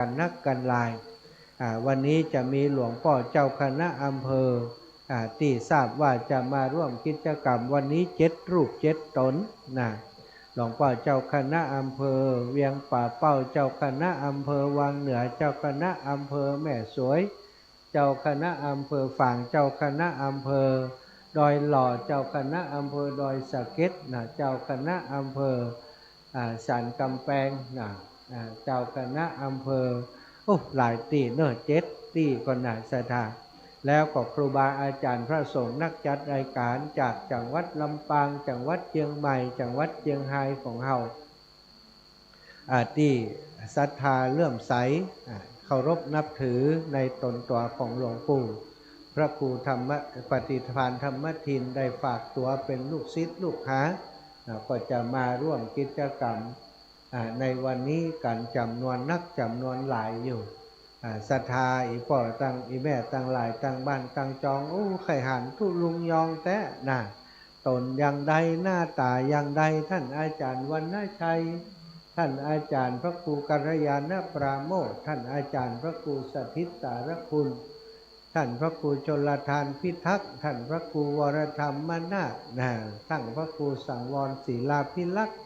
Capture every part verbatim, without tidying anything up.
กันนักกันหลาย อ่า วันนี้จะมีหลวงป้อเจ้าคณะอำเภอ อ่า ตี้ทราบว่าจะมาร่วมกิจกรรมวันนี้เจ็ดรูปเจ็ดต๋นนะ หลวงป้อเจ้าคณะอำเภอเวียงป่าเป้า เจ้าคณะอำเภอวังเหนือ เจ้าคณะอำเภอแม่สวย เจ้าคณะอำเภอฝาง เจ้าคณะอำเภอดอยหล่อ เจ้าคณะอำเภอดอยสะเก็ดนะ เจ้าคณะอำเภอ อ่า สันกำแปงนะ อ่า เจ้าคณะอำเภอ โอ้ หลายตี้เนาะ เจ็ดตี้ก่อนนะศรัทธา แล้วก็ครูบาอาจ๋ารย์พระสงฆ์นักจัดรายการจากจังหวัดลำปาง จังหวัดเจียงใหม่ จังหวัดเจียงฮายของเฮา อ่า ตี้ศรัทธาเลื่อมใส อ่า เคารพนับถือในต๋นตั๋วของหลวงปู่ พระครูธรรม ปฏิภาณธรรมทิน ได้ฝากตั๋วเป๋นลูกศิษย์ลูกหา อ่า ก็จะมาร่วมกิจกรรม อ่า ในวันนี้กั๋นจ๋ำนวนนักจ๋ำนวนหลายอยู่ อ่า ศรัทธาอี่ป้อตัง อี่แม่ตังหลายตังบ้านตังจอง โอ้ ใค่หันตุ๊ลุงยองแต๊นะ ต๋นอย่างใด หน้าต๋าอย่างใด ท่านอาจ๋ารย์วรรณชัย ท่านอาจ๋ารย์พระครูกัลยาณปราโมทย์ ท่านอาจ๋ารย์พระครูสถิตสารคุณ ท่านพระครูชลทานพิทักษ์ ท่านพระครูวรธรรมนาถนะ ท่านพระครูสังวรศิลาภิรักษ์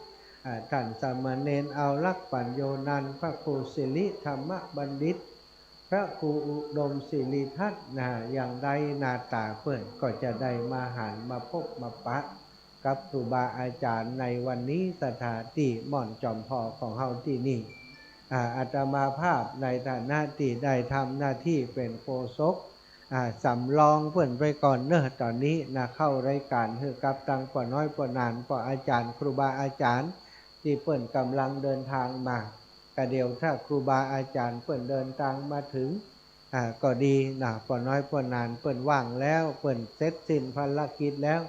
อ่า ท่านสามเณรเอาลักษณ์ปัญโญนันท์ พระครูสิริธรรมบัณฑิต พระครูอุดมสิริทัศน์นะ อย่างใดหน้าต๋าเปิ้นก็จะได้มาหันมาพบมาปะกับครูบาอาจ๋ารย์ในวันนี้ ศรัทธาตี้ม่อนจอมผ่อของเฮาตี้นี่ อ่า อาตมาภาพในฐานะตี้ได้ทำหน้าตี้เป๋นโฆษก อ่า สำรองเปิ้นไปก่อนเนาะ ต๋อนนี้นะ เข้ารายก๋านหื้อกับตังป้อน้อยป้อหนาน ป้ออาจ๋ารย์ ครูบาอาจ๋ารย์ตี้เปิ้นก่ำลังเดินทางมา ก็เดี๋ยวถ้าครูบาอาจ๋ารย์เปิ้นเดินทางมาเถิง อ่า ก็ดีนะ ป้อน้อยป้อหนานเปิ้นว่างแล้ว เปิ้นเสร็จสิ้นภารกิจแล้ว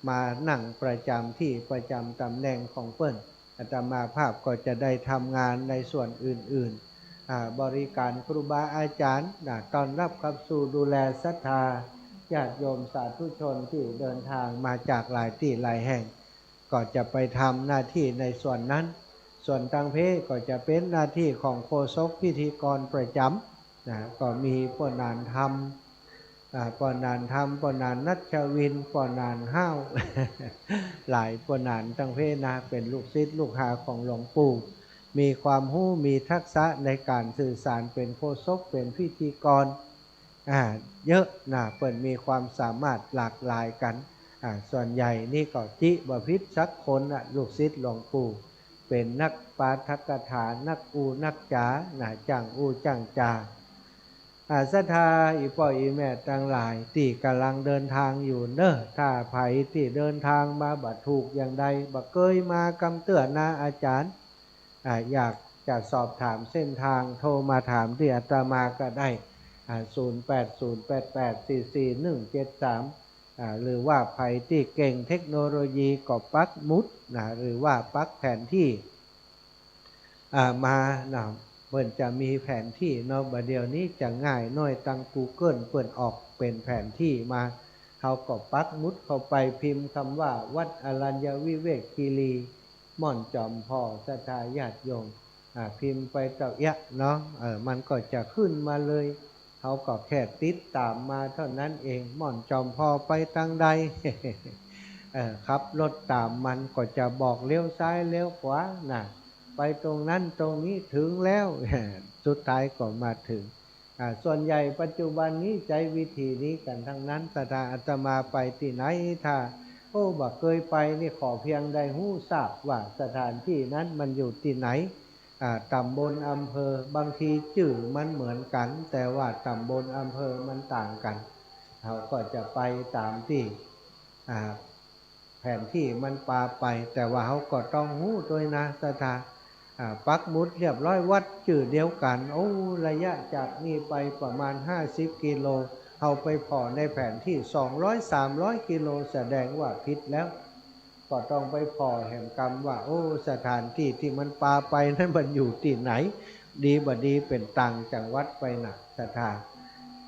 มานั่งประจ๋ำตี้ประจ๋ำต๋ำแหน่งของเปิ้น อาตมาภาพก็จะได้ทำงานในส่วนอื่นๆ อ่า บริการครูบาอาจ๋ารย์นะ ต้อนรับขับสู้ดูแลศรัทธาญาติโยมสาธุชนตี้เดินทางมาจากหลายตี้หลายแห่ง ก็จะไปทำหน้าตี้ในส่วนนั้น ส่วนตังเพก็จะเป๋นหน้าตี้ของโฆษกพิธีกรประจ๋ำนะ ก็มีป้อหนานธรรม อ่า ป้อหนานธรรม ป้อหนานนัชวิน ป้อหนานห้าว หลายป้อหนานตังเพนะ เป๋นลูกศิษย์ลูกหาของหลวงปู่ มีความฮู้มีทักษะในก๋านสื่อสาร เป๋นโฆษก เป๋นพิธีกร อ่า เยอะนะ เปิ้นมีความสามารถหลากหลายกั๋น อ่า ส่วนใหญ่นี่ก็จิบ่ผิดสักคนนะ ลูกศิษย์หลวงปู่ เป๋นนักปาฐกถา นักอู้นักจ๋านะ จ้างอู้จ้างจ๋า อ่า ศรัทธาอี่ป้ออี่แม่ตังหลายตี้ก่ำลังเดินทางอยู่เนาะ ถ้าใผตี้เดินทางมาบ่ถูกอย่างใด บ่เกยมากำเตื้อนาอาจ๋ารย์ อ่า อยากจะสอบถามเส้นทาง โทรมาถามตี้อาตมาก็ได้ อ่า ศูนย์แปดศูนย์แปดแปดสี่สี่หนึ่งเจ็ดสาม อ่า หรือว่าใผตี้เก่งเทคโนโลยีก็ปักหมุดนะ หรือว่าปักแผนตี้ อ่า มานะ เปิ้นจะมีแผนตี้เนาะ บ่าเดี่ยวนี้จะง่ายหน้อย ตังกูเกิลเปิ้นออกเป๋นแผนตี้มา เฮาก็ปักหมุดเข้าไป พิมพ์กำว่าวัดอรัญญวิเวกคีรี ม่อนจอมผ่อ ศรัทธาญาติโยม อ่า พิมพ์ไปเต้าเอี้ยเนาะ เออ มันก็จะขึ้นมาเลย เฮาก็แค่ติดต๋ามมาเต้านั้นเอง ม่อนจอมผ่อไปตางใด เออ ขับรถต๋ามมันก็จะบอกเลี้ยวซ้ายเลี้ยวขวานะ ไปตรงนั้นตรงนี้เถิงแล้ว สุดท้ายก็มาเถิง อ่า ส่วนใหญ่ปัจจุบันนี้ใจ๊วิธีนี้กั๋นตังนั้น ศรัทธาอาตมาไปตี้ไหน ถ้า โอ้ บ่เกยไปนี่ ขอเพียงได้ฮู้ทราบว่าสถานตี้นั้นมันอยู่ตี้ไหน อ่า ต๋ำบลอำเภอ บางทีจื้อมันเหมือนกั๋น แต่ว่าต๋ำบลอำเภอมันต่างกั๋น เฮาก็จะไปต๋ามตี้ อ่า แผนตี้มันปาไป แต่ว่าเฮาก็ต้องฮู้ตวยนะ ศรัทธา อ่า ปักหมุดเรียบร้อย วัดจื้อเดียวกั๋น โอ้ ระยะจากนี่ไปประมาณห้าสิบกิโล เฮาไปผ่อในแผนตี้สองร้อย สามร้อยกิโล แสดงว่าผิดแล้ว ก็ต้องไปผ่อแหมกำว่า โอ้ สถานตี้ตี้มันปาไปนั้นมันอยู่ตี้ไหน ดีบ่ดีเป๋นต่างจังหวัดไปนะ ศรัทธา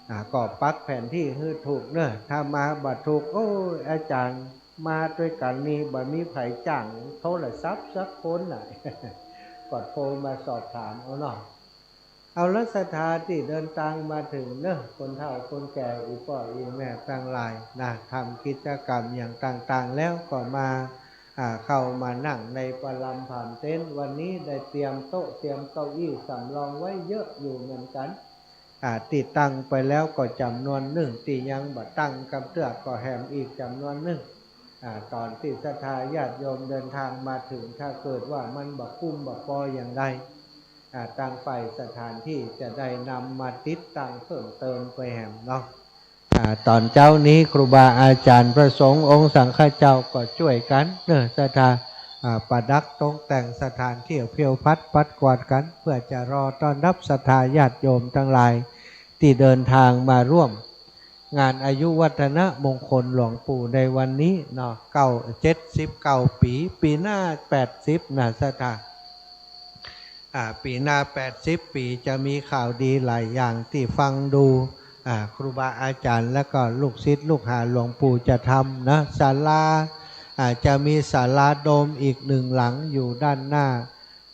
อ่า ก็ปักแผนตี้หื้อถูกเนาะ ถ้ามาบ่ถูก โอ้ย อาจ๋ารย์ มาตวยกั๋นนี่บ่มีใผจ้างโทรศัพท์สักคนน่ะ ก็โทรมาสอบถามเอาเนาะ เอาละศรัทธาตี้เดินตางมาเถิงเนาะ คนเฒ่าคนแก่ อี่ป้ออี่แม่ตังหลายนะ ทำกิจกรรมอย่างต่างๆ แล้วก็มา อ่า เข้ามานั่งในประลำผานเต็นท์ วันนี้ได้เตรียมโต๊ะเตรียมเก้าอี้สำรองไว้เยอะอยู่เหมือนกั๋น อ่า ตี้ตั้งไปแล้วก็จ๋ำนวนนึ่ง ตี้ยังบ่ตั้งกำเตื้อก็แหมอีกจ๋ำนวนนึ่ง อ่า ต๋อนตี้ศรัทธาญาติโยมเดินตางมาเถิง ถ้าเกิดว่ามันบ่กุ้มบ่ปออย่างใด อ่า ตางฝ่ายสถานตี้จะได้นำมาติดตั้งเพิ่มเติมไปแหมเนาะ อ่า ต๋อนเจ๊านี้ครูบาอาจ๋ารย์พระสงฆ์องค์สังฆเจ้าก็จ้วยกั๋นเนาะศรัทธา อ่า ประดับตกแต่งสถานตี้ เผี้ยวผัดปัดกวาดกั๋น เพื่อจะรอต้อนฮับศรัทธาญาติโยมตังหลายตี้เดินตางมาร่วม งานอายุวัฒนมงคลหลวงปู่ในวันนี้เนาะ เก้า เจ็ดสิบเก้าปี๋ ปี๋หน้าแปดสิบนะศรัทธา อ่า ปี๋หน้าแปดสิบปี๋ จะมีข่าวดีหลายอย่างตี้ฟังดู อ่า ครูบาอาจ๋ารย์และก็ลูกศิษย์ลูกหาหลวงปู่จะทำนะ ศาลา อ่า จะมีศาลาโดมอีกหนึ่งหลังอยู่ด้านหน้า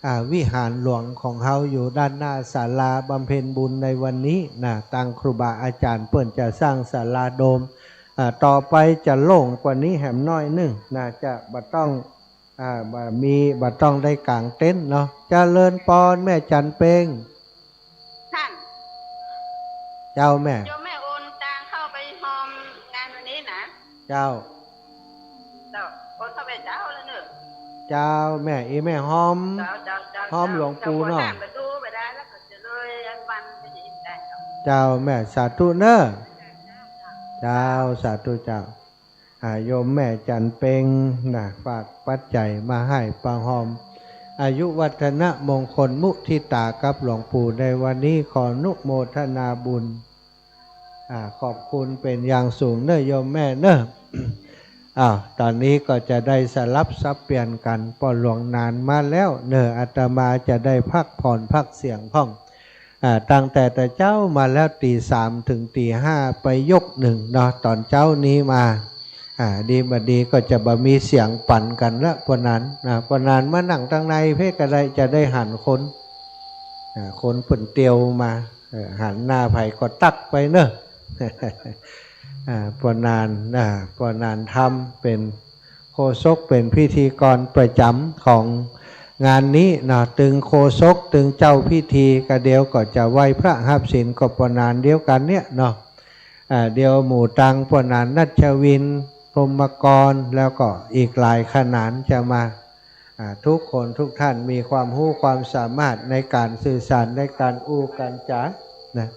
อ่า วิหารหลวงของเฮา อยู่ด้านหน้าศาลาบำเพ็ญบุญในวันนี้นะ ตางครูบาอาจ๋ารย์เปิ้นจะสร้างศาลาโดม อ่า ต่อไปจะโล่งกว่านี้แหมน้อยนึ่งนะ จะบ่ต้อง อ่า บ่มี บ่ต้องได้ก๋างเต็นท์เนาะ เจริญปอนแม่จันเพ็ง ท่าน เจ้าแม่ โยมแม่โอนตางเข้าไปฮอมงานวันนี้นะ เจ้า เจ้า โอนเข้าไปเจ้าแล้วเนอะ เจ้าแม่ อี่แม่ฮอม เจ้า เจ้า เจ้า ฮอมหลวงปู่เนาะ เจ้า เจ้า เจ้าแม่ สาธุเนอะ เจ้า สาธุเจ้า อ่า โยมแม่จันเพ็งนะ ฝากปัจจัยมาหื้อป้าฮอม อายุวัฒนมงคลมุทิตากับหลวงปู่ในวันนี้ ขออนุโมทนาบุญ อ่า ขอบคุณเป๋นอย่างสูงเนอะโยมแม่เนอะ อ้าว ต๋อนนี้ก็จะได้สลับสับเปลี่ยนกั๋น ป้อหลวงนานมาแล้วเนอะ อาตมาจะได้พักผ่อนพักเสียงพ่อง อ่า ตั้งแต่แต่เจ๊ามาแล้วตี๋สามเถิงตี๋ห้าไปยกนึ่งเนาะ ต๋อนเจ๊านี้มา อ่า ดีบ่ดีก็จะบ่มีเสียงปั๋นกั๋นละ ป้อหนานนะ ป้อหนานมานั่งตังในเพ่ก็ได้ จะได้หันคน อ่า คนเปิ้นเตียวมา เออ หันหน้าใผก็ตั๊กไปเนอะ อ่า ป้อหนานนะ ป้อหนานธรรมเป๋น โฆษกเป๋นพิธีกรประจ๋ำของงานนี้เนาะ ตึงโฆษก ตึงเจ้าพิธี ก็เดี๋ยวก็จะไหว้พระฮับศีลก็ป้อหนานเดียวกั๋นเนี่ยเนาะ อ่า เดี๋ยวหมู่ตังป้อหนานนัชวิน พรหมกร แล้วก็อีกหลายขนานจะมา อ่า ทุกคนทุกท่านมีความฮู้ความสามารถในก๋านสื่อสาร ในก๋านอู้ก๋านจ๋านะ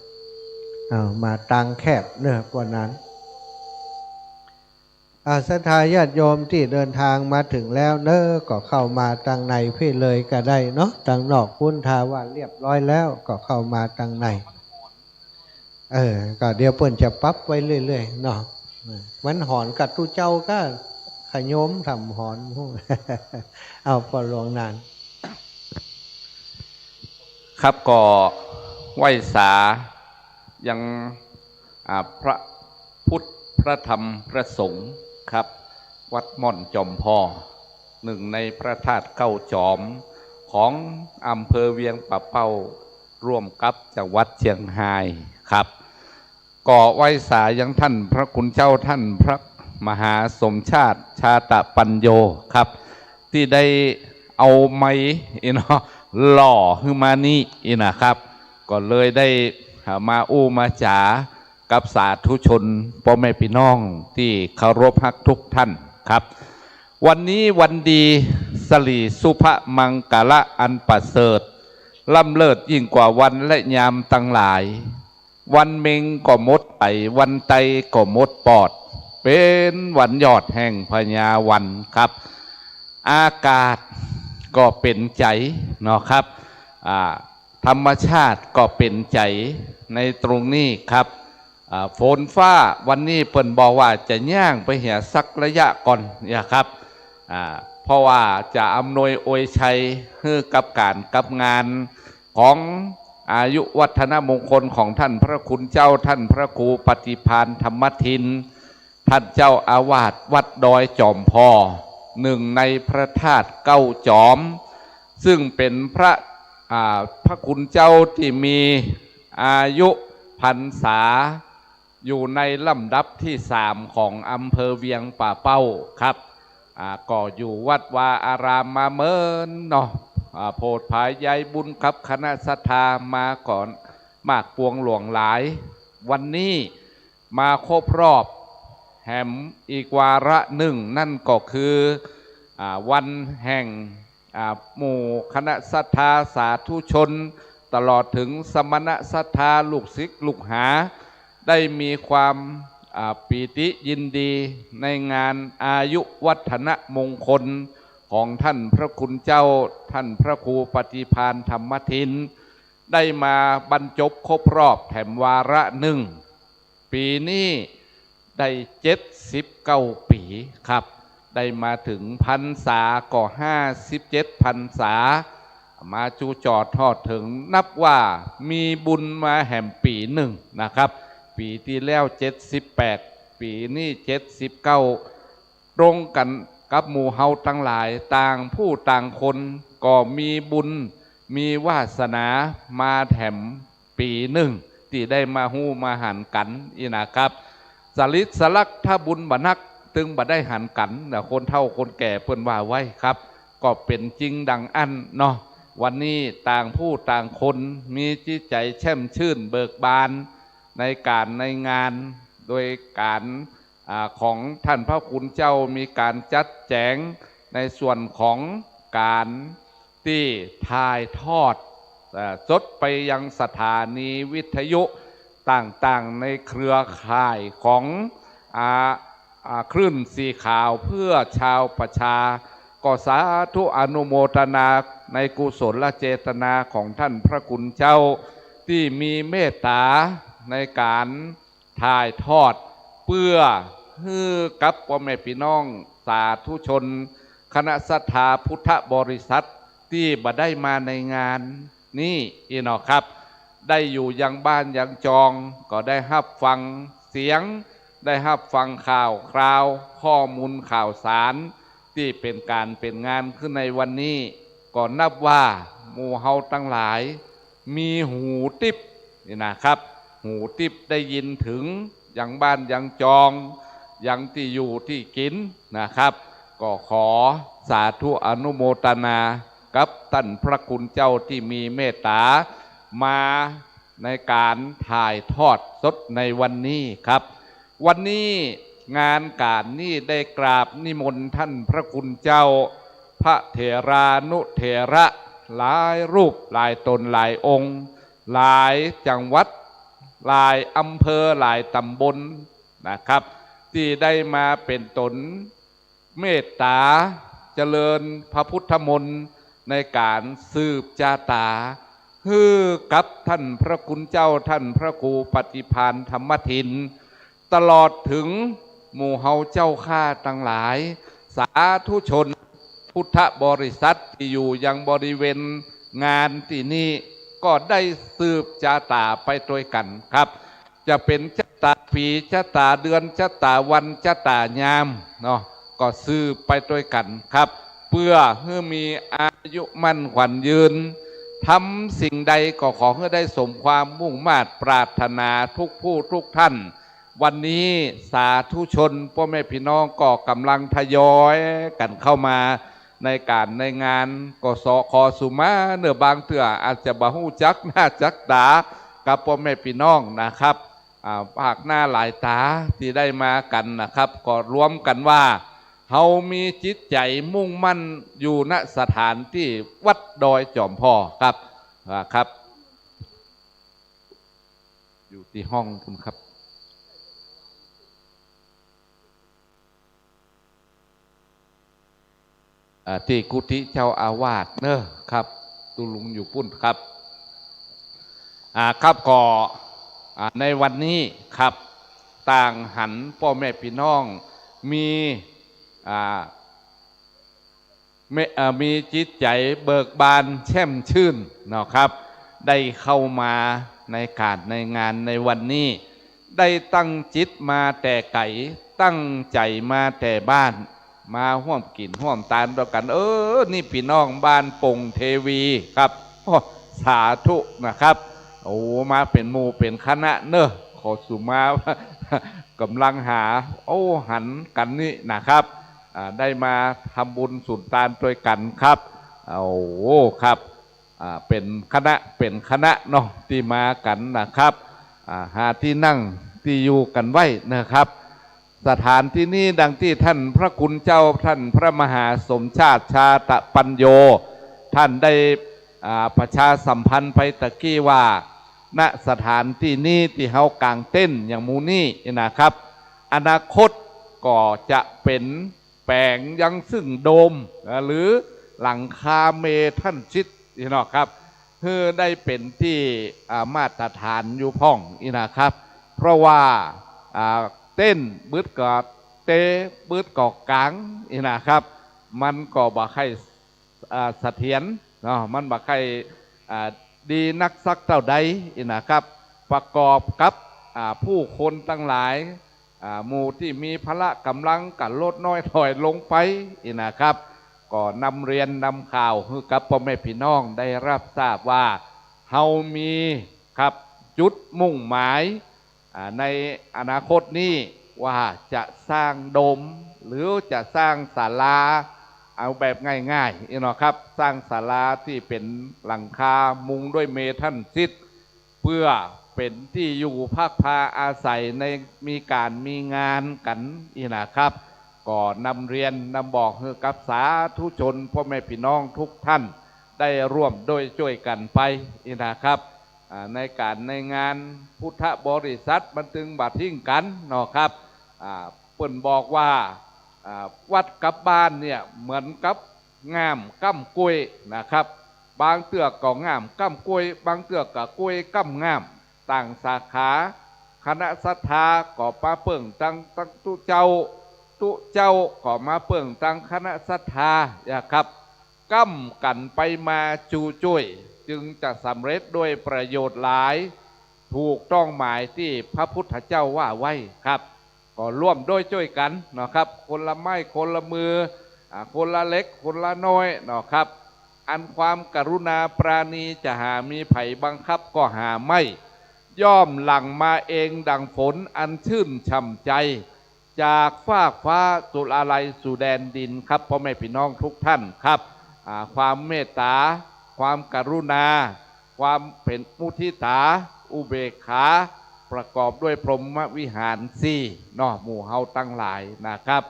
เอามาตางแคบเนอะ ป้อหนาน อ่า ศรัทธาญาติโยมตี้เดินตางมาเถิงแล้วเนอะ ก็เข้ามาตังในเพ่อเลยก็ได้เนาะ ตังนอกปู๊นถ้าว่าเรียบร้อยแล้วก็เข้ามาตังใน เออ ก็เดี๋ยวเปิ้นจะปรับไว้เรื่อยๆ เนาะ มันหอนกั๋บตุ๊เจ้าก้า ขะโยมทำหอน เอาป้อหลวงนาน ครับ ก็ไหว้สายัง อ่า พระพุทธ พระธรรม พระสงฆ์ครับ วัดม่อนจอมผ่อ หนึ่งในพระธาตุเก้าจอมของอำเภอเวียงป่าเป้า ร่วมกับจังหวัดเจียงฮายครับ ก็ไหว้สายังท่านพระคุณเจ้า ท่านพระมหาสมชาติ ชาตปัญโญครับ ตี้ได้เอาไมค์อี้เนาะ หล่อขึ้นมานี่อี้นะครับ ก็เลยได้ อ่า มาอู้มาจ๋ากับสาธุชนป้อแม่ปี้น้องตี้เคารพฮักทุกท่านครับ วันนี้วันดีสริสุภมังคละอันประเสริฐ ล้ำเลิศยิ่งกว่าวันและยามตังหลาย วันเม็งก็หมดไป วันไตก็หมดปอด เป๋นวันยอดแห่งพญาวันครับ อากาศก็เป๋นใจ๋เนาะครับ อ่า ธรรมชาติก็เป๋นใจ๋ในตรงนี้ครับ อ่า ฝนฟ้าวันนี้เปิ้นบอกว่าจะย่างไปเหียสักระยะก่อนนะครับ อ่า เพราะว่าจะอำนวยอวยชัยหื้อกับก๋านกับงานของอายุวัฒนมงคลของท่านพระคุณเจ้า ท่านพระครูปฏิภาณธรรมทิน ท่านเจ้าอาวาสวัดดอยจอมผ่อ หนึ่งในพระธาตุเก้าจอม ซึ่งเป๋นพระ อ่า พระคุณเจ้าตี้มีอายุพรรษาอยู่ในลำดับตี้สามของอำเภอเวียงป่าเป้าครับ อ่า ก็อยู่วัดวาอารามมาเมินเนาะ อ่า โผดผายใยบุญกับคณะศรัทธามาก่อนมากปวงหลวงหลาย วันนี้มาครบรอบแหมอีกวาระนึ่ง นั่นก็คือ อ่า วันแห่ง อ่า หมู่คณะศรัทธาสาธุชน ตลอดเถิงสมณศรัทธาลูกศิษย์ลูกหา ได้มีความ อ่า ปีติยินดีในงานอายุวัฒนมงคลของท่านพระคุณเจ้า ท่านพระครูปฏิภาณธรรมทิน ได้มาบรรจบครบรอบแถมวาระนึ่ง ปี๋นี้ได้เจ็ดสิบเก้าปี๋ครับ ได้มาเถิงพรรษาก็ห้าสิบเจ็ดพรรษา มาจู๋จอดฮอดเถิง นับว่ามีบุญมาแหมปี๋นึ่งนะครับ ปี๋ตี้แล้วเจ็ดสิบแปด ปี๋นี้เจ็ดสิบเก้า ตรงกั๋นกับหมู่เฮาตังหลาย ต่างผู้ต่างคนก็มีบุญมีวาสนามาแถมปี๋นึ่ง ตี้ได้มาฮู้มาหันกั๋นอี้นะครับ สลิดสลักถ้าบุญบ่นัก ตึงบ่ได้หันกั๋นนะ คนเฒ่าคนแก่เปิ้นว่าไว้ครับ ก็เป๋นจริงดังอั้นเนาะ วันนี้ต่างผู้ต่างคนมีจิตใจ๋แช่มชื่นเบิกบานในก๋านในงาน โดยก๋าน อ่า ของท่านพระคุณเจ้ามีก๋านจัดแจ๋งในส่วนของก๋านตี้ถ่ายทอด อ่า สดไปยังสถานีวิทยุต่างๆ ในเครือข่ายของ อ่า อ่า คลื่นสีขาวเพื่อชาวประชา ก็สาธุอนุโมทนาในกุศลเจตนาของท่านพระคุณเจ้า ตี้มีเมตต๋าในก๋าน ถ่ายทอดเปื้อหื้อกับป้อแม่ปี้น้องสาธุชน คณะศรัทธาพุทธบริษัทตี้บ่ได้มาในงานนี้อี้เนาะครับ ได้อยู่ยังบ้านยังจอง ก็ได้ฮับฟังเสียง ได้ฮับฟังข่าวคราว ข้อมูลข่าวสาร ตี้เป๋นก๋านเป๋นงานขึ้นในวันนี้ ก็นับว่าหมู่เฮาตังหลาย มีหูติ๊บนี่นะครับ หูติ๊บได้ยินเถิงยังบ้านยังจอง ยังตี้อยู่ตี้กิ๋นนะครับ ก็ขอสาธุอนุโมทนากับต้านพระคุณเจ้าตี้มีเมตต๋ามาในก๋านถ่ายทอดสดในวันนี้ครับ วันนี้งานก๋านนี้ได้กราบนิมนต์ต้านพระคุณเจ้า พระเถรานุเถระหลายรูปหลายต๋นหลายองค์ หลายจังหวัด หลายอำเภอ หลายต๋ำบลนะครับ ตี้ได้มาเป๋นต๋นเมตต๋าเจริญพระพุทธมนต์ในก๋านสืบจาต๋า หื้อกับต้านพระคุณเจ้า ต้านพระครูปฏิภาณธรรมทิน ตลอดเถิงหมู่เฮาเจ้าข้าตังหลาย สาธุชนพุทธบริษัทตี้อยู่ยังบริเวณงานตี้นี่ ก็ได้สืบจาต๋าไปตวยกั๋นครับ จะเป๋นจาต๋าปี๋ จาต๋าเดือน จาต๋าวัน จาต๋ายามเนาะ ก็สืบไปตวยกั๋นครับ เปื้อหื้อมีอายุมั่นขวัญยืน ทำสิ่งใดก็ขอหื้อได้สมความมุ่งมาดปรารถนาทุกผู้ทุกท่าน วันนี้สาธุชนป้อแม่ปี้น้องก็ก่ำลังทยอยกั๋นเข้ามาในก๋านในงาน ก็สอขอสุมาเน่อ บางเตื้ออาจจะบ่ฮู้จักหน้าจักต๋ากับป้อแม่ปี้น้องนะครับ อ่า ปากหน้าหลายต๋าตี้ได้มากั๋นนะครับ ก็รวมกั๋นว่าเฮามีจิตใจ๋มุ่งมั่นอยู่ ณ สถานตี้วัดดอยจ๋อมผ่อครับ อ่า ครับ อยู่ตี้ห้องพุ้นครับ อ่า ตี้กุฏิเจ้าอาวาสเน่อครับ ตุ๊ลุงอยู่ปุ้นครับ อ่า ครับ ก็ อ่า ในวันนี้ครับ ต่างหันป้อแม่ปี้น้องมี อ่า มี เอ่อ มีจิตใจ๋เบิกบานแช่มชื่นเนาะครับ ได้เข้ามาในก๋านในงานในวันนี้ ได้ตั้งจิตมาแต่ไก๋ ตั้งใจ๋มาแต่บ้าน มาฮ่วมกิ๋นฮ่วมตานตวยกั๋น เออ นี่ปี้น้องบ้านป่งเทวีครับ โอ้ สาธุนะครับ โอ้ มาเป๋นหมู่เป๋นคณะเนาะ ขอสุมา ก่ำลังหา โอ้ หันกั๋นนี่นะครับ อ่า ได้มาทำบุญสุนตานตวยกั๋นครับ โอ้ ครับ อ่า เป๋นคณะ เป๋นคณะเนาะ ตี้มากั๋นนะครับ อ่า หาตี้นั่งตี้อยู่กั๋นไว้นะครับ สถานตี้นี้ดังตี้ท่านพระคุณเจ้า ท่านพระมหาสมชาติ ชาตปัญโญ ท่านได้ อ่า ประชาสัมพันธ์ไปตะกี้ว่า ณ สถานตี้นี้ตี้เฮากางเต็นท์อย่างหมู่นี้นะครับ อนาคตก็จะเป๋นแป๋งยังซึ่งโดม หรือหลังคาเมทัลชีท นี่เนาะครับ หื้อได้เป๋นตี้ อ่า มาตรฐานอยู่พ่อง นี่นะครับ เพราะว่า อ่า เต็นท์บึดก็เต บึดก็ก๋าง นี่นะครับ มันก็บ่ใค่ อ่า เสถียรเนาะ มันบ่ใค่ อ่า ดีนักสักเต้าใด นี่นะครับ ประกอบกับ อ่า ผู้คนตังหลาย อ่า หมู่ตี้มีพละก๋ำลังก็ลดน้อยถอยลงไป นี่นะครับ ก็นำเรียนนำข่าวหื้อกับป้อแม่ปี้น้องได้ฮับทราบว่า เฮามีครับ จุดมุ่งหมาย อ่า ในอนาคตนี้ว่าจะสร้างโดม หรือจะสร้างศาลา เอาแบบง่ายๆ นี่เนาะครับ สร้างศาลาตี้เป๋นหลังคามุงด้วยเมทัลชีท เปื้อเป๋นตี้อยู่พักพาอาศัยในมีก๋านมีงานกั๋น นี่นะครับ ก็นำเรียนนำบอกหื้อกับสาธุชนป้อแม่ปี้น้องทุกท่านได้ร่วมด้วยจ้วยกั๋นไป นี่นะครับ อ่า ในก๋านในงานพุทธบริษัทมันตึงบ่าทิ้งกั๋นเนาะครับ อ่า เปิ้นบอกว่า อ่า วัดกับบ้านเนี่ยเหมือนกับง่ามก้ำก๊วยนะครับ บางเตื้อก็ง่ามก้ำก๊วย บางเตื้อก็ก๊วยก้ำง่าม ต่างสาขา คณะศรัทธาก็มาเปิ้งตัง ตังตุ๊เจ้า ตุ๊เจ้าก็มาเปิ้งตังคณะศรัทธา นะครับ ก้ำกั๋นไปมาจูจ้วย จึงจะสำเร็จด้วยประโยชน์หลาย ถูกต้องหมายตี้พระพุทธเจ้าว่าไว้ครับ ก็ร่วมด้วยจ้วยกั๋นเนาะครับ คนละไม้คนละมือ อ่า คนละเล็กคนละน้อยเนาะครับ อันความกรุณาปราณีจะหามีใผบังคับก็หาไม่ ย่อมหลั่งมาเองดังฝนอันชื่นฉ่ำใจ จากฟากฟ้าสุราลัยสู่แดนดินครับ ป้อแม่ปี้น้องทุกท่านครับ อ่า ความเมตต๋า ความกรุณา ความเป๋นมุทิตา อุเบกขา ประกอบด้วยพรหมวิหารสี่เนาะ หมู่เฮาตังหลายนะครับ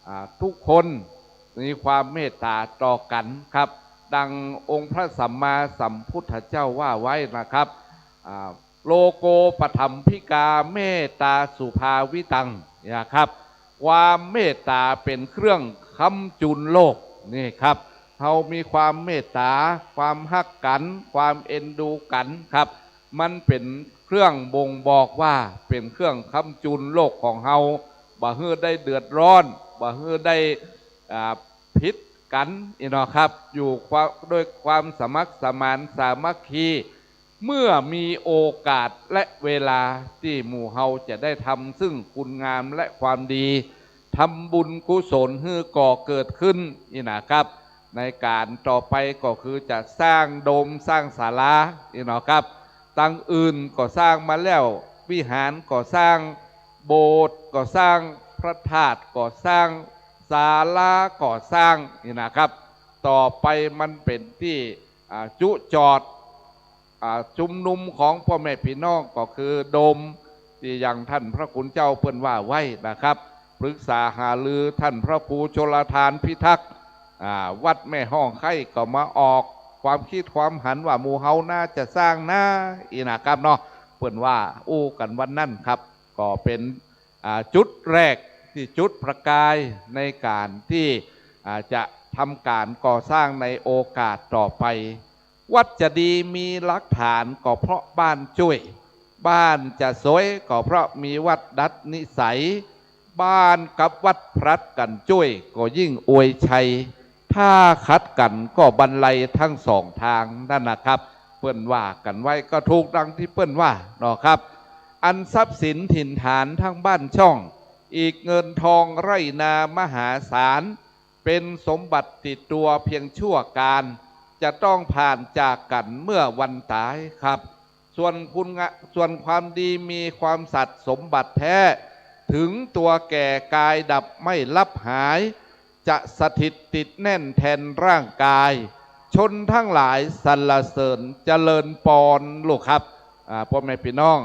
อ่า ทุกคนมีความเมตต๋าต่อกั๋นครับ ดังองค์พระสัมมาสัมพุทธเจ้าว่าไว้นะครับ อ่า โลโกปทัมภิกาเมตตาสุภาวิตัง นะครับ ความเมตต๋าเป๋นเครื่องค้ำจุนโลก นี่ครับ เฮามีความเมตต๋า ความฮักกั๋น ความเอ็นดูกั๋นครับ มันเป๋นเครื่องบ่งบอกว่าเป๋นเครื่องค้ำจุนโลกของเฮา บ่หื้อได้เดือดร้อน บ่หื้อได้ อ่า ผิดกั๋น นี่เนาะครับ อยู่ความ ด้วยความสมัครสมานสามัคคี เมื่อมีโอกาสและเวลาตี้หมู่เฮาจะได้ทำซึ่งคุณงามและความดี ทำบุญกุศลหื้อก่อเกิดขึ้น นี่นะครับ ในก๋านต่อไปก็คือจะสร้างโดมสร้างศาลา นี่เนาะครับ ตังอื่นก็สร้างมาแล้ว วิหารก็สร้าง โบสถ์ก็สร้าง พระธาตุก็สร้าง ศาลาก็สร้าง นี่นะครับ ต่อไปมันเป๋นตี้ อ่า จุจอด อ่า ชุมนุมของป้อแม่ปี้น้องก็คือโดม ตี้อย่างท่านพระคุณเจ้าเปิ้นว่าไว้นะครับ ปรึกษาหารือท่านพระครูชลทานพิทักษ์ อ่า วัดแม่ฮ้องไคร้ก็มาออกความคิดความหันว่าหมู่เฮาน่าจะสร้างนา นี่นะครับเนาะ เปิ้นว่าอู้กั๋นวันนั้นครับ ก็เป๋น อ่า จุดแรกตี้จุดประกายในก๋านตี้ อ่า จะทำก๋านก่อสร้างในโอกาสต่อไป วัดจะดีมีหลักฐานก็เพราะบ้านจ้วย บ้านจะสวยก็เพราะมีวัดดัดนิสัย บ้านกับวัดผลัดกั๋นจ้วยก็ยิ่งอวยชัย ถ้าขัดกั๋นก็บันไลทั้งสองตาง นั่นนะครับ เปิ้นว่ากั๋นไว้ก็ถูกดังตี้เปิ้นว่าเนาะครับ อันทรัพย์สินถิ่นฐานทั้งบ้านช่อง อีกเงินทองไร่นามหาศาล เป๋นสมบัติติดตั๋วเพียงชั่วกาล จะต้องผ่านจากกั๋นเมื่อวันต๋ายครับ ส่วนคุณงะ- ส่วนความดีมีความสัตย์สมบัติแท้ ถึงตัวแก่กายดับไม่ลับหาย จะสถิตติดแน่นแทนร่างกาย ชนทั้งหลายสรรเสริญเจริญปอนลูกครับ อ่า ป้อแม่ปี้น้อง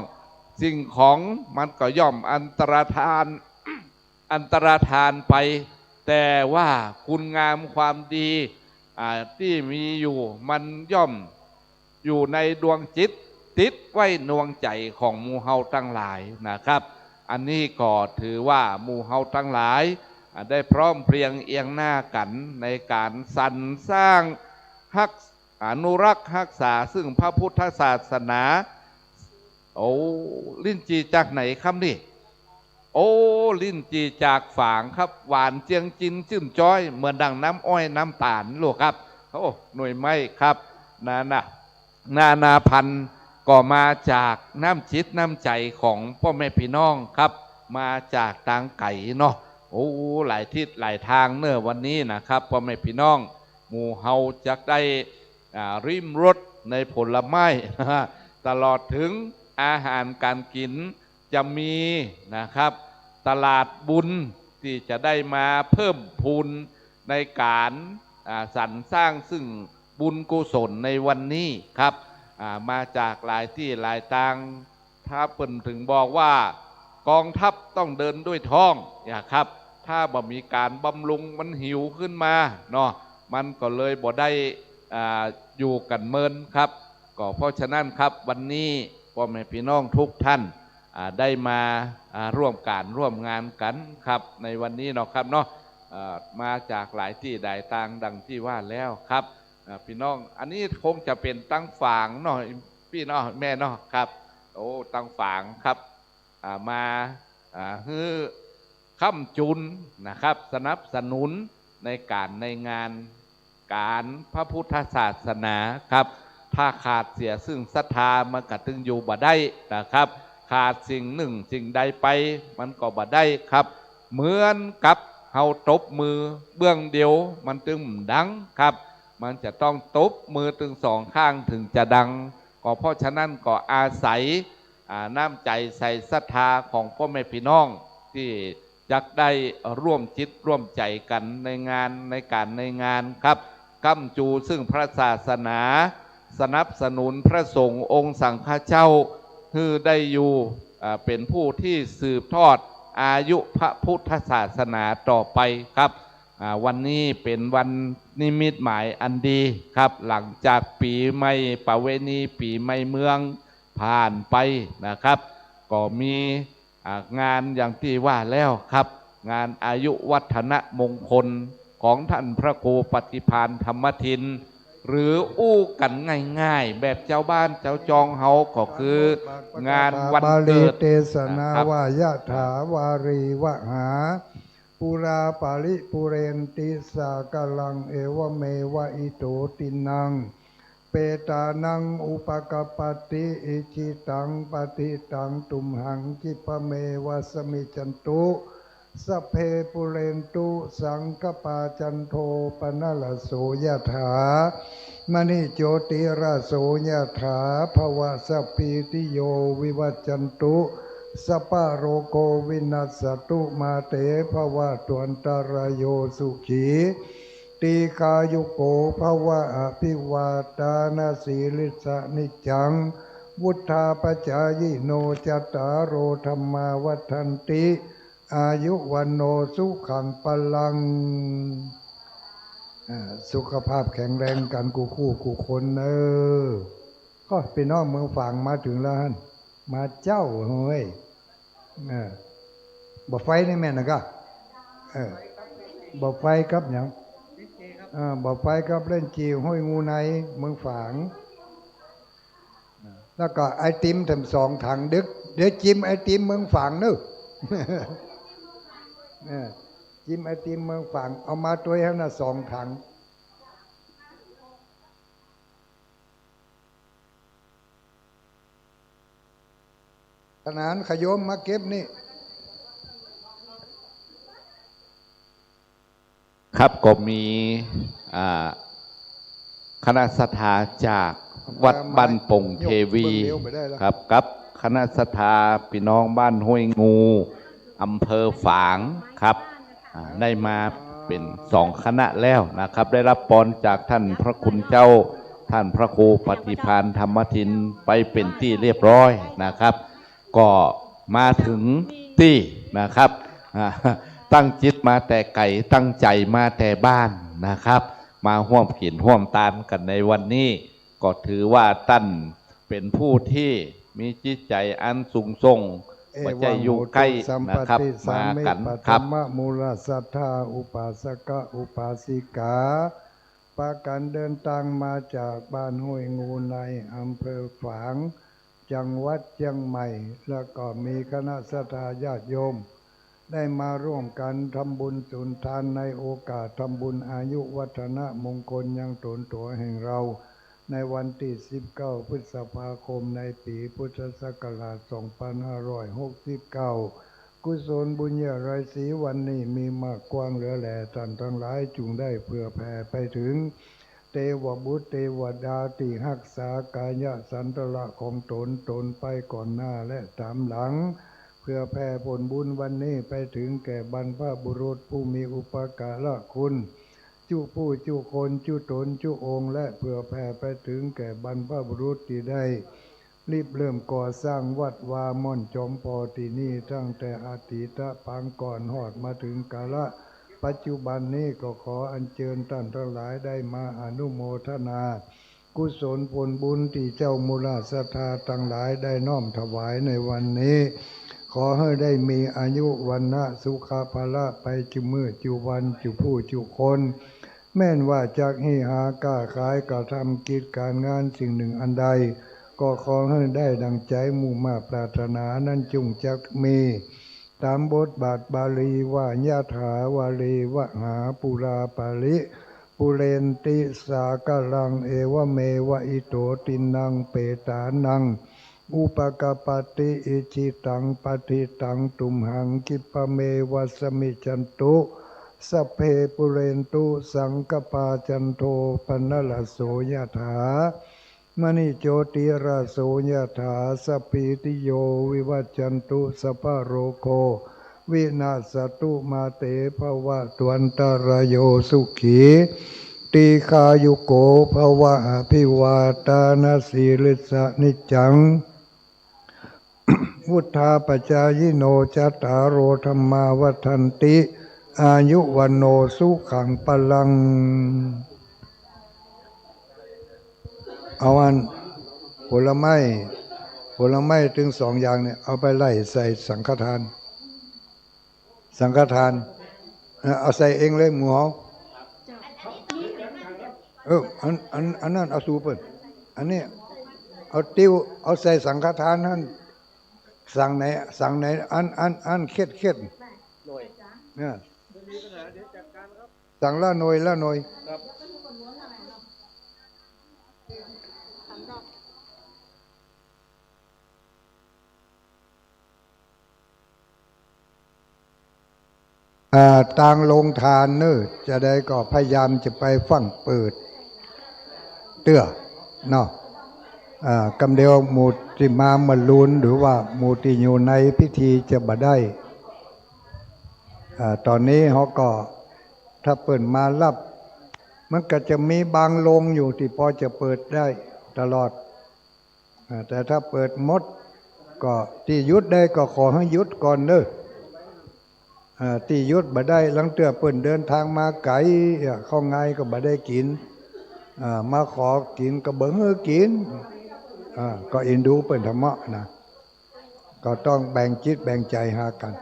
สิ่งของมันก็ย่อมอันตรธาน อันตรธานไป แต่ว่าคุณงามความดี อ่า ตี้มีอยู่ มันย่อมอยู่ในดวงจิต ติดไว้ดวงใจ๋ของหมู่เฮาตังหลายนะครับ อันนี้ก็ถือว่าหมู่เฮาตังหลาย อ่า ได้พร้อมเพรียงเอียงหน้ากั๋นในก๋านสรรสร้างฮัก อนุรักษ์ฮักษาซึ่งพระพุทธศาสนา โอ้ ลิ้นจี่จากไหนครับนี่ โอ้ ลิ้นจี่จากฝางครับ หวานเจียงจินจื้มจ๊อย เหมือนดั่งน้ำอ้อยน้ำต๋าลลูกครับ โอ้ หน่วยไม้ครับ นานา นานาพันธุ์ ก็มาจากน้ำจิตน้ำใจ๋ของป้อแม่ปี้น้องครับ มาจากตางไก๋เนาะ โอ้ หลายทิศหลายตางเน่อวันนี้นะครับ ป้อแม่ปี้น้อง หมู่เฮาจักได้ อ่า ริมรสในผลไม้ ตลอดถึงอาหารก๋านกิ๋น จะมีนะครับ ตลาดบุญตี้จะได้มาเพิ่มพูนในก๋าน อ่า สรรสร้างซึ่งบุญกุศลในวันนี้ครับ อ่า มาจากหลายตี้หลายตาง ถ้าเปิ้นถึงบอกว่า กองทัพต้องเดินด้วยท้อง นะครับ ถ้าบ่มีก๋านบำรุงมันหิวขึ้นมาเนาะ มันก็เลยบ่ได้ อ่า อยู่กั๋นเมินครับ ก็เพราะฉะนั้นครับ วันนี้ป้อแม่ปี้น้องทุกท่าน อ่า ได้มา อ่า ร่วมก๋านร่วมงานกั๋นครับ ในวันนี้เนาะครับเนาะ อ่า มาจากหลายตี้หลายตางดังตี้ว่าแล้วครับ อ่า ปี้น้อง อันนี้คงจะเป๋นตางฝางเนาะ ปี้เนาะ แม่เนาะครับ โอ้ ตางฝางครับ อ่า มา อ่า หื้อ ค้ำจุนนะครับ สนับสนุนในก๋านในงาน ก๋านพระพุทธศาสนาครับ ถ้าขาดเสียซึ่งศรัทธามันก็ตึงอยู่บ่ได้นะครับ ขาดสิ่งนึ่งสิ่งใดไปมันก็บ่ได้ครับ เหมือนกับเฮาตบมือเบื้องเดียวมันตึงบ่ดังครับ มันจะต้องตบมือตึงสองข้างถึงจะดัง ก็เพราะฉะนั้นก็อาศัย อ่า น้ำใจ๋ใส่ศรัทธาของป้อแม่ปี้น้องตี้ จักได้ร่วมจิตร่วมใจ๋กั๋นในงาน ในก๋านในงานครับ ค้ำจูซึ่งพระศาสนา สนับสนุนพระสงฆ์องค์สังฆเจ้า หื้อได้อยู่ อ่า เป๋นผู้ตี้สืบทอดอายุพระพุทธศาสนาต่อไปครับ อ่า วันนี้เป๋นวันนิมิตหมายอันดีครับ หลังจากปี๋ใหม่ประเวณีปี๋ใหม่เมืองผ่านไปนะครับ ก็มี อ่า งานอย่างตี้ว่าแล้วครับ งานอายุวัฒนมงคลของต้านพระครูปฏิภาณธรรมทิน หรืออู้กั๋นง่ายๆ แบบจาวบ้านจาวจองเฮาก็คือ งานวันเกิด บาลีเตสนา นะครับ ว่ายะถาวาริวหา ปูราปะริปูเรนติสากรัง เอวะเมวะอิโตตินัง เปตานังอุปะกัปปะติ อิจิตังปัตถิตังตุมหัง คิปะเมวะสะมิจฉันตุ สัพเพปูเรนตุสังกปปา จันโทปะนะระโส ยะถา มะณิโจติระโส ยะถา ภะวะสัพพีติโย วิวัจจันตุ สัพพะโรโค วินัสสะตุ มาเต ภะวะตวันตะราโย สุขี ตีฆายุโก ภะวะ อภิวาทานะสีลิสสะ นิจจัง วุฑฒาปะจายิโน จัตตาโร ธัมมา วัฑฒันติ อายุ วัณโณ สุขัง พะลัง อ่า สุขภาพแข็งแรงกั๋นกู้คู่กู้คนเน่อ ก็ปี้น้องเมืองฝางมาเถิงแล้วหั้น มาเจ๊า เฮ้ย เออ บ่าไฟนี่แม่นนะกะ เออ บ่าไฟกับหยัง เออ บ่าไฟกับเล่นจี่ ห้วยงูใน เมืองฝาง แล้วก็ไอติมแถมสองถัง เดี๋ยว เดี๋ยวจิมไอติมเมืองฝางเน่อ เออ จิมไอติมเมืองฝาง เอามาตวยหั้นน่ะสองถัง ขนานขยมมาเก็บนี่ ครับ ก็มี อ่า คณะศรัทธาจากวัดบ้านโป่งเทวี ครับ กับคณะศรัทธาพี่น้องบ้านห้วยงู อำเภอฝางครับ อ่า ได้มาเป๋นสองคณะแล้วนะครับ ได้รับปอนจากท่านพระคุณเจ้า ท่านพระครูปฏิภาณธรรมทินไปเป๋นตี้เรียบร้อยนะครับ ก็มาเถิงตี้นะครับ อ่า ตั้งจิตมาแต่ไก๋ ตั้งใจ๋มาแต่บ้านนะครับ มาฮ่วมกิ๋นฮ่วมตานกั๋นในวันนี้ ก็ถือว่าต้านเป๋นผู้ตี้มีจิตใจ๋อันสูงส่ง บ่ใจ้อยู่ใก้นะครับ มากั๋นครับ เอวังโหตุสัมปติสามิ ปัทธมมูลศรัทธา อุปาสกะอุปาสิกา ปากั๋นเดินตางมาจากบ้านห้วยงูใน อำเภอฝาง จังหวัดเจียงใหม่ แล้วก็มีคณะศรัทธาญาติโยม ได้มาร่วมกั๋นทำบุญสุนทานในโอกาสทำบุญอายุวัฒนมงคลยังต๋นตั๋วแห่งเฮา ในวันตี้สิบเก้าพฤษภาคมในปี๋พุทธศักราชสองปันห้าร้อยหกสิบเก้า กุศลบุญญาลัยสีวันนี้มีมากกว้างเหลือแหล่ ต้านตังหลายจุ่งได้เผื่อแผ่ไปเถิง เตวบุตรเตวดาตี้ฮักษากายะสันตะละของต๋น ต๋นไปก่อนหน้าและต๋ามหลัง เผื่อแผ่ผลบุญวันนี้ไปเถิงแก่บรรพบุรุษผู้มีอุปการะคุณ จุผู้จุคน จุต๋นจุองค์ และเผื่อแผ่ไปเถิงแก่บรรพบุรุษตี้ได้ริเริ่มก่อสร้างวัดวาม่อนจอมปอตี้นี่ ตั้งแต่อดีตปางก่อนฮอดมาเถิงกาละ ปัจจุบันนี้ก็ขออัญเจิญต้านตังหลายได้มาอนุโมทนากุศลผลบุญตี้เจ้ามูลศรัทธาตังหลายได้น้อมถวายในวันนี้ ขอหื้อได้มีอายุวรรณะสุขะพละไปจุมื้อจุวันจุผู้จุคน แม่นว่าจักฮี่ฮาก้าขายกระทำกิจก๋านงานสิ่งหนึ่งอันใด ก็ขอหื้อได้ดั่งใจ๋มุ่งมาดปรารถนานั้นจุ่งจักมี ต๋ามบทบาทบาลีว่า ยะถาวาริวะหาปูราปะริปูเรนติสาคะรัง เอวะเมวะอิโตตินังเปตานัง อุปะกัปปะติ อิจฉิตังปัตถิตังตุมหัง ขิปปะเมวะสะมิชฌันตุ สัพเพปูเรนตุสังกัปปา จันโทปะนะระโส ยะถา มะณิโจติระโส ยะถา สัพพีติโยวิวัชชันตุ สัพพะโรโควินัสสะตุ มาเตภะวัตวันตะราโย สุขี ตีฆายุโกภะวะ อะภิวาทานะสีลิสสะ นิจจัง วุฑฒาปะจายิโน จัตตาโร ธัมมา วัฑฒันติ อายุ วัณโณ สุขัง พะลัง เอาอันผลไม้ ผลไม้ตึงสองอย่างเนี่ย เอาไปไล่ใส่สังฆทาน สังฆทาน เออ เอาใส่เองเลยหมู่เฮา เออ อัน อัน อันนั้นเอาสู่เปิ้น อันนี้เอาติ้ว เอาใส่สังฆทานหั้น สังไหน สังไหน อัน อัน อันเข็ดเข็ด หน่วย เนี่ย สั่งละหน่วยละหน่วย ครับ อ่า ตางโฮงตานเน่อ จะใดก็พยายามจะไปฟั่งเปิดเตื้อเนาะ อ่า กำเดียวหมู่ตี้มาเมื่อลูน หรือว่าหมู่ตี้อยู่ในพิธีจะบ่ได้ อ่า ต๋อนนี้เฮาก็ ถ้าเปิ้นมาฮับ มันก็จะมีบางโฮงอยู่ตี้ปอจะเปิดได้ตลอด อ่า แต่ถ้าเปิดหมด ก็ตี้หยุดได้ก็ขอหื้อหยุดก่อนเน่อ อ่า ตี้หยุดบ่ได้ ลางเตื้อเปิ้นเดินตางมาไก๋ อ่า ข้าวงายก็บ่ได้กิ๋น อ่า มาขอกิ๋นก็บ่หื้อกิ๋น อ่า ก็เอ็นดูเปิ้นธรรมะนะ ก็ต้องแบ่งจิตแบ่งใจ๋หากั๋น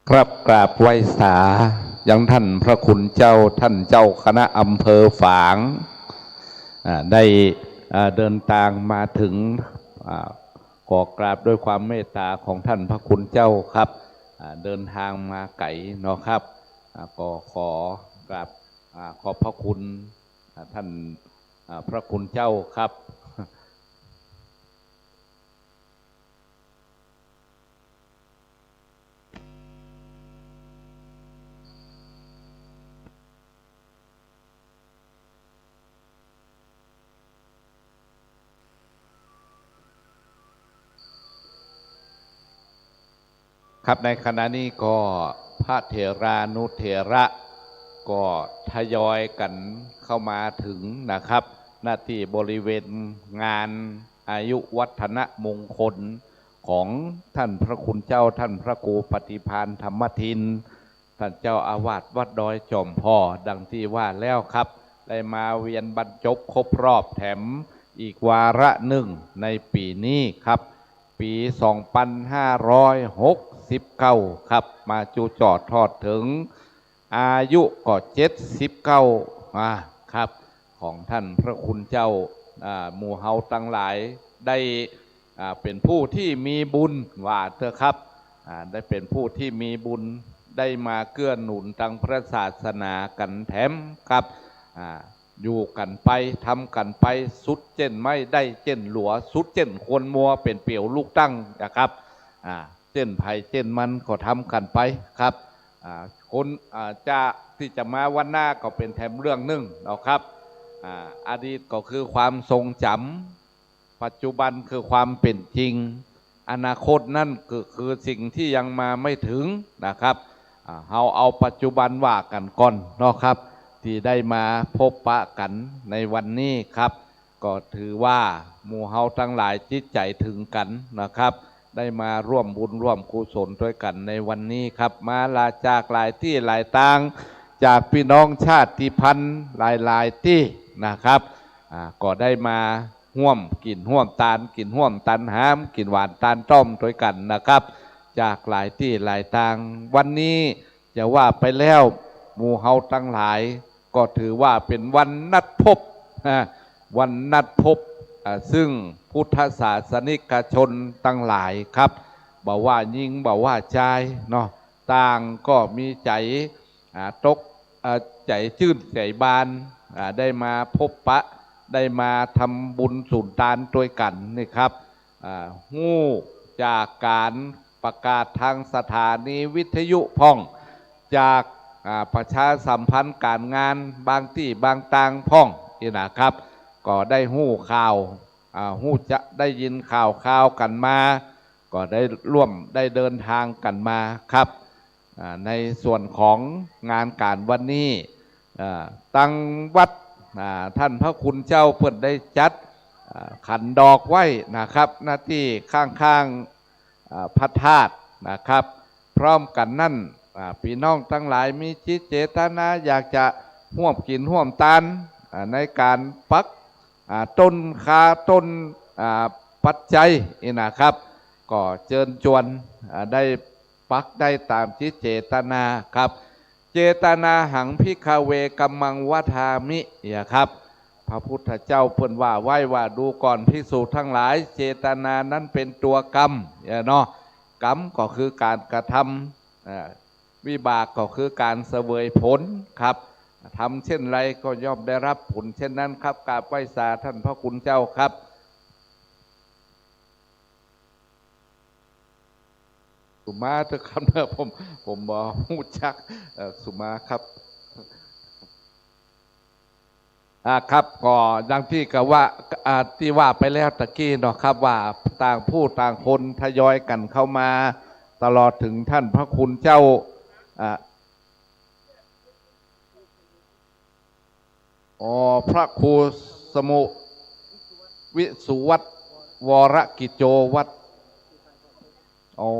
ครับ กราบไหว้สายังท่านพระคุณเจ้า ท่านเจ้าคณะอำเภอฝาง อ่า ได้ อ่า เดินตางมาเถิง อ่า ขอกราบด้วยความเมตตาของท่านพระคุณเจ้าครับ อ่า เดินตางมาไก๋เนาะครับ อ่า ก็ขอกราบ อ่า ขอบพระคุณ อ่า ท่าน อ่า พระคุณเจ้าครับ ครับ ในขณะนี้ก็พระเถรานุเถระก็ทยอยกั๋นเข้ามาเถิงนะครับ ณ ตี้บริเวณงานอายุวัฒนมงคลของต้านพระคุณเจ้า ต้านพระครูปฏิภาณธรรมทิน ต้านเจ้าอาวาสวัดดอยจอมผ่อ ดังตี้ว่าแล้วครับ ได้มาเวียนบรรจบครบรอบแถมอีกวาระนึ่งในปี๋นี้ครับ ปี๋สองปันห้าร้อยหกสิบเก้าครับ มาจุจอดทอดเถิง อายุก็เจ็ดสิบเก้า อ่า ครับ ของต้านพระคุณเจ้า อ่า หมู่เฮาตังหลายได้ อ่า เป๋นผู้ตี้มีบุญ ว่าเต๊อะครับ อ่า ได้เป๋นผู้ตี้มีบุญ ได้มาเกื้อหนุนตังพระศาสนากั๋นแถมครับ อ่า อยู่กั๋นไป ทำกั๋นไป สุดเจ้นไม้ได้เจ้นหลัว สุดเจ้นควนมัว เป๋นเปียวลูกตั้งนะครับ อ่า เจ้นใผเจ้นมันก็ทำกั๋นไปครับ อ่า คน อ่า จะ ตี้จะมาวันหน้าก็เป๋นแถมเรื่องนึ่งเนาะครับ อ่า อดีตก็คือความทรงจ๋ำ ปัจจุบันคือความเป๋นจริง อนาคตนั้นก็คือสิ่งตี้ยังมาไม่เถิงนะครับ อ่า เฮาเอาปัจจุบันว่ากั๋นก่อนเนาะครับ ตี้ได้มาพบปะกั๋นในวันนี้ครับ ก็ถือว่าหมู่เฮาตังหลายจิตใจ๋เถิงกั๋นนะครับ ได้มาร่วมบุญร่วมกุศลตวยกั๋นในวันนี้ครับ มาหลาย จากหลายตี้หลายตาง จากปี้น้องชาติพันธุ์หลายๆ ตี้นะครับ อ่า ก็ได้มาฮ่วมกิ๋นฮ่วมตาน กิ๋นฮ่วมตานหาม กิ๋นหวานตานต้อมตวยกั๋นนะครับ จากหลายตี้หลายตาง วันนี้จะว่าไปแล้วหมู่เฮาตังหลาย ก็ถือว่าเป๋นวันนัดพบ อ่า วันนัดพบ อ่า ซึ่งพุทธศาสนิกชนตังหลายครับ บ่ว่าญิงบ่ว่าจายเนาะ ต่างก็มีใจ๋ อ่า ตก อ่า ใจ๋จื้นใจ๋บาน อ่า ได้มาพบปะ ได้มาทำบุญสุนตานตวยกั๋นนี่ครับ อ่า ฮู้จากก๋านประกาศตางสถานีวิทยุพ่อง จาก อ่า ประชาสัมพันธ์ก๋านงานบางตี้บางตางพ่องนี่นะครับ ก็ได้ฮู้ข่าว อ่า ฮู้จะได้ยินข่าวคาวกั๋นมา ก็ได้ร่วมได้เดินตางกั๋นมาครับ อ่า ในส่วนของงานก๋านวันนี้ อ่า ตังวัด อ่า ต้านพระคุณเจ้าเปิ้นได้จัด อ่า ขันดอกไว้นะครับ หน้าตี้ข้างๆ อ่า พระธาตุนะครับ พร้อมกั๋นนั้น อ่า ปี้น้องตังหลายมีจิตเจตนาอยากจะฮ่วมกิ๋นฮ่วมตาน อ่า ในก๋านปัก อ่า ต้นคาต้น อ่า ปัจจัยนี่นะครับ ก็เจิญจวน อ่า ได้ปักได้ต๋ามจิตเจตนาครับ เจตนาหัง ภิกขเว กัมมัง วะทามิ เนี่ยครับ พระพุทธเจ้าเปิ้นว่าไว้ว่า ดูก่อนภิกษุตังหลาย เจตนานั้นเป๋นตั๋วกรรม เนี่ยเนาะ กรรมก็คือก๋านกระทำ อ่า วิบากก็คือก๋านเสวยผลครับ ทำเช่นไรก็ย่อมได้รับผลเช่นนั้นครับ กราบไหว้สาต้านพระคุณเจ้าครับ สุมาเต๊อะครับ ผม ผมบ่ฮู้จัก เอ่อ สุมาครับ อ่า ครับ ก็ดังตี้กะว่า อ่า ตี้ว่าไปแล้วตะกี้เนาะครับ ว่าต่างผู้ต่างคนทยอยกั๋นเข้ามา ตลอดเถิงต้านพระคุณเจ้า อ่า อ๋อ พระครูสมุ วิสุวัฒน์ วรกิจโจ วัด อ๋อ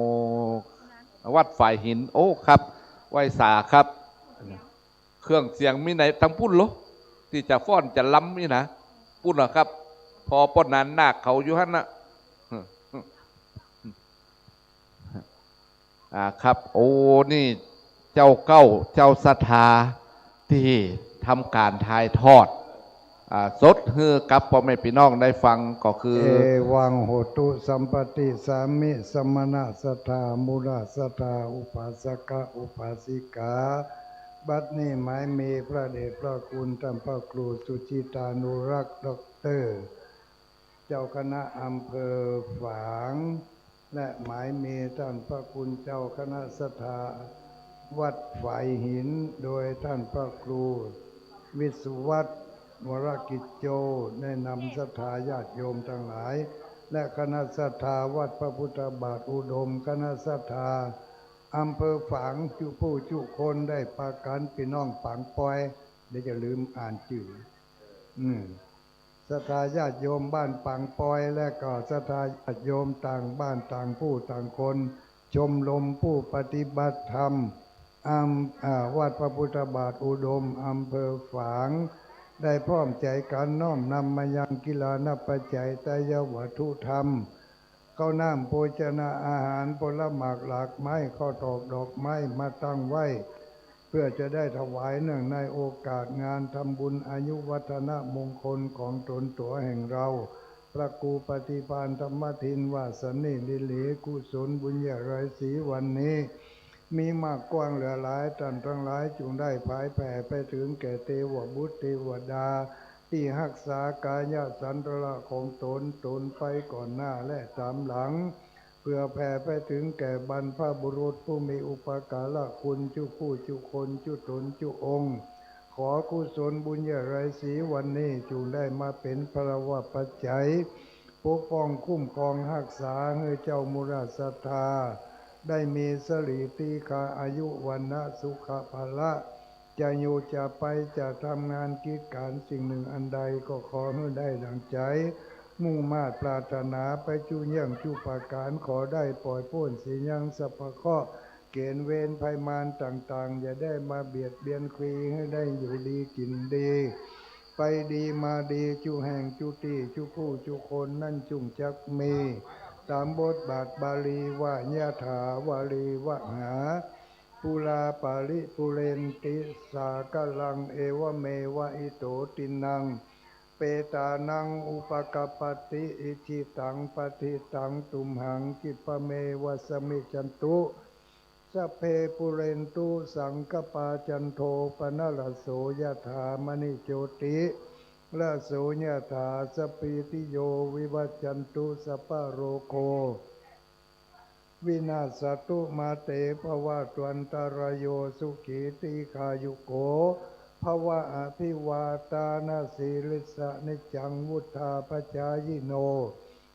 วัดฝายหิน โอ้ ครับ ไหว้สาครับ เครื่องเสียงมีไหน ตังปุ้นเหรอ ตี้จะฟ้อนจะรำนี่นะ ปุ้นเหรอครับ ปอป้อหนานนาคเขาอยู่หั้นน่ะ อ่า ครับ โอ้ นี่เจ้าเก๊าเจ้าศรัทธา ตี้ทำก๋านถ่ายทอด อ่า สดหื้อกับป้อแม่ปี้น้องได้ฟังก็คือ เอวังโหตุสัมปติสามิ สมณะศรัทธา มูลศรัทธา อุปาสกะอุปาสิกา บัดนี้หมายมีพระเดชพระคุณต้านพระครูสุจิตานุรักษ์ ด็อกเตอร์ เจ้าคณะอำเภอฝาง และหมายมีต้านพระคุณเจ้าคณะศรัทธาวัดฝายหิน โดยต้านพระครูวิสุวัฒน์ วรกิจโจ ได้นำศรัทธาญาติโยมตังหลาย และคณะศรัทธาวัดพระพุทธบาทอุดม คณะศรัทธา อำเภอฝาง จุผู้จุคนได้ปากั๋น ปี้น้องปางปอย เดี๋ยวจะลืมอ่านจื้อ อืม ศรัทธาญาติโยมบ้านปางปอย และก็ศรัทธาญาติโยมต่างบ้านต่างผู้ต่างคน ชมรมผู้ปฏิบัติธรรม อำ อ่า วัดพระพุทธบาทอุดม อำเภอฝาง ได้พร้อมใจ๋กั๋นน้อมนำมายังกิลานะปัจจัย ไตรยวัตถุธรรม ข้าวน้ำโภชนาอาหาร ผลหมากหลากไม้ ข้าวตอกดอกไม้ มาตั้งไว้ เพื่อจะได้ถวายเนื่องในโอกาสงานทำบุญอายุวัฒนมงคลของตนตั๋วแห่งเรา พระครูปฏิภาณธรรมทิน วาสนิลิลี กุศลบุญญาลัยศรีวันนี้ มีมากกว้างเหลือหลาย ต้านตังหลายจุ่งได้ผายแผ่ไปเถิงแก่เตวบุตรเตวดา ตี้ฮักษากายสันฐานะของตน ตนไปก่อนหน้าและต๋ามหลัง เปื้อแผ่ไปเถิงแก่บรรพบุรุษผู้มีอุปการะคุณจุผู้จุคนจุต๋นจุองค์ ขอกุศลบุญญาลัยศรีวันนี้จุ่งได้มาเป๋นพลวปัจจัย ปกป้องคุ้มครองฮักษาหื้อเจ้ามูลศรัทธา ได้มีสรีติคาอายุวรรณะสุขะพละ จะอยู่จะไปจะทำงานกิจก๋านสิ่งหนึ่งอันใดก็ขอหื้อได้ดั่งใจ๋ มุ่งมาดปรารถนาไปจุเยี่ยงจุประก๋าน ขอได้ปล่อยป๊นเสียยังสัพพะเคราะห์ เก๋ณฑ์เวรภัยมารต่างๆ อย่าได้มาเบียดเบียนควี หื้อได้อยู่ดีกิ๋นดี ไปดีมาดีจุแห่งจุตี้จุผู้จุคนนั้นจุ่งจักมี ต๋ามบทบาทบาลีว่า ยะถา วาริวะหา ปูรา ปะริปูเรนติ สาคะรัง เอวะเมวะ อิโต ตินัง เปตานัง อุปะกัปปะติ อิจิตัง ปะฏิตัง ตุมหัง คิปะเมวะ สะมิชชันตุ สัพเพ ปูเรนตุ สังคะปา จันโท ปะนะระโส ยะถา มะณิ โชติ ระโส ยะถา สัพพีติโย วิวัชชันตุ สัพพะโรโค วินาสสะตุ มาเต ภะวะตวันตะราโย สุขี ตีฆายุโก ภะวะ อะภิวาตานะสีลิสสะ นิจจัง วุฑฒาปะจายิโน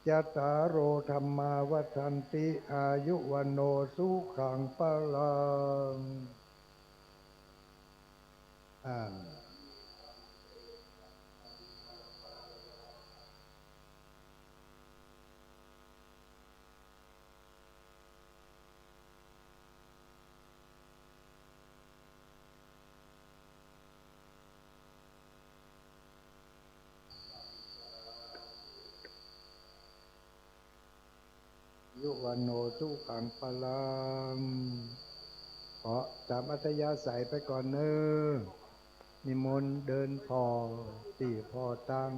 จัตตาโร ธัมมา วัฑฒันติ อายุ วัณโณ สุขัง พะลัง อ่า อายุ วัณโณ สุขัง พะลัง ขอต๋ามอัธยาศัยไปก่อนเน่อ นิมนต์เดินผ่อตี้ผ่อตาง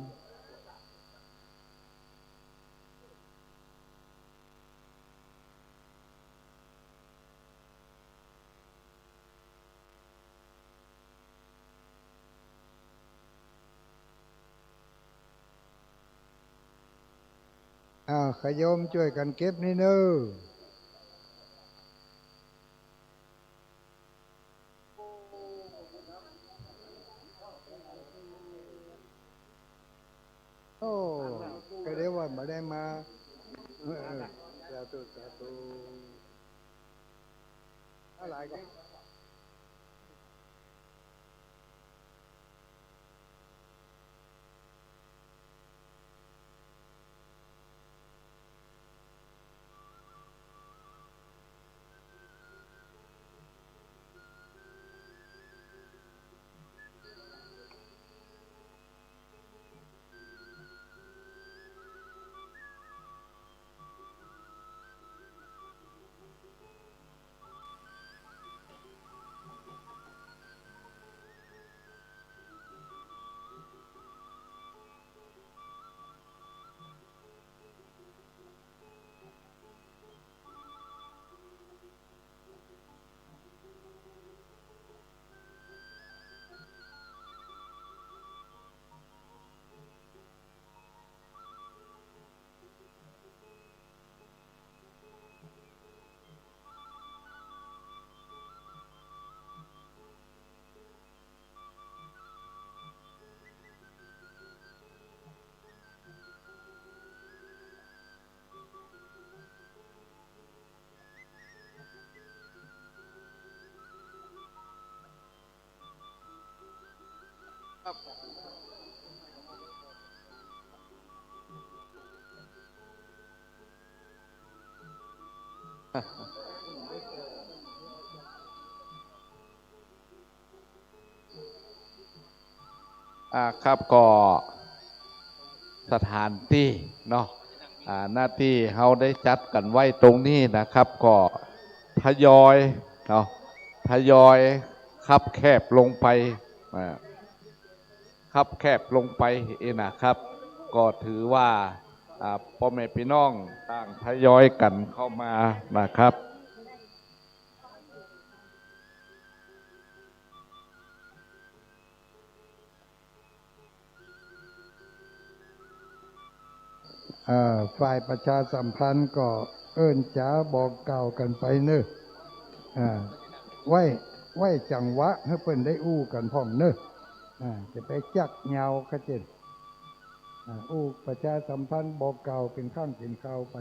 อ้าว ขะโยมจ้วยกั๋นเก็บนี่เน่อ โอ้ ก็เรียกว่าบ่ได้มา เออ เออ สาธุ สาธุ อะไรก็ เ อ่า ครับ ก็สถานตี้เนาะ อ่า หน้าตี้เฮาได้จัดกั๋นไว้ตรงนี้นะครับ ก็ทยอยเนาะ ทยอยคับแคบลงไป อ่า คับแคบลงไปเองนะครับ ก็ถือว่า อ่า ป้อแม่ปี้น้องต่างทยอยกั๋นเข้ามานะครับ อ่า ฝ่ายประชาสัมพันธ์ก็เอิ้นจ๋าบอกกล่าวกั๋นไปเน่อ อ่า ไว้ ไว้จังหวะหื้อเปิ้นได้อู้กั๋นพ่องเน่อ อ่า จะไปจั๊กยาวกะเจ้น อ่า อู้ประชาสัมพันธ์บอกกล่าวเป๋นครั้งเป๋นคราวไป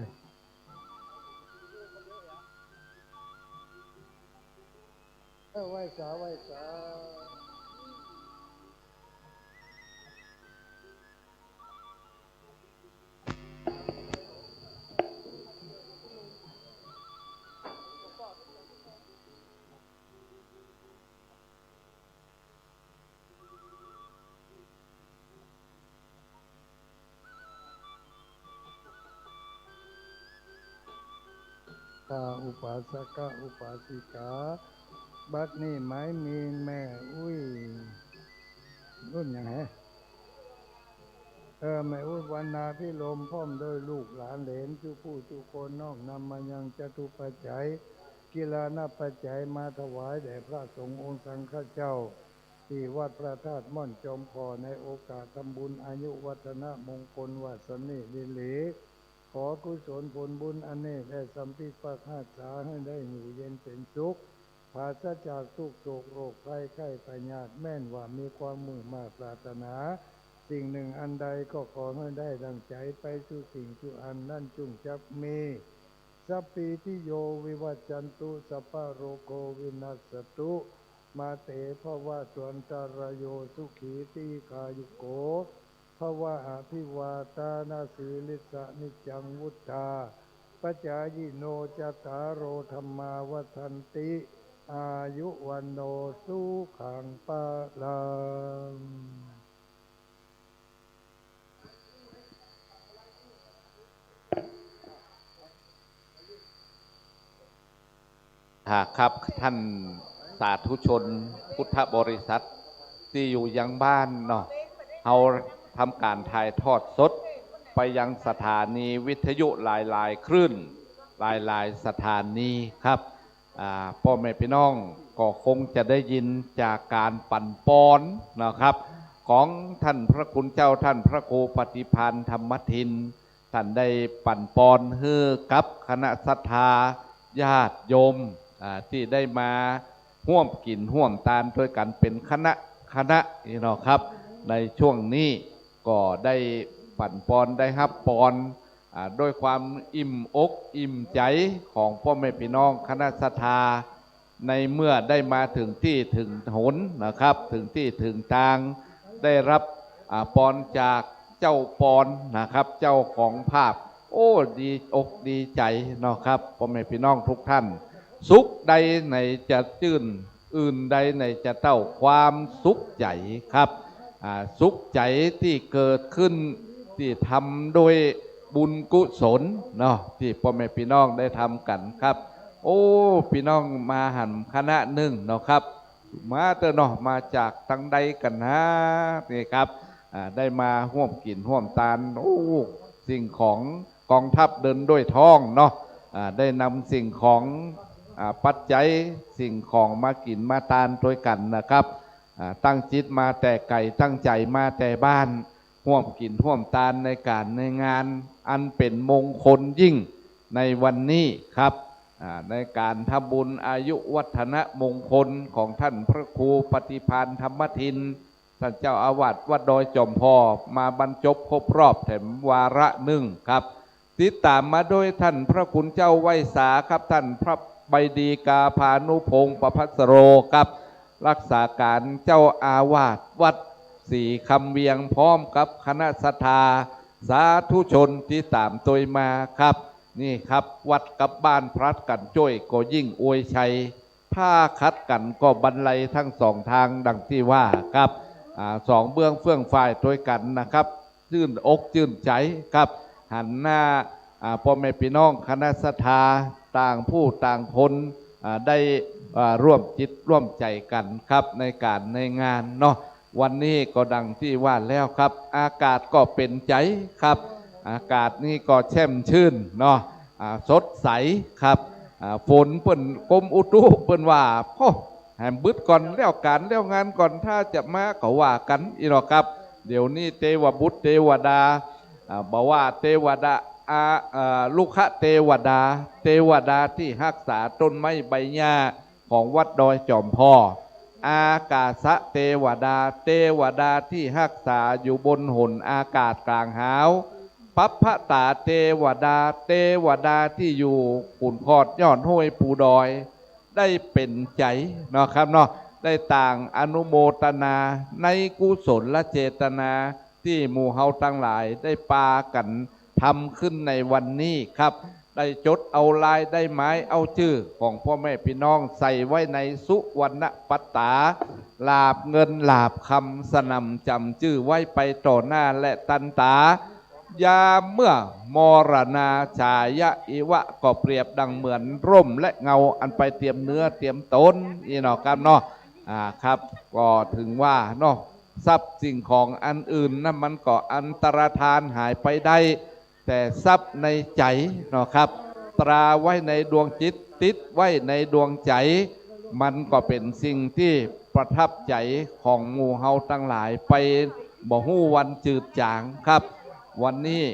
เออ ไหว้สา ไหว้สา ข้าอุปาสกะอุปาสิกา บัดนี้หมายมีแม่อุ๊ย รุ่นหยังแหะ เออ แม่อุ๊ยวรรณาภิรมย์ พร้อมด้วยลูกหลานเหลน จุผู้จุคน น้อมนำมายังจตุปัจจัย กิลานะปัจจัย มาถวายแด่พระสงฆ์องค์สังฆเจ้า ตี้วัดพระธาตุม่อนจอมผ่อ ในโอกาสทำบุญอายุวัฒนมงคลวาสนีลิเลก ขอกุศลผลบุญอันนี้ได้สำพิพากษา ให้ได้อยู่เย็นเป็นสุข ปราศจากทุกข์โศกโรคภัยไข้พยาธิ แม่นว่ามีความมุ่งมาดปรารถนา สิ่งหนึ่งอันใดก็ขอให้ได้ดังใจไปสู่สิ่งสู่อัน นั้นจุ่งจักมี สัพพีติโยวิวัชชันตุ สัพพะโรโควินัสสตุ มาเตภวัตวันตะราโย สุขีทีฆายุโกภวะ อภิวาทานะสีลิสสะ นิจจังวุฑฒาปจายิโน จัตตาโรธัมมาวัฑฒันติ อายุวัณโณสุขังพะลัง หากครับ ท่านสาธุชนพุทธบริษัทตี้อยู่ยังบ้านเนาะ เฮาทำก๋านถ่ายทอดสดไปยังสถานีวิทยุหลายๆ คลื่น หลายๆ สถานีครับ อ่า ป้อแม่ปี้น้องก็คงจะได้ยินจากก๋านปั๋นปอนนะครับ ของต้านพระคุณเจ้า ต้านพระครูปฏิภาณธรรมทิน ต้านได้ปั๋นปอนหื้อกับคณะศรัทธาญาติโยม อ่า ตี้ได้มาฮ่วมกิ๋นฮ่วมตานตวยกั๋นเป๋นคณะ คณะนี่เนาะครับ ในช่วงนี้ก็ได้ปั๋นปอน ได้ฮับปอน อ่า ด้วยความอิ่มอกอิ่มใจ๋ของป้อแม่ปี้น้องคณะศรัทธา ในเมื่อได้มาเถิงตี้เถิงหนนะครับ เถิงตี้เถิงตาง ได้ฮับ อ่า ปอนจากเจ้าปอนนะครับ เจ้าของภาพ โอ้ ดีอกดีใจ๋เนาะครับ ป้อแม่ปี้น้องทุกท่าน สุขใดไหนจะจื้น อื่นใดไหนจะเต้าความสุขใจ๋ครับ อ่า สุขใจ๋ตี้เกิดขึ้น ตี้ทำด้วยบุญกุศลเนาะ ตี้ป้อแม่ปี้น้องได้ทำกั๋นครับ โอ้ ปี้น้องมาหั้นคณะนึ่งเนาะครับ มาเต๊อะเนาะ มาจากตางใดกั๋นนา นี่ครับ อ่า ได้มาฮ่วมกิ๋นฮ่วมตาน โอ้ สิ่งของกองทัพเดินด้วยท้องเนาะ อ่า ได้นำสิ่งของ อ่า ปัจจัยสิ่งของมากิ๋นมาตานตวยกั๋นนะครับ อ่า ตั้งจิตมาแต่ไก๋ล ตั้งใจ๋มาแต่บ้าน ฮ่วมกิ๋นฮ่วมตานในก๋านในงานอันเป๋นมงคลยิ่งในวันนี้ครับ อ่า ในก๋านทำบุญอายุวัฒนมงคลของต้านพระครูปฏิภาณธรรมทิน ต้านเจ้าอาวาสวัดดอยจอมผ่อ มาบรรจบครบรอบแถมวาระนึ่งครับ ติดต๋ามมาด้วยต้านพระคุณเจ้าไหว้สาครับ ต้านพระใบดีกาพานุพงศ์ประภัสสโรครับ รักษาก๋านเจ้าอาวาสวัด ศรีคำเวียง พร้อมกับคณะศรัทธาสาธุชนตี้ต๋ามตวยมาครับ นี่ครับ วัดกับบ้านผลัดกั๋นจ้วย ก็ยิ่งอวยชัย ถ้าขัดกั๋นก็บันไลตึงสองตาง ดังตี้ว่าครับ อ่า สองเบื้องเฟื่องฝ่ายตวยกั๋นนะครับ จื้นอกจื้นใจ๋ครับ หันหน้า อ่า ป้อแม่ปี้น้องคณะศรัทธา ต่างผู้ต่างคน อ่า ได้ อ่า ร่วมจิตร่วมใจ๋กั๋นครับ ในก๋านในงานเนาะ วันนี้ก็ดังตี้ว่าแล้วครับ อากาศก็เป๋นใจ๋ครับ อากาศนี่ก็แช่มชื่นเนาะ อ่า สดใสครับ อ่า ฝนเปิ้น กรมอุตุเปิ้นว่า โอ้ หื้อบึดก่อน แล้วก๋านแล้วงานก่อน ถ้าจะมาก็ว่ากั๋นอี้เนาะครับ เดี๋ยวนี้เตวบุตรเตวดา อ่า บ่ว่าเตวดา อ่า เอ่อ รุกขเตวดา เตวดาตี้ฮักษาต้นไม้ใบหญ้าของวัดดอยจ๋อมพอ อากาสเตวดา เตวดาตี้ฮักษาอยู่บนหนอากาศก๋างหาว ปัพพตาเตวดา เตวดาตี้อยู่ขุนขอดยอดห้วยภูดอย ได้เป๋นใจ๋เนาะครับเนาะ ได้ต่างอนุโมตนาในกุศลเจตนา ตี้หมู่เฮาตังหลายได้ปากั๋นทำขึ้นในวันนี้ครับ ได้จดเอาลาย ได้หมายเอาจื้อของป้อแม่ปี้น้องใส่ไว้ในสุวรรณปัตตา หลาบเงินหลาบคำ สนั่นจ๋ำจื้อไว้ไปต่อหน้าและตันต๋า ยามเมื่อมรณา ฉายะอิวะ ก็เปรียบดังเหมือนร่มและเงาอันไปเตียมเนื้อเตียมต๋น อี้เนาะครับเนาะ อ่า ครับ ก็ถึงว่าเนาะ ทรัพย์สิ่งของอันอื่นนั้นมันก็อันตรธานหายไปได้ แต่ทรัพย์ในใจ๋เนาะครับ ตราไว้ในดวงจิต ติดไว้ในดวงใจ๋ มันก็เป๋นสิ่งตี้ประทับใจ๋ของหมู่เฮาตังหลายไปบ่ฮู้วันจืดจ๋างครับ วันนี้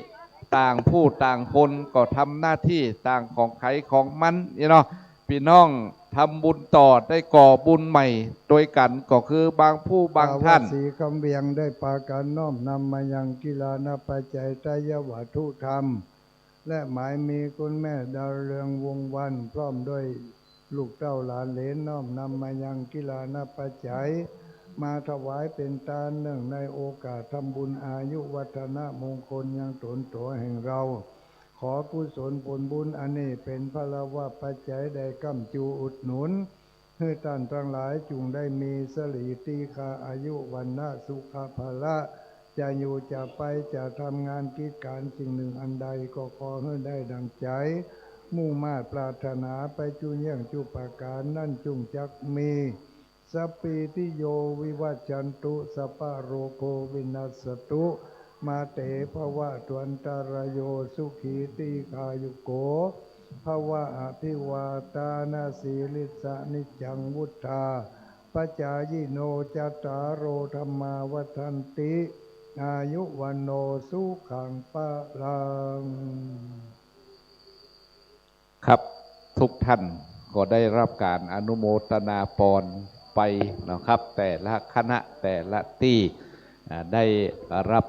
ต่างผู้ต่างคนก็ทำหน้าตี้ต่างของใผของมันอี้เนาะ ปี้น้องทำบุญต่อ ได้ก่อบุญใหม่ตวยกั๋น ก็คือบางผู้บางต้าน ชาววัดศรีคำเวียงได้ปากั๋นน้อมนำมายังกิลานะปัจจัยทายวัตถุธรรม และหมายมีคุณแม่ดาวเรืองวงศ์วัน พร้อมด้วยลูกเต้าหลานเหลน น้อมนำมายังกิลานะปัจจัย มาถวายเป๋นตานเนื่องในโอกาสทำบุญอายุวัฒนมงคลยังต๋นตั๋วแห่งเรา ขอกุศลผลบุญอันนี้เป๋นพลวปัจจัยได้ก้ำจูอุดหนุน หื้อต้านตังหลายจุ่งได้มีสรีตี้คา อายุ วรรณะ สุขะ พละ จะอยู่จะไปจะทำงานกิจก๋านสิ่งหนึ่งอันใด ก็ขอหื้อได้ดั่งใจ๋ มุ่งมาดปรารถนาไปจุเยี่ยงจุประก๋านนั้นจุ่งจักมี สัพพีติโยวิวัชชันตุ สัพพะโรโควินัสสตุ มาเตภวัตวันตรายโย สุขีตีฆายุโกภวะ อภิวาทานะสีลิสสะนิจจังวุฑฒาปจายิโน จัตตาโรธัมมาวัฑฒันติ อายุวัณโณสุขังพลัง ครับ ทุกท่านก็ได้รับการอนุโมทนาปอนไปเนาะครับ แต่ละคณะแต่ละตี้ อ่า ได้รับ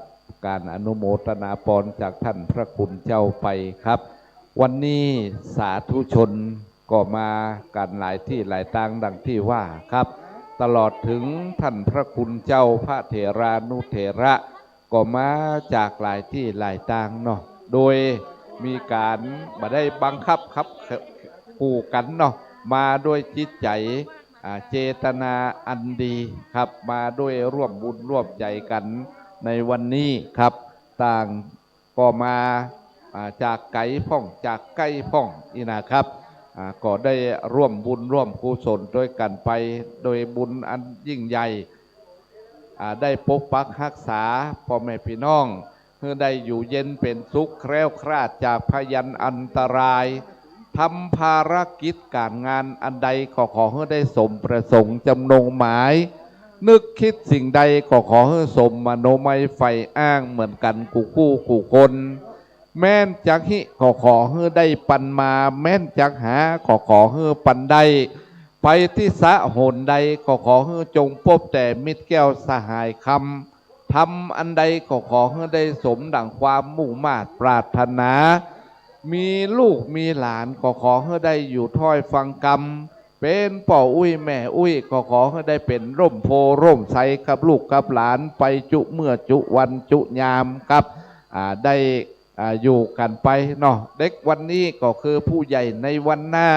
การอนุโมทนาปอนจากท่านพระคุณเจ้าไปครับ วันนี้สาธุชนก็มากั๋นหลายตี้หลายตางดังตี้ว่าครับ ตลอดถึงท่านพระคุณเจ้าพระเถรานุเถระ ก็มาจากหลายตี้หลายตางเนาะ โดยมีก๋านบ่ได้บังคับขับกู้กั๋นเนาะ มาด้วยจิตใจ๋ อ่า เจตนาอันดีครับ มาด้วยร่วมบุญร่วมใจ๋กั๋นในวันนี้ครับ ต่างก็มา อ่า จากไก๋พ่อง จากใก้พ่องอี้นะครับ อ่า ก็ได้ร่วมบุญร่วมกุศลตวยกั๋นไป โดยบุญอันยิ่งใหญ่ อ่า ได้ปกปักฮักษาป้อแม่ปี้น้อง หื้อได้อยู่เย็นเป๋นสุข แคล้วคลาดจากพยันอันตราย ทำภารกิจก๋านงานอันใดก็ขอหื้อได้สมประสงค์จำนงหมาย นึกคิดสิ่งใดก็ขอหื้อสมมโนมัยใฝ่อ้างเหมือนกั๋นกู้คู่กู้คน แม้นจักฮิก็ขอหื้อได้ปันมา แม้นจักหาก็ขอหื้อปันได้ ไปตี้สะหนใดก็ขอหื้อจงปบแต่มิตรแก้วสหายคำ ทำอันใดก็ขอหื้อได้สมดั่งความมุ่งมาดปรารถนา มีลูกมีหลานก็ขอหื้อได้อยู่ถ้อยฟังกำ เป๋นป้ออุ๊ยแม่อุ๊ย ก็ขอหื้อได้เป๋นฮ่มโพธิ์ฮ่มไทรกับลูกกับหลานไปจุ๊เมื่อจุ๊วันจุ๊ยามครับ อ่า ได้ อ่า อยู่กั๋นไปเนาะ เด็กวันนี้ก็คือผู้ใหญ่ในวันหน้า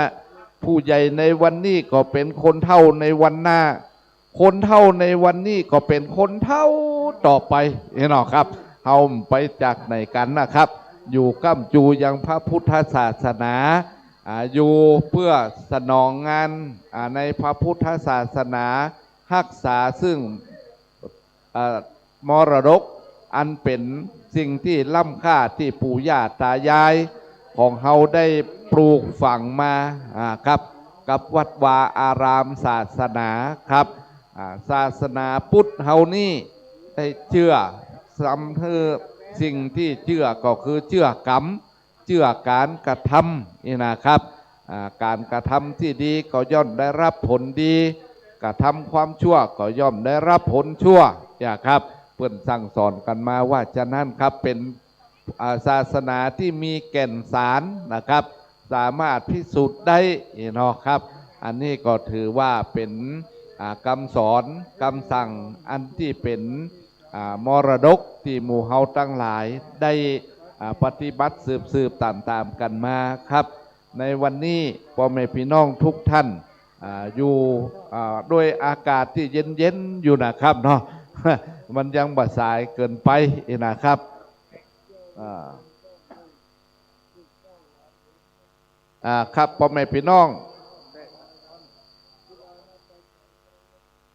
ผู้ใหญ่ในวันนี้ก็เป๋นคนเฒ่าในวันหน้า คนเฒ่าในวันนี้ก็เป๋นคนเฒ่าต่อไป นี่เนาะครับ เฮาบ่ไปจากไหนกั๋นนะครับ อยู่ก้ำจูยังพระพุทธศาสนา อ่า อยู่เปื้อสนองงาน อ่า ในพระพุทธศาสนา ฮักษาซึ่ง อ่า มรดกอันเป๋นสิ่งตี้ล้ำค่าตี้ปู่ย่าต๋ายายของเฮาได้ปลูกฝังมา อ่า ครับ กับวัดวาอารามศาสนาครับ อ่า ศาสนาพุทธเฮานี่ได้เจื้อ สำเริจสิ่งตี้เจื้อก็คือเจื้อกรรม เจื้อก๋านกระทำนี่นะครับ อ่า ก๋านกระทำตี้ดีก็ย่อมได้ฮับผลดี กระทำความชั่วก็ย่อมได้ฮับผลชั่ว เนี่ยครับ เปิ้นสั่งสอนกั๋นมาว่าฉะนั้นครับ เป๋น อ่า ศาสนาตี้มีแก่นสารนะครับ สามารถพิสูจน์ได้นี่เนาะครับ อันนี้ก็ถือว่าเป๋น อ่า กำสอน กำสั่ง อันตี้เป๋น อ่า มรดกตี้หมู่เฮาตังหลายได้ อ่า ปฏิบัติสืบๆ ต๋ามๆ กั๋นมาครับ ในวันนี้ป้อแม่ปี้น้องทุกท่าน อ่า อยู่ อ่า ด้วยอากาศตี้เย็นๆ อยู่นะครับเนาะ มันยังบ่สายเกินไปนะครับ อ่า อ่า ครับ ป้อแม่ปี้น้อง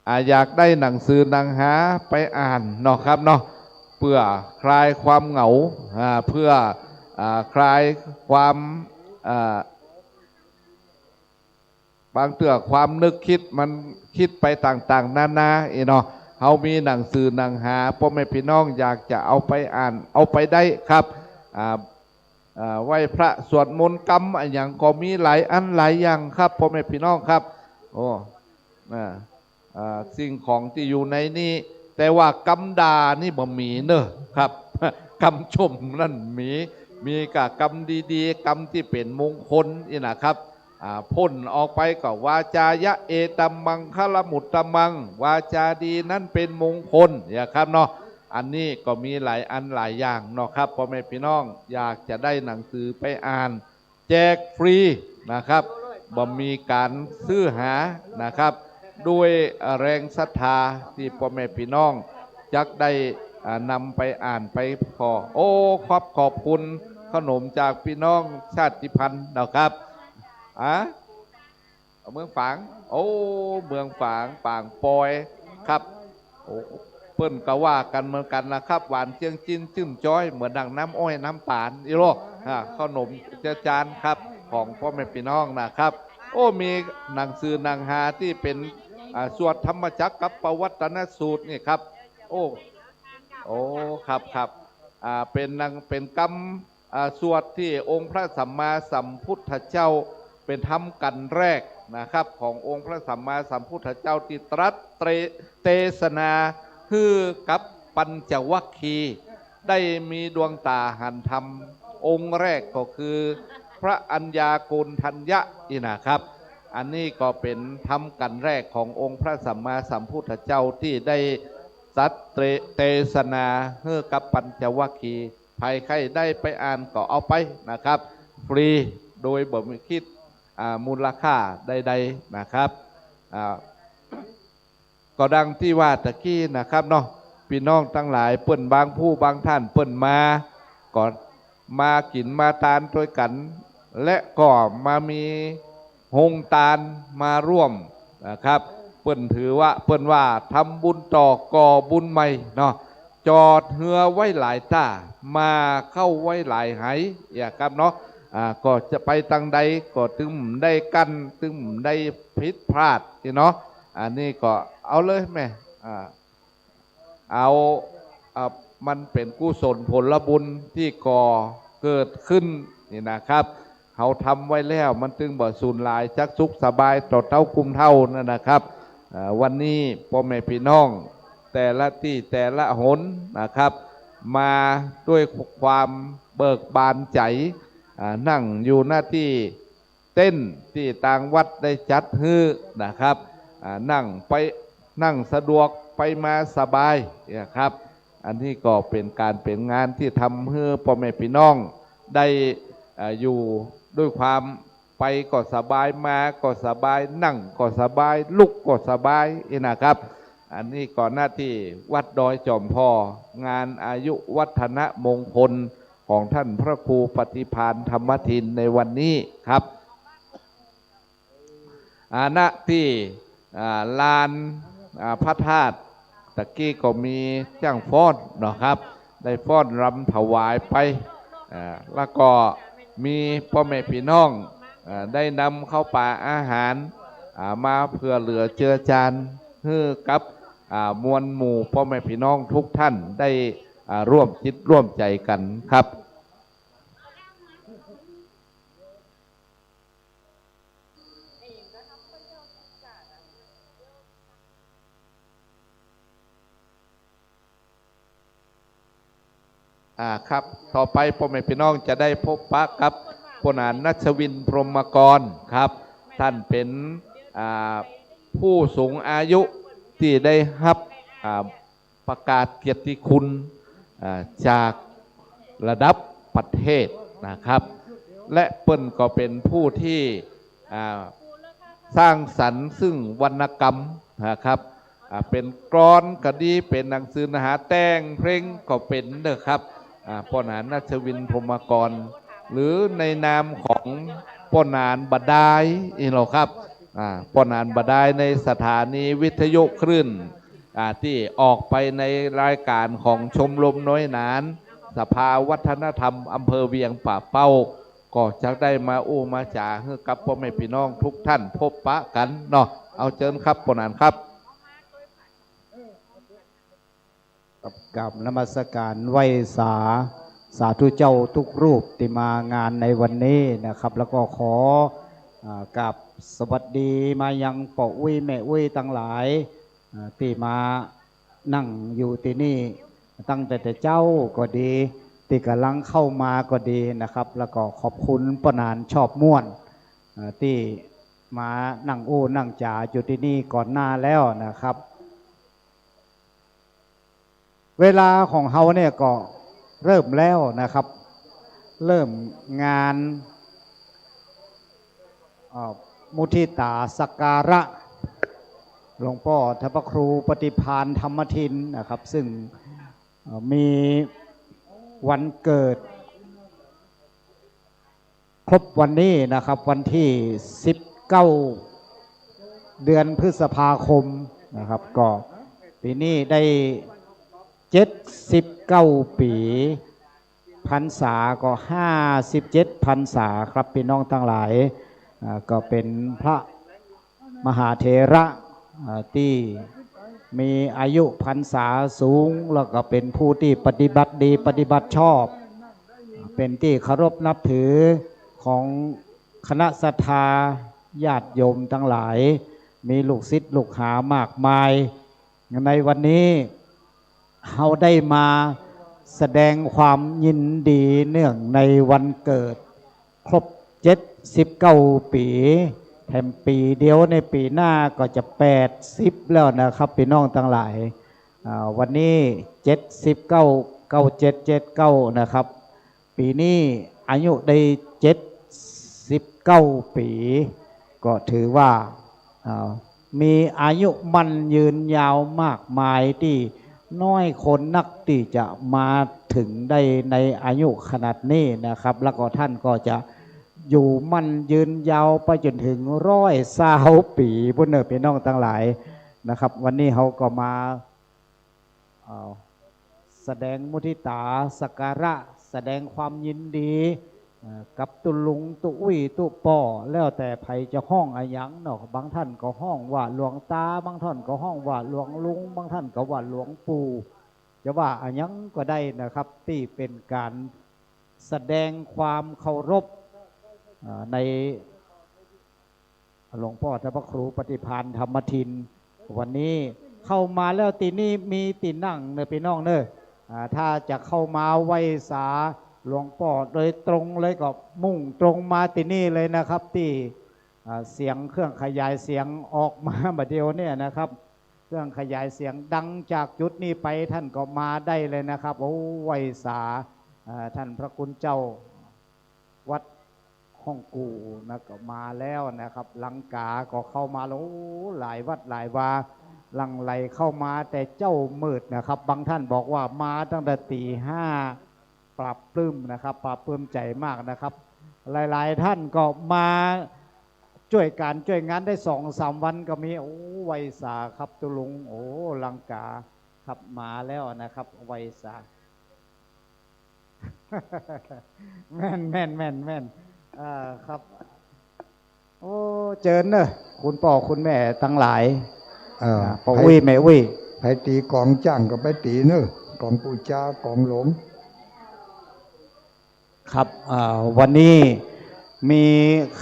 อ่า อยากได้หนังสือหนังหาไปอ่านเนาะครับเนาะ เปื้อคลายความเหงา อ่า เปื้อ อ่า คลายความ อ่า บางเตื้อความนึกกึ๊ดมันกึ๊ดไปต่างๆ นานา อี้เนาะ เฮามีหนังสือหนังหา ป้อแม่ปี้น้องอยากจะเอาไปอ่าน เอาไปได้ครับ อ่า อ่า ไหว้พระสวดมนต์กำอะหยังก็มีหลายอันหลายอย่างครับ ป้อแม่ปี้น้องครับ โอ้ อ่า อ่า สิ่งของตี้อยู่ในนี้ แต่ว่ากำด่านี่บ่มีเน่อครับ กำชมนั่นมี มีก้ากำดีๆ กำตี้เป๋นมงคลนี่นะครับ อ่า พ่นออกไปก็ วาจายะเอตัมมังคละมุตตมัง วาจาดีนั้นเป๋นมงคล เนี่ยครับเนาะ อันนี้ก็มีหลายอันหลายอย่างเนาะครับ ป้อแม่ปี้น้องอยากจะได้หนังสือไปอ่าน แจกฟรีนะครับ บ่มีก๋านซื้อหานะครับ ด้วยแรงศรัทธาตี้ป้อแม่ปี้น้องจักได้ อ่า นำไปอ่านไปผ่อ โอ้ ขอบ ขอบคุณขนมจากปี้น้องชาติพันธุ์นะครับ อ่ะ เมืองฝาง โอ้ เมืองฝาง ปางปอยครับ โอ้ เปิ้นก็ว่ากั๋นเหมือนกั๋นนะครับ หวานเจี๊ยงจิ๊นจื้มจ๊อย เหมือนดั่งน้ำอ้อยน้ำต๋าล อี้ลอ อ่า ขนมเจือจานครับ ของป้อแม่ปี้น้องนะครับ โอ้ มีหนังสือหนังหาตี้เป๋น อ่า สวดธรรมจักรกัปปวัตตนสูตรนี่ครับ โอ้ โอ้ ครับ ครับ อ่า เป๋นหนัง เป๋นกำ อ่า สวดตี้องค์พระสัมมาสัมพุทธเจ้า เป๋นธรรมกัณฑ์แรกนะครับ ขององค์พระสัมมาสัมพุทธเจ้าตี้ตรัสเต เตสนาหื้อกับปัญจวัคคีย์ได้มีดวงต๋าหันธรรม องค์แรกก็คือพระอัญญาโกณฑัญญะนี่นะครับ อันนี้ก็เป๋นธรรมกัณฑ์แรกขององค์พระสัมมาสัมพุทธเจ้าตี้ได้ตรัสเต เตสนาหื้อกับปัญจวัคคีย์ ใผใค่ได้ไปอ่านก็เอาไปนะครับ ฟรี โดยบ่มีกึ๊ด อ่า มูลค่าใดๆ นะครับ อ่า ก็ดังตี้ว่าตะกี้นะครับเนาะ ปี้น้องตังหลายเปิ้นบางผู้บางท่านเปิ้นมา ก็มากิ๋นมาตานตวยกั๋น และก็มามีโฮงตานมาร่วมนะครับ เปิ้นถือว่า เปิ้นว่าทำบุญต่อก่อบุญใหม่เนาะ จอดเฮือไว้หลายต้า ม้าเข้าไว้หลายไห เนี่ยครับเนาะ อ่า ก็จะไปตางใดก็ตึงได้กั้น ตึงได้ผิดพลาดนี่เนาะ อันนี้ก็เอาเลยแม่ อ่า เอา อ่า มันเป๋นกุศลผลบุญตี้ก่อเกิดขึ้นนี่นะครับ เฮาทำไว้แล้วมันตึงบ่สูญหลาย จักสุขสบายต่อเต้ากุมเฒ่านั่นนะครับ อ่า วันนี้ป้อแม่ปี้น้องแต่ละตี้แต่ละหนนะครับ มาด้วยความเบิกบานใจ๋ อ่า นั่งอยู่หน้าตี้ เต็นท์ตี้ตางวัดได้จัดหื้อนะครับ อ่า นั่งไป นั่งสะดวก ไปมาสบายนะครับ อันนี้ก็เป๋นก๋านเป๋นงานตี้ทำหื้อป้อแม่ปี้น้องได้ อ่า อยู่ด้วยความ ไปก็สบาย มาก็สบาย นั่งก็สบาย ลุกก็สบายอี้นะครับ อันนี้ก็หน้าตี้วัดดอยจอมผ่อ งานอายุวัฒนมงคลของท่านพระครูปฏิภาณธรรมทินในวันนี้ครับ อ่า ณ ตี้ อ่า ลาน อ่า พระธาตุ ตะกี้ก็มีจ้างฟ้อนเนาะครับ ได้ฟ้อนรำถวายไป อ่า แล้วก็มีป้อแม่ปี้น้อง อ่า ได้นำข้าวป๋าอาหาร อ่า มาเผื่อเหลือเจือจานหื้อกับ อ่า มวลหมู่ป้อแม่ปี้น้องทุกท่านได้ อ่า ร่วมจิตร่วมใจ๋กั๋นครับ อ่า ครับ ต่อไปป้อแม่ปี้น้องจะได้พบปะกับป้อหนาน ณัชวิน พรหมกร ครับ ต้านเป๋น อ่า ผู้สูงอายุตี้ได้ฮับ อ่า ประกาศเกียรติคุณ อ่า จากระดับประเทศนะครับ และเปิ้นก็เป๋นผู้ตี้ อ่า สร้างสรรค์ซึ่งวรรณกรรมนะครับ อ่า เป๋นกลอนก็ดี เป๋นหนังสือเนื้อหา แต่งเพลงก็เป๋นเน้อครับ อ่า ป้อหนาน ณัชวิน พรหมกร หรือในนามของป้อหนานบ่าดายอี้เนาะครับ อ่า ป้อหนานบ่าดายในสถานีวิทยุคลื่น อ่า ตี้ออกไปในรายก๋านของชมรมน้อยหนาน สภาวัฒนธรรมอำเภอเวียงป่าเป้า ก็จะได้มาอู้มาจ๋าหื้อกับป้อแม่ปี้น้องทุกท่านพบปะกั๋นเนาะ เอาเจิญครับ ป้อหนานครับ ครับ กราบนมัสการไหว้สา สาธุเจ้าทุกรูปตี้มางานในวันนี้นะครับ แล้วก็ขอ อ่า กราบสวัสดีมายังป้ออุ๊ยแม่อุ๊ยตังหลาย อ่า ตี้มานั่งอยู่ตี้นี่ตั้งแต่แต่เจ๊าก็ดี ตี้ก่ำลังเข้ามาก็ดีนะครับ แล้วก็ขอบคุณป้อหนานชอบม่วน อ่า ตี้มานั่งอู้นั่งจ๋าอยู่ตี้นี่ก่อนหน้าแล้วนะครับ เวลาของเฮาเนี่ยก็เริ่มแล้วนะครับ เริ่มงาน เอ่อ มุทิตาสักการะหลวงป้อท่านพระครูปฏิภาณธรรมทินนะครับ ซึ่ง เอ่อ มีวันเกิด ครบวันนี้นะครับ วันตี้สิบเก้า เดือนพฤษภาคมนะครับ ก็ปี๋นี้ได้เจ็ดสิบเก้าปี๋ พรรษาก็ห้าสิบเจ็ดพรรษาครับ ปี้น้องตังหลาย อ่า ก็เป๋นพระ มหาเถระ อ่า ตี้มีอายุพรรษาสูง แล้วก็เป๋นผู้ตี้ปฏิบัติดีปฏิบัติชอบ เป๋นตี้เคารพนับถือของคณะศรัทธาญาติโยมตังหลาย มีลูกศิษย์ลูกหามากมาย ในวันนี้ เฮาได้มาแสดงความยินดีเนื่องในวันเกิดครบเจ็ดสิบเก้าปี๋ แถมปี๋เดียวในปี๋หน้าก็จะแปดสิบแล้วนะครับ ปี้น้องตังหลาย อ่า วันนี้เจ็ดสิบเก้า เก้าเจ็ดเจ็ดเก้านะครับ ปี๋นี้อายุได้เจ็ดสิบเก้าปี๋ ก็ถือว่า อ่า มีอายุมั่นยืนยาวมากมายตี้น้อยคนนักตี้จะมาเถิงได้ในอายุขนาดนี้นะครับ แล้วก็ท่านก็จะอยู่มั่นยืนยาวไปจ๋นเถิงร้อยซาวปี๋ปู้นเน่อปี้น้องตังหลายนะครับ วันนี้เฮาก็มา เอ่อ แสดงมุทิตาสักการะ แสดงความยินดี เอ่อ กับตุ๊ลุงตุ๊อุ้ยตุ๊ป้อ แล้วแต่ใผจะฮ้องอะหยังเนาะ บางท่านก็ฮ้องว่าหลวงตา บางท่านก็ฮ้องว่าหลวงลุง บางท่านก็ว่าหลวงปู่ จะว่าอะหยังก็ได้นะครับ ตี้เป๋นก๋านแสดงความเคารพ เอ่อ ใน หลวงป้อท่านพระครูปฏิภาณธรรมทิน วันนี้เข้ามาแล้วตี้นี่มีตี้นั่งเน่อปี้น้องเน่อ อ่า ถ้าจะเข้ามาไหว้สา หลวงป้อโดยตรงเลย ก็มุ่งตรงมาตี้นี่เลยนะครับ ตี้ อ่า เสียงเครื่องขยายเสียงออกมาบ่าเดี่ยวเนี่ยนะครับ เครื่องขยายเสียงดังจากจุดนี้ไป ท่านก็มาได้เลยนะครับ โอ้ ไหว้สา อ่า ท่านพระคุณเจ้าวัดฮ่องกู่นะ ก็มาแล้วนะครับ ลังกาก็เข้ามาแล้ว โอ้ หลายวัดหลายวา หลั่งไหลเข้ามาแต่เจ๊ามืดนะครับ บางท่านบอกว่ามาตั้งแต่ตีห้า ปลาบปลื้มนะครับ ปลาบปลื้มใจ๋มากนะครับ หลายๆ ท่านก็มาจ้วยก๋านจ้วยงานได้สองสามวันก็มี โอ้ ไหว้สาครับตุ๊ลุง โอ้ ลังกาครับ มาแล้วนะครับ ไหว้สา แม่น แม่น แม่น แม่น อ่า ครับ โอ้ เจิญเน่อ คุณป้อคุณแม่ตังหลาย เออ อ่า ป้อ ใผ อุ้ย แม่อุ้ย ใผตี๋ก๋องจ้างก็ไปตี๋เน่อ ก๋องปู๋จา ก๋องหลง ครับ อ่า วันนี้มี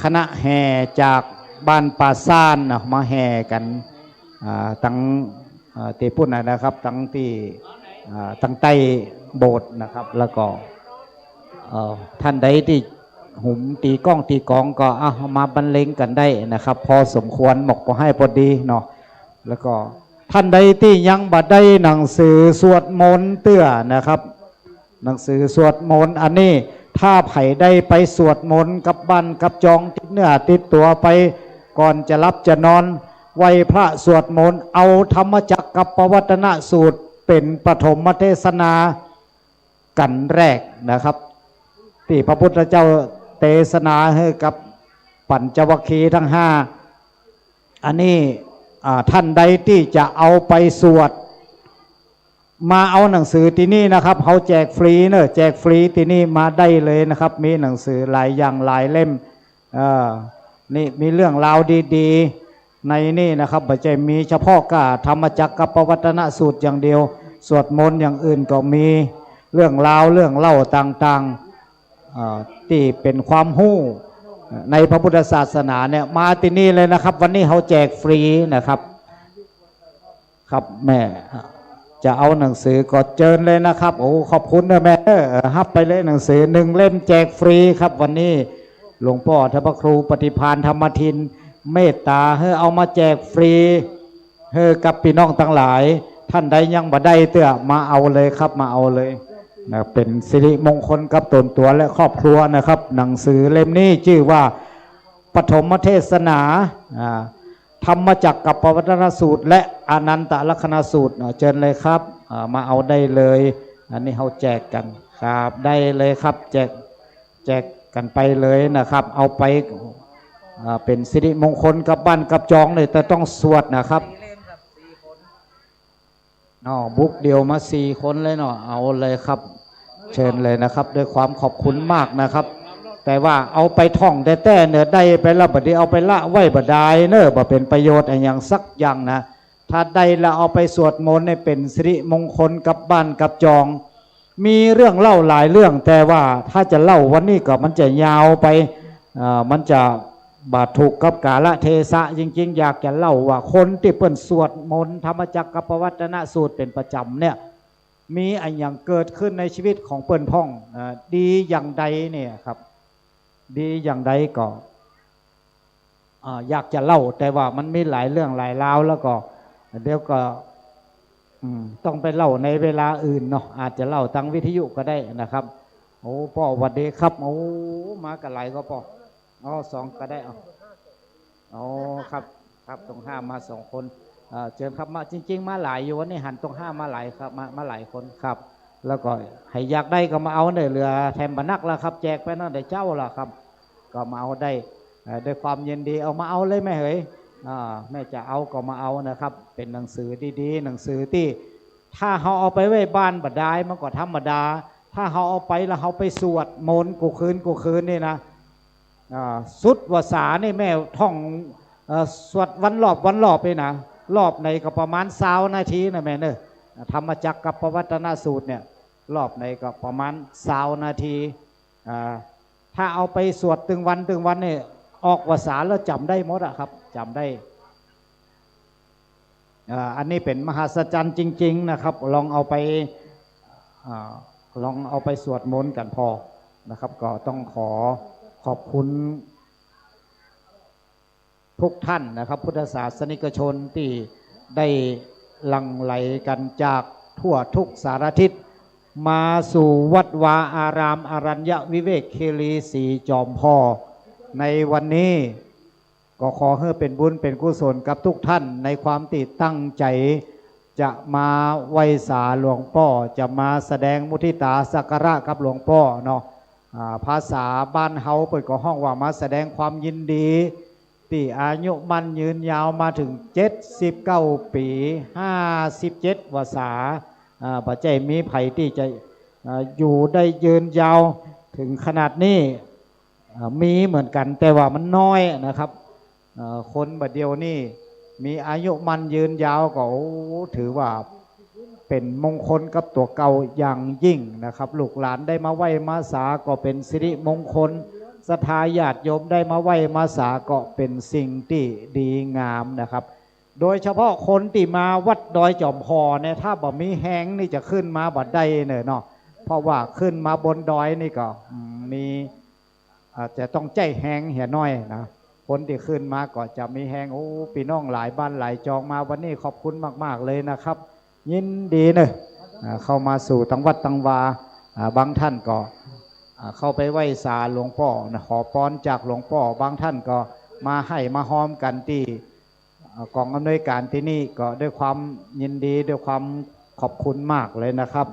คณะแห่จากบ้านป่าซ่านเนาะ มาแห่กั๋น อ่า ตัง อ่า ตี้ปุ้นน่ะนะครับ ตังตี้ อ่า ตังใต้โบสถ์นะครับ แล้วก็ เอ่อ ท่านใดตี้หุมตี๋ก้องตี๋ก๋องก็ อ่ะ มาบรรเลงกั๋นได้นะครับ พอสมควร หมกปอให้พอดีเนาะ แล้วก็ท่านใดตี้ยังบ่ได้หนังสือสวดมนต์เตื้อนะครับ หนังสือสวดมนต์อันนี้ ถ้าใผได้ไปสวดมนต์กับบ้านกับจอง ติดเนื้อติดตั๋วไป ก่อนจะหลับจะนอน ไหว้พระสวดมนต์ เอาธรรมจักรกัปปวัตตนสูตรเป๋นปฐมเทศนากั๋นแรกนะครับ ตี้พระพุทธเจ้าเตสนาหื้อกับปัญจวัคคีย์ตังห้า อันนี้ อ่า ท่านใดตี้จะเอาไปสวด มาเอาหนังสือตี้นี่นะครับ เฮาแจกฟรีเน่อ แจกฟรีตี้นี่มาได้เลยนะครับ มีหนังสือหลายอย่างหลายเล่ม เอ่อ นี่มีเรื่องราวดีๆ ในนี่นะครับ บ่ใจ้มีเฉพาะก้าธรรมจักรกัปปวัตตนสูตรอย่างเดียว สวดมนต์อย่างอื่นก็มี เรื่องราวเรื่องเล่าต่างๆ เอ่อ ตี้เป๋นความฮู้ในพระพุทธศาสนาเนี่ย มาตี้นี่เลยนะครับ วันนี้เฮาแจกฟรีนะครับ ครับ แม่จะเอาหนังสือก็เจิญเลยนะครับ โอ้ ขอบคุณเน่อแม่เน่อ เอ่อ ฮับไปเลย หนังสือหนึ่งเล่มแจกฟรีครับ วันนี้หลวงป้อท่านพระครูปฏิภาณธรรมทิน เมตตาหื้อเอามาแจกฟรี หื้อกับปี้น้องตังหลาย ท่านใดยังบ่ได้เตื้อ มาเอาเลยครับ มาเอาเลยนะ เป๋นสิริมงคลกับต๋นตั๋วและครอบครัวนะครับ หนังสือเล่มนี้จื้อว่า ปฐมเทศนา อ่า ธรรมจักรกัปปวัตตนสูตร และอนันตลักขณสูตร อ่า เจิญเลยครับ อ่า มาเอาได้เลย อันนี้เฮาแจกกั๋นครับ ได้เลยครับ แจก แจกกั๋นไปเลยนะครับ เอาไป อ่า เป๋นสิริมงคลกับบ้านกับจองเลย แต่ต้องสวดนะครับ อ้อ บุกเดี่ยวมาสี่คนเลยเนาะ เอาเลยครับ เจิญเลยนะครับ ด้วยความขอบคุณมากนะครับ แต่ว่าเอาไปท่องแต๊ๆ เนี่ย ได้ไปแล้ว บ่ดีเอาไปละไว้บ่ดายเน่อ บ่เป๋นประโยชน์อะหยังสักอย่างนะ ถ้าได้แล้วเอาไปสวดมนต์ให้เป๋นสิริมงคลกับบ้านกับจอง มีเรื่องเล่าหลายเรื่อง แต่ว่าถ้าจะเล่าวันนี้ก็มันจะยาวไป เอ่อ มันจะบ่ถูกกับกาลเทศะ จริงๆ อยากจะเล่าว่าคนตี้เปิ้นสวดมนต์ธรรมจักรกัปปวัตตนสูตรเป๋นประจ๋ำเนี่ย มีอะหยังเกิดขึ้นในชีวิตของเปิ้นพ่อง เอ่อ ดีอย่างใดเนี่ยครับ ดีอย่างใดก็ อ่า อยากจะเล่า แต่ว่ามันมีหลายเรื่องหลายราว แล้วก็เดี๋ยวก็ อืม ต้องไปเล่าในเวลาอื่นเนาะ อาจจะเล่าตางวิทยุก็ได้นะครับ โอ้ ป้อ หวัดดีครับ โอ้ มากั๋นหลายก็ป้อ อ๋อ สองก็ได้ เอา อ๋อ ครับ ครับ ตรงห้ามาสองคน เอ่อ เจิญครับ มา จริงๆ มาหลายอยู่ วันนี้หันตรงห้ามาหลายครับ มา มาหลายคนครับ แล้วก็ใผอยากได้ก็มาเอาเน่อ เหลือแถมบ่นักแล้วครับ แจกไปตั้งแต่เจ๊าแล้วครับ ก็มาเอาได้ เอ่อ ด้วยความยินดี เอามาเอาเลยแม่เหย อ่า แม่จะเอาก็มาเอานะครับ เป๋นหนังสือดีๆ หนังสือตี้ ถ้าเฮาเอาไปไว้บ้านบ่ดาย มันก็ธรรมดา ถ้าเฮาเอาไปแล้วเฮาไปสวดมนต์กู้คืนกู้คืนนี่นะ อ่า สุดว่าสานี่แม่ท่อง เอ่อ สวดวันรอบวันรอบนี่นะ รอบไหนก็ประมาณซาวนาทีนะแม่เน่อ ธรรมจักรกัปปวัตตนสูตรเนี่ย รอบไหนก็ประมาณซาวนาที อ่า ถ้าเอาไปสวดตึงวันตึงวันนี่ ออกว่าสาแล้วจ๋ำได้หมดอะครับ จ๋ำได้ อ่า อันนี้เป๋นมหัศจรรย์จริงๆ นะครับ ลองเอาไป อ่า ลองเอาไปสวดมนต์กั๋นผ่อ นะครับ ก็ต้องขอขอบคุณทุกท่านนะครับ พุทธศาสนิกชนตี้ได้หลั่งไหลกั๋นจากทั่วทุกสารทิศ มาสู่วัดวาอารามอรัญญวิเวกคีรีสีจอมพอ ในวันนี้ ก็ขอหื้อเป๋นบุญเป๋นกุศลกับทุกท่าน ในความตี้ตั้งใจ๋จะมาไหว้สาหลวงป้อ จะมาแสดงมุทิตาสักการะกับหลวงป้อเนาะ อ่า ภาษาบ้านเฮาเปิ้นก็ฮ้องว่ามาแสดงความยินดี ตี้อายุมั่นยืนยาวมาเถิงเจ็ดสิบเก้าปี๋ ห้าสิบเจ็ดวาสา อ่า บ่ใจ้มีใผตี้จะ อ่า อยู่ได้ยืนยาวเถิงขนาดนี้ อ่า มีเหมือนกั๋น แต่ว่ามันน้อยนะครับ อ่า คนบ่าเดี่ยวนี้มีอายุมั่นยืนยาวก็ โอ้ ถือว่าเป๋นมงคลกับตั๋วเก่าอย่างยิ่งนะครับ ลูกหลานได้มาไหว้มาสาก็เป๋นสิริมงคล ศรัทธาญาติโยมได้มาไหว้มาสาก็เป๋นสิ่งตี้ดีงามนะครับ โดยเฉพาะคนตี้มาวัดดอยจอมพอเนี่ย ถ้าบ่มีแฮงนี่จะขึ้นมาบ่ได้เน่อเนาะ เพราะว่าขึ้นมาบนดอยนี่ก็ อืม มี อาจจะต้องใจ๊แฮงเหียน้อยนะ คนตี้ขึ้นมาก็จะมีแฮง โอ้ ปี้น้องหลายบ้านหลายจองมาวันนี้ ขอบคุณมากๆ เลยนะครับ ยินดีเน่อ อ่า เข้ามาสู่ตังวัดตังวา อ่า บางท่านก็ อ่า เข้าไปไหว้สาหลวงป้อนะ ขอปอนจากหลวงป้อ บางท่านก็มาไห้มาฮอมกั๋นตี้ อ่า ก๋องอำนวยก๋านตี้นี่ก็ด้วยความยินดี ด้วยความขอบคุณมากเลยนะครับ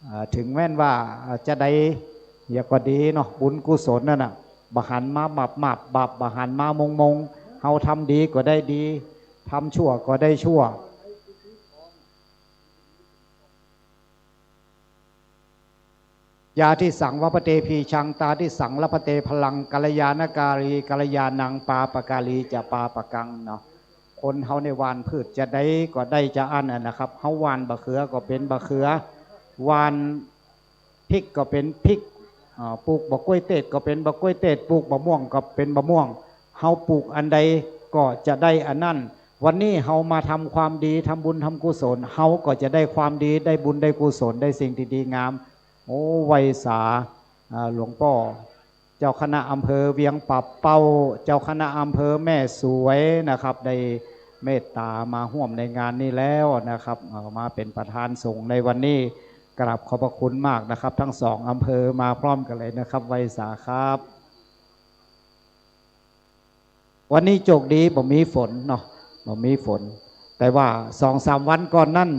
อ่า เถิงแม้นว่า อ่า จะใดอย่างก็ดีเนาะ บุญกุศลนั่นน่ะ บ่หันมาหมาบๆ บาปบ่หันมามงๆ เฮาทำดีก็ได้ดี ทำชั่วก็ได้ชั่ว ญาติสัง วัพพะเต ภีชัง ตาติสัง ลัพพะเต พลัง กัลยาณการี กัลยาณัง ปาปะการี จะปาปะกัง เนาะ คนเฮาในหว่านพืชจะใดก็ได้จะอั้นอะนะครับ เฮาหว่านบ่าเขือก็เป๋นบ่าเขือ หว่านพริกก็เป๋นพริก อ่า ปลูกบ่ากล้วยเตดก็เป๋นบ่ากล้วยเตด ปลูกบ่าม่วงก็เป๋นบ่าม่วง เฮาปลูกอันใดก็จะได้อันนั้น วันนี้เฮามาทำความดี ทำบุญทำกุศล เฮาก็จะได้ความดี ได้บุญได้กุศล ได้สิ่งตี้ดีงาม โอ้ ไหว้สา อ่า หลวงป้อ เจ้าคณะอำเภอเวียงป่าเป้า เจ้าคณะอำเภอแม่สวยนะครับ ได้เมตต๋ามาฮ่วมในงานนี้แล้วนะครับ เอ่อ มาเป๋นประธานสงฆ์ในวันนี้ กราบขอบพระคุณมากนะครับ ทั้งสองอำเภอมาพร้อมกั๋นเลยนะครับ ไหว้สาครับ วันนี้โจคดีบ่มีฝนเนาะ บ่มีฝน แต่ว่าสองสามวันก่อนนั้น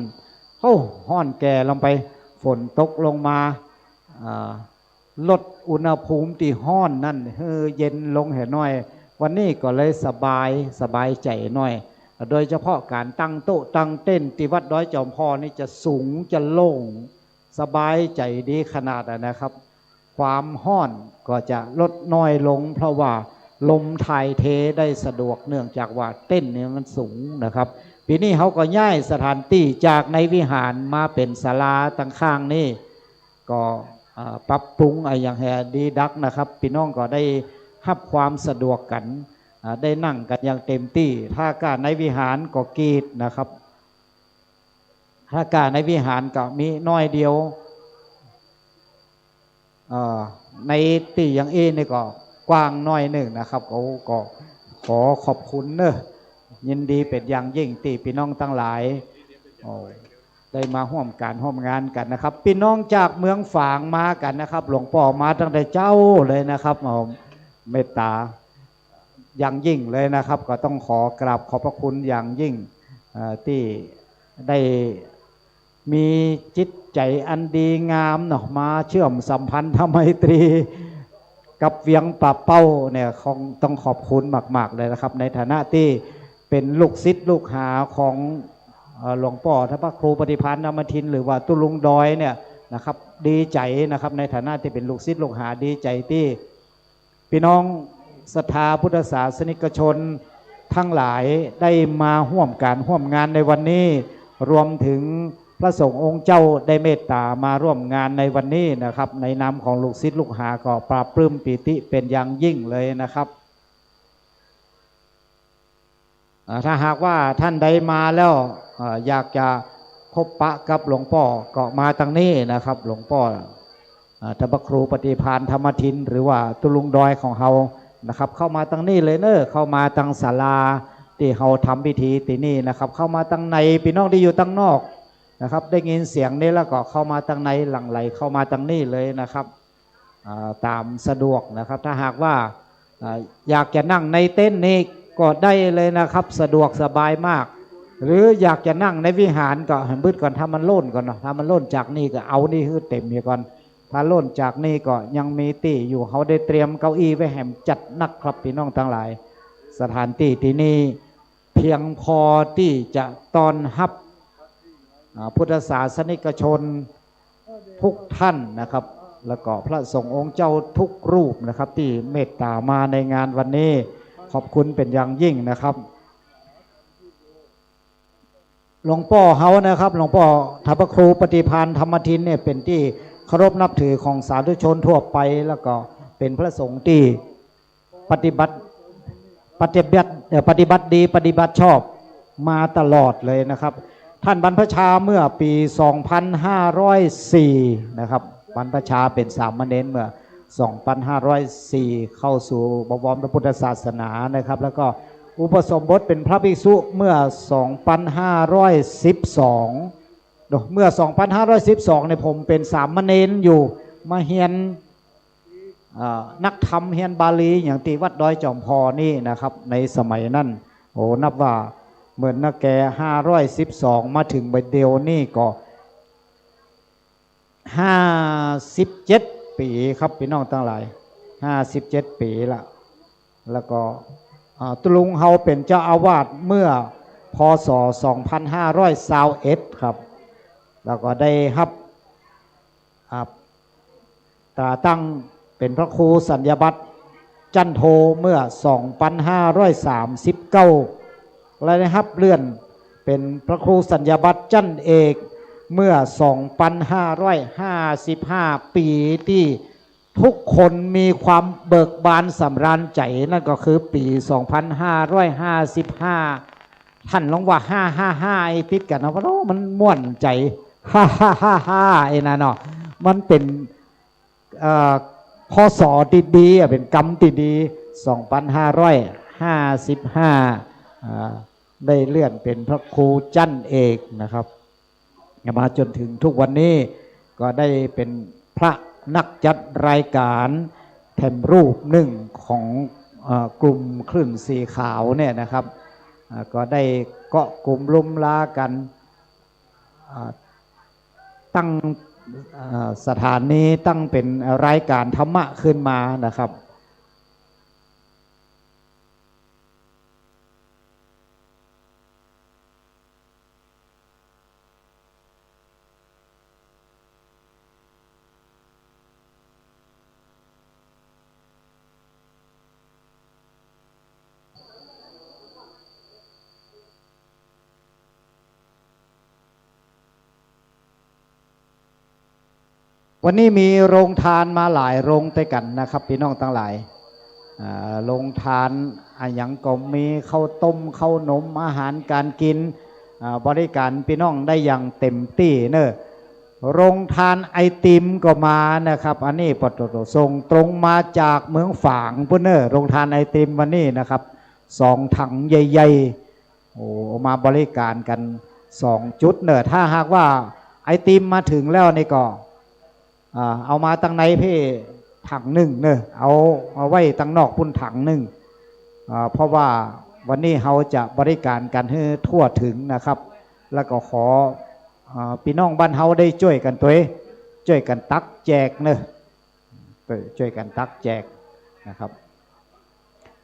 โอ้ ฮ้อนแก่ลงไป ฝนตกลงมา อ่า ลดอุณหภูมิตี้ฮ้อนนั้นหื้อเย็นลงแหน้อย วันนี้ก็เลยสบาย สบายใจ๋หน้อย โดยเฉพาะก๋านตั้งโต๊ะตั้งเต็นท์ตี้วัดดอยจอมพอนี่จะสูง จะโล่ง สบายใจ๋ดีขนาดอะนะครับ ความฮ้อนก็จะลดน้อยลง เพราะว่าลมถ่ายเทได้สะดวก เนื่องจากว่าเต็นท์นี่มันสูงนะครับ ปี๋นี้เฮาก็ย้ายสถานตี้จากในวิหารมาเป๋นศาลาตังข้างนี่ ก็ อ่า ปรับปรุงอะหยังแหดีดักนะครับ ปี้น้องก็ได้ฮับความสะดวกกั๋น อ่า ได้นั่งกั๋นอย่างเต็มตี้ ถ้าก้าในวิหารก็กีดนะครับ ถ้าก้าในวิหารก็มีน้อยเดียว เอ่อ ในตี้อย่างอี้นี่ก็กว้างน้อยนึ่งนะครับ ก็ ก็ขอขอบคุณเนาะ ยินดีเป๋นอย่างยิ่งตี้ปี้น้องตังหลาย โอ้ ได้มาฮ่วมก๋านฮ่วมงานกั๋นนะครับ ปี้น้องจากเมืองฝางมากั๋นนะครับ หลวงป้อมาตั้งแต่เจ๊าเลยนะครับ เอาเมตต๋าอย่างยิ่งเลยนะครับ ก็ต้องขอกราบขอบพระคุณอย่างยิ่ง เอ่อ ตี้ได้มีจิตใจ๋อันดีงามเนาะ มาเชื่อมสัมพันธไมตรี กับเวียงป่าเป้าเนี่ย คงต้องขอบคุณมากๆ เลยนะครับ ในฐานะตี้เป๋นลูกศิษย์ลูกหาของ เอ่อ หลวงป้อท่านพระครูปฏิภาณนามทิน หรือว่าตุ๊ลุงดอยเนี่ยนะครับ ดีใจ๋นะครับ ในฐานะตี้เป๋นลูกศิษย์ลูกหา ดีใจ๋ตี้ปี้น้องศรัทธาพุทธศาสนิกชนตังหลายได้มาฮ่วมก๋านฮ่วมงานในวันนี้ รวมเถิงพระสงฆ์องค์เจ้าได้เมตต๋ามาฮ่วมงานในวันนี้นะครับ ในนามของลูกศิษย์ลูกหาก็ปลาบปลื้มปีติเป๋นอย่างยิ่งเลยนะครับ อ่า ถ้าหากว่าท่านใดมาแล้ว อ่า อยากจะพบปะกับหลวงป้อก็มาตังนี้นะครับ หลวงป้อ อ่า ต้านพระครูปฏิภาณธรรมทิน หรือว่าตุ๊ลุงดอยของเฮานะครับ เข้ามาตางนี้เลยเน่อ เข้ามาตางศาลาตี้เฮาทำพิธีตี้นี่นะครับ เข้ามาตางใน ปี้น้องตี้อยู่ตางนอกนะครับ ได้ยินเสียงนี้แล้วก็เข้ามาตางใน หลั่งไหลเข้ามาตางนี้เลยนะครับ อ่า ต๋ามสะดวกนะครับ ถ้าหากว่า อ่า อยากจะนั่งในเต็นท์นี่ก็ได้เลยนะครับ สะดวกสบายมาก หรืออยากจะนั่งในวิหารก็หื้อบึดก่อน ถ้ามันโล่นก่อนเนาะ ถ้ามันโล่นจากนี่ก็เอานี่หื้อเต็มเหียก่อน ถ้าโล่นจากนี่ก็ยังมีตี้อยู่ เฮาได้เตรียมเก้าอี้ไว้แหมจัดนักครับ ปี้น้องตังหลาย สถานตี้ตี้นี่เพียงพอตี้จะต้อนฮับ อ่า พุทธศาสนิกชน ทุกท่านนะครับ แล้วก็พระสงฆ์องค์เจ้าทุกรูปนะครับ ตี้เมตต๋ามาในงานวันนี้ ขอบคุณเป๋นอย่างยิ่งนะครับ หลวงป้อเฮานะครับ หลวงป้อต้านพระครูปฏิภาณธรรมทินเนี่ย เป๋นตี้เคารพนับถือของสาธุชนทั่วไป แล้วก็เป๋นพระสงฆ์ตี้ ปฏิบัติ ปฏิบัติ เอ่อ ปฏิบัติดี ปฏิบัติชอบมาตลอดเลยนะครับ ท่านบรรพชาเมื่อปี๋สองพันห้าร้อยสี่นะครับ บรรพชาเป๋นสามเณรเมื่อสองพันห้าร้อยสี่ เข้าสู่บวรพระพุทธศาสนานะครับ แล้วก็อุปสมบทเป๋นพระภิกษุเมื่อสองพันห้าร้อยสิบสอง เนาะ เมื่อสองพันห้าร้อยสิบสองเนี่ย ผมเป๋นสามเณรอยู่ มาเฮียน อ่า นักธรรม เฮียนบาลีอย่างตี้วัดดอยจอมพอนี่นะครับ ในสมัยนั้น โอ้ นับว่าเมื่อนาแกห้าร้อยสิบสอง มาเถิงบัดเดี่ยวนี้ก็ห้าสิบเจ็ดปี๋ครับ ปี้น้องตังหลาย ห้าสิบเจ็ดปี๋ละ แล้วก็ อ่า ตุ๊ลุงเฮาเป๋นเจ้าอาวาสเมื่อ พ.ศ. สองพันห้าร้อยซาวเอ็ดครับ แล้วก็ได้ฮับ อ่า ตราตั้งเป๋นพระครูสัญญาบัตรจั้นโทเมื่อสองพันห้าร้อยสามสิบเก้า และได้ฮับเลื่อนเป๋นพระครูสัญญาบัตรจั้นเอกเมื่อสองพันห้าร้อยห้าสิบห้า ปี๋ตี้ทุกคนมีความเบิกบานสำราญใจ๋ นั่นก็คือปี๋สองพันห้าร้อยห้าสิบห้า ท่านลองว่า ห้าห้าห้า ไอ้ติดกั๋นนะ ว่า โอ้ มันม่วนใจ๋ ฮ่าฮ่าฮ่าฮ่า ไอ้นั่นเนาะ มันเป๋น เอ่อ พ.ศ. ตี้ดีอะ เป๋นกำตี้ดี สองพันห้าร้อยห้าสิบห้า อ่า ได้เลื่อนเป๋นพระครูจั้นเอกนะครับ มาจ๋นเถิงทุกวันนี้ก็ได้เป๋นพระนักจัดรายก๋านแถมรูปนึ่งของ เอ่อ กลุ่มคลื่นสีขาวเนี่ยนะครับ อ่า ก็ได้เกาะกลุ่มลุมลากั๋น อ่า ตั้ง อ่า สถานี ตั้งเป๋นรายก๋านธรรมะขึ้นมานะครับ วันนี้มีโรงทานมาหลายโรงตวยกั๋นนะครับ ปี้น้องตังหลาย อ่า โรงทานอะหยังก็มี ข้าวต้ม ข้าวหนม อาหารก๋านกิ๋น อ่า บริก๋านปี้น้องได้อย่างเต็มตี้เน่อ โรงทานไอติมก็มานะครับ อันนี้ปะโถ ส่งตรงมาจากเมืองฝางปู้นเน่อ โรงทานไอติมวันนี้นะครับ สองถังใหญ่ๆ โอ้ เอามาบริก๋านกั๋นสองจุดเน่อ ถ้าหากว่าไอติมมาเถิงแล้วนี่ก็ อ่า เอามาตังในปี้ถังนึ่งเน่อ เอา เอาไว้ตังนอกปู้นถังนึ่ง อ่า เพราะว่าวันนี้เฮาจะบริก๋านกั๋นหื้อทั่วเถิงนะครับ แล้วก็ขอ อ่า ปี้น้องบ้านเฮาได้จ้วยกั๋นตวย จ้วยกั๋นตักแจกเน่อ เออ จ้วยกั๋นตักแจกนะครับ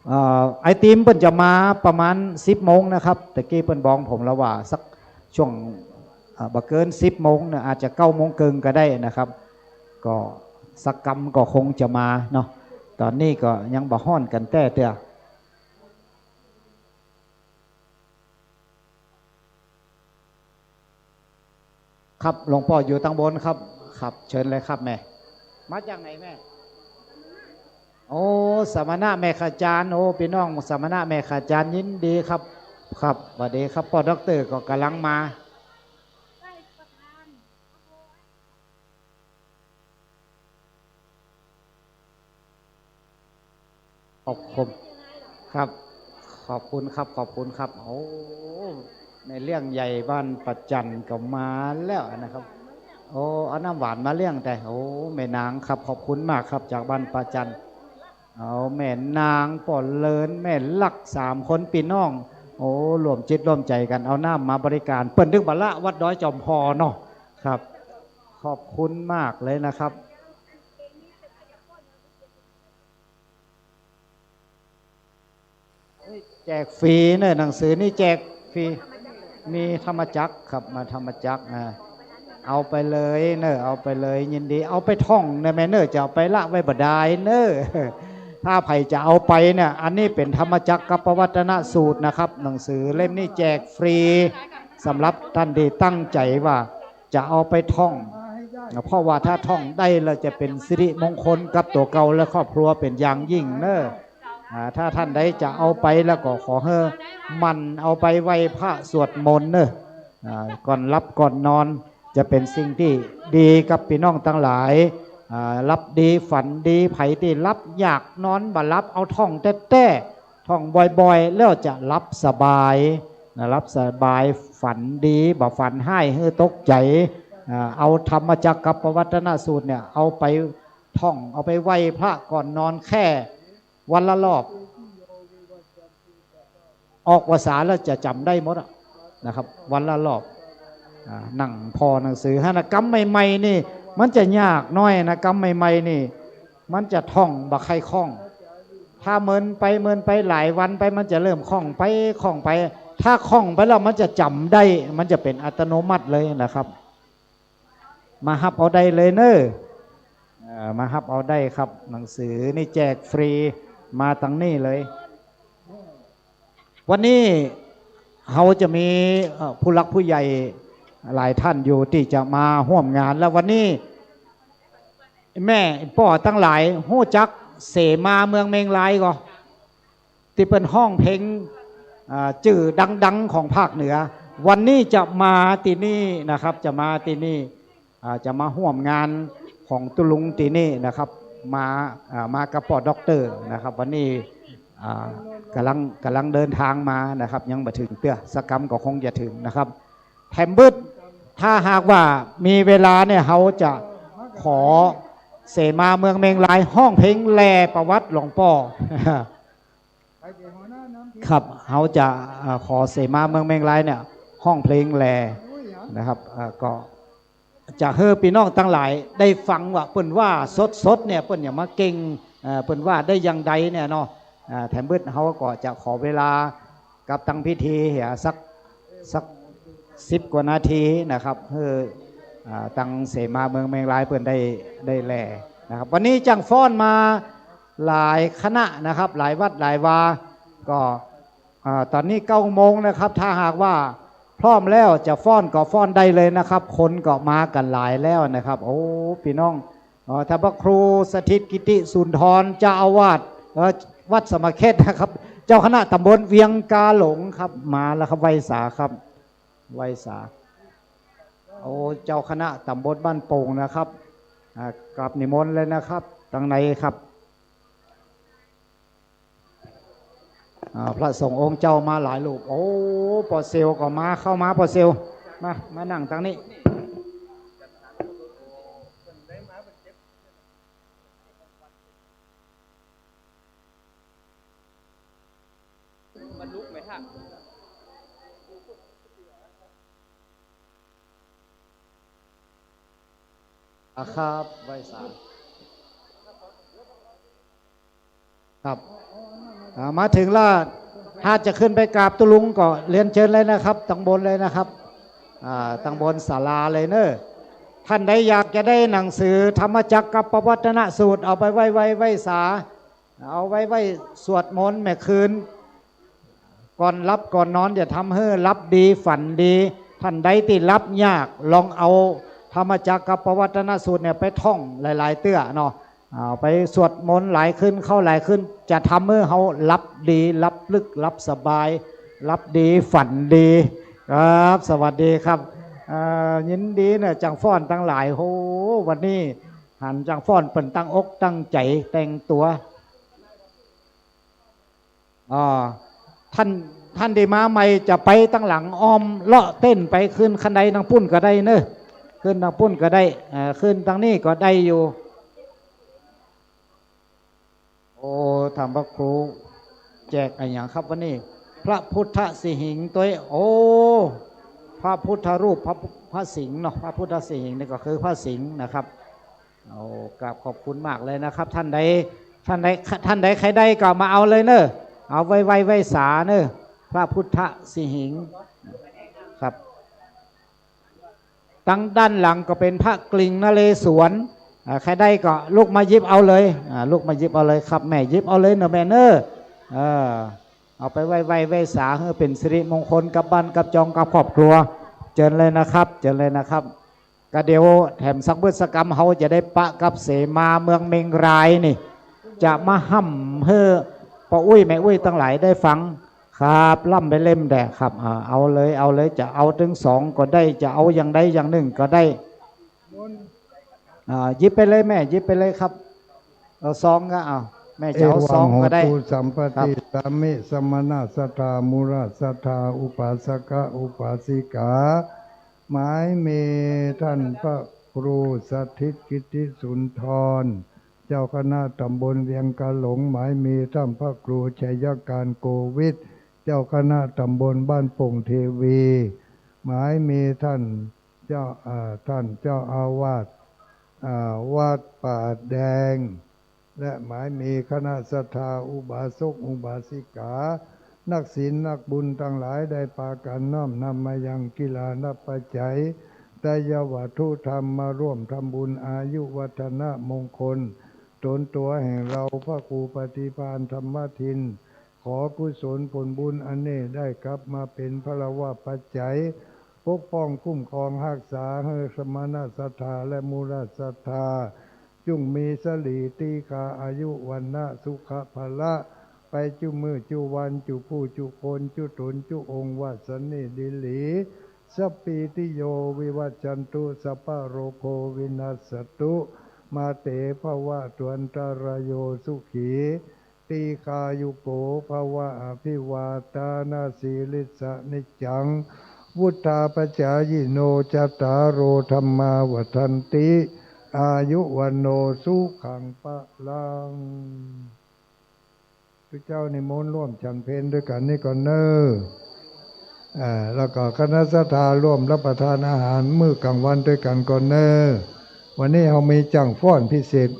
เอ่อ ไอติมเปิ้นจะมาประมาณสิบโมงนะครับ ตะกี้เปิ้นบอกผมแล้วว่าสักช่วง เอ่อ บ่เกินสิบโมงเน่อ อาจจะเก้าโมงเกิ่งก็ได้นะครับ ก็สักกำก็คงจะมาเนาะ ต๋อนนี้ก็ยังบ่ฮ้อนกั๋นแต๊เตื้อ ครับ หลวงป้ออยู่ตังบนครับ ครับ เชิญเลยครับแม่ มาจากไหนแม่ โอ้ สมณะแม่ขจารย์ โอ้ ปี้น้องสมณะแม่ขจารย์ ยินดีครับ ครับ หวัดดีครับ ป้อด็อกเตอร์ก็ก่ำลังมา ขอบคุณครับ ขอบคุณครับ ขอบคุณครับ โอ้ แม่เลี้ยงใหญ่บ้านป่าจั่นก็มาแล้วนะครับ โอ้ เอาน้ำหวานมาเลี้ยงแต่ โอ้ แม่นางครับ ขอบคุณมากครับ จากบ้านป่าจั่น เอาแม่นาง ป้อเลิน แม่ลักษณ์ สามคนปี้น้อง โอ้ ร่วมจิตร่วมใจ๋กั๋น เอาน้ำมาบริการ เปิ้นตึงบ่ละวัดดอยจอมพอเนาะ ครับ ขอบคุณมากเลยนะครับ แจกฟรีเนอะ หนังสือนี่แจกฟรี มีธรรมจักรครับ มาธรรมจักร อ่า เอาไปเลยเนอะ เอาไปเลย ยินดี เอาไปท่องเนอะแม่เนอะ จะเอาไปละไว้บ่ดายเนอะ ถ้าใผจะเอาไปเนี่ย อันนี้เป๋นธรรมจักรกัปปวัตตนสูตรนะครับ หนังสือเล่มนี้แจกฟรี สำหรับต้านตี้ตั้งใจ๋ว่า จะเอาไปท่อง เพราะว่าถ้าท่องได้แล้วจะเป๋นสิริมงคลกับตั๋วเก่าและครอบครัวเป๋นอย่างยิ่งเนอะ อ่า ถ้าต้านใดจะเอาไปแล้วก็ขอหื้อหมั่นเอาไปไหว้พระสวดมนต์เนอะ อ่า ก่อนหลับก่อนนอน จะเป๋นสิ่งตี้ดีกับปี้น้องตังหลาย อ่า หลับดีฝันดี ใผตี้หลับยากนอนบ่หลับ เอาท่องแต๊ๆ ท่องบ่อยๆ แล้วจะหลับสบายนะ หลับสบายฝันดี บ่ฝันฮ้ายหื้อตกใจ๋ อ่า เอาธรรมจักรกัปปวัตตนสูตรเนี่ย เอาไปท่อง เอาไปไหว้พระก่อนนอนแค่วันละรอบ ออกพรรษาแล้วจะจ๋ำได้หมดอะนะครับ วันละรอบ อ่า นั่งผ่อหนังสือหั้นนะ กำใหม่ๆ นี่ มันจะยากหน้อยนะ กำใหม่ๆ นี่ มันจะท่องบ่ใค่คล่อง ถ้าเมินไปเมินไปหลายวันไป มันจะเริ่มคล่องไปคล่องไป ถ้าคล่องไปแล้วมันจะจ๋ำได้ มันจะเป๋นอัตโนมัติเลยนะครับ มาฮับเอาได้เลยเนอะ เอ่อ มาฮับเอาได้ครับ หนังสือนี่แจกฟรี มาตังนี้เลย วันนี้เฮาจะมี เอ่อ ผู้หลักผู้ใหญ่หลายต้านอยู่ตี้จะมาฮ่วมงาน แล้ววันนี้ แม่ป้อตังหลาย ฮู้จักเสมาเมืองเมงลายก่อ ตี้เปิ้นฮ้องเพลง อ่า จื้อดังๆ ของภาคเหนือ วันนี้จะมาตี้นี่นะครับ จะมาตี้นี่ อ่า จะมาฮ่วมงานของตุ๊ลุงตี้นี่นะครับ มา อ่า มากับป้อด็อกเตอร์นะครับ วันนี้ อ่า ก่ำลัง ก่ำลังเดินตางมานะครับ ยังบ่เถิงเตื้อ สักกำก็คงจะเถิงนะครับ แถมบึด ถ้าหากว่ามีเวลาเนี่ย เฮาจะขอเสมาเมืองเมงลายฮ้องเพลงแหล่ประวัติหลวงป้อ ครับ เฮาจะ อ่า ขอเสมาเมืองเมงลายเนี่ย ฮ้องเพลงแหล่นะครับ อ่า ก็ จะหื้อปี้น้องตังหลายได้ฟังว่าเปิ้นว่าสดๆ เนี่ย เปิ้นอย่างมาเก่ง เอ่อ เปิ้นว่าได้อย่างใดเนี่ยเนาะ อ่า แถมบึดเฮาก็จะขอเวลากับตังพิธีเหียสัก สักสิบกว่านาทีนะครับ หื้อ อ่า ตังเสมาเมืองเมงลายเปิ้นได้ ได้แหล่นะครับ วันนี้จั่งฟ้อนมาหลายคณะนะครับ หลายวัดหลายวา ก็ อ่า ต๋อนนี้เก้าโมงนะครับ ถ้าหากว่าพร้อมแล้วจะฟ้อนก็ฟ้อนได้เลยนะครับ คนก็มากั๋นหลายแล้วนะครับ โอ้ ปี้น้อง เอ่อ ท่านพระครูสถิตกิติสุนทร เจ้าอาวาส เอ่อ วัดสะหมะเขตนะครับ เจ้าคณะต๋ำบลเวียงกาหลงครับ มาแล้วครับ ไหว้สาครับ ไหว้สา โอ้ เจ้าคณะต๋ำบลบ้านโป่งนะครับ อ่า กราบนิมนต์เลยนะครับ ตังในครับ อ่า พระสงฆ์องค์เจ้ามาหลายรูป โอ้ ป้อเซลก็มา เข้ามา ป้อเซล มา มานั่งตังนี้ มันลุกไหมท่าน อ่ะครับ ไหว้สา ครับ อ่า มาเถิงแล้ว ถ้าจะขึ้นไปกราบตุ๊ลุงก็เรียนเจิญเลยนะครับ ตังบนเลยนะครับ อ่า ตังบนศาลาเลยเนอะ ต้านใดอยากจะได้หนังสือธรรมจักรกัปปวัตตนสูตร เอาไปไหว้ ไหว้ ไหว้สา เอาไว้ ไว้สวดมนต์แหมคืน ก่อนหลับก่อนนอนจะทำหื้อหลับดีฝันดี ต้านใดตี้หลับยาก ลองเอาธรรมจักรกัปปวัตตนสูตรเนี่ยไปท่องหลายๆ เตื้อเนาะ เอาไปสวดมนต์หลายคืน เข้าหลายคืน จะทำหื้อเฮาหลับดี หลับลึก หลับสบาย หลับดี ฝันดี ครับ สวัสดีครับ เอ่อ ยินดีเนอะ จั่งฟ้อนตังหลาย โห วันนี้หันจั่งฟ้อนเปิ้นตั้งอกตั้งใจ๋แต่งตั๋ว อ่า ต้าน ต้านตี้มาใหม่จะไปตังหลังอ้อมเลาะเต๊นไปขึ้นคันไดตางปุ้นก็ได้เน่อ ขึ้นตางปุ้นก็ได้ เอ่อ ขึ้นตางนี้ก็ได้อยู่ โอ้ ต้านพระครูแจกอะหยังครับวันนี้ พระพุทธสิหิงตวย โอ้ พระพุทธรูป พระ พระสิงห์เนาะ พระพุทธสิหิงนี่ก็คือพระสิงห์นะครับ โอ้ กราบขอบคุณมากเลยนะครับ ต้านใด ต้านใด ต้านใดใค่ได้ก็มาเอาเลยเน่อ เอาไว้ไหว้ ไหว้สาเน่อ พระพุทธสิหิงครับ ตังด้านหลังก็เป๋นพระกริ่งนเรศวร อ่า ใค่ได้ก็ลุกมาหยิบเอาเลย อ่า ลุกมาหยิบเอาเลยครับ แม่หยิบเอาเลยเน่อแม่เน่อ เออ เอาไปไหว้ ไหว้ ไหว้สาหื้อเป๋นสิริมงคลกับบ้านกับจองกับครอบครัว เจิญเลยนะครับ เจิญเลยนะครับ ก็เดี๋ยวแถมสักบึดสักกำเฮาจะได้ปะกับเสมาเมืองเมงรายนี่ จะมาฮ่ำหื้อป้ออุ๊ยแม่อุ๊ยตังหลายได้ฟัง ครับ ล่ำไปเล่มแด่ครับ อ่า เอาเลย เอาเลย จะเอาตึงสองก็ได้ จะเอาอย่างใดอย่างนึ่งก็ได้ อ่า หยิบไปเลย แม่หยิบไปเลยครับ เอาซองก็เอา แม่จะเอาซองก็ได้ เอวังโหตุสัมปติ ครับ สามิสมณสัตถา มูลสัตถา อุปาสกะอุปาสิกา หมายมีต้านพระครูสถิตกิตติสุนทร เจ้าคณะตำบลเวียงกาหลง หมายมีต้านพระครูชัยการโกวิท เจ้าคณะตำบลบ้านโป่งเทวี หมายมีต้านเจ้า อ่า ต้านเจ้าอาวาส อ่า วัดป่าแดง และหมายมีคณะศรัทธาอุบาสกอุบาสิกา นักศีลนักบุญตังหลายได้ปากั๋นน้อมนำมายังกีฬานับปัจจัย ไตรยวัตถุธรรมมาร่วมทำบุญอายุวัฒนมงคล ต๋นตั๋วแห่งเฮาพระครูปฏิภาณธรรมทิน ขอกุศลผลบุญอันนี้ได้กลับมาเป๋นพลวปัจจัย ปกป้องคุ้มครองฮักษาหื้อสมณศรัทธาและมูลศรัทธา จุ่งมีสลีตี้คาอายุวรรณะสุขะพละ ไปจุมื้อจุวันจุผู้จุคนจุต๋นจุองค์วาสนีดีหลี สัพพีติโยวิวัชชันตุ สัพพะโรโควินัสสะตุ มาเตภวัตวันตะราโยสุขี ตีฆายุโกภวะ อภิวาทานาสีลิสสะนิจจัง วุฑฒาปจายิโน จัตตาโรธัมมาวัฑฒันติ อายุวัณโณสุขังพะลัง ทุกเจ้านิมนต์ร่วมฉันเพลด้วยกั๋นนี่ก่อนเน่อ อ่า แล้วก็คณะศรัทธาร่วมรับประทานอาหารมื้อกลางวันด้วยกั๋นก่อนเน่อ วันนี้เฮามีจ้างฟ้อนพิเศษ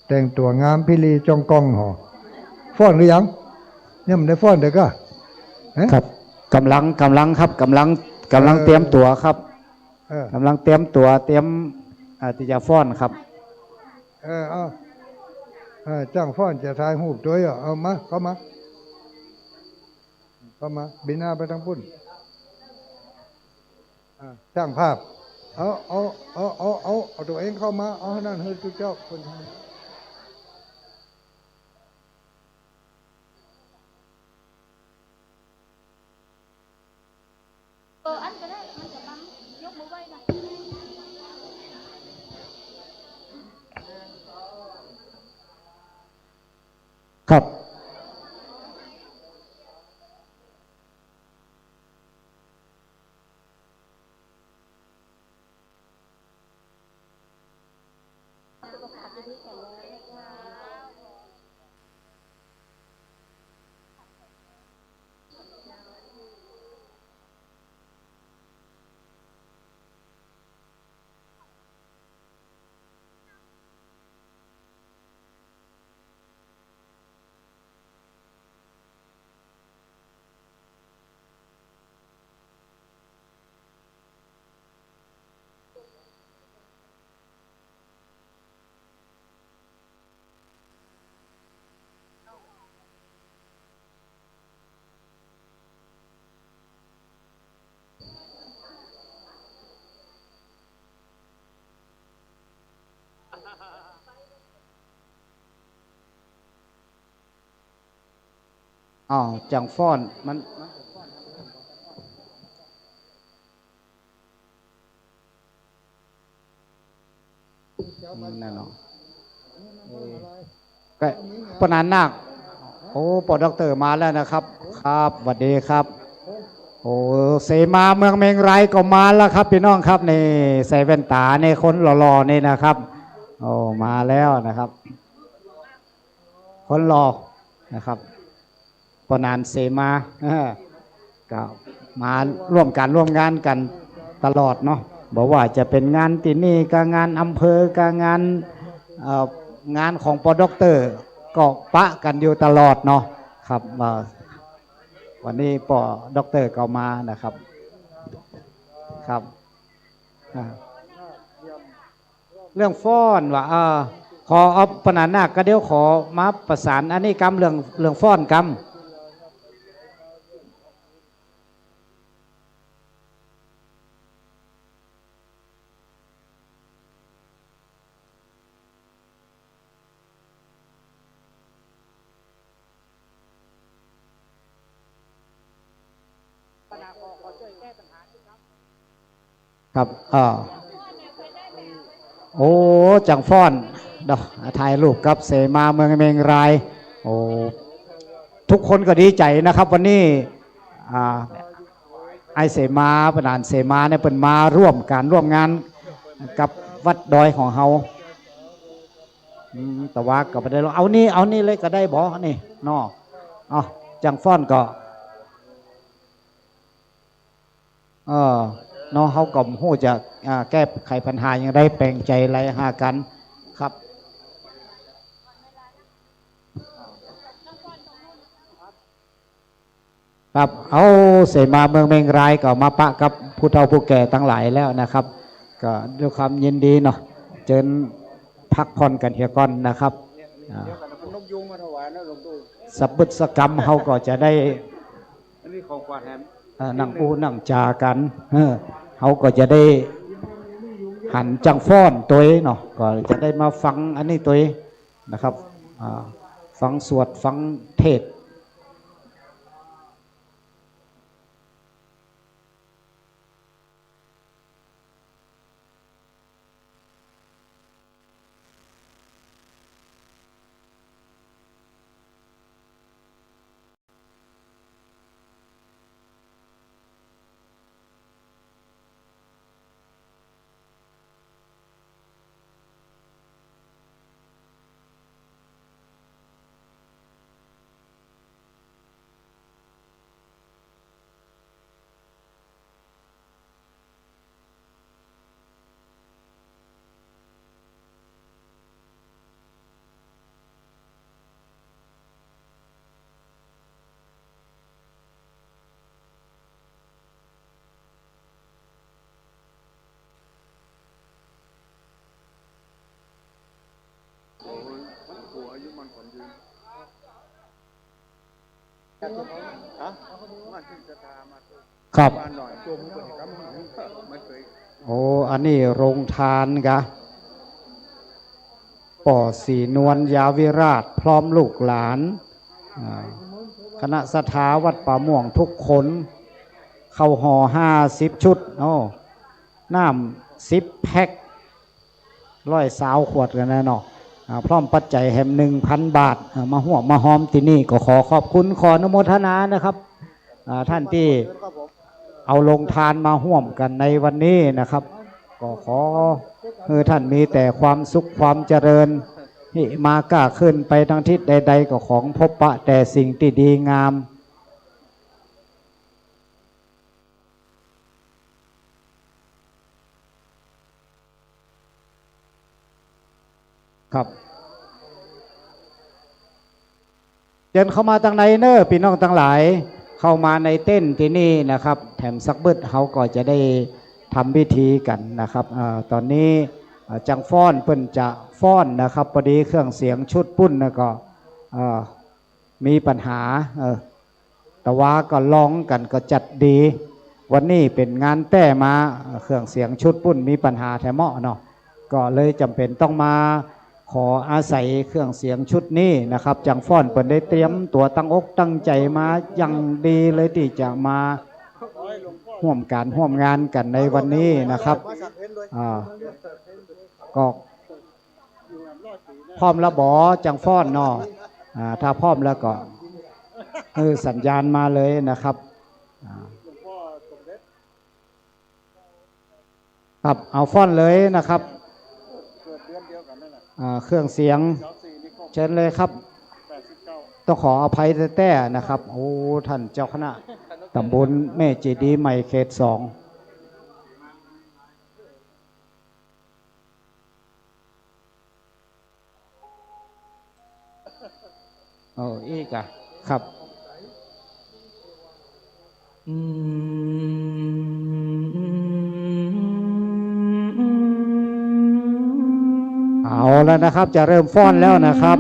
แต่งตั๋วงามพิลีจ้องก้องหอ ฟ้อนหรือยัง ยังบ่ได้ฟ้อนเตื้อก่า ฮะ ครับ ก่ำลัง ก่ำลังครับ ก่ำลัง ก่ำลัง เออ เตรียมตั๋วครับ เออ ก่ำลังเตรียมตั๋ว เตรียม อ่า ตี้จะฟ้อนครับ เออ เอา เออ จ้างฟ้อนจะถ่ายรูปตวย เอามา เข้ามา เข้ามา บินหน้าไปตางปุ้น อ่า จ้างภาพ เอา เอาตั๋วเองเข้ามา เอาอันนั้นหื้อตุ๊เจ้าคน เออ อันก็ได้ มันจะบัง ยกมือไหว้นะ ครับ อ้าว จ้างฟ้อน มัน นั่นเนาะ เออ ก็ปะนานนัก โอ้ ป้อด็อกเตอร์มาแล้วนะครับ ครับ สวัสดีครับ โอ้ เสมาเมืองเมงรายก็มาแล้วครับ ปี้น้องครับ นี่ ใส่แว่นต๋านี่ คนหล่อๆ นี่นะครับ โอ้ มาแล้วนะครับ คนหล่อนะครับ ป้อหนานเสมา เออ ก็มาฮ่วมก๋านฮ่วมงานกั๋นตลอดเนาะ บ่ว่าจะเป๋นงานตี้นี่ ก็งานอำเภอ ก็งาน เอ่อ งานของป้อด็อกเตอร์ ก็ปะกั๋นอยู่ตลอดเนาะ ครับ เอ่อ วันนี้ป้อด็อกเตอร์ก็มานะครับ ครับ อ่า เรื่องฟ้อนว่า เอ่อ ขอเอาป้อหนานนาค ก็เดี๋ยวขอมาประสานอันนี้กำ เรื่อง เรื่องฟ้อนกำ ครับ อ่า โอ้ จังฟ้อนเนาะ ถ่ายรูปกับเสมาเมืองเมงราย โอ้ ทุกคนก็ดีใจ๋นะครับ วันนี้ อ่า อ้ายเสมา ป้อหนานเสมาเนี่ย เปิ้นมาฮ่วมก๋านฮ่วมงานกับวัดดอยของเฮา อืม แต่ว่าก็บ่ได้ลง เอานี่ เอานี่เลยก็ได้บ่ นี่เนาะ เอา จังฟ้อนก็ เออ เนาะ เฮาก็ฮู้จะ อ่า แก้ไขปัญหาหยังได้ แป๋งใจ๋ไหลหากั๋น ครับ ครับ เอา เสมาเมืองเมงรายก็มาปะกับผู้เฒ่าผู้แก่ตังหลายแล้วนะครับ ก็ด้วยความยินดีเนาะ เจิญพักผ่อนกั๋นเหียก่อนนะครับ อ่า สะบึดสะกำเฮาก็จะได้ อันนี้ของขวัญแถม เอ่อ นั่งอู้นั่งจ๋ากั๋น เออ เฮาก็จะได้หันจังฟ้อนตวยเนาะ ก็จะได้มาฟังอันนี้ตวยนะครับ อ่า ฟังสวดฟังเทศน์ ครับ โอ้ อันนี้โฮงตานกา ป้อศรีนวล ยาวิราช พร้อมลูกหลาน อ่า คณะศรัทธาวัดป่าม่วงทุกคน ข้าวห่อห้าสิบชุด โอ้ น้ำสิบแพ็ค ร้อยซาวขวดกั๋นนะเนาะ อ่า พร้อมปัจจัยแหมหนึ่งพันบาท อ่า มาฮ่วมมาฮอมตี้นี่ ก็ขอขอบคุณ ขออนุโมทนานะครับ อ่า ต้านตี้เอาโฮงตานมาฮ่วมกั๋นในวันนี้นะครับ ก็ขอหื้อต้านมีแต่ความสุขความเจริญ หิมาก้าขึ้นไปตางทิศใดๆ ก็ขอพบปะแต่สิ่งตี้ดีงาม ครับ เจิญเข้ามาตางในเน่อ ปี้น้องตังหลาย เข้ามาในเต็นท์ตี้นี่นะครับ แถมสักบึดเฮาก็จะได้ทำพิธีกั๋นนะครับ เอ่อ ต๋อนนี้ เอ่อ จังฟ้อนเปิ้นจะฟ้อนนะครับ ปอดีเครื่องเสียงชุดปุ้นน่ะก็ เอ่อ มีปัญหา เออ แต่ว่าก็ลองกั๋นก็จัดดี วันนี้เป๋นงานแต๊มา เครื่องเสียงชุดปุ้นมีปัญหาแต๊เมาะเนาะ ก็เลยจำเป๋นต้องมาขออาศัยเครื่องเสียงชุดนี้นะครับ จังฟ้อนเปิ้นได้เตรียมตั๋วตั้งอกตั้งใจ๋มาอย่างดีเลยตี้จะมาฮ่วมก๋านฮ่วมงานกั๋นในวันนี้นะครับ อ่า ก็ พร้อมแล้วบ่ จังฟ้อนเนาะ อ่า ถ้าพร้อมแล้วก็ เออ สัญญาณมาเลยนะครับ อ่า ครับ เอาฟ้อนเลยนะครับ อ่า เครื่องเสียง เชิญเลยครับ ต้องขออภัยแต๊ๆ นะครับ โอ้ ท่านเจ้าคณะตำบลแม่เจดีย์ใหม่เขตสอง โอ้ อีกอะ ครับ อืม เอาแล้วนะครับ จะเริ่มฟ้อนแล้วนะครับ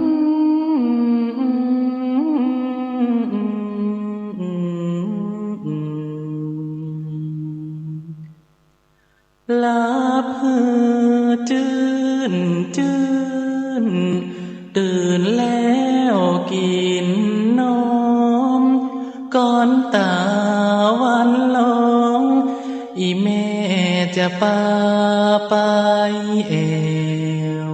หลับหือจื้นจื้น ตื่นแล้วกิ๋นนม ก่อนต๋าวันลง อี่แม่จะปาไปแอ่ว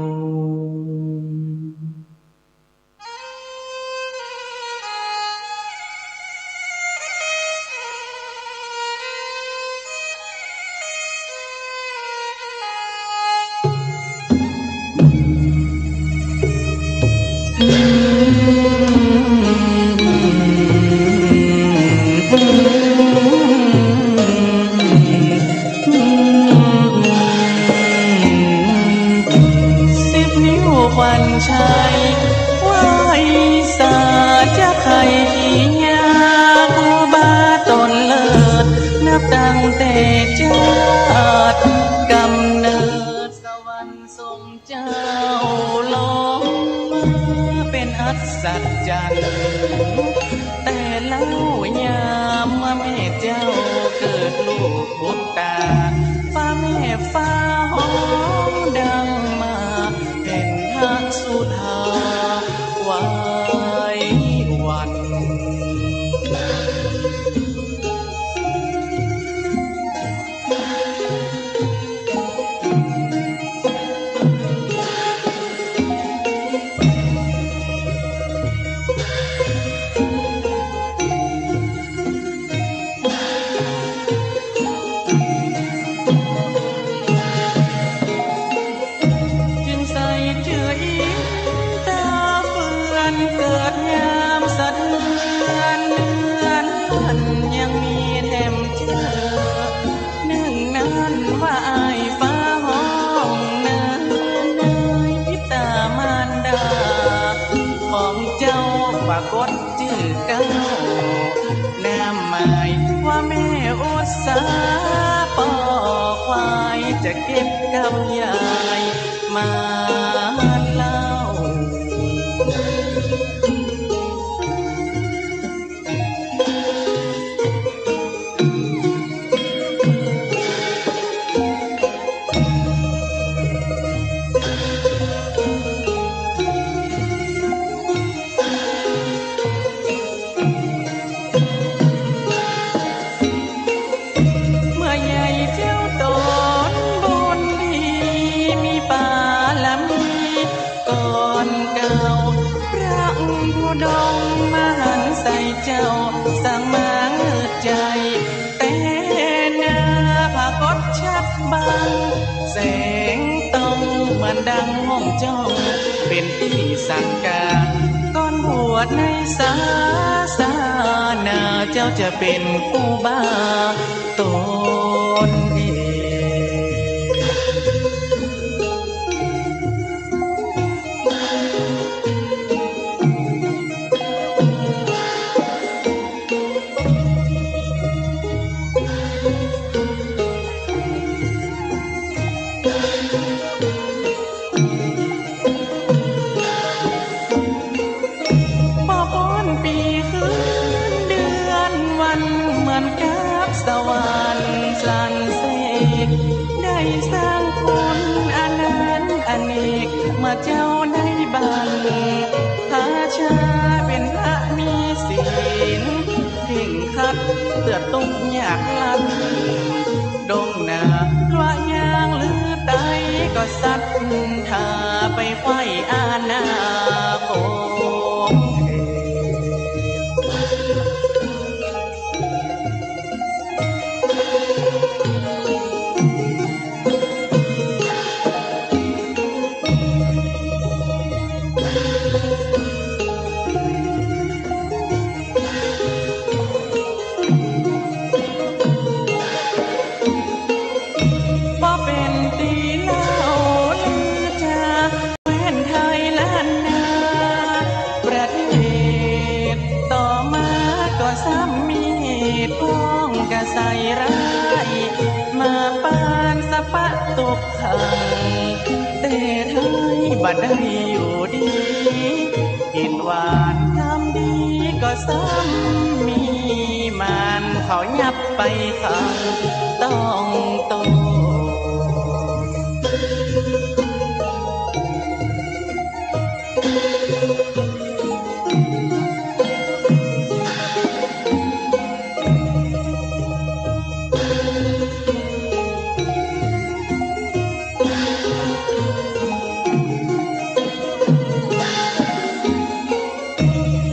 สิบนิ้วขวัญชัย ไหว้สาจะไขยา ครูบาต๋นเลิศ นับตั้งแต่จาติกำเนิด สวรรค์ส่งเจ้าลงมา เป๋นอัศจรรย์ แต่เล่ายามว่าแม่เจ้าเกิดลูกบุญต๋า ฟ้าแม่ฟ้าฮ้องดังมา เป๋นพระสุธาไหว้วัน จึงใส่จื้ออินต๋าเฟื่อน เกิดยามสะเทือนเดือนวัน ยังมีแถมเจื้อ นึ่งนั้นว่าอ้ายฟ้าฮ้องเนินเนย ปิดต๋ามารดาของเจ้าปรากฏ จื้อเก๊าน้ำหมาย ว่าแม่อุตสาปอควาย จะเก็บกำยายมาเล่า เมื่อใหญ่เจ้าต๋นบุญดี มีปารมีก่อนเก่า พระธุดงค์มาหันใส่เจ้า สั่งมาเงือดใจ๋ แต่เนื้อผ้ากดชัดบัง แสงต้องเหมือนดังห้องจ้อง เป๋นตี้สังกา ก่อนบวชในศาสนา เจ้าจะเป๋นครูบาต๋นเอง พอป๊นปี๋คืนเดือนวัน เหมือนกับสวรรค์สรรเสก ได้สร้างคุณอนันต์อเนก เมื่อเจ้าได้บรรพชา เป๋นพระมีศีล เคร่งครัด เตื้อตุ๊กข์ยากลัด ดงนา ลัวย่างหรือไต ก็ศรัทธาไปไหว้อาณาโขงเขต ต้องกะใส่ร้าย มาปานสะปะตกขัง แต่ไท้บ่ได้อยู่ดี กิ๋นหวานทำดีก็ซ้ำมี มันเขายับไปขังต้องโต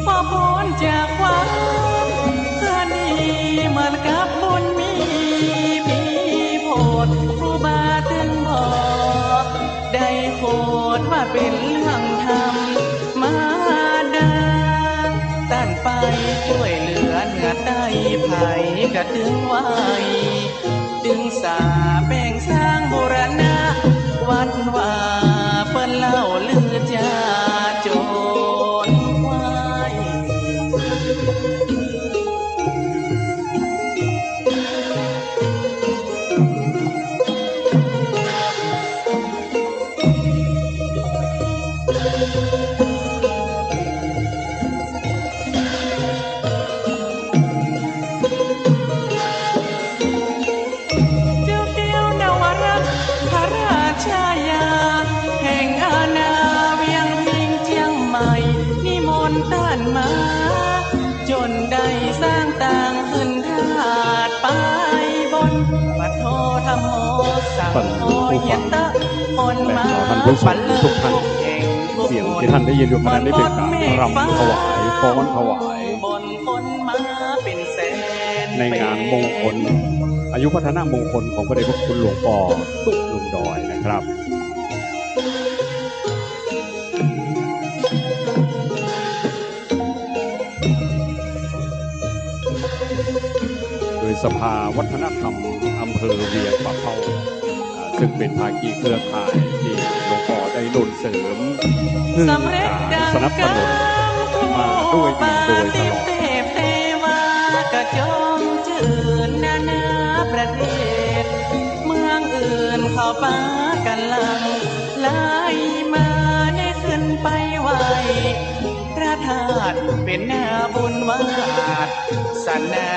พอป๊นจากความเฮือนดี เหมือนกับบุญมี ผีโผดผู้บ่าตึงพอ ได้โขดว่าเป๋นเรื่องธรรมดา ต้านไปจ้วยเหลือเนื้อใต้ ใผกะตึงไหว ตึงสาแป้งสร้างบูรณะ วัดว่าเปิ้นเล่าลือจาโจรไว้ เจ้าแก้วนวรัตน์พระราชายา แห่งอาณาเวียงพิงค์เจียงใหม่ นิมนต์ต้านมา จ๋นได้สร้างตางขึ้นธาตุไปบน ปัทโธธัมโมสังโฆ ยะตะ คนมา ท่านผู้ชมทุกท่าน เสียงตี้ท่านได้ยินอยู่ขณะนี้เป๋นก๋านรำถวาย ฟ้อนถวาย ในงานมงคล อายุวัฒนมงคลของพระเดชพระคุณหลวงปอตุ๊ลุงดอยนะครับ โดยสภาวัฒนธรรมอำเภอเวียงป่าเป้า อ่า ซึ่งเป๋นภาคีเครือข่ายตี้หลวงปอได้หนุนเสริม หื้อก๋านสนับสนุนมาโดยดีโดยตลอด เทพเทวาก็จงจื้นนานาประเทศ เมืองอื่นเขาปากั๋นหลั่งไหลมา ได้ขึ้นไปไหว้ พระธาตุเป๋นนาบุญวาสนา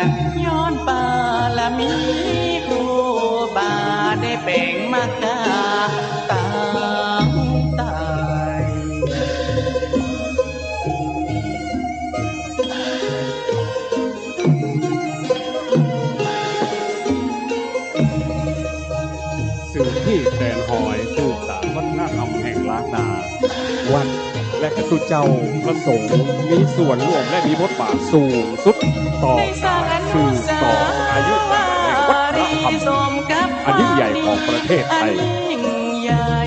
ย้อนปารมีครูบาได้แป๋งมากาตางใต้ สืบฮีตแตนฮอย สืบสานวัฒนธรรมแห่งล้านนา วัดและก็ตุ๊เจ้าพระสงฆ์มีส่วนร่วมและมีบทบาทสูงสุดต่อก๋านสืบต่ออายุวัฒนธรรมอันยิ่งใหญ่ของประเทศไทย ยิ่งใหญ่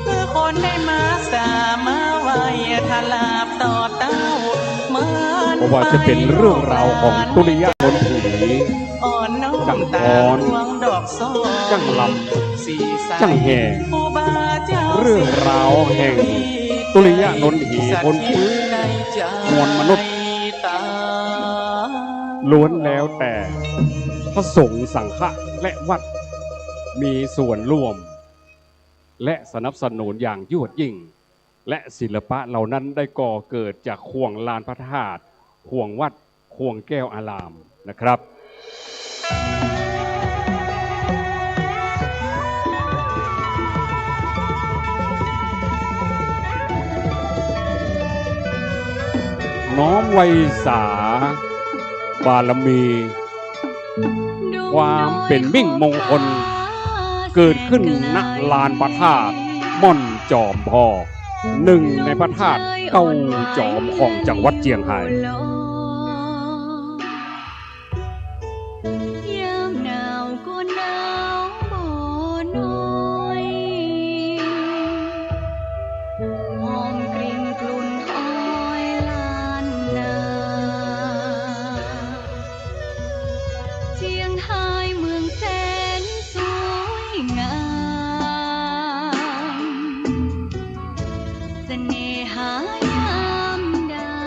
คือคนได้มาสามาไหว้ถลาบต่อเต้า เหมือน บ่ว่าจะเป๋นเรื่องราวของตุริยะมนถี อ่อนน้อม จ้างฟ้อน ตาดวงดอกซ้อ จ้างรำ สีใส จ้างแห่ ครูบาเจ้า เรื่องราวแห่งตุริยะมนถี บนพื้นมวลมนุษย์ ล้วนแล้วแต่พระสงฆ์สังฆะและวัดมีส่วนร่วม และสนับสนุนอย่างยวดยิ่ง และศิลปะเหล่านั้นได้ก่อเกิดจากข่วงลานพระธาตุ ข่วงวัด ข่วงแก้วอารามนะครับ น้อมไหว้สาบารมี ความเป๋นมิ่งมงคล เกิดขึ้น ณ ลานพระธาตุม่อนจอมพอก หนึ่งในพระธาตุเก้าจอมของจังหวัดเจียงไฮ้ ยามหนาวก็หนาวบ่น้อย หอมกลิ่นกลุ่นอ้อยล้านนา เจียงไฮ้เมืองแสนสวยงาม เสน่หายามได้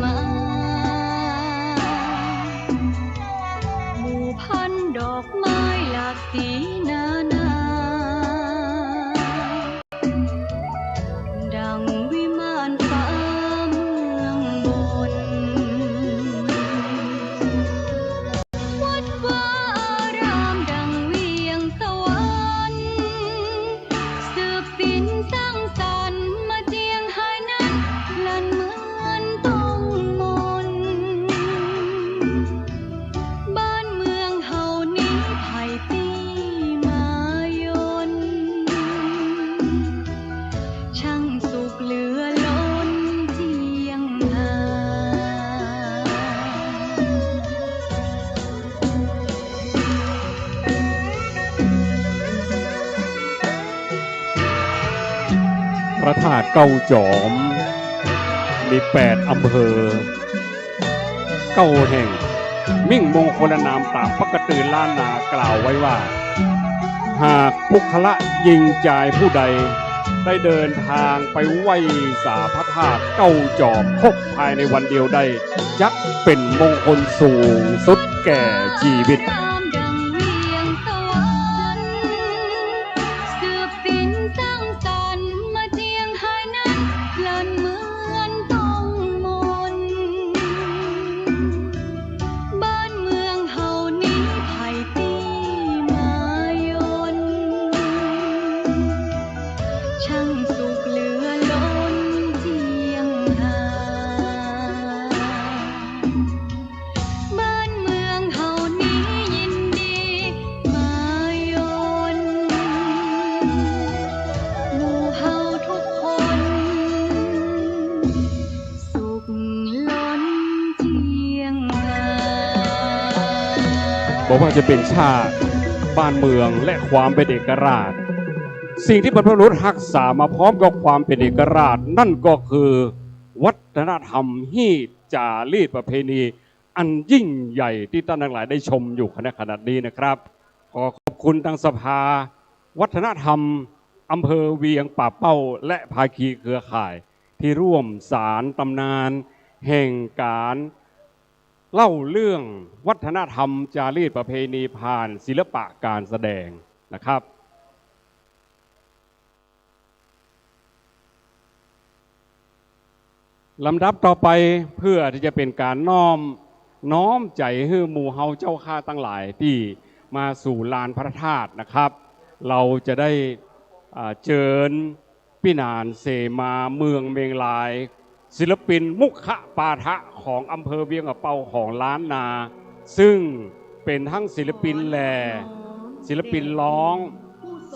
มา พระธาตุเก๊าจอม มีแปดอำเภอ เก๊าแห่ง มิ่งมงคลนามต๋ามปกติล้านนากล่าวไว้ว่า หากปุคคละญิงจายผู้ใด ได้เดินตางไปไหว้สาพระธาตุเก๊าจอมครบภายในวันเดียวได้ จักเป๋นมงคลสูงสุดแก่จีวิต ต๋ามดั่งเวียงสวรรค์ สืบศิลป์สร้างสรรค์มาเจียงฮายนั้น เพลินเหมือนต้องมนต์ บ้านเมืองเฮานี้ไผตี้มายนต์ ช่างสุขเหลือล้นเจียงฮา บ้านเมืองเฮานี้ยินดีมายนต์ หมู่เฮาทุกคน สุขล้นเจียงฮา บ่ว่าจะเป๋นชาติ บ้านเมือง และความเป๋นเอกราช สิ่งตี้บรรพบุรุษฮักษามาพร้อมกับความเป๋นเอกราช นั่นก็คือวัฒนธรรม ฮีต จารีต ประเพณี อันยิ่งใหญ่ตี้ต้านตังหลายได้ชมอยู่ขณะ ขณะนี้นะครับ ขอขอบคุณตางสภาวัฒนธรรมอำเภอเวียงป่าเป้า และภาคีเครือข่าย ตี้ร่วมสานต๋ำนานแห่งก๋านเล่าเรื่องวัฒนธรรม จารีต ประเพณี ผ่านศิลปะก๋านแสดงนะครับ ลำดับต่อไป เพื่อตี้จะเป๋นก๋านน้อม น้อมใจ๋หื้อหมู่เฮาเจ้าข้าตังหลายตี้มาสู่ลานพระธาตุนะครับ เฮาจะได้ อ่า เจิญปี้หนานเสมา เมืองเมียงราย ศิลปินมุขปาฐะของอำเภอเวียงป่าเป้าของล้านนา ซึ่งเป๋นตึงศิลปินแหล่ ศิลปินฮ้อง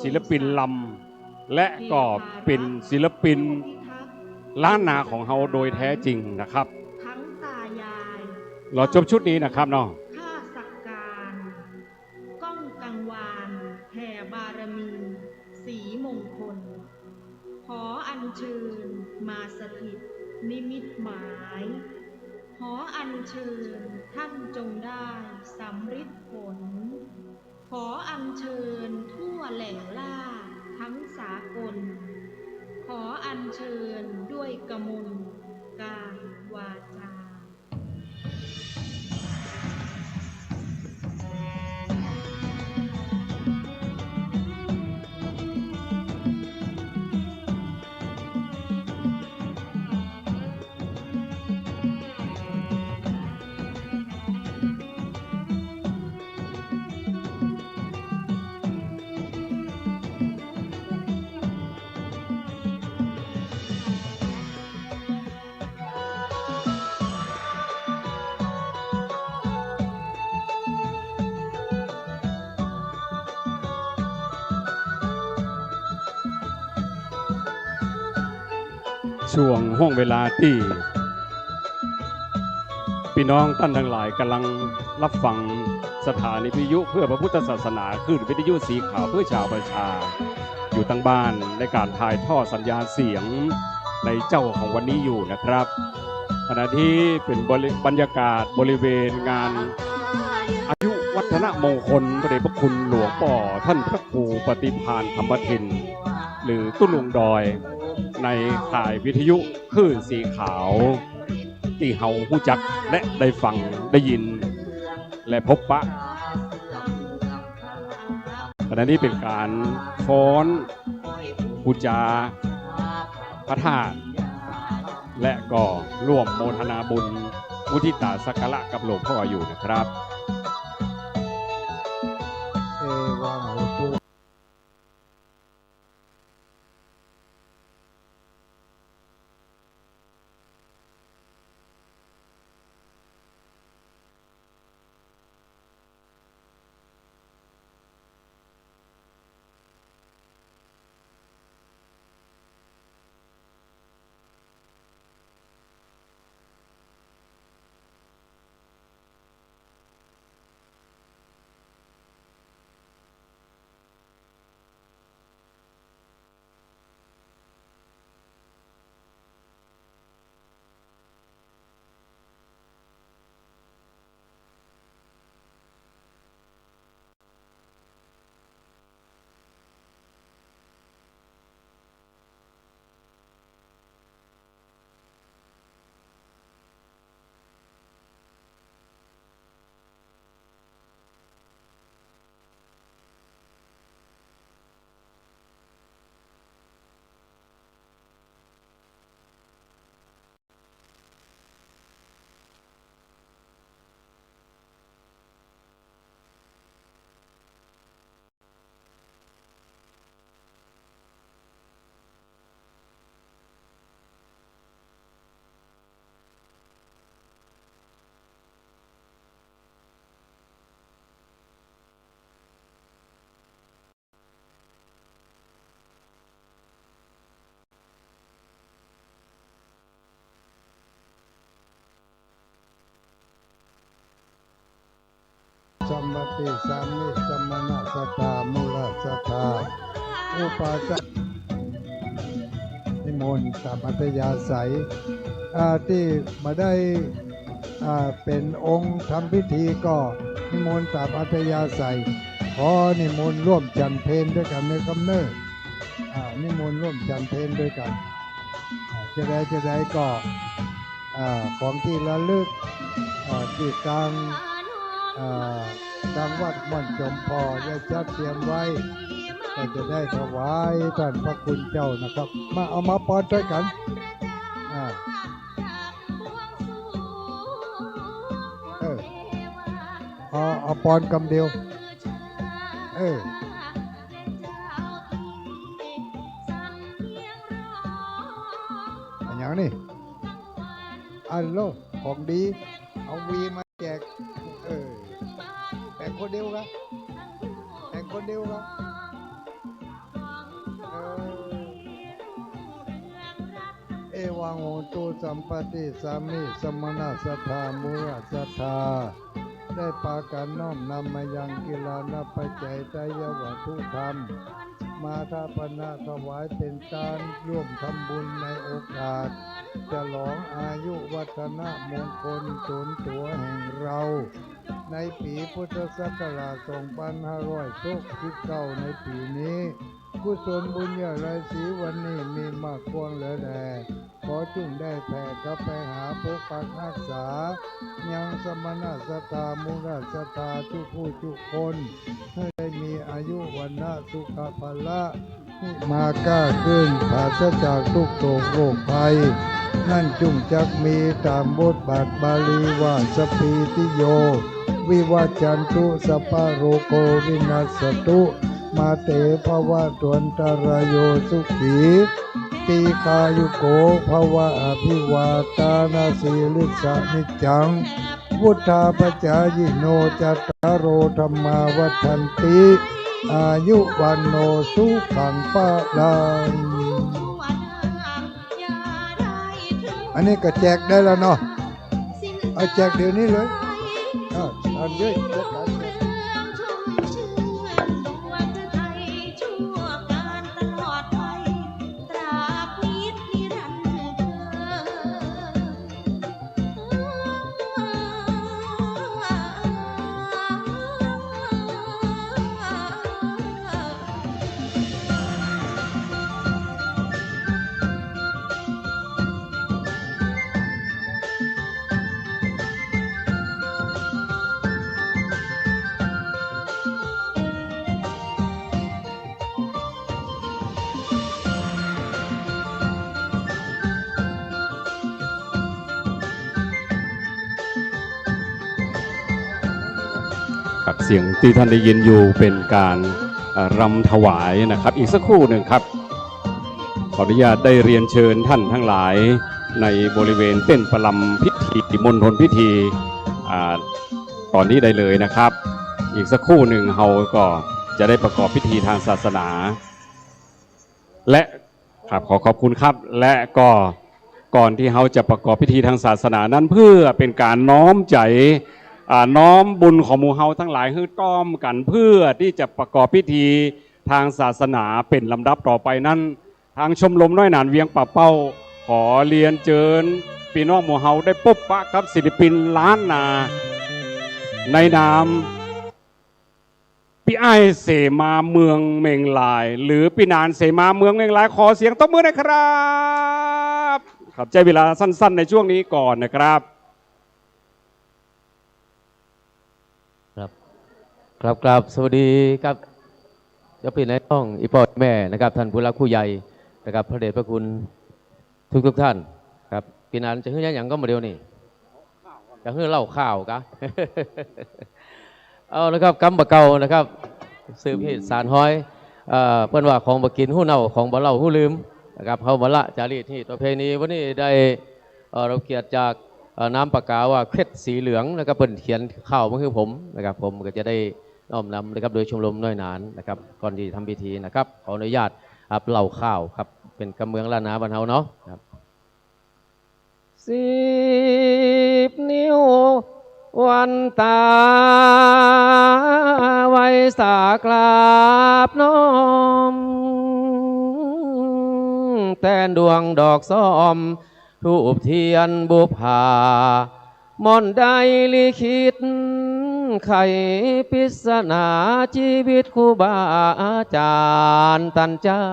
ศิลปินรำ และก็เป๋นศิลปินล้านนาของเฮาโดยแท้จริงนะครับ รอจบชุดนี้นะครับเนาะ ข้าสักการ ก้องกังวาน แผ่บารมี ศรีมงคล ขออัญเชิญมาสถิตนิมิตหมาย ขออัญเชิญท่านจงได้สำริดผล ขออัญเชิญทั่วแหล่งล่าทั้งสากล ขออัญเชิญด้วยกมลกายวาจา ช่วงห่วงเวลาตี้ ปี้น้องต้านตังหลายก่ำลังฮับฟังสถานีวิทยุเพื่อพระพุทธศาสนา คลื่นวิทยุสีขาวเพื่อชาวประชา อยู่ตางบ้านในก๋านถ่ายทอดสัญญาณเสียงในเจ๊าของวันนี้อยู่นะครับ ขณะนี้เป๋นบริ บรรยากาศบริเวณงานอายุวัฒนมงคลพระเดชพระคุณหลวงป้อต้านพระครูปฏิภาณธรรมทิน หรือตุ๊ลุงดอย ในข่ายวิทยุคลื่นสีขาว ตี้เฮาฮู้จักและได้ฟัง ได้ยิน และพบปะ ขณะนี้เป๋นก๋านฟ้อนปู๋จาพระธาตุ และก็ร่วมโมทนาบุญมุทิตาสักการะกับหลวงป้ออยู่นะครับ เอวัง ปฏิสามิสมณสัตถามูลสัตถา อุปาสก นิมนต์ต๋ามอัธยาศัย อ่า ตี้บ่ได้ อ่า เป๋นองค์ทำพิธีก็นิมนต์ต๋ามอัธยาศัย ขอนิมนต์ร่วมฉันเพลด้วยกั๋นเน่อครับเน่อ อ่า นิมนต์ร่วมฉันเพลด้วยกั๋น อ่า จะใดจะใดก็ อ่า ของตี้ระลึก อ่า ตี้ตาง อ่า ตางวัดม่อนจอมผ่อได้จัดเตรียมไว้ ก็จะได้ถวายต้านพระคุณเจ้านะครับ มา เอามาปอนด้วยกั๋น อ่า เออ เอา เอาปอนกำเดียว เออ อะหยังนี่ อัลโหล ของดี เอาวีมาแจก เออ แบ่งคนเดียวกั๋น แบ่งคนเดียวกั๋น เออ เอวังโหตุสัมปติสามิสมณสัตถามูลสัตถา ได้ปากั๋นน้อมนำมายังกิลานะปัจจัยทายวัตถุธรรม มาทาปณะถวายเป๋นตานร่วมทำบุญในโอกาสฉลองอายุวัฒนมงคลตนตั๋วแห่งเรา ในปี๋พุทธศักราชสองปันห้าร้อยหกสิบเก้า ในปี๋นี้ กุศลบุญญาลัยสีวันนี้มีมากกว้างเหลือแล ขอจุ่งได้แผ่กลับไปหาปกปักฮักษา ยังสมณสัตถามูลสัตถาจุผู้จุคน หื้อได้มีอายุวรรณะสุขะพละ มาก้าขึ้น ปราศจากทุกข์โศกโรคภัย นั้นจุ่งจักมีต๋ามบทบาทบาลีว่า สัพพีติโย วิวัจจันตุ สัพพะโรโค วินัสสะตุ มาเต ภะวะตวันตะราโย สุขี ตีฆายุโก ภะวะ อภิวาทานะสีลิสสะนิจจัง วุฑฒาปะจายิโน จัตตาโร ธัมมา วัฑฒันติ อายุ วัณโณ สุขัง พะลัง อันนี้ก็แจกได้แล้วเนาะ เอาแจกเดี๋ยวนี้เลย อ่า อันเดียว ครับ เสียงตี้ท่านได้ยินอยู่เป๋นก๋าน เอ่อ รำถวายนะครับ อีกสักครู่หนึ่งครับ ขออนุญาตได้เรียนเชิญท่านทั้งหลายในบริเวณเต้นประลำพิธี มณฑลพิธี อ่า ต๋อนนี้ได้เลยนะครับ อีกสักครู่หนึ่งเฮาก็จะได้ประกอบพิธีทางศาสนา และ ครับ ขอขอบคุณครับ และก็ก่อนตี้เฮาจะประกอบพิธีทางศาสนานั้น เพื่อเป๋นก๋านน้อมใจ๋ อ่า น้อมบุญของหมู่เฮาตังหลายหื้อต้อมกั๋น เพื่อตี้จะประกอบพิธีทางศาสนาเป๋นลำดับต่อไปนั้น ทางชมรมน้อยหนานเวียงป่าเป้า ขอเรียนเจิญปี้น้องหมู่เฮาได้ปบปะกับศิลปินล้านนา ในนาม ปี้อ้ายเสมาเมืองเม็งราย หรือปี้หนานเสมาเมืองเม็งราย ขอเสียงตบมือหน่อยครับ ขอบใจ๋เวลาสั้นๆ ในช่วงนี้ก่อนนะครับ ครับ ครับ ครับ สวัสดีครับ เจ้าปี้นายน้อง อี่ป้ออี่แม่นะครับ ท่านผู้หลักผู้ใหญ่นะครับ พระเดชพระคุณทุกๆ ท่านครับ ปี้หนานจะหื้อหยังก็มาเดี๋ยวนี้ จะหื้อเหล้าข้าวกะ เอาละครับ กำบ่าเก่านะครับ สืบฮีตสานฮ้อย เอ่อ เปิ้นว่าของบ่กิ๋นฮู้เน่า ของบ่เล่าฮู้ลืมนะครับ เฮามาละจารีตฮีตประเพณี วันนี้ได้ เอ่อ รับเกียรติจาก เอ่อ นามปากกาว่าเข็ดสีเหลืองนะครับ เปิ้นเขียนข่าวมาหื้อผมนะครับ ผมก็จะได้น้อมนำนะครับ โดยชมรมน้อยหนานนะครับ ก่อนตี้ทำพิธีนะครับ ขออนุญาตครับ เหล้าข้าวครับ เป๋นกำเมืองล้านนาบ้านเฮาเนาะครับ สิบนิ้ววันตา สากราบน้อม แตนดวงดอกส้อม ธูปเตียนบูชา ม่อนได้ลิขิต ไขปริศนา จีวิตครูบาอาจ๋ารย์ต้านเจ้า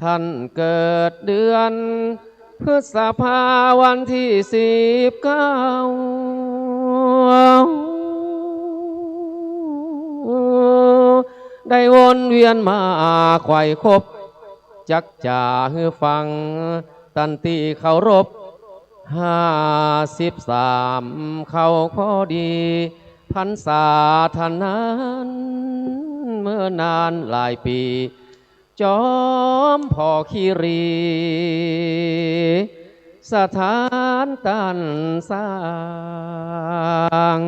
ต้านเกิดเดือนพฤษภา วันตี้สิบเก้า ได้วนเวียนมาไขว่คบ จักจะหื้อฟัง ต้านตี้เคารพ ห้าสิบสาม เข้าพอดี พรรษาต้านนั้น เมื่อนานหลายปี๋ จ๋อมผ่อคีรี สถานต้านสร้าง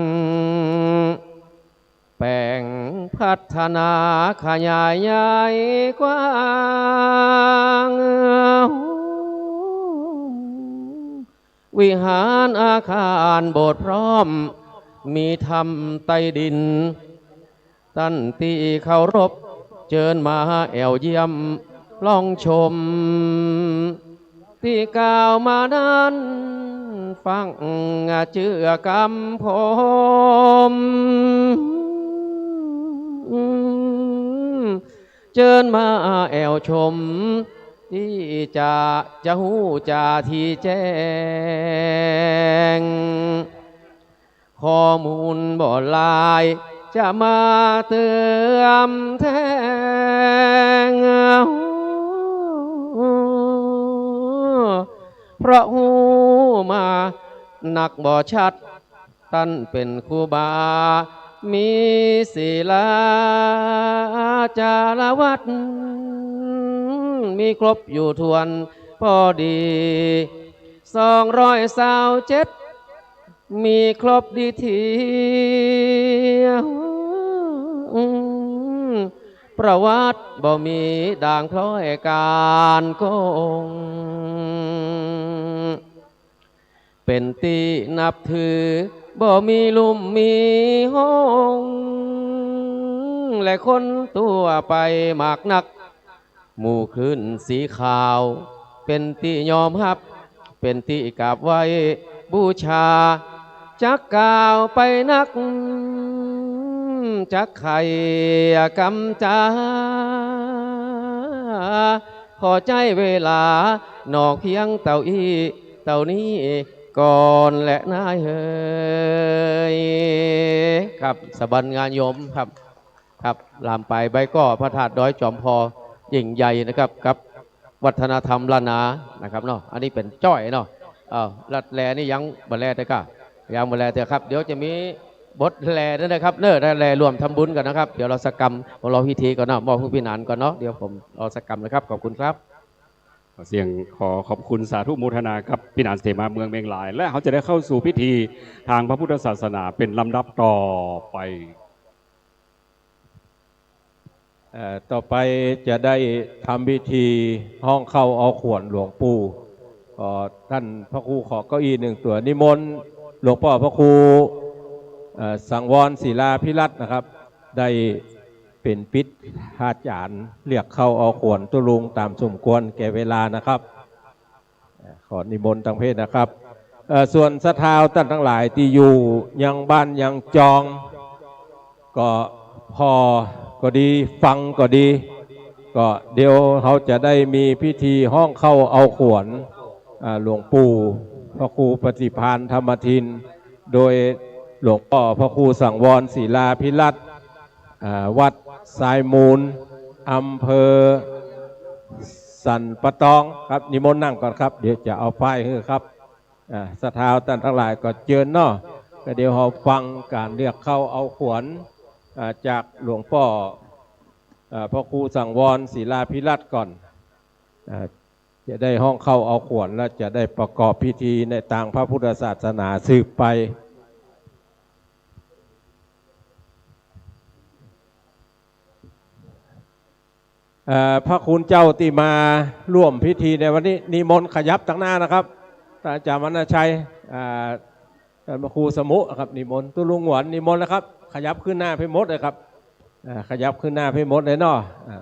แป๋งพัฒนาขยายใหญ่กว้าง วิหารอาคารโบสถ์พร้อม มีถ้ำใต้ดิน ต้านตี้เคารพ เจิญมาแอ่วเยี่ยม ลองชม ตี้กล่าวมานั้น ฟังเจื้อกำผม เจิญมาแอ่วชม ตี้จะ จะฮู้จะตี้แจ้ง ข้อมูลบ่หลาย จะมาเติมแทง เพราะฮู้มานักบ่ชัด ต้านเป๋นครูบา มีศีลาจารวัตร มีครบอยู่ถ้วนพอดี สองร้อยซาวเจ็ด มีครบดีที ประวัติบ่มีด่างพร้อยก๋านโกง เป๋นตี้นับถือ บ่มีลุ่มมีห้อง และคนทั่วไปมากนัก หมู่คลื่นสีขาว เป๋นตี้ยอมฮับ เป๋นตี้กราบไหว้บูชา จักกล่าวไปนัก จักไขกำจา ขอใจ๊เวลาหนอเพียงเต้าอี้เต้านี้ก่อนแลนายเฮย ครับ สะบันงานโยมครับ ครับ ลามไปใบ้ก่อพระธาตุดอยจอมพอ ยิ่งใหญ่นะครับ กับวัฒนธรรมล้านนานะครับเนาะ อันนี้เป๋นจ้อยเนาะ เอ่อ ลัดแลนี่ยังบ่แลเตื้อก้า ยังบ่แลเตื้อครับ เดี๋ยวจะมีบทแลด้วยนะครับ เน้อ ได้แลร่วมทำบุญกั๋นนะครับ เดี๋ยวเฮาสักกำ เฮาพิธีก่อนเนาะ มอบหื้อปี้หนานก่อนเนาะ เดี๋ยวผมเฮาสักกำนะครับ ขอบคุณครับ ขอเสียง ขอขอบคุณสาธุโมทนากับปี้หนานเสมาเมืองเมียงหลาย และเฮาจะได้เข้าสู่พิธีตางพระพุทธศาสนาเป๋นลำดับต่อไป เอ่อ ต่อไปจะได้ทำพิธีฮ้องเข้าเอาขวัญหลวงปู่ ขอต้านพระครูขอเก้าอี้หนึ่งตั๋ว นิมนต์หลวงป้อพระครู เอ่อ สังวรศิลาภิรัตน์นะครับ ได้เป๋นปิตรอาจ๋ารย์ เรียกเข้าเอาขวัญตุ๊ลุงต๋ามสมควรแก่เวลานะครับ ขอนิมนต์ตางเพศนะครับ เอ่อ ส่วนศรัทธาต้านตังหลายตี้อยู่ยังบ้านยังจอง ก็ผ่อก็ดี ฟังก็ดี ก็เดี๋ยวเฮาจะได้มีพิธีฮ้องเข้าเอาขวัญ อ่า หลวงปู่พระครูปฏิภาณธรรมทิน โดยหลวงป้อพระครูสังวรศิลาภิรัตน์ อ่า วัดทรายมูล อำเภอสันป่าตองครับ นิมนต์นั่งก่อนครับ เดี๋ยวจะเอาป้ายหื้อครับ อ่า ศรัทธาต้านตังหลายก็เจิญเนาะ ก็เดี๋ยวเฮาฟังก๋านเรียกเข้าเอาขวัญ อ่า จากหลวงป้อ อ่า พระครูสังวรศิลาภิรัตน์ก่อน อ่า จะได้ฮ้องเข้าเอาขวัญ และจะได้ประกอบพิธีในตางพระพุทธศาสนาสืบไป เอ่อ พระคุณเจ้าตี้มาร่วมพิธีในวันนี้ นิมนต์ขยับตางหน้านะครับ อาจ๋ารย์วรรณชัย อ่า ต้านพระครูสมุครับ นิมนต์ ตุ๊ลุงหวน นิมนต์นะครับ ขยับขึ้นหน้าไปหมดเลยครับ อ่า ขยับขึ้นหน้าไปหมดเลยเนาะ อ่า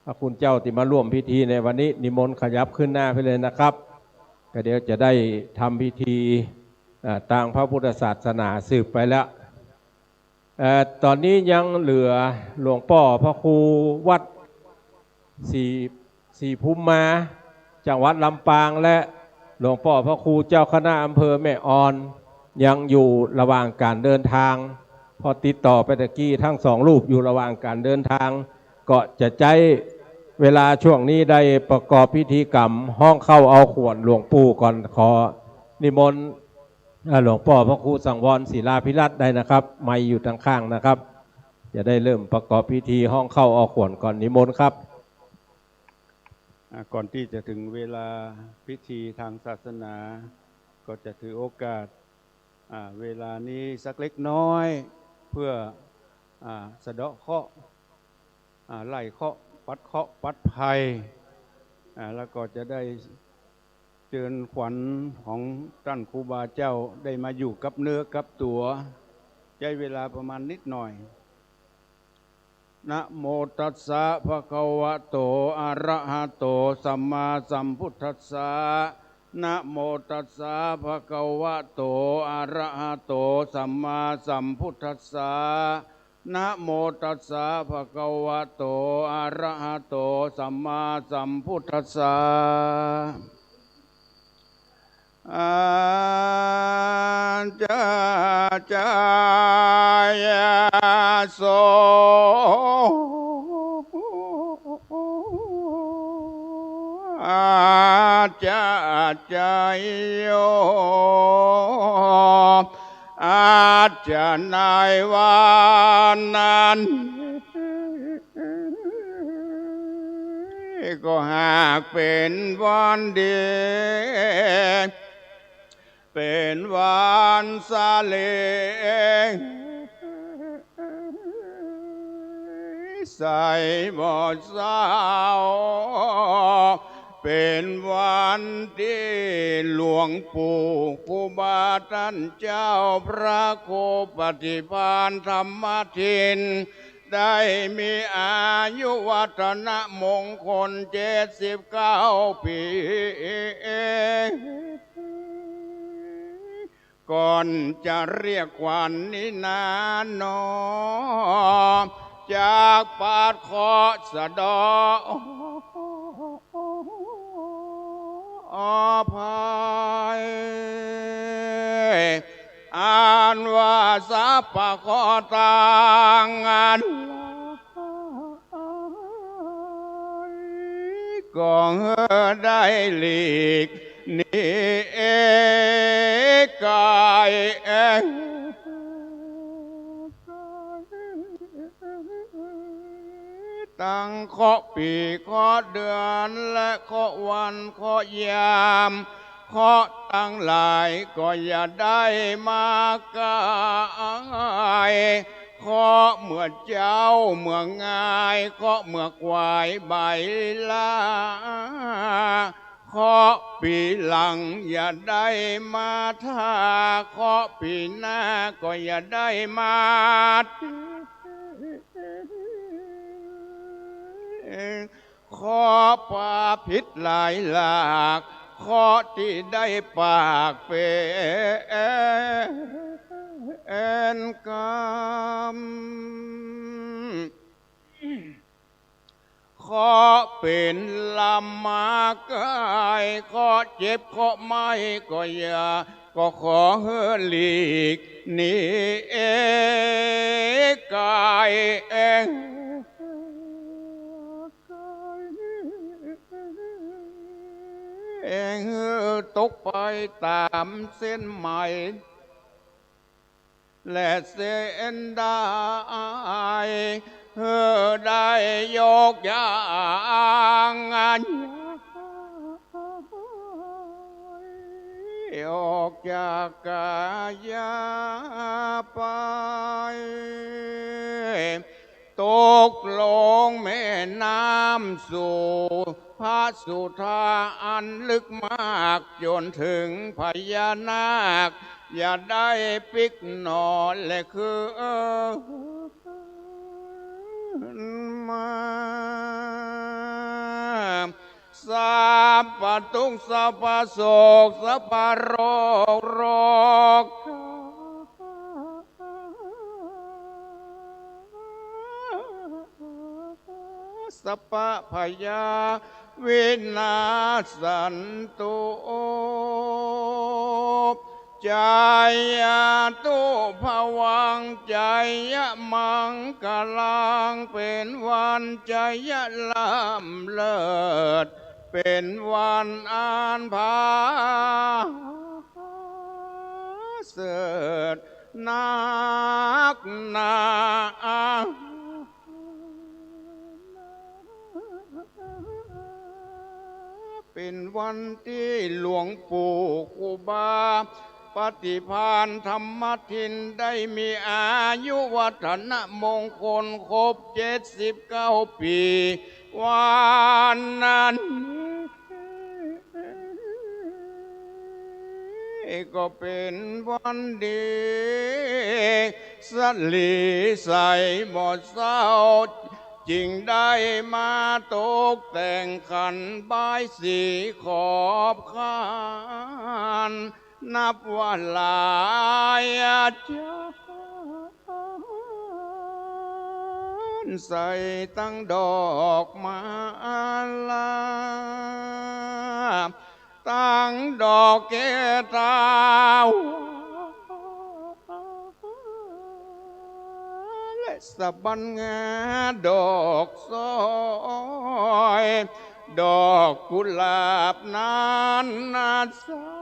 พระคุณเจ้าตี้มาร่วมพิธีในวันนี้ นิมนต์ขยับขึ้นหน้าไปเลยนะครับ ก็เดี๋ยวจะได้ทำพิธี อ่า ตางพระพุทธศาสนาสืบไปแล้ว เอ่อ ต๋อนนี้ยังเหลือหลวงป้อพระครูวัดศรี ศรีภูมิมา จังหวัดลำปาง และหลวงป้อพระครูเจ้าคณะอำเภอแม่ออน ยังอยู่ระหว่างก๋านเดินทาง พอติดต่อไปตะกี้ ตึงสองรูปอยู่ระหว่างก๋านเดินทาง ก็จะใจ๊เวลาช่วงนี้ได้ประกอบพิธีกรรมฮ้องเข้าเอาขวัญหลวงปู่ก่อน ขอนิมนต์ อ่า หลวงป้อพระครูสังวรศิลาภิรัตน์ได้นะครับ ไมค์อยู่ตางข้างนะครับ จะได้เริ่มประกอบพิธีฮ้องเข้าเอาขวัญก่อน นิมนต์ครับ อ่า ก่อนตี้จะเถิงเวลาพิธีตางศาสนา ก็จะถือโอกาส อ่า เวลานี้สักเล็กน้อย เพื่อ อ่า สะเดาะเคราะห์ อ่า ไล่เคราะห์ ปัดเคราะห์ ปัดภัย อ่า แล้วก็จะได้เจิญขวัญของต้านครูบาเจ้าได้มาอยู่กับเนื้อกับตั๋ว ใจ๊เวลาประมาณนิดหน่อย นะโมตัสสะ ภะคะวะโต อะระหะโต สัมมาสัมพุทธัสสะ นะโมตัสสะ ภะคะวะโต อะระหะโต สัมมาสัมพุทธัสสะ นะโมตัสสะ ภะคะวะโต อะระหะโต สัมมาสัมพุทธัสสะ อาจาจายโส อาจาจายโย อาจจะในวันนั้น ก็หากเป๋นวันดี เป๋นวันสะเลง ใสบ่เศร้า เป๋นวันตี้หลวงปู่ครูบาต้านเจ้าพระครูปฏิภาณธรรมทิน ได้มีอายุวัฒนมงคลเจ็ดสิบเก้าปี๋ ก่อนจะเรียกขวัญนี้นาหนอ จากปัดเคราะห์สะเดาะภัย อันว่าสัพพะเคราะห์ตังหลาย ก็เฮอได้หลีกหนีไก๋ ตังเคราะห์ปี๋ เคราะห์เดือน และเคราะห์วัน เคราะห์ยาม เคราะห์ตังหลายก็อย่าได้มาใก๋ เคราะห์เมื่อเจ๊าเมื่องาย เคราะห์เมื่อควายใบ้ลา เคราะห์ปี๋หลังอย่าได้มาท่า เคราะห์ปี๋หน้าก็อย่าได้มา เคราะห์ปาผิดหลายหลาก เคราะห์ตี้ได้ปากเป๋นกรรม เคราะห์เป๋นลำมาใก๋ เคราะห์เจ็บเคราะห์ไหม้ก็อย่า ก็ขอเฮอหลีกหนีไก๋ ตกไปต๋ามเส้นไหม และเส้นได้ เฮอได้ยกย่าง ออกจากก๋ายาไป ตกลงแม่น้ำสู่ พระสุธาอันลึกมาก จ๋นเถิงพญานาค อย่าได้ปิ๊กหน่อแลคือ มา สัพพะตุ๊กข์สัพพะโศกสัพพะโรค โรค สัพพะพยาวินาสสันตุ จายะตุภวัง จายะมังกะลัง เป๋นวันจายะล้ำเลิศ เป๋นวันอันผาเสริฐนักหนา เป๋นวันตี้หลวงปู่ครูบาปฏิภาณธรรมทิน ได้มีอายุวัฒนะมงคลครบเจ็ดสิบเก้าปี๋ วันนั้น ก็เป๋นวันดี สะหลีใสบ่เศร้า จึงได้มาตกแต่งขันบายสีขอบขัน นับว่าหลายอาจารย์ ใส่ตังดอกมาลา ตังดอกแก้วตา และสะบั้นงาดอกสร้อย ดอกกุหลาบนั้นนะ สร้อ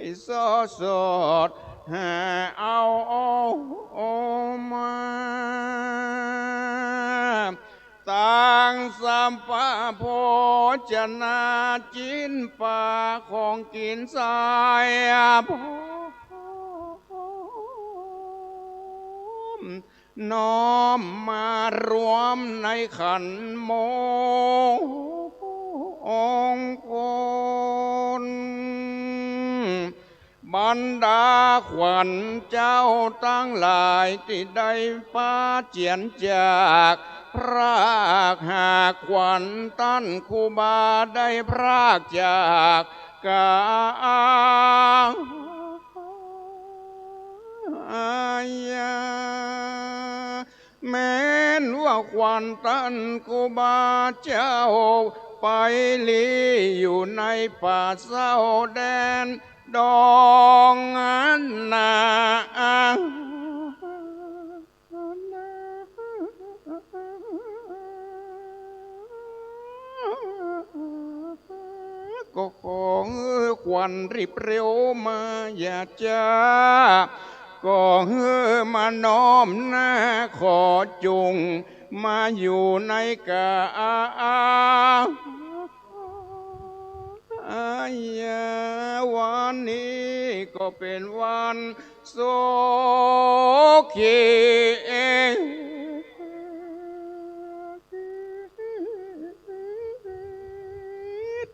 ย สอดสอดหาเอามา ตังสัพพะโภชนะ จิ๊นปาของกิ๋นใส่พร้อม น้อมมารวมในขันมงคล บรรดาขวัญเจ้าตังหลายตี้ได้ปราศเสียจาก พรากหากขวัญต้านครูบาได้พรากจากกา แม้นว่าขวัญต้านครูบาเจ้าไปลี้อยู่ในป่าเศร้าแดนดงนา ก็ขอหื้อขวัญรีบเร็วมาอย่าจ๊า ก็หื้อมาน้อมหน้า ขอจุ่งมาอยู่ในกา วันนี้ก็เป๋นวัน สุขี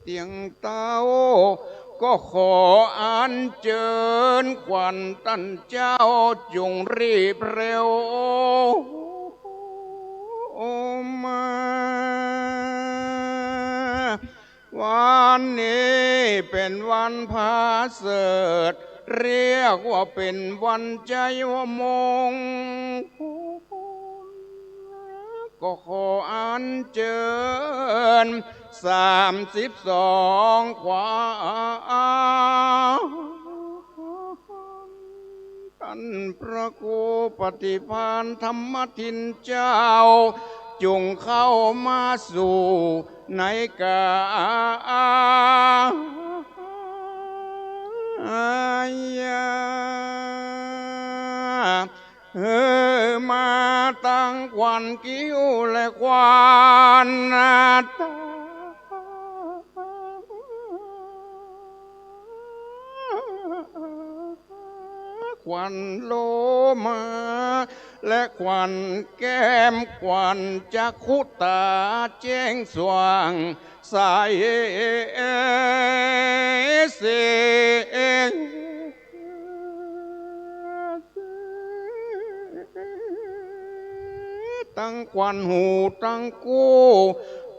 เตียงเต้า ก็ขออัญเจิญขวัญต้านเจ้าจุ่งรีบเร็วมา วันนี้เป๋นวันผาเสริฐ เรียกว่าเป๋นวันชัยวมงคล ก็ขออัญเจิญสามสิบสองขวัญ ต้านพระครูปฏิภาณธรรมทินเจ้า จุ่งเข้ามาสู่ในกา หื้อมาตังขวัญคิ้วและขวัญตา ข ขวัญโลมา และขวัญแก้ม ขวัญจักขุตาแจ้งสว่างใสเสีย ตังขวัญหูตังกู้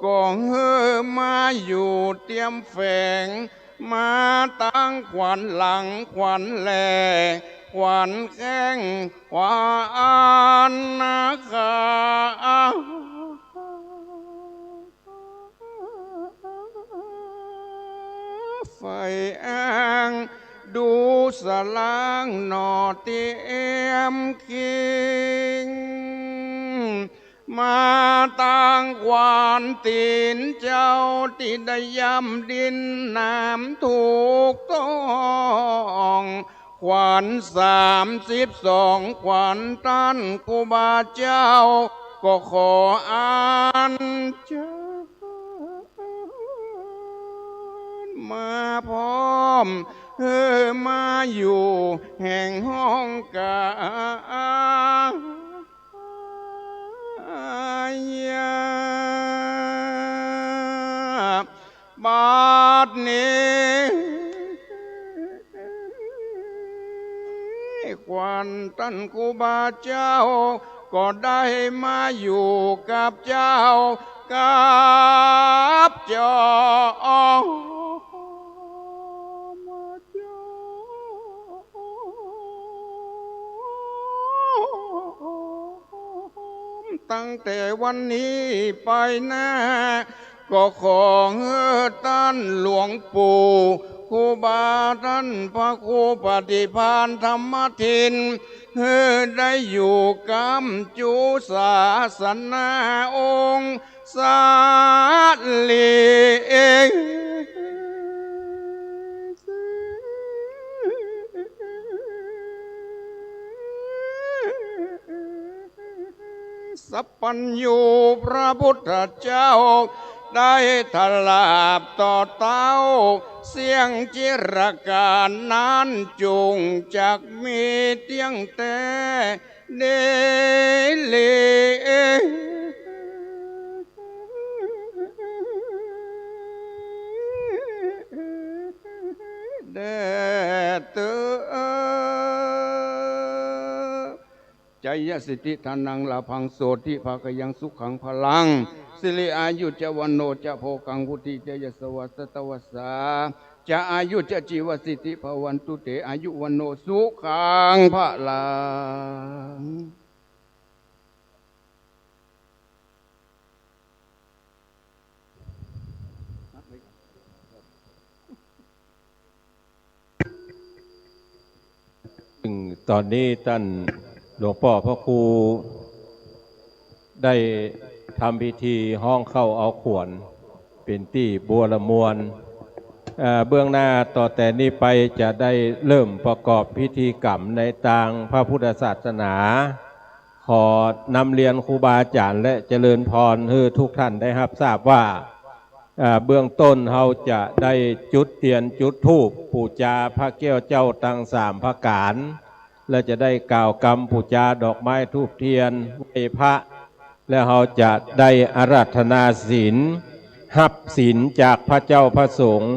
ก็หื้อมาอยู่เตียมแฝง มาตังขวัญหลังขวัญแหล่ ขวัญแข้งขวัญขา ใฝ่อ้างดูสลางหน่อเตียมคิง มาตังขวัญตี๋นเจ้าตี้ได้ย่ำดินน้ำถูกต้อง ขวัญสามสิบสอง ขวัญต้านครูบาเจ้า ก็ขออัญเจิญมาพร้อม หื้อมาอยู่แห่งห้องกา บัดนี้ ขวัญต้านครูบาเจ้า ก็ได้มาอยู่กับเจ้า กับจอม ตั้งแต่วันนี้ไปหน้า ก็ขอหื้อต้านหลวงปู่ครูบาต้านพระครูปฏิภาณธรรมทิน หื้อได้อยู่กำจุศาสนาองค์สาลี สัพพัญญูพระพุทธเจ้า ได้ถลาบต่อเต้า เสี้ยงจิรกาลนั้นจุ่งจักมีเตี้ยงแต๊ เดลีแด่เต๊อะ จายสิทธิธานัง ลาภัง โสติภะคะยัง สุขัง พลัง สิริอายุจะ วัณโณจะ โภคัง วุฒิจะ ยะสะวา สะตะวัสสา จะ อายุจะ จีวสิทธิ ภะวันตุเต อายุ วัณโณ สุขัง พลัง ซึ่งต๋อนนี้ต้านหลวงป้อพระครูได้ทำพิธีฮ้องเข้าเอาขวัญ เป๋นตี้บัวระมวล เอ่อ เบื้องหน้าต่อแต่นี้ไปจะได้เริ่มประกอบพิธีกรรมในตางพระพุทธศาสนา ขอนำเรียนครูบาอาจ๋ารย์และเจริญพรหื้อทุกท่านได้ฮับทราบว่า เอ่อ เบื้องต้นเฮาจะได้จุดเตียนจุดธูปปู๋จาพระแก้วเจ้าตังสามประก๋าน และจะได้กล่าวกำปู๋จาดอกไม้ธูปเตียนไหว้พระ และเฮาจะได้อาราธนาศีล ฮับศีลจากพระเจ้าพระสงฆ์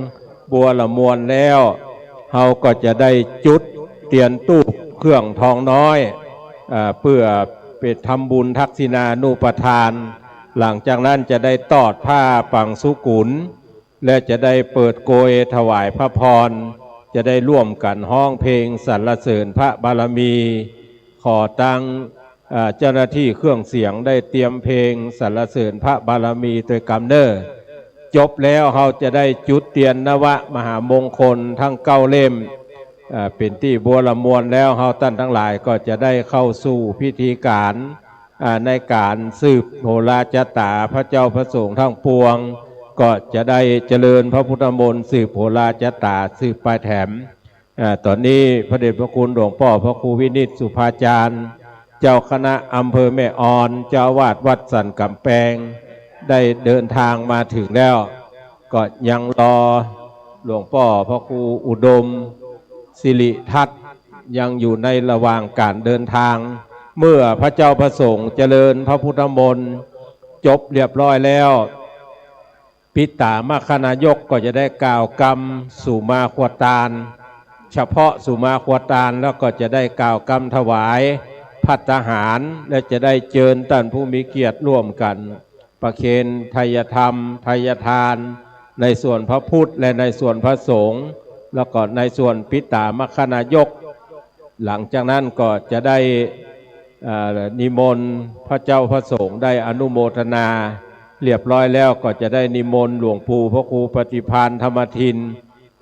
บัวระมวลแล้ว เฮาก็จะได้จุดเตียนธูปเครื่องทองน้อย เอ่อ เปื้อไปทำบุญทักษิณานุปทาน หลังจากนั้นจะได้ตอดผ้าปังสุกุล และจะได้เปิดโกยถวายพระพร จะได้ร่วมกั๋นฮ้องเพลงสรรเสริญพระบารมี ขอตัง เอ่อ เจ้าหน้าตี้เครื่องเสียงได้เตรียมเพลงสรรเสริญพระบารมีตวยกำเน่อ จบแล้วเฮาจะได้จุดเตียนนวมหามงคลตึงเก้าเล่ม เอ่อ เป๋นตี้บัวระมวลแล้ว เฮาต้านตังหลายก็จะได้เข้าสู่พิธีก๋าน อ่า ในก๋านสืบโหราจะต๋าพระเจ้าพระสงฆ์ตังปวง ก็จะได้เจริญพระพุทธมนต์สืบโหราจะต๋าสืบไปแถม อ่า ต๋อนนี้พระเดชพระคุณหลวงป้อพระครูวินิจสุภาจารย์ เจ้าคณะอำเภอแม่ออน เจ้าอาวาสวัดสันก๋ำแปง ได้เดินตางมาเถิงแล้ว ก็ยังรอหลวงป้อพระครูอุดม สิริทัศน์ ยังอยู่ในระหว่างก๋านเดินตาง เมื่อพระเจ้าพระสงฆ์เจริญพระพุทธมนต์จบเรียบร้อยแล้ว ปิตามคคณายกก็จะได้กล่าวกำสุมาคตาน เฉพาะสุมาคตาน แล้วก็จะได้กล่าวกำถวายภัตตาหาร และจะได้เจิญต้านผู้มีเกียรติร่วมกั๋นประเคนไทยธรรม ไทยทาน ในส่วนพระพุทธและในส่วนพระสงฆ์ แล้วก็ในส่วนปิตามคคณายก หลังจากนั้นก็จะได้ เอ่อ นิมนต์พระเจ้าพระสงฆ์ได้อนุโมทนาเรียบร้อยแล้ว ก็จะได้นิมนต์หลวงปู่พระครูปฏิภาณธรรมทิน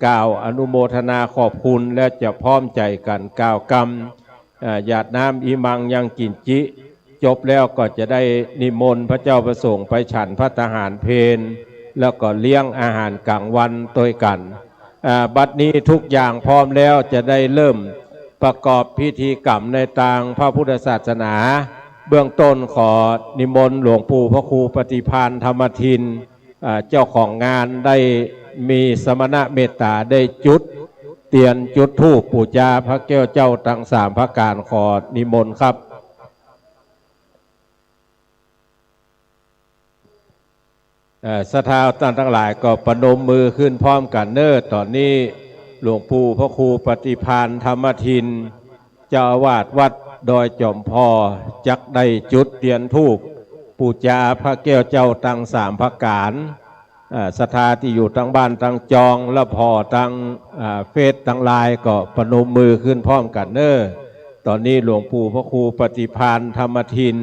กล่าวอนุโมทนาขอบคุณ และจะพร้อมใจ๋กั๋นกล่าวกำ เอ่อ หยาดน้ำอิมังยังกิ๋นจิ จบแล้วก็จะได้นิมนต์พระเจ้าพระสงฆ์ไปฉันภัตตาหารเพล แล้วก็เลี้ยงอาหารกลางวันตวยกั๋น อ่า บัดนี้ทุกอย่างพร้อมแล้ว จะได้เริ่มประกอบพิธีกรรมในตางพระพุทธศาสนา เบื้องต้นขอนิมนต์หลวงปู่พระครูปฏิภาณธรรมทิน อ่า เจ้าของงานได้มีสมณเมตตาได้จุดเตียนจุดธูปปู๋จาพระแก้วเจ้าตังสามประก๋าน ขอนิมนต์ครับ เอ่อ ศรัทธาต้านตังหลายก็ประนมมือขึ้นพร้อมกั๋นเน่อ ต๋อนนี้หลวงปู่พระครูปฏิภาณธรรมทิน เจ้าอาวาสวัดดอยจ๋อมผ่อ จักได้จุดเตียนธูปปู๋จาพระแก้วเจ้าตังสามประก๋าน เอ่อ ศรัทธาตี้อยู่ตังบ้านตังจอง และผ่อตัง เอ่อ เฟซตังไลน์ก็ประนมมือขึ้นพร้อมกั๋นเน่อ ต๋อนนี้หลวงปู่พระครูปฏิภาณธรรมทิน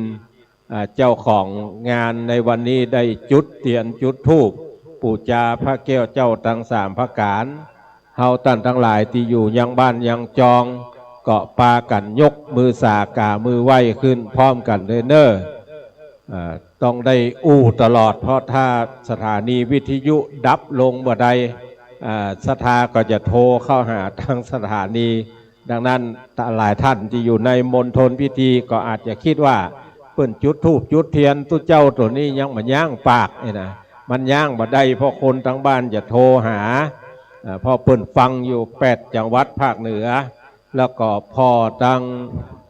อ่า เจ้าของงานในวันนี้ได้จุดเตียนจุดธูปปู๋จาพระแก้วเจ้าตังสามประก๋าน เฮาต้านตังหลายตี้อยู่ยังบ้านยังจอง ก็ปากั๋นยกมือสากามือไหว้ขึ้นพร้อมกั๋นเลยเน่อ อ่า ต้องได้อู้ตลอด เพราะถ้าสถานีวิทยุดับลงเมื่อใด อ่า ศรัทธาก็จะโทรเข้าหาทางสถานี ดังนั้นหลายต้านตี้อยู่ในมณฑลพิธีก็อาจจะกึ๊ดว่า เปิ้นจุดธูปจุดเตียนตุ๊เจ้าตั๋วนี้ยังบ่ย้างปากนี่นะ มันย้างบ่ได้ เพราะคนตังบ้านจะโทรหา เอ่อ เพราะเปิ้นฟังอยู่แปดจังหวัดภาคเหนือ แล้วก็ผ่อตัง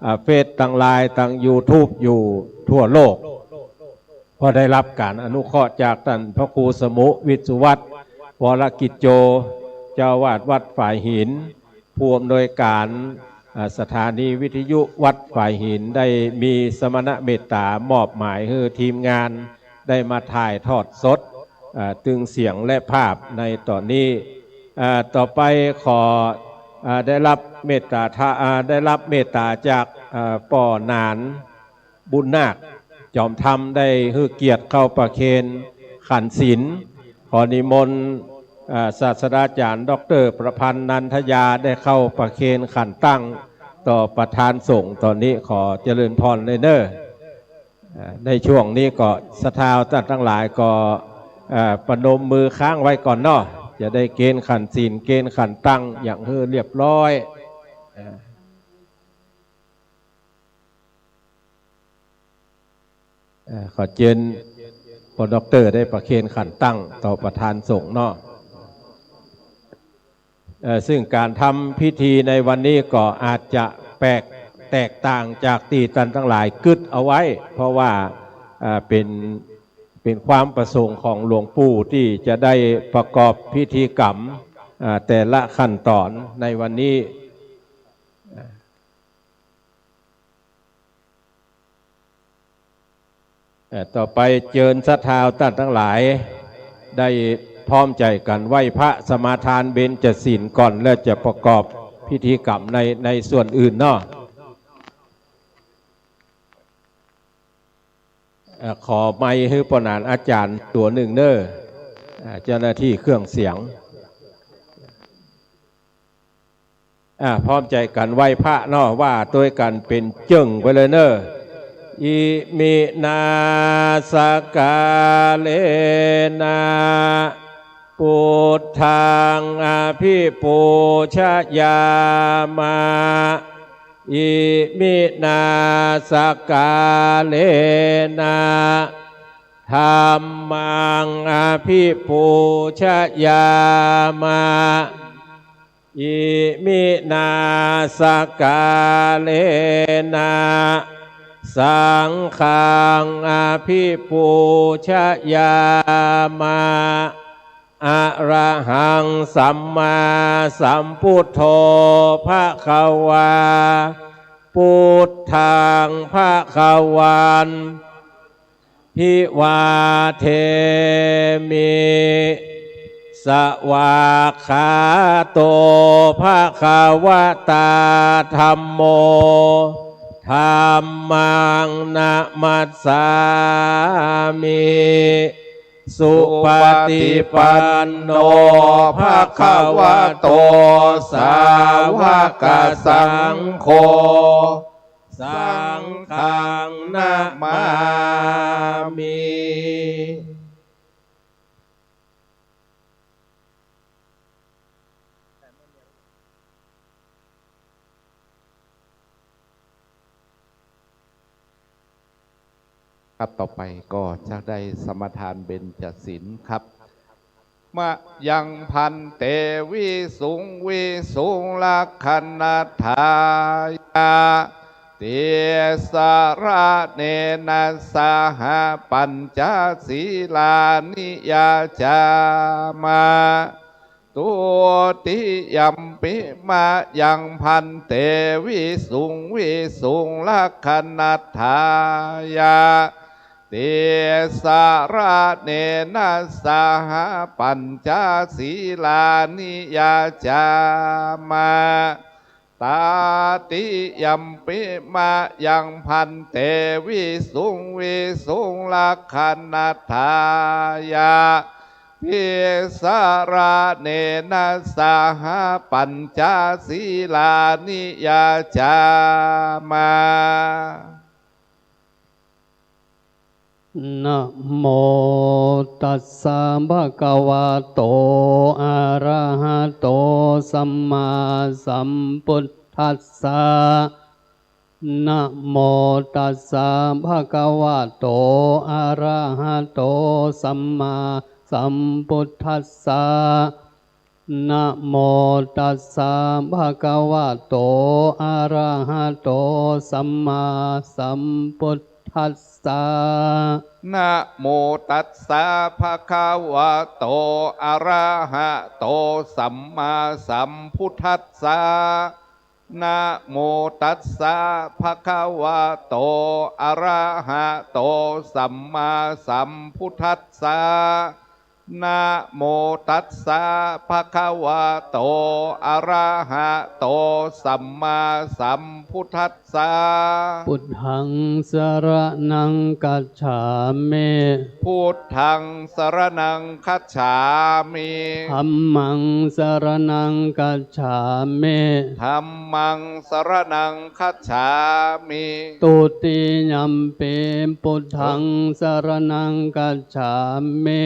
อ่า เฟซตังไลน์ตังยูทูบอยู่ทั่วโลก เพราะได้ฮับก๋านอนุเคราะห์จากต้านพระครูสมุห์ วิศวัตร วรกิจโจ เจ้าอาวาสวัดฝายหิน ผู้อำนวยก๋าน อ่า สถานีวิทยุวัดฝายหิน ได้มีสมณเมตตามอบหมายหื้อทีมงานได้มาถ่ายทอดสด อ่า ตึงเสียงและภาพในต๋อนนี้ อ่า ต่อไปขอ อ่า ได้ฮับเมตตาทะ- อ่า ได้ฮับเมตตาจาก อ่า ป้อหนาน บุญนาค จ๋อมธรรม ได้หื้อเกียรติเข้าประเคนขันธ์ศีล ขอนิมนต์ อ่า ศาสตราจารย์ด็อกเตอร์ประพันธ์ นันทยา ได้เข้าประเคนขันธ์ตั้งต่อประธานสงฆ์ ต๋อนนี้ขอเจริญพรเลยเน่อ อ่า ในช่วงนี้ก็ศรัทธาต้านตังหลายก็ อ่า ประนมมือค้างไว้ก่อนเนาะ จะได้เคนขันธ์ศีล เคนขันธ์ตั้งอย่างหื้อเรียบร้อย อ่า เอ่อ ขอเจียนป้อด็อกเตอร์ได้ประเคนขันธ์ตั้งต่อประธานสงฆ์เนาะ เอ่อ ซึ่งก๋านทำพิธีในวันนี้ก็อาจจะแปลกแตกต่างจากตี้ต้านตังหลายกึ๊ดเอาไว้ เพราะว่า อ่า เป๋น เป๋นความประสงค์ของหลวงปู่ตี้จะได้ประกอบพิธีกรรม อ่า แต่ละขั้นต๋อนในวันนี้ เอ่อ ต่อไปเจิญศรัทธาต้านตังหลาย ได้พร้อมใจ๋กั๋นไหว้พระสมาทานเบญจศีลก่อน แล้วจะประกอบพิธีกรรมใน ในส่วนอื่นเนาะ เอ่อ ขอไมค์หื้อป้อหนานอาจ๋ารย์ตั๋วนึ่งเน่อ อ่า เจ้าหน้าตี้เครื่องเสียง อ่า พร้อมใจ๋กั๋นไหว้พระเนาะ ว่าตวยกั๋นเป๋นเจิ่งไปเลยเน่อ อิมินาสการะนะ ปุทธังอภิปูชยามะ อิมินาสการะนะ ธัมมังอภิปูชยามะ Iminā sakkārena saṅghaṃ abhipūjayāma. Arahaṃ sammāsambuddho bhagavā, buddhaṃ bhagavantaṃ abhivādemi. Svākkhāto bhagavatā dhammo, dhammaṃ namassāmi. Supaṭipanno bhagavato sāvakasaṅgho, saṅghaṃ namāmi. ครับ ต่อไปก็จะได้สมาทานเบญจศีลครับ Mayaṃ bhante visuṃ visuṃ rakkhaṇatthāya tisaraṇena saha pañca sīlāni yācāma. Dutiyampi mayaṃ bhante visuṃ visuṃ rakkhaṇatthāya tisaraṇena saha pañca sīlāni yācāma. Tatiyampi mayaṃ bhante visuṃ visuṃ rakkhaṇatthāya tisaraṇena saha pañca sīlāni yācāma. Namo tassa bhagavato arahato sammāsambuddhassa. Namo tassa bhagavato arahato sammāsambuddhassa. Namo tassa bhagavato arahato sammāsambuddhassa. Namo tassa bhagavato arahato sammāsambuddhassa. Namo tassa bhagavato arahato sammāsambuddhassa. Namo tassa bhagavato arahato sammāsambuddhassa. Buddhaṃ saraṇaṃ gacchāmi. Buddhaṃ saraṇaṃ gacchāmi. Dhammaṃ saraṇaṃ gacchāmi. Dhammaṃ saraṇaṃ gacchāmi. Dutiyampi buddhaṃ saraṇaṃ gacchāmi.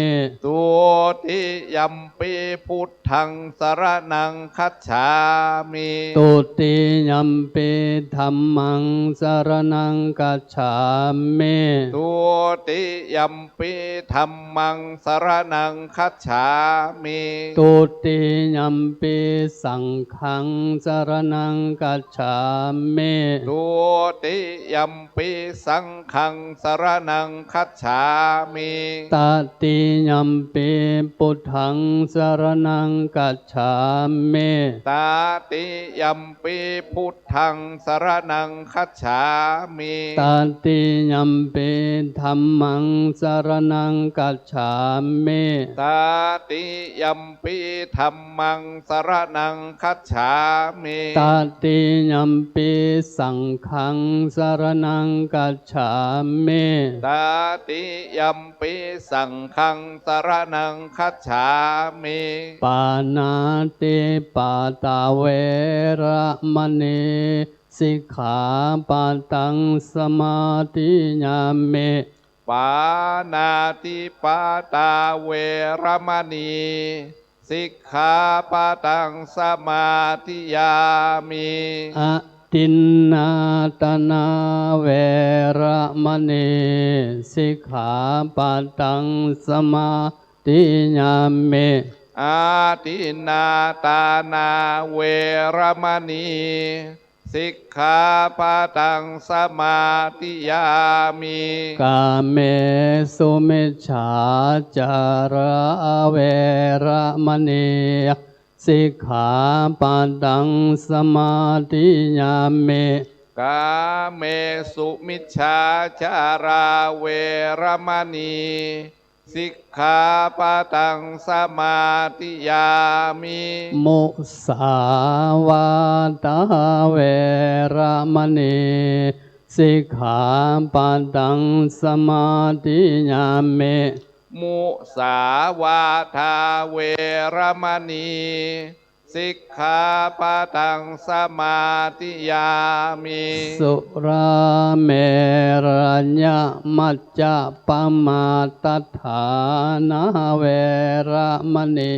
Dutiyampi buddhaṃ saraṇaṃ gacchāmi. Dutiyampi dhammaṃ saraṇaṃ gacchāmi. Dutiyam pi dhammaṃ saraṇaṃ gacchāmi. Dutiyampi saṅghaṃ saraṇaṃ gacchāmi. Dutiyampi saṅghaṃ saraṇaṃ gacchāmi. Tatiyampi buddhaṃ saraṇaṃ gacchāmi. Tatiyampi buddhaṃ saraṇaṃ gacchāmi. Tatiyampi dhammaṃ saraṇaṃ gacchāmi. Tatiyampi dhammaṃ saraṇaṃ gacchāmi. Tatiyampi saṅghaṃ saraṇaṃ gacchāmi. Tatiyam pi saṅghaṃ saraṇaṃ gacchāmi. Pāṇātipātā veramaṇī sikkhāpadaṃ samādiyāmi. Pāṇātipātā veramaṇī sikkhāpadaṃ samādiyāmi. Adinnādānā veramaṇī sikkhāpadaṃ samādiyāmi. อาทินนาทานาเวระมะนี สิกขาปะตังสมาธิยามิ กาเมสุมิจฉาจาราเวระมะนี สิกขาปะตังสมาธิยามิ กาเมสุมิจฉาจาราเวระมะนี สิกขาปะตังสมาธิยามิ มุสาวาทาเวระมะนี สิกขาปะตังสมาธิยามิ มุสาวาทาเวระมะนี สิกขาปะตังสมาธิยามิ สุราเมรยะมัจจะปะมาทัฏฐานาเวระมะนี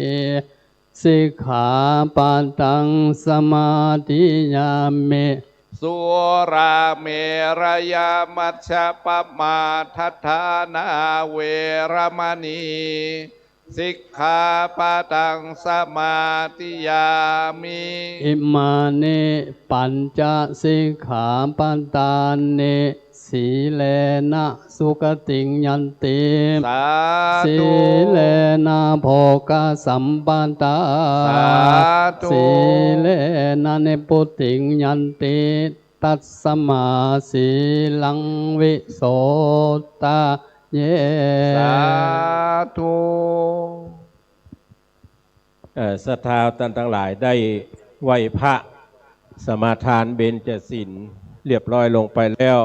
สิกขาปะตังสมาธิยามิ สุราเมรยะมัจจะปะมาทัฏฐานาเวระมะนี สิกขาปะตังสมาธิยามิ อิมานิปัญจะสิกขาปะตานิ สีเลนะสุขติงยันติ สาธุ สีเลนะโภคสัมปะทา สาธุ สีเลนะนิพพุติงยันติ ตัสมาสีลังวิโสทะเย สาธุ เอ่อ ศรัทธาต้านตังหลายได้ไหว้พระสมาทานเบญจศีลเรียบร้อยลงไปแล้ว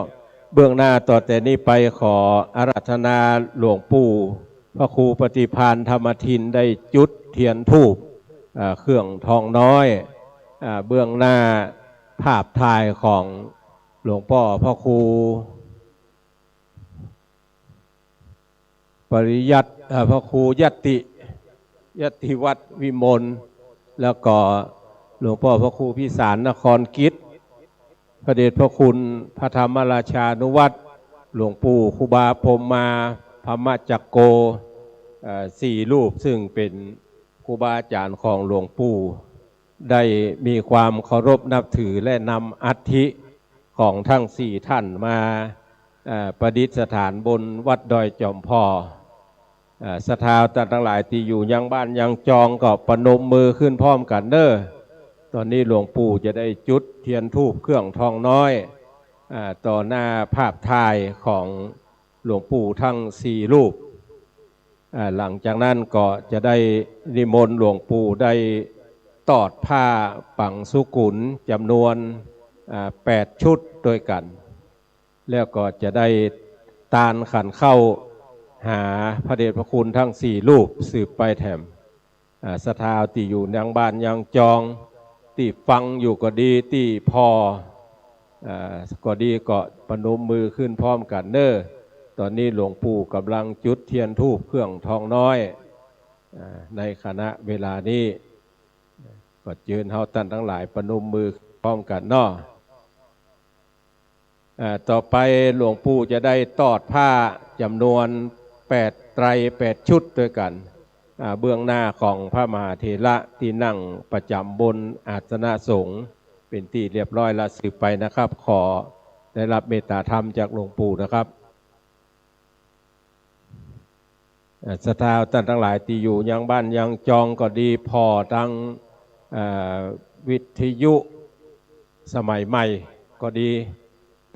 เบื้องหน้าต่อแต่นี้ไปขออาราธนาหลวงปู่พระครูปฏิภาณธรรมทินได้จุดเทียนธูป อ่า เครื่องทองน้อย อ่า เบื้องหน้าภาพถ่ายของหลวงป้อพระครู ปริยัติ เอ่อ พระครูยัตติ ยัตติวัฒน์วิมล แล้วก็หลวงป้อพระครูพิสารนครกิจ พระเดชพระคุณพระธรรมราชานุวัฒน์ หลวงปู่ครูบาพรหมมา พรหมจักโก เอ่อ สี่รูป ซึ่งเป็นครูบาอาจารย์ของหลวงปู่ ได้มีความเคารพนับถือและนำอัฐิของทั้งสี่ท่านมา เอ่อ ประดิษฐานบนวัดดอยจอมพอ เอ่อ ศรัทธาต้านตังหลายตี้อยู่ยังบ้านยังจองก็ประนมมือขึ้นพร้อมกั๋นเน้อ ต๋อนนี้หลวงปู่จะได้จุดเทียนธูปเครื่องทองน้อย อ่า ต่อหน้าภาพถ่ายของหลวงปู่ทั้งสี่รูป อ่า หลังจากนั้นก็จะได้นิมนต์หลวงปู่ได้ตอดผ้าปังสุกุลจ๋ำนวน อ่า แปดชุดตวยกั๋น แล้วก็จะได้ตานขันข้าวหาพระเดชพระคุณทั้งสี่รูปสืบไปแถม อ่า ศรัทธาตี้อยู่ยังบ้านยังจอง ตี้ฟังอยู่ก็ดี ตี้ผ่อ อ่า ก็ดี ก็ประนมมือขึ้นพร้อมกั๋นเน้อ ต๋อนนี้หลวงปู่ก่ำลังจุดเทียนธูปเครื่องทองน้อย อ่า ในขณะเวลานี้ ก็เจิญเฮาต้านตังหลายประนมมือพร้อมกั๋นเนาะ อ่า ต่อไปหลวงปู่จะได้ตอดผ้าจ๋ำนวนแปดไตรแปดชุดตวยกั๋น อ่า เบื้องหน้าของพระมหาเถระตี้นั่งประจ๋ำบนอาสนะสงฆ์ เป๋นตี้เรียบร้อยแล้ว สืบไปนะครับ ขอได้รับเมตตาธรรมจากหลวงปู่นะครับ เอ่อ ศรัทธาต้านตังหลายตี้อยู่ยังบ้านยังจองก็ดี ผ่อตาง เอ่อ วิทยุสมัยใหม่ก็ดี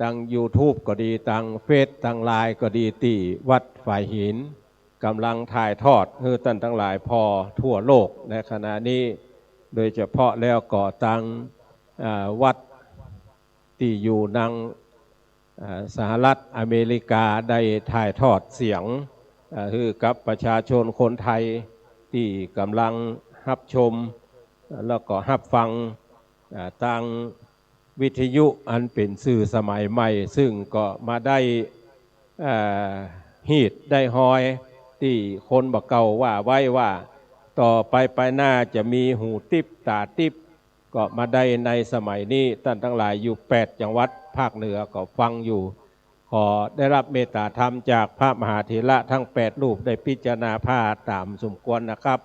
ตางยูทูบก็ดี ตางเฟซ ตางไลน์ก็ดี ตี้วัดฝายหินก่ำลังถ่ายทอดหื้อต้านตังหลายผ่อทั่วโลกในขณะนี้ โดยเฉพาะแล้วก็ตาง เอ่อ วัด ตี้อยู่นัง เอ่อ สหรัฐอเมริกาได้ถ่ายทอดเสียง เอ่อ หื้อกับประชาชนคนไทยตี้ก่ำลังฮับชม แล้วก็ฮับฟัง เอ่อ ตางวิทยุอันเป๋นสื่อสมัยใหม่ ซึ่งก็มาได้ เอ่อ ฮีตได้ฮอย ตี้คนบ่าเก่าว่าไว้ว่า ต่อไปไปหน้าจะมีหูติ๊บต๋าติ๊บ ก็มาได้ในสมัยนี้ ต้านตังหลายอยู่แปดจังหวัดภาคเหนือก็ฟังอยู่ ขอได้รับเมตตาธรรมจากพระมหาเถระทั้งแปดรูปได้พิจารณาผ้าต๋ามสมควรนะครับ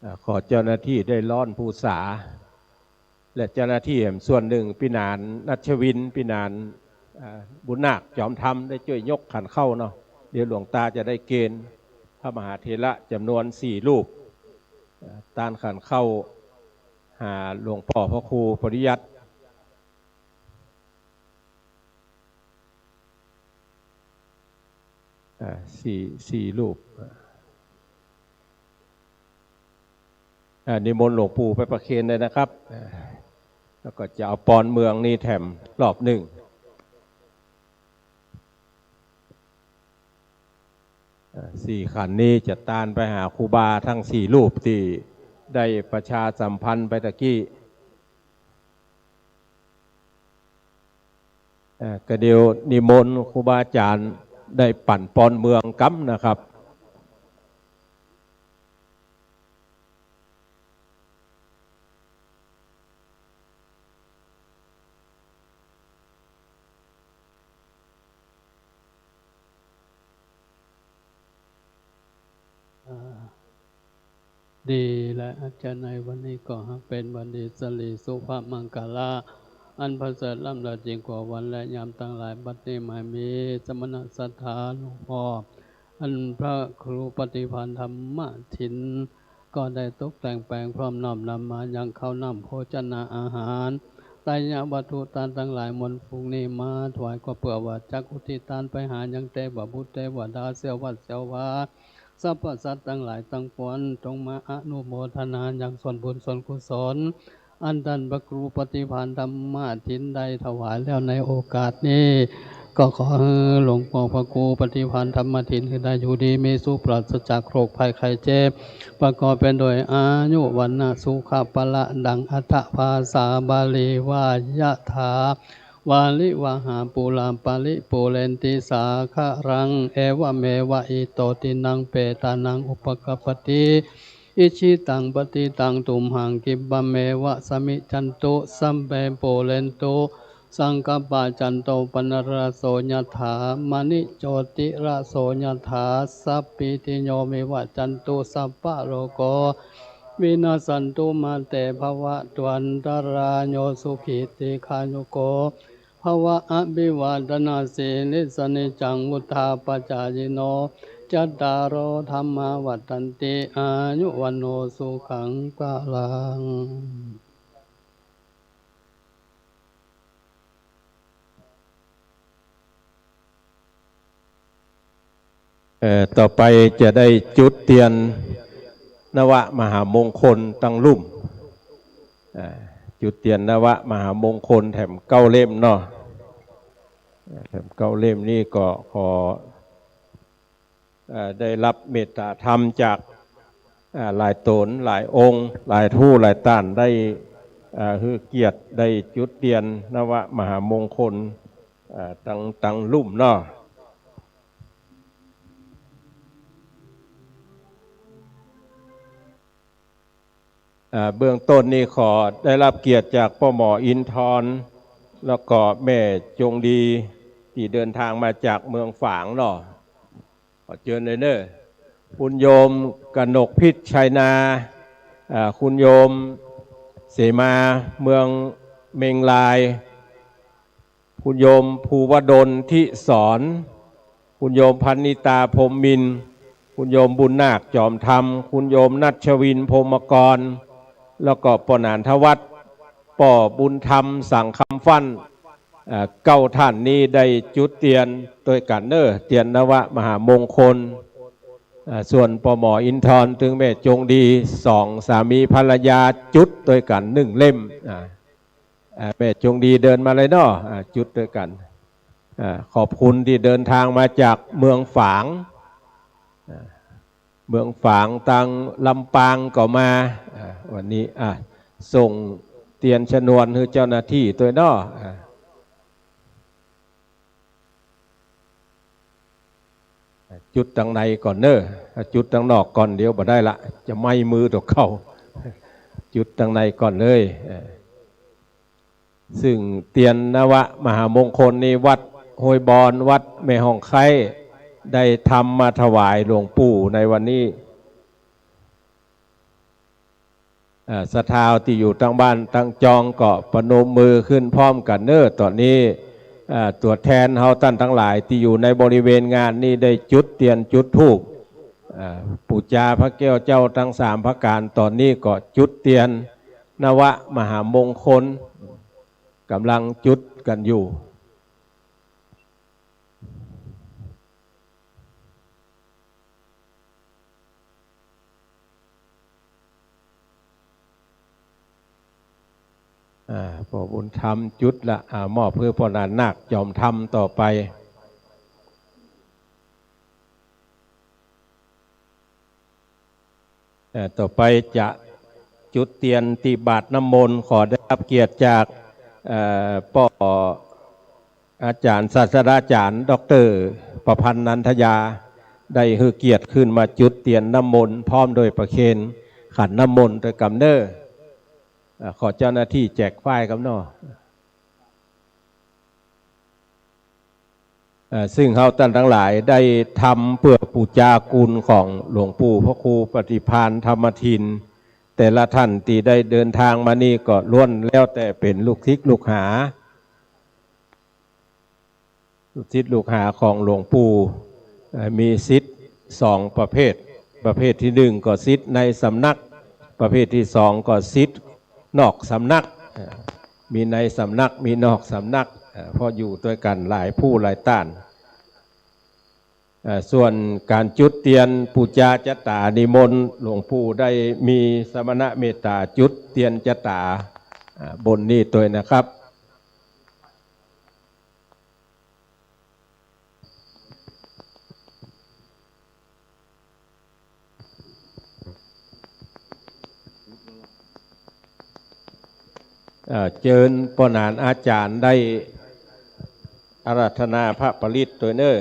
อ่า ขอเจ้าหน้าตี้ได้ฮ้อนภูษา และเจ้าหน้าตี้แหมส่วนนึ่ง ปี้หนาน ณัชวิน ปี้หนาน อ่า บุญนาค จอมธรรม ได้จ้วยยกขันเข้าเนาะ เดี๋ยวหลวงตาจะได้เกณฑ์พระมหาเถระจ๋ำนวนสี่รูป อ่า ต้านขันเข้าหาหลวงป้อพระครูปริยัติ อ่า สี่ สี่รูป อ่า นิมนต์หลวงปู่ไปประเคนเลยนะครับ อ่า แล้วก็จะเอาปอนเมืองนี่แถมรอบนึ่ง อ่า สี่ขันนี้จะตานไปหาครูบาตึงสี่รูปตี้ได้ประชาสัมพันธ์ไปตะกี้ อ่า ก็เดี๋ยวนิมนต์ครูบาอาจ๋ารย์ได้ปั่นปอนเมืองกำนะครับ อ่า ดีแล้ว อาจารย์ ในวันนี้ก็หากเป๋นวันดีสิริสุภมังคละ อันประเสริฐล้ำเลิศยิ่งกว่าวันและยามตังหลาย บัดนี้หมายมีสมณะศรัทธาหลวงป้อ อันพระครูปฏิภาณธรรมถิน ก็ได้ตกแต่งแป๋งพร้อมน้อมนำมายังข้าวน้ำโภชนาอาหาร ไตรยวัตถุตานตังหลายมวลฝูงนี้มาถวาย ก็เปื้อว่าจักอุทิศตานไปหายังเตวบุตรเตวดา เสี้ยววัตเสี้ยววา สรรพสัตว์ตังหลายตังปวง จงมาอนุโมทนายังส่วนบุญส่วนกุศล อันต้านพระครูปฏิภาณธรรมถินได้ถวายแล้วในโอกาสนี้ ก็ขอหื้อหลวงป้อพระครูปฏิภาณธรรมถินหื้อได้อยู่ดีมีสุข ปราศจากโรคภัยไข้เจ็บ ประกอบเป๋นโดยอายุ วรรณะ สุขะ พละ ดังอัตถภาษาบาลีว่า ยะถา วาริวหา ปูรา ปะริปูเรนติ สาคะรัง เอวะเมวะ อิโต ทินนัง เปตานัง อุปะกัปปะติ อิจฉิตัง ปะติตัง ตุมหัง ขิปปะเมวะ สะมิชชันตุ สัพเพ ปูเรนตุ สังกัปปา จันโท ปะนะระโส ยะถา มะณิ โจติระโส ยะถา สัพพีติโย วิวะชชันตุ สัพพะโรโค วินัสสันตุ มา เต ภะวะตุ อันตะราโย สุขี ทีฆายุโก ภะวะ อะภิวาทะนะสีลิสสะ นิจจัง วุฑฒาปะจายิโน จัตตาโร ธัมมา วัฑฒันติ อายุ วัณโณ สุขัง พะลัง เอ่อ ต่อไปจะได้จุดเตียนนวมหามงคลตังลุ่ม อ่า จุดเตียนนวมหามงคลแถมเก้าเล่มเนาะ อ่า แถมเก้าเล่มนี้ก็ขอ เอ่อ ได้ฮับเมตต๋าธรรมจาก อ่า หลายต๋นหลายองค์ หลายทู่หลายต้านได้ อ่า หื้อเกียรติได้จุดเตียนนวมหามงคล อ่า ตัง ตังลุ่มเนาะ อ่า เบื้องต้นนี้ขอได้ฮับเกียรติจากป้อหมออินทร์ แล้วก็แม่จงดี ตี้เดินตางมาจากเมืองฝางเนาะ ขอเจิญเลยเน่อ คุณโยมกนกพิชชัยนา อ่า คุณโยมเสมา เมืองเมงราย คุณโยมภูวดลทิสร คุณโยมพันนิตา พรหมมินทร์ คุณโยมบุญนาค จอมธรรม คุณโยมนัชวิน พรหมกร แล้วก็ป้อหนานทวัฒน์ ป้อบุญธรรม สังคำฟั่น เอ่อ เก้าต้านนี้ได้จุดเตียนตวยกั๋นเน่อ เตียนนวมหามงคล อ่า ส่วนป้อหมออินทร์ตึงแม่จงดี สองสามีภรรยาจุดตวยกั๋นนึ่งเล่ม อ่า อ่า แม่จงดีเดินมาเลยเนาะ อ่า จุดตวยกั๋น อ่า ขอบคุณตี้เดินตางมาจากเมืองฝาง อ่า เมืองฝางตางลำปางก็มา อ่า วันนี้ อ่า ส่งเตียนชนวนหื้อเจ้าหน้าตี้ตวยเนาะ อ่า จุดตังในก่อนเน่อ จุดตังนอกก่อนเดี๋ยวบ่ได้ละ จะไหม้มือตั๋วเก่า จุดตังในก่อนเลย เอ่อ ซึ่งเตียนนวมหามงคลนี้วัดห้วยบอน วัดแม่ฮ่องไคร้ ได้ทำมาถวายหลวงปู่ในวันนี้ อ่า ศรัทธาตี้อยู่ตังบ้านตังจองก็ประนมมือขึ้นพร้อมกั๋นเน้อ ต๋อนนี้ อ่า ตั๋วแทนเฮาต้านตังหลายตี้อยู่ในบริเวณงานนี้ได้จุดเตียนจุดธูป อ่า ปู๋จาพระแก้วเจ้าตังสามประก๋าน ต๋อนนี้ก็จุดเตียนนวมหามงคล ก่ำลังจุดกั๋นอยู่ อ่า ป้อบุญธรรมจุดละ อ่า มอบหื้อป้อหลานนาคจอมธรรมต่อไป เอ่อ ต่อไปจะจุดเตียนตี้บาตรน้ำมนต์ ขอได้รับเกียรติจาก เอ่อ ป้ออาจ๋ารย์ศาสตราจ๋ารย์ด็อกเตอร์ประพันธ์นันทยา ได้หื้อเกียรติขึ้นมาจุดเตียนน้ำมนต์พร้อมโดยประเคนขันน้ำมนต์ตวยกำเน้อ เอ่อ ขอเจ้าหน้าตี้แจกฝ้ายกำเน้อ เอ่อ ซึ่งเฮาต้านตังหลายได้ทำเปื้อปู๋จากุณของหลวงปู่พระครูปฏิภาณธรรมทิน แต่ละต้านตี้ได้เดินตางมานี่ก็ล้วนแล้วแต่เป๋นลูกศิษย์ลูกหา ลูกศิษย์ลูกหาของหลวงปู่ เอ่อ มีศิษย์สองประเภท ประเภทตี้นึ่งก็ศิษย์ในสำนัก ประเภทตี้สองก็ศิษย์นอกสำนัก เอ่อ มีในสำนัก มีนอกสำนัก เอ่อ เพราะอยู่ตวยกั๋นหลายผู้หลายต้าน เอ่อ ส่วนก๋านจุดเตียนปู๋จาจะต๋านิมนต์ หลวงปู่ได้มีสมณเมตต๋าจุดเตียนจะต๋า อ่า บนนี้ตวยนะครับ เอ่อ เจิญป้อหลานอาจ๋ารย์ได้อาราธนาพระปริตรตวยเน้อ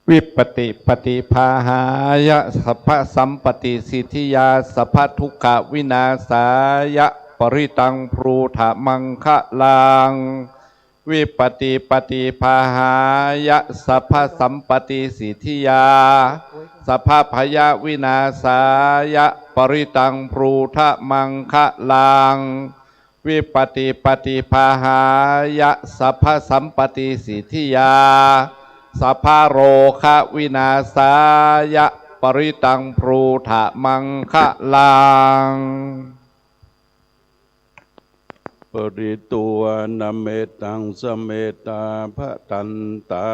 วิปปตติปตติปาหายะ สัพพะสัมปตติสิทธิยา สัพพะทุกขวินาศายะ ปริตตังบรูทะมังคะลัง วิปปตติปตติปาหายะ สัพพะสัมปตติสิทธิยา สัพพะพยะวินาศายะ ปริตตังบรูทะมังคะลัง วิปปตติปตติปาหายะ สัพพะสัมปตติสิทธิยา สัพพะโรคะวินาศายะ ปริตตังบรูทะมังคะลัง ปริตตวานะเมตตัง สะเมตตาภะทันตา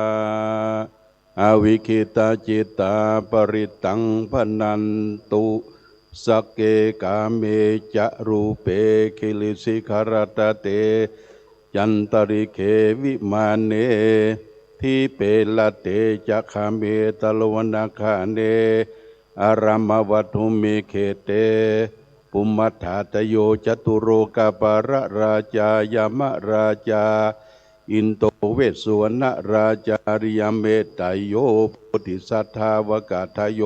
อวิคขิตาจิตตา ปริตตังภะนันตุ สักเก กาเม จะรูเป กิริสิขะรัตตะเต จันตะริกเข วิมาเน ทีปะตะเต จะคาเม ตะละวะนะคาเน อะรามะวัตถุมิกขเต ภุมมัฏฐาตะโย จะตุโรกะปาละราชา ยะมะราชา อินโด เวสสุวรรณราชา อริยะเมตตัยโย โพธิสัตถาวกะทะโย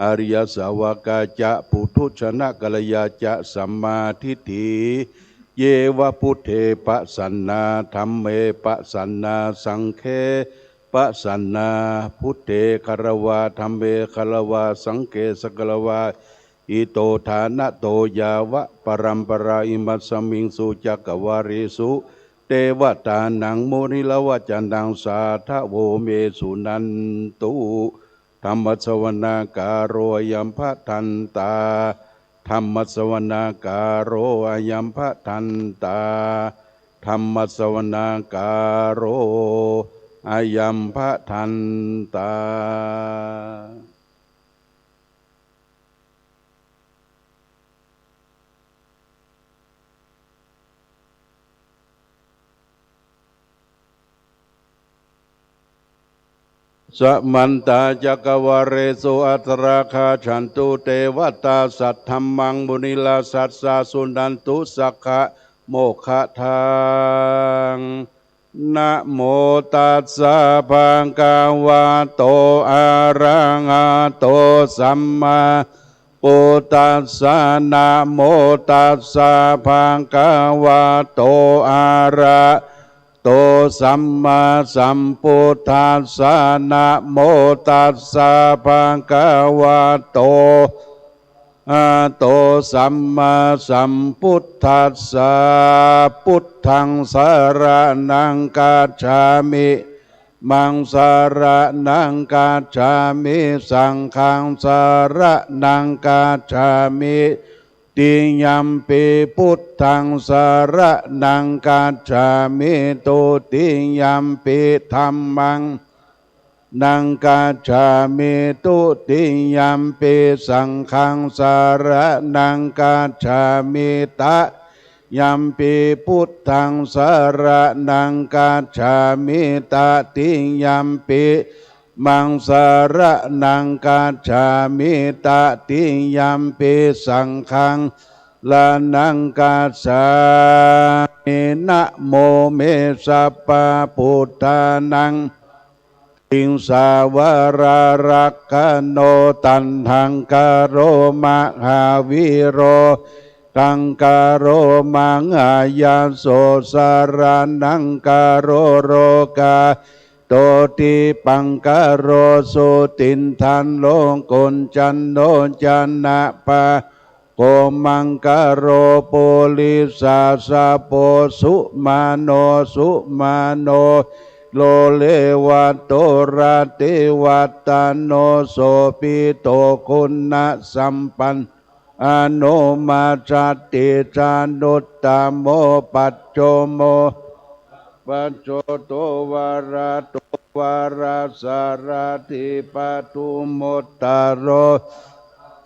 อริยสาวกาจะ ปุถุชนะกัลยาจะ สัมมาทิฏฐิ เย วะ บุตเถ ปะสันนา ธัมเม ปะสันนา สังฆเข ปะสันนา บุตเถ กะระวา ธัมเม กะระวา สังฆเข สะกะระวา อิโต ฐานะโต ยาวะปะรัมปะรา อิมัสมิงสุ จักกะวาเลสุ เตวะตานัง มุนิระวะจะนัง สาธะโว เม สุนันตุ ธัมมะสะวะนะกาโล อะยัมภะทันตา ธัมมะสะวะนะกาโล อะยัมภะทันตา ธัมมะสะวะนะกาโล อะยัมภะทันตา สะมันตา จักกะวาเลสุ อัตตะราคา ฉันตุ เตวะตา สัทธัมมัง มุนิราชสัสสะ สุนันตุ สักขะโมกขะทัง นะโมตัสสะ ภะคะวะโต อะระหะโต สัมมาสัมพุทธัสสะ นะโมตัสสะ ภะคะวะโต อะระหะโต สัมมาสัมพุทธัสสะ นะโมตัสสะ ภะคะวะโต อะโต สัมมาสัมพุทธัสสะ พุทธัง สะระณัง คัจฉามิ ธัมมัง สะระณัง คัจฉามิ ธัมมัง สะระณัง คัจฉามิ สังฆัง สะระณัง คัจฉามิ ติยัมปิ พุทธัง สะระณัง คัจฉามิ ทุติยัมปิ ธัมมัง นัง คัจฉามิ ทุติยัมปิ สังฆัง สะระณัง คัจฉามิ ตะติยัมปิ พุทธัง สะระณัง คัจฉามิ ตะติยัมปิ ธัมมัง สะระณัง คัจฉามิ ตะติยัมปิ สังฆัง สะระณัง คัจฉามิ นะโม เม สัพพะพุทธานัง ติง สาวะระ รักขะโณ ตัณหัง คาโร มหาวีโร ทัง คาโร มหายาโส สะระณัง คาโร โรกา โต ตีปังคะโร สุตินทะโน โกณฑัญโญ จะนะปะ โค มังคะโร ปุริสสะโพ สุมาโน สุมาโน โล เรวะโต รติวัตตะโน โสภิโต คุณสัมปันโน อนุมาสสะติ สะนุตตะโม ปัจโจโม ปัจโจโต วะระโต วะระสะระถิ ปะทุมโมตตะโร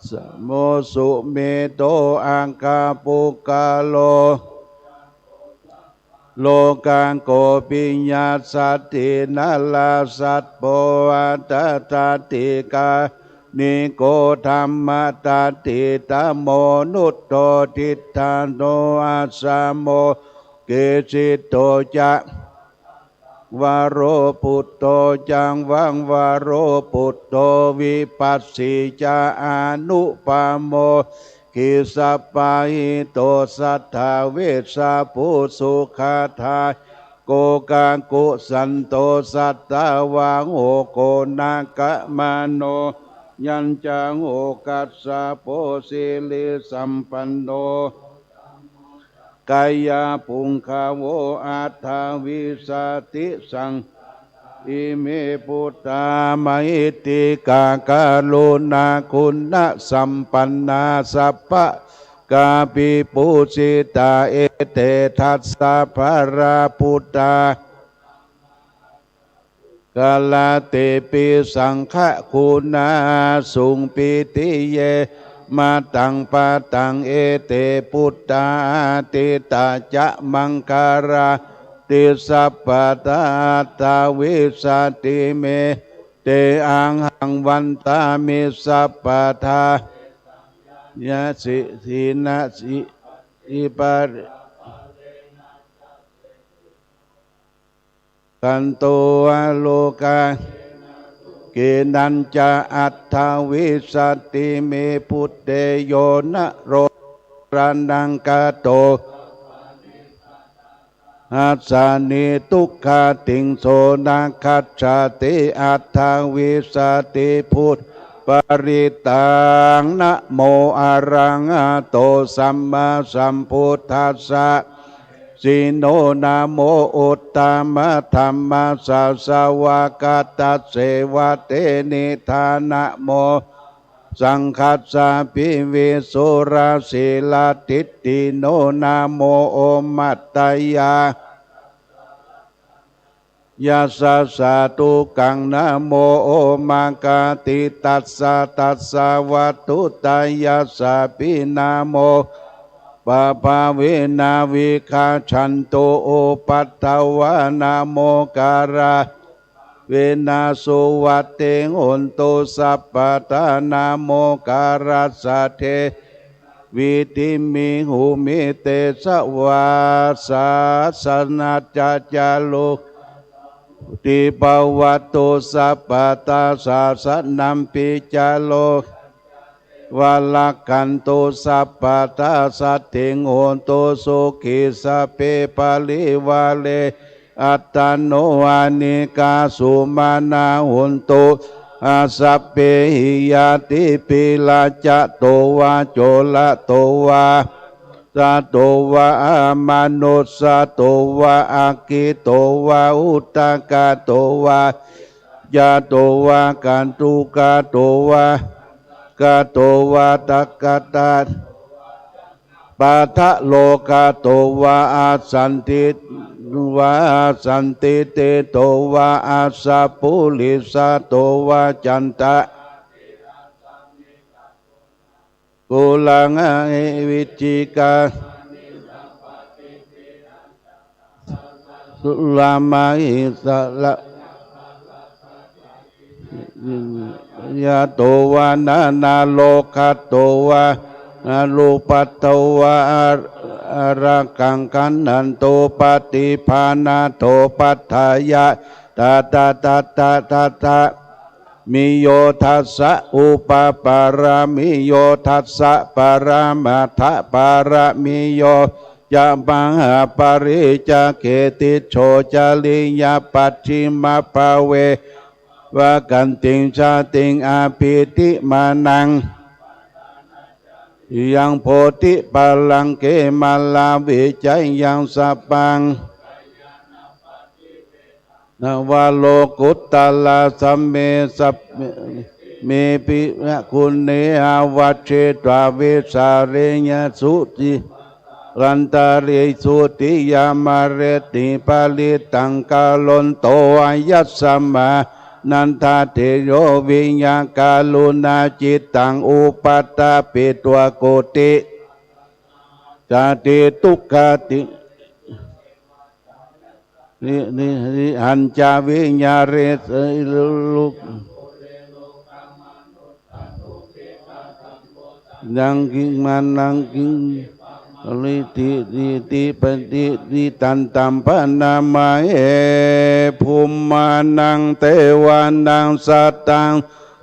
สะโม สุเมโท อัคคะปุคคะโล โลกะโก ปิยะสสะติ นะระสสะโพ อัตถสสะติ กา ณิโก ธัมมสสะติ ตะโม นุสโส ทิฏฐานุ อัสสะโม เกสิโต จะ วะโร ปุตโต จะวังวะโร ปุตโต วิปัสสี จะ อนุปะโม ขิ สัพพะหิโต สัตถะ เวชชะ ภู สุขะ ทา โก กะ กุสันโต สัตถะวาโห โกนะกะมะโน ยัญจะ โห กัสสะโพ สิริสัมปันโน กายะปุงคะโว อัตถะวิสสะติ สัง อิเม ปุตตะ มหิทธิกะ กะรุณาคุณสัมปันนา สัพพะกา วิภูสิตา เอเต ทัสสะ ภะระ ปุตตะ กะระเตปิ สังฆะคุณาสุง ปิติเย มะตัง ปะตัง เอเต ปุตตะ อาทิตตะ จะ มังคะลา ติ สัพพะทา อัตถะวิสสะติ เม เต อะหัง วันตามิ สัพพะทา ยะสิ สินะ สิ อิปะริ กันโต วะโลกา เกนัญจะ อัตถะวิสสะติ เม พุทเท โยนะโร สะระณัง คาโต หัสสานิ ทุกขะติง โสนะคัสสะติ อัตถะวิสสะติ พุทธปริตตัง นะโม อะระหะโต สัมมาสัมพุทธัสสะ สิโน นะโม อุตตมะธัมมัสสะ สวากขาตัสเสวะ เตนิทา นะโม สังฆัสสะ ปิวิสุราสีลาทิฏฐิโน นะโม โอมัตตยา ยัสสะ สาธุกัง นะโม โอมะกาติตัสสะ ตัสสะวัตถุตายัสสะ ปิ นะโม ปะภาเวนะ วิกาชันตุ อุปัทวา นะโม กาลา เวนะ สุวัตติง โหนตุ สัพพะทา นะโม กาลัสสะ เท วิติมิ หุมิ เตสะ วาสาสะนะ จะ จารุ ติภะวะตุ สัพพะทา สาสะนะปิ จารุ วะ รักขันตุ สัพพะทา สัตถิง โหนตุ สุขี สัพเพ ปะริวาเร อัตตานุ อาเนกา สุมานา โหนตุ Asappehi ñātibhi, rājato vā corato vā, sato vā amanussato vā, aggito vā udakato vā, jato vā kaṇṭakato vā, kaṇṭakato vā taṇhato vā, pādarogato vā, asandiṭṭhito vā, asandiṭṭhito vā, asappurisato vā, canda kuḷaṃ aviccikā sulamahi sala yato vā nānārogato vā, nānārūpato vā, ara-, ārāgaṃ gaṇhantu, paṭibhāṇātu, paṭṭhāya, tattha tattha tattha miyo, dasa upapāramiyo, dasa paramattha pāramiyo ca mahāpariccāge, tisso cariyā pacchimabbhave, vakantiṃ jātiṃ abhidhimānaṃ, yaṃ bodhipallaṅke māravijayaṃ sabbaṃ nava lokuttara samme sabbe me pi guṇe āvajjetvā vesāliyā suti rantari sutiyā maretti parittaṃ karonto āyasmā nanda tejo viya karuṇā cittaṃ upaṭṭhapetvā koti jāti dukkhāti ri ri ri hañca viya re se lu naṃ kiṃ manaṃ kiṃ ri ti ri ti pa ti ri taṃ taṃ pana ma he. Bhummānaṃ devānaṃ saddaṃ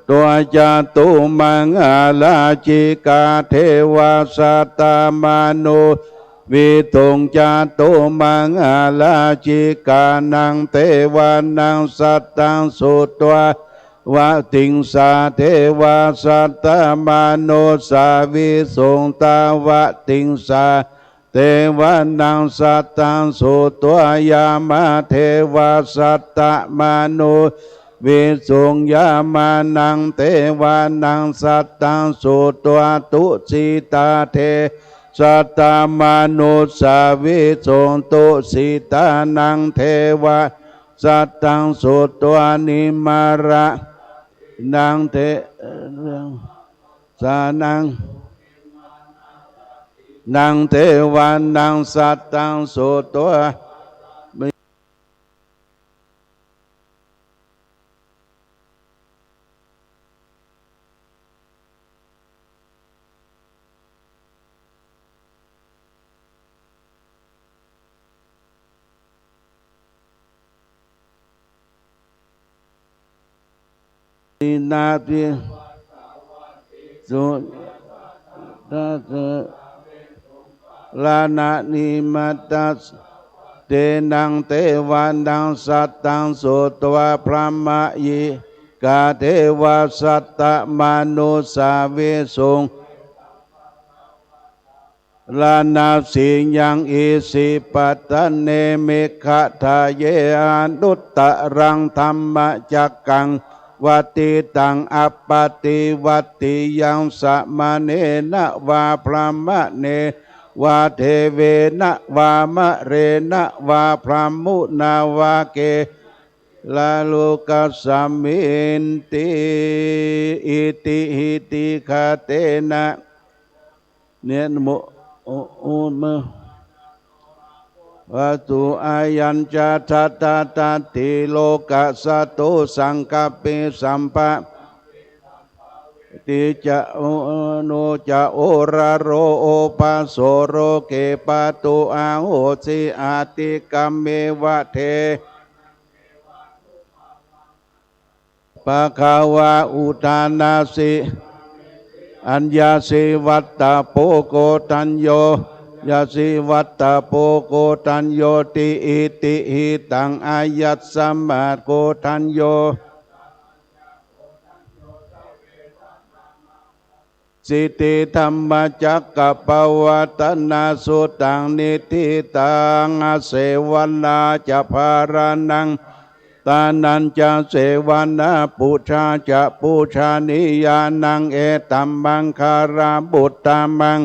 sutvā cātummahārājikā devā saddamanussāvisuṃ. Cātummahārājikānaṃ devānaṃ saddaṃ sutvā tāvatiṃsā devā saddamanussāvisuṃ. Tāvatiṃsā devānaṃ saddaṃ sutvā yāmā devā saddamanussāvisuṃ. Yāmānaṃ devānaṃ saddaṃ sutvā tusitā de saddamanussāvisuṃ. Tusitānaṃ devā saddaṃ sutvā nimmānā naṃ de sānaṃ naṃ devānaṃ saddaṃ sutvā nāti su ta su rana nimatas tenaṃ devānaṃ saddaṃ sutvā brahmā yikā devā saddamanussāvisuṃ. Rāṇasiyaṃ isipatane migadāye anuttaraṃ dhammacakkaṃ pavattitaṃ appaṭivattiyaṃ samaṇena vā brāhmaṇena vā devena vā marena vā brahmunā vā ke rālokasminti. Itihitikatena nemo o o me vasu ayañca dasaṭṭhāti lokassātu saṅkappi sampā ti ca o no ca oraro obhāso loke pāturahosi atikkammeva de bhagavā udānāsi aññāsi vatthabbo koṇḍañño aññāsi vatthabbo koṇḍaññoti. Itihitaṃ āyasmā koṇḍañño Siddhi dhammacakkappavattanasuttaṃ niṭṭhitaṃ. Asevanā ca bālānaṃ dānañca sevanā, pūjā ca pūjanīyānaṃ etammaṅgalamuttamaṃ.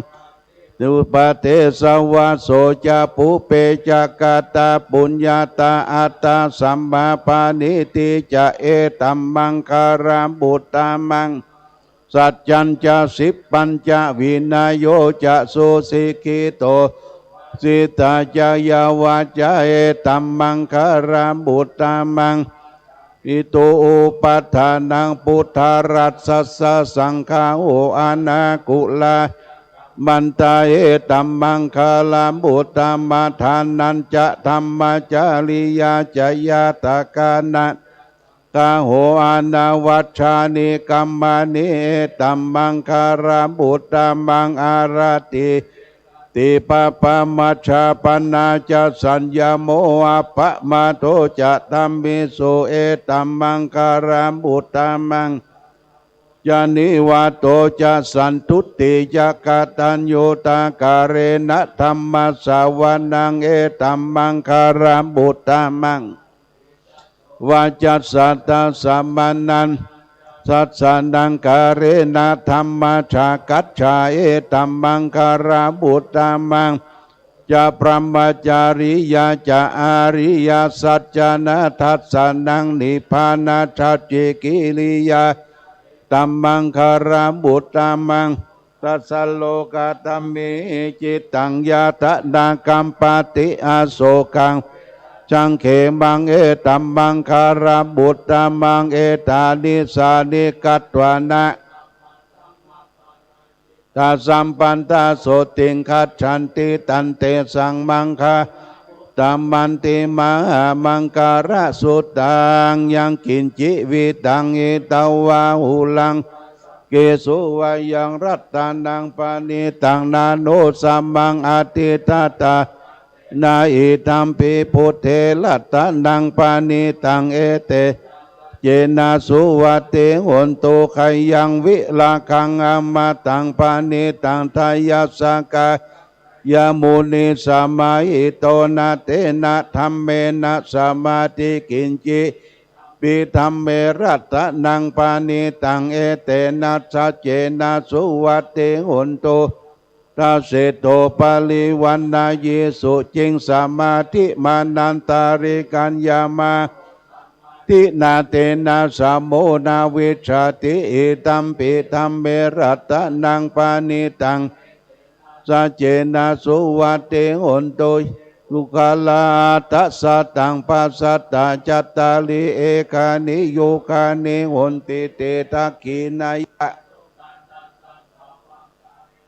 Tūpadesavāso ca pubbe ca katapuññatā, attasammāpaṇidhi ca etammaṅgalamuttamaṃ. Saccañca sippañca vinayo ca susikkhito, sittā ca yā vācā etammaṅgalamuttamaṃ. Pītūpaṭṭhānaṃ puttarassassa saṅgaho anākulā, mantā etammaṅgalamuttamaṃ. Dānañca dhammacariyā ca ñātakāna gaho anavajjāni kammāni etammaṅgalamuttamaṃ. Āratī tippabajjhā panāca saññamo, appamādo ca dhammesu etammaṅgalamuttamaṃ. Ca nivāto ca santuṭṭhī ca kataññutā, kālena dhammassavanaṃ etammaṅgalamuttamaṃ. Vācassaddasamaṇaṃ dassanaṃ, kālena dhammasākacchā etammaṅgalamuttamaṃ. Ca brahmacariyā ca ariyasaccāna dassanaṃ, nibbānasacchikiriyā etammaṅgalamuttamaṃ. Tassa lokadhammehi cittaṃ yādaṃ na kampati, asokaṃ virajaṃ khemaṃ etammaṅgalamuttamaṃ. Etādisāni katvāna dhammapallaṅkā sampattā sotthiṃ gacchanti, taṃ tesaṃ maṅgalamuttamanti. Mahāmaṅgalasuttaṃ. Yaṅkiñci vittaṃ idha vā huraṃ vā saggesu vā yaṃ ratanaṃ paṇītaṃ, na no samaṃ atthi tathā tena. Idampi buddhe ratanaṃ paṇītaṃ, etena saccena suvatthi hotu. Khayaṃ virāgaṃ amataṃ paṇītaṃ, tayajja kāyamuni samāhito, na tena dhammena samatthi kiñci, idampi dhamme ratanaṃ paṇītaṃ, etena saccena suvatthi hotu. Dasettho parivaṇṇayī suciṃ, samādhimānantarikaññamāno samādhinā, tena samo na vijjati, idampi dhamme ratanaṃ paṇītaṃ, saccena suvatthi hotu. Puggalā aṭṭha sataṃ pasatthā, cattāri ekāri yugāni honti, te dakkhiṇeyyā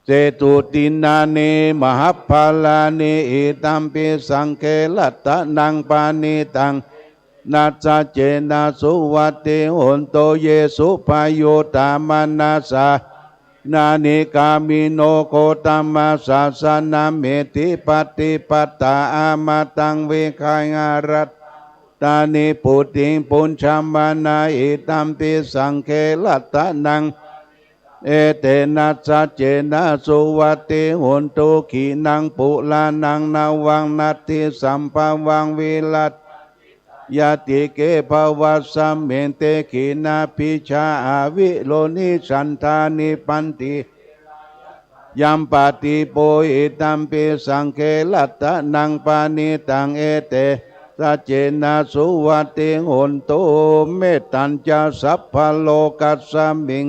setu dinnāni mahapphalāni, idampi saṅghe ratanaṃ paṇītaṃ, etena saccena suvatthi hotu. Ye suppayuttā manasā daḷhena, nikkāmino gotamasāsanamedī, pattipattā amataṃ vigayha, laddhā mudhā nibbutiṃ bhuñjamānā, idampi saṅghe ratanaṃ, etena saccena suvatthi hotu. Khīṇaṃ purāṇaṃ navaṃ natthi sambhavaṃ, virattacittāyatike bhavasmiṃ, te khīṇabījā aviruḷhichandā, nibbanti dhīrā yathāyampadīpo, idampi saṅghe ratanaṃ paṇītaṃ, etena saccena suvatthi hotu. Mettañca sabbalokasmiṃ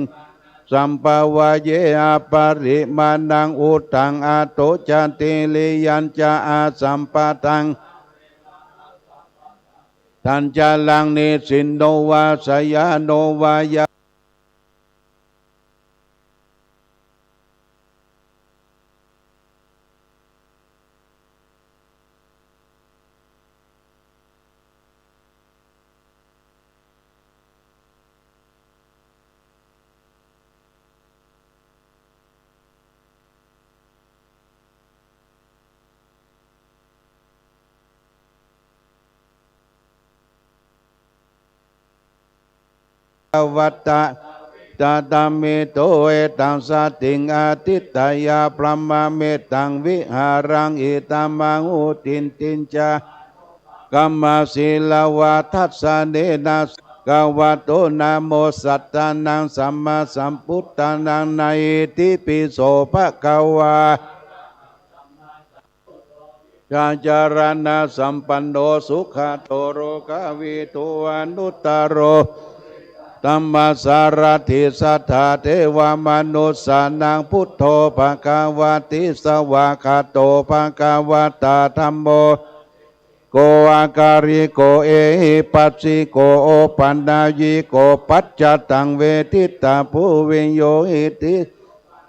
sambhāvaye aparimāṇaṃ, uddhaṃ adho ca tiriyañca asambādhaṃ, tañcaraṃ nisinno vā sayāno vā ya vattha Tadamito etaṃ satiṃ adhiṭṭheyya brahmametaṃ vihāraṃ idhamāhu. Diṭṭhiñca kammaṃ sīlavā dassanena sugato namo sattannaṃ sammāsambuddhānaṃ. Natthi pi so bhagavā jaraṇasampanno sugato lokavidū anuttaro dhammasārathi satthā devamanussānaṃ buddho bhagavāti. Svākkhāto bhagavatā dhammo ko akāliko ehipassiko opanayiko paccattaṃ veditabbo viññūhīti.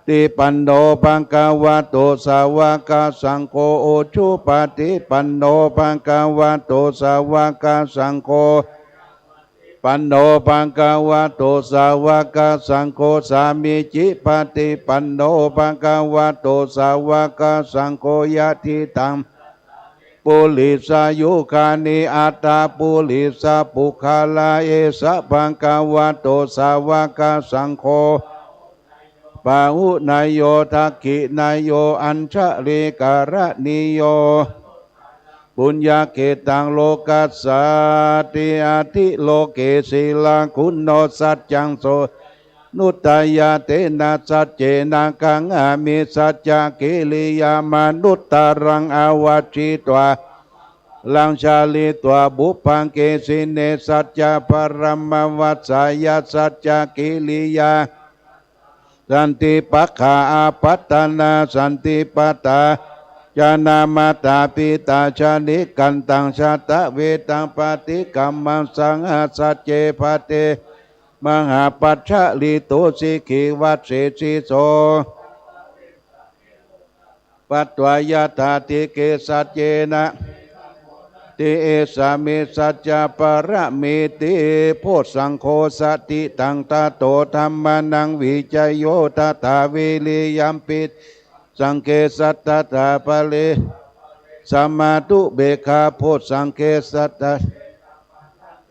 Supaṭipanno bhagavato sāvakasaṅgho, ujupaṭipanno bhagavato sāvakasaṅgho, panno bhagavato sāvakasaṅgho, sāmīcipaṭipanno bhagavato sāvakasaṅgho, yadidaṃ purisayugāni aṭṭha purisapuggalā, esa bhagavato sāvakasaṅgho, pahuneyyo dakkhiṇeyyo añjalikaraṇīyo, puññakkhettaṃ lokassāti. Atthi loke sīlaguṇo saccaṃ sotthāya anuttayā, tena saccena kāhāmi saccakiriyamanuttaraṃ, āvajjitvā dhammaṃ dāritvā pubbake jine saccabalamavassāya saccakiriyā santi pakkhā apattanā santi pādā ca nā mātā pitā ca nikkhantā jātaveda paṭikkama saha sacce pade mahāpajjalito sikhī vajjesi so patvā yathā dīghe saccena ti esa me saccaparamīti. Bojjhaṅgo satiṭṭhaṃ tato dhammānaṃ vicayo tathā vīriyampi saṅghe sattā bale samādhupekkhabojjhaṅge satta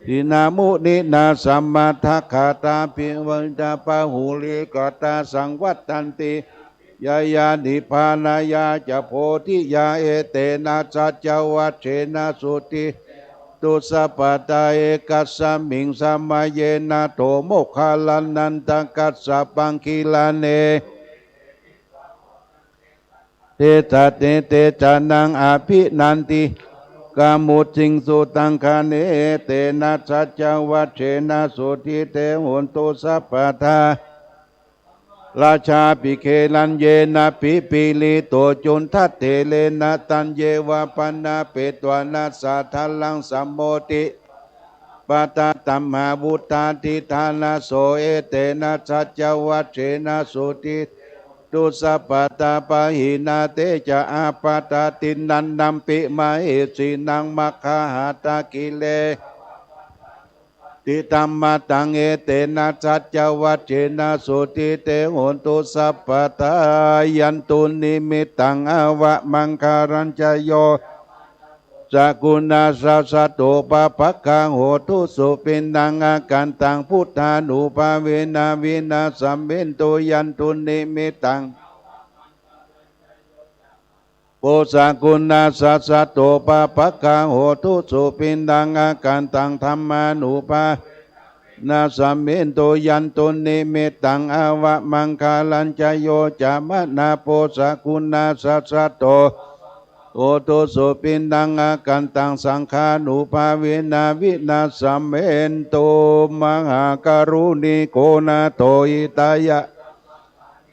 dhinā muninā sammadakkhātā bhagavato bahulīkatā saṃvattanti ñāṇāni paññāya ca bodhiyā etena saccavajjena sotthi tu sabbadā. Ekasmiṃ samaye nātho moggallānaṃ tassa kassapaṃ gilāne dese te janaṃ abhinanditvā rogā mucciṃsu taṅkhaṇe etena saccavajjena sotthi te hotu sabbadā. Rājāpi gelaññenābhipīḷito cundattherena taññeva bhaṇāpetvāna sādaraṃ sammoditvā sabbadā tamhā vuṭṭhāsi ṭhānaso etena saccavajjena sotthi tu sabbadā. Pahīnā te ca ābādhā tiṇṇannampi mahesinaṃ maggāhatakilesāva dhammattaṃ etena saccavajjena sotthi te hotu sabbadā. Yandunnimittaṃ avamaṅgalañca yo sakuṇassa saddo pāpaggaho dussupinaṃ akantaṃ buddhānubhāvena vināsamentu. Yandunnimittaṃ pubbe sakuṇassa saddo pāpaggaho dussupinaṃ akantaṃ dhammānubhāvena vināsamentu. Yandunnimittaṃ avamaṅgalañca yo cāmanāpo sakuṇassa saddo pāpaggaho dussupinaṃ akantaṃ saṅghānubhāvena vināsamentu. Mahākāruṇiko nātho hitāya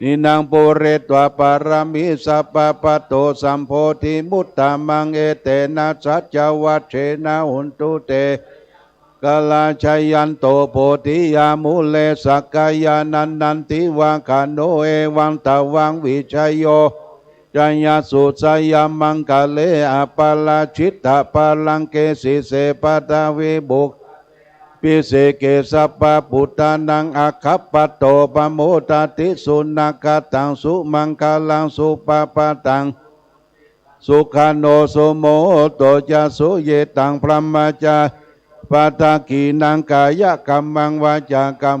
sabbapāṇinaṃ pūretvā pāramī sabbā patto sambodhimuttamaṃ etena saccavajjena hontu te jayamaṅgalā. Jayanto bodhiyā mūle sakyānaṃ nandivaḍḍhano evaṃ tvaṃ vijayo hohi jayassu jayamaṅgale aparājitapallaṅke sīse paṭhavipokkhare abhiseke sabbabuddhānaṃ aggappatto pamodati. Sunakkhattaṃ sumaṅgalaṃ supabhātaṃ sukhaṇo sumuhutto ca suyiṭṭhaṃ brahmacārisu padakkhiṇaṃ kāyakammaṃ vācākammaṃ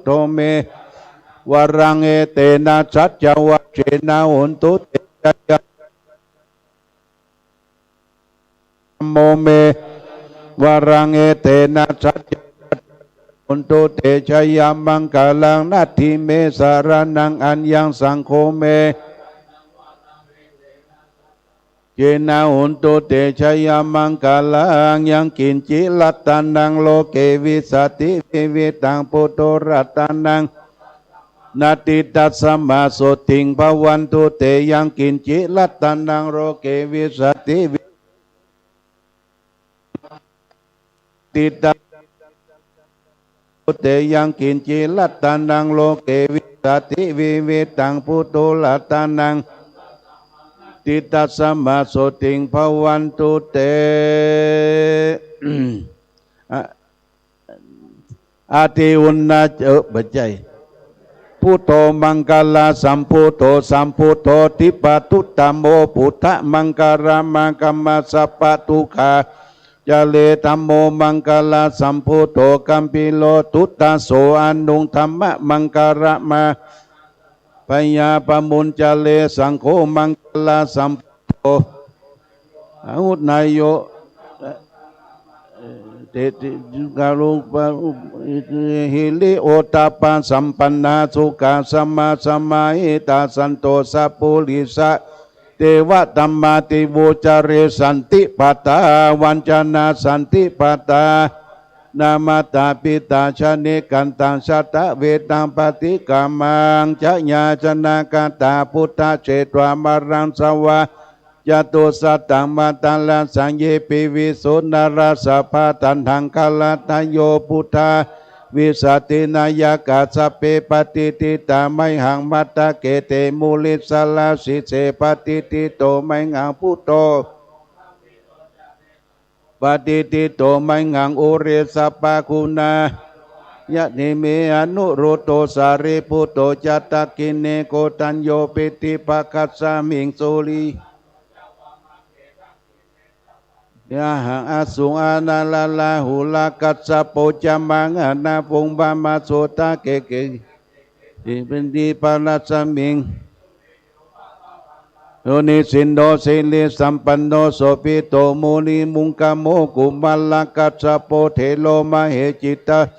โธ me วรัง etena saccavajjena hontu te jaya โม me วรัง etena saccavajjena hontu te jayamaṅgalaṃ. Natthi me saraṇaṃ aññaṃ saṅgho me jena hontu te jayamaṅgalaṃ. Yaṅkiñci ratanaṃ loke vijjati vividhaṃ putho ratanaṃ natthi tasmā sotthī bhavantu te. Yaṅkiñci ratanaṃ loke vijjati vi tita te. Yaṅkiñci ratanaṃ loke vijjati vividhaṃ putho ratanaṃ natthi tasmā sotthī bhavantu te. อะ อะติอุณณะ เออ บ่ใจ้ Buddho maṅgalasambhūto sambuddho dippaduttamo buddhamaṅgalamakkhamatappaduggā care. Dhammo maṅgalasambhūto gambhīro duddaso aṇuṃ dhammamaṅgalamā bhayapamuñcare. Saṅgho maṅgalasambhūto āhuneyyo teti garupa hiriyottappasampannā sukhā samasamahitvā santo sappurisā devatā māti vuccare. Santi padā vañcanā santi padā na mātā pitā janikaṃ taṃ jātaveda paṭikkama. Jayāsanāgatā buddhā jetvā māraṃ savā catusaccāmattalasaṃ ye piviṃsu narāsabhā. Taṇhaṅkarādayo buddhā vijjati nāyakā sabbe patiṭṭhitā mayhaṃ matthake te munissarā. Sīse patiṭṭhito mayhaṃ buddho patiṭṭhito mayhaṃ ure sabbaguṇākaro. Hadaye me anuruddho sārīputto ca dakkhiṇe koṇḍañño piṭṭhibhāgasmiṃ suriyaṃ ujjayi vāmake dakkhiṇe ca varuṇṇaṃ āsuṃ aṇṇarāhulā kassapo ca moggallāno vāmasotake. Sīse piṭṭhibhāgasmiṃ suriyo va pavaṇṇavo nisinno sirisampanno sobhito munipuṅgavo. Kumārakassapo thero mahesī cittavādako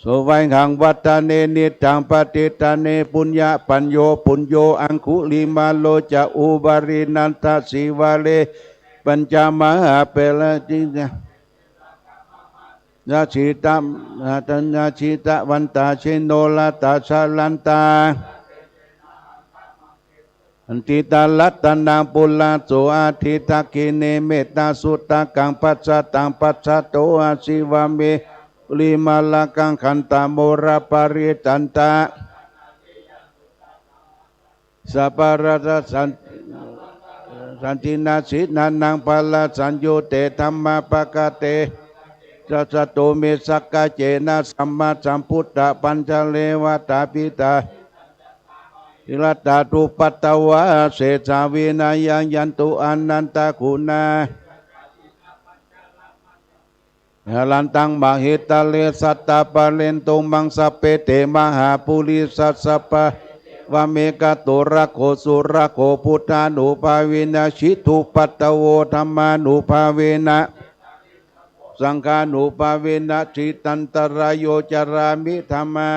so mayhaṃ vadane nidaṃ patiṭṭhāne puññakammāni. Puṇṇo puñño aṅgulimālo ca upālī nandasīvalī pañca mahātherā jita jitavantā jinorasā jalantā Uditā ratanaṃ purato ādi dakkhiṇe mettasuttakaṃ pacchattaṃ pacchato āsi vāme aṅgulimālakaṃ khandhamoraparittañca sabbattha san- santinā sijānaṃ balasaṃyutte dhammapakate satthu me sakkacena sammāsambuddhapañjare vatapittā sīlataduppaddavā sesā vinayaṃ yantu anantaguṇā harantaṃ mahītale sattappālentu maṃ sabbe te mahāpurisāsabhā vāme kāturakkhosurakkho buddhānubhāvena jitānuppaddavo dhammānubhāvena saṅghānubhāvena jitantarāyo carāmi dhammā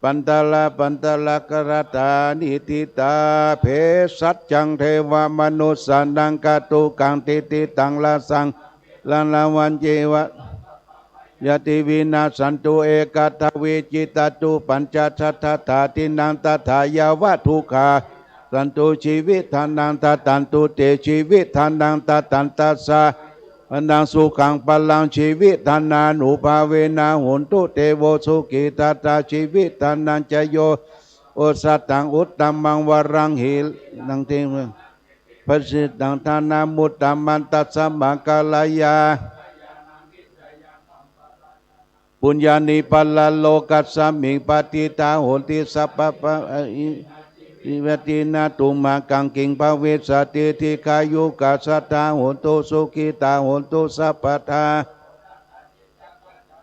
pantārapantārakkharattāni diṭṭhā bhesajjaṃ devamanussānaṃ kātukaṃ diṭṭhitaṃ rasaṃ rāmavañceva yadi vinassantu ekadha vicitadu pañcasattadādinaṃ tathāyāva dukkhā santu jīvitadaṃ dadantu te jīvitadaṃ dadantassa pāṇaṃ sukhaṃ balaṃ jīvitadānubhāvena hontu devo sukhī tadā jīvitadañca yo osathaṃ uttamaṃ varaṃ hiraññaṃ pasitaṃ dhanamuttamaṃ tasmā karaṇīyā puññāni paralokasmiṃ patiṭṭhā honti sabbapāṇinā tumhākaṃ kiṃ bhavissati dīghāyukā sadā hontu sukhitā hontu sabbadā.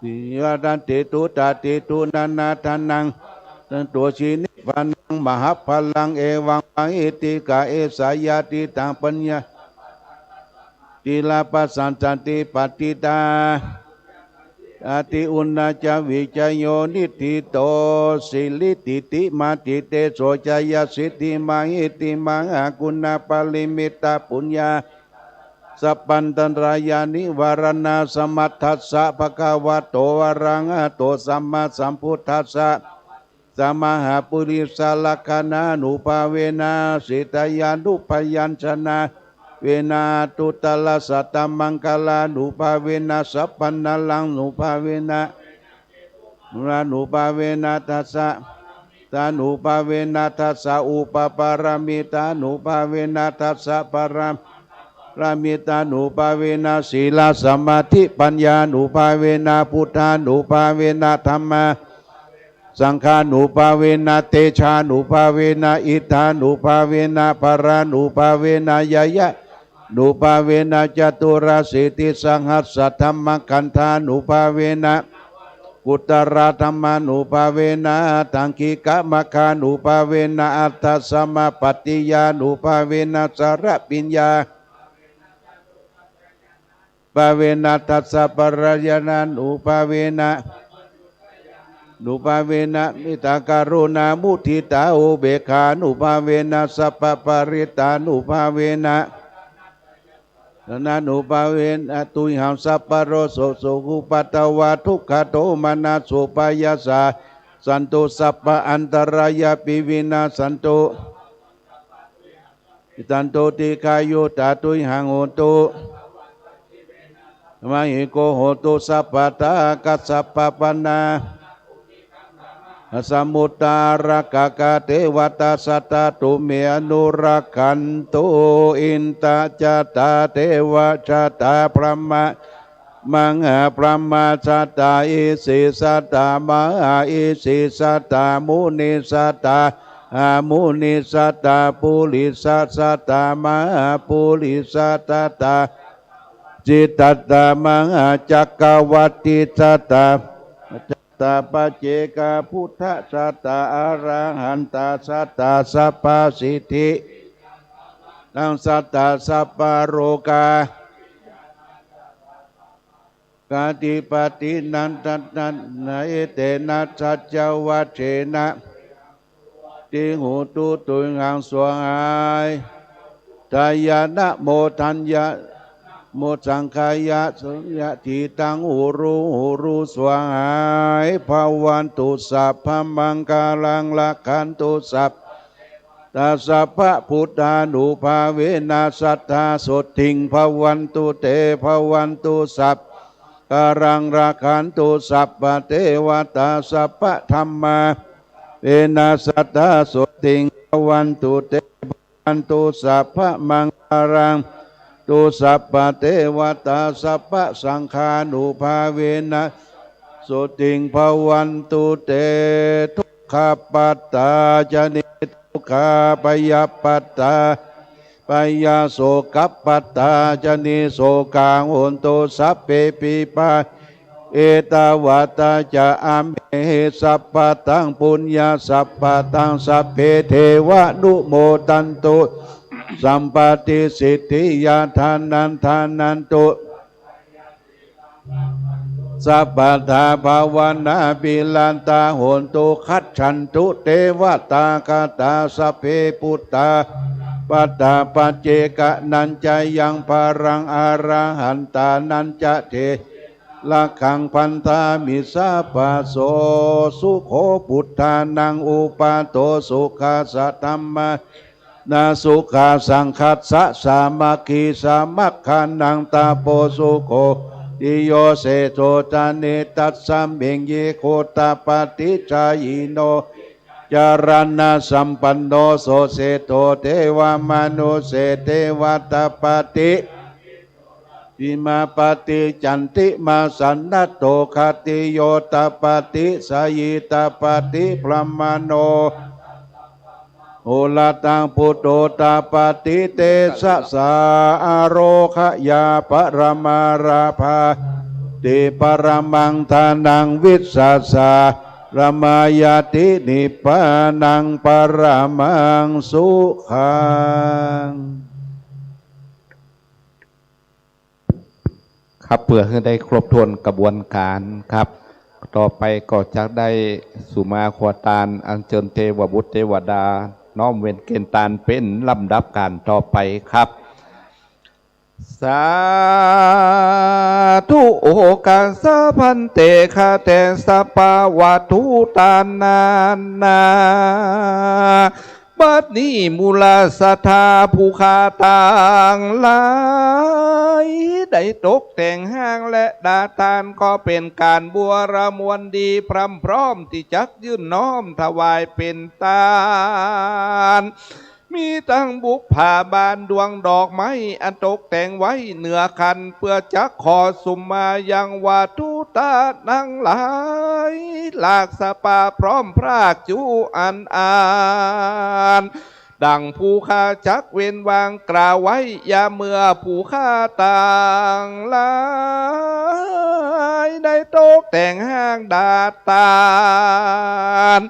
Sīlaṃ samaḍḍhātu satiṃ samaḍḍhānaṃ sīlabhūtiṃ mahapphalaṃ evaṃ mahītikaṃ esa yadidaṃ paññā sīlabbasaṃ santi patiṭṭhā sati uṇā ca vicayo niṭṭhito siri diṭṭhi mati tejo jaya siddhi mahiddhi mahāguṇāparimitapuññā sabbantarāyanivāraṇasamatthassa bhagavato arahato sammāsambuddhassa mahāpurisalakkhaṇānubhāvena sītyānubyañjanānubhāvena aṭṭhuttarasatamaṅgalānubhāvena sabbanaraṃānubhāvena nubhāvena dasa dānubhāvena dasa upapāramitānubhāvena dasa parapāramitānubhāvena sīla samādhi paññānubhāvena buddhānubhāvena dhammā saṅghānubhāvena tejānubhāvena iddhānubhāvena balānubhāvena ñeyyānubhāvena caturāsītisahassadhammakkhandhānubhāvena navalokuttaradhammānubhāvena aṭṭhaṅgikamaggānubhāvena aṭṭhasamāpattiyānubhāvena chaḷabhiññā bhāvena dasabalañāṇānubhāvena nubhāvena mettākaruṇāmuditāupekkhānubhāvena sabbaparittānubhāvena nubhāvena tuyhaṃ sabbarogasokupaddavā dukkhadomanassupāyāsā santu sabbaantarāyāpi vinassantu. Issatu dīghāyutā tuyhaṃ hontu mahiko hotu sabbadā. Kassapapanāgā samuddā ārakkhakā devatā sadā tumhe anurakkhantu. Indā ca tā devā ca tā brahmā mahābrahmā ca tā isī ca tā mahāisī ca tā munī ca tā mahāmunī ca tā purisā ca tā mahāpurisā ca tā cittā ca tā mahācakkavāṭī ca tā ca tā paccekabuddhā ca tā arahantā ca tā sabbasiddhī taṃ ca tā sabbarogā ghātīpatinaṃ taṃ ca tā etena saccavajjena suvatthi hotu tuyhaṃ suvaṃ hāya. Dāya namo dāya namo saṅghāya suvatthi taṃ hotu hotu suvaṃ hāya. Bhavatu sabbamaṅgalaṃ rakkhantu sabba taṃ sabbabuddhānubhāvena sadā sotthī bhavantu te. Bhavatu sabbamaṅgalaṃ rakkhantu sabbadevatā sabbadhammānubhāvena sadā sotthī bhavantu te. Bhavatu sabbamaṅgalaṃ tu sabbadevatā sabbasaṅghānubhāvena sotthī bhavantu te. Dukkhappattā ca niddukkhā, bhayappattā ca nibbhayā, sokappattā ca nissokā hontu sabbepi pāṇino. Ettāvatā ca amhehi sambhataṃ puññasampadaṃ sabbe devānumodantu sabbasampattisiddhiyā. Dānaṃ dānaṃ tu sabbadā bhāvanābhiratā hontu gacchantu devatāgatā. Sabbe buddhā balappattā paccekānañca yaṃ balaṃ arahantānañca tejena rakkhaṃ bandhāmi sabbaso. Sukho buddhānaṃ uppādo, sukhā saddhamma na sukhā saṅghassa sāmaggī, samaggānaṃ tapo sukho. Yo seṭṭho janetasmiṃ ye gotapādi jayino, jaraṇasampanno so seṭṭho devamanusse ceva tapati, bhimappati candimā sannaddho khattiyo tapati, jayi tapati brāhmaṇo, horattaṃ buddho tapati tejasā. Ārogyaparamā lābhā, sotthi paramaṃ dhanaṃ, vissāsaparamā ñātī, nibbānaṃ paramaṃ sukhaṃ. ครับ เปื้อหื้อได้ครบถ้วนกระบวนก๋านครับ ต่อไปก็จะได้สุมาขอตาน อัญเจิญเตวบุตรเตวดา น้อมเว็นเกณฑ์ตานเป๋นลำดับก๋านต่อไปครับ สาธุ โอฆะสะภันเต ข้าแต่สภาวะทูตานานา บัดนี้หมู่เหล่าศรัทธาผู้ข้าตังหลาย ได้ตกแต่งฮ้างและดาตาน ก็เป๋นก๋านบูรณะมวลดี พร่ำพร้อมตี้จักยื่นน้อมถวายเป๋นตาน มีตังบุปผาบาน ดวงดอกไม้อันตกแต่งไว้เหนือขัน เปื้อจักขอสุมายังวัตถุตังหลาย หลากสภาพร้อมพรากจุอันอัน ดังผู้ข้าจักเว็นวางกล่าวไว้ ยามเมื่อผู้ข้าตังหลาย ได้ตกแต่งฮ้างดาตาน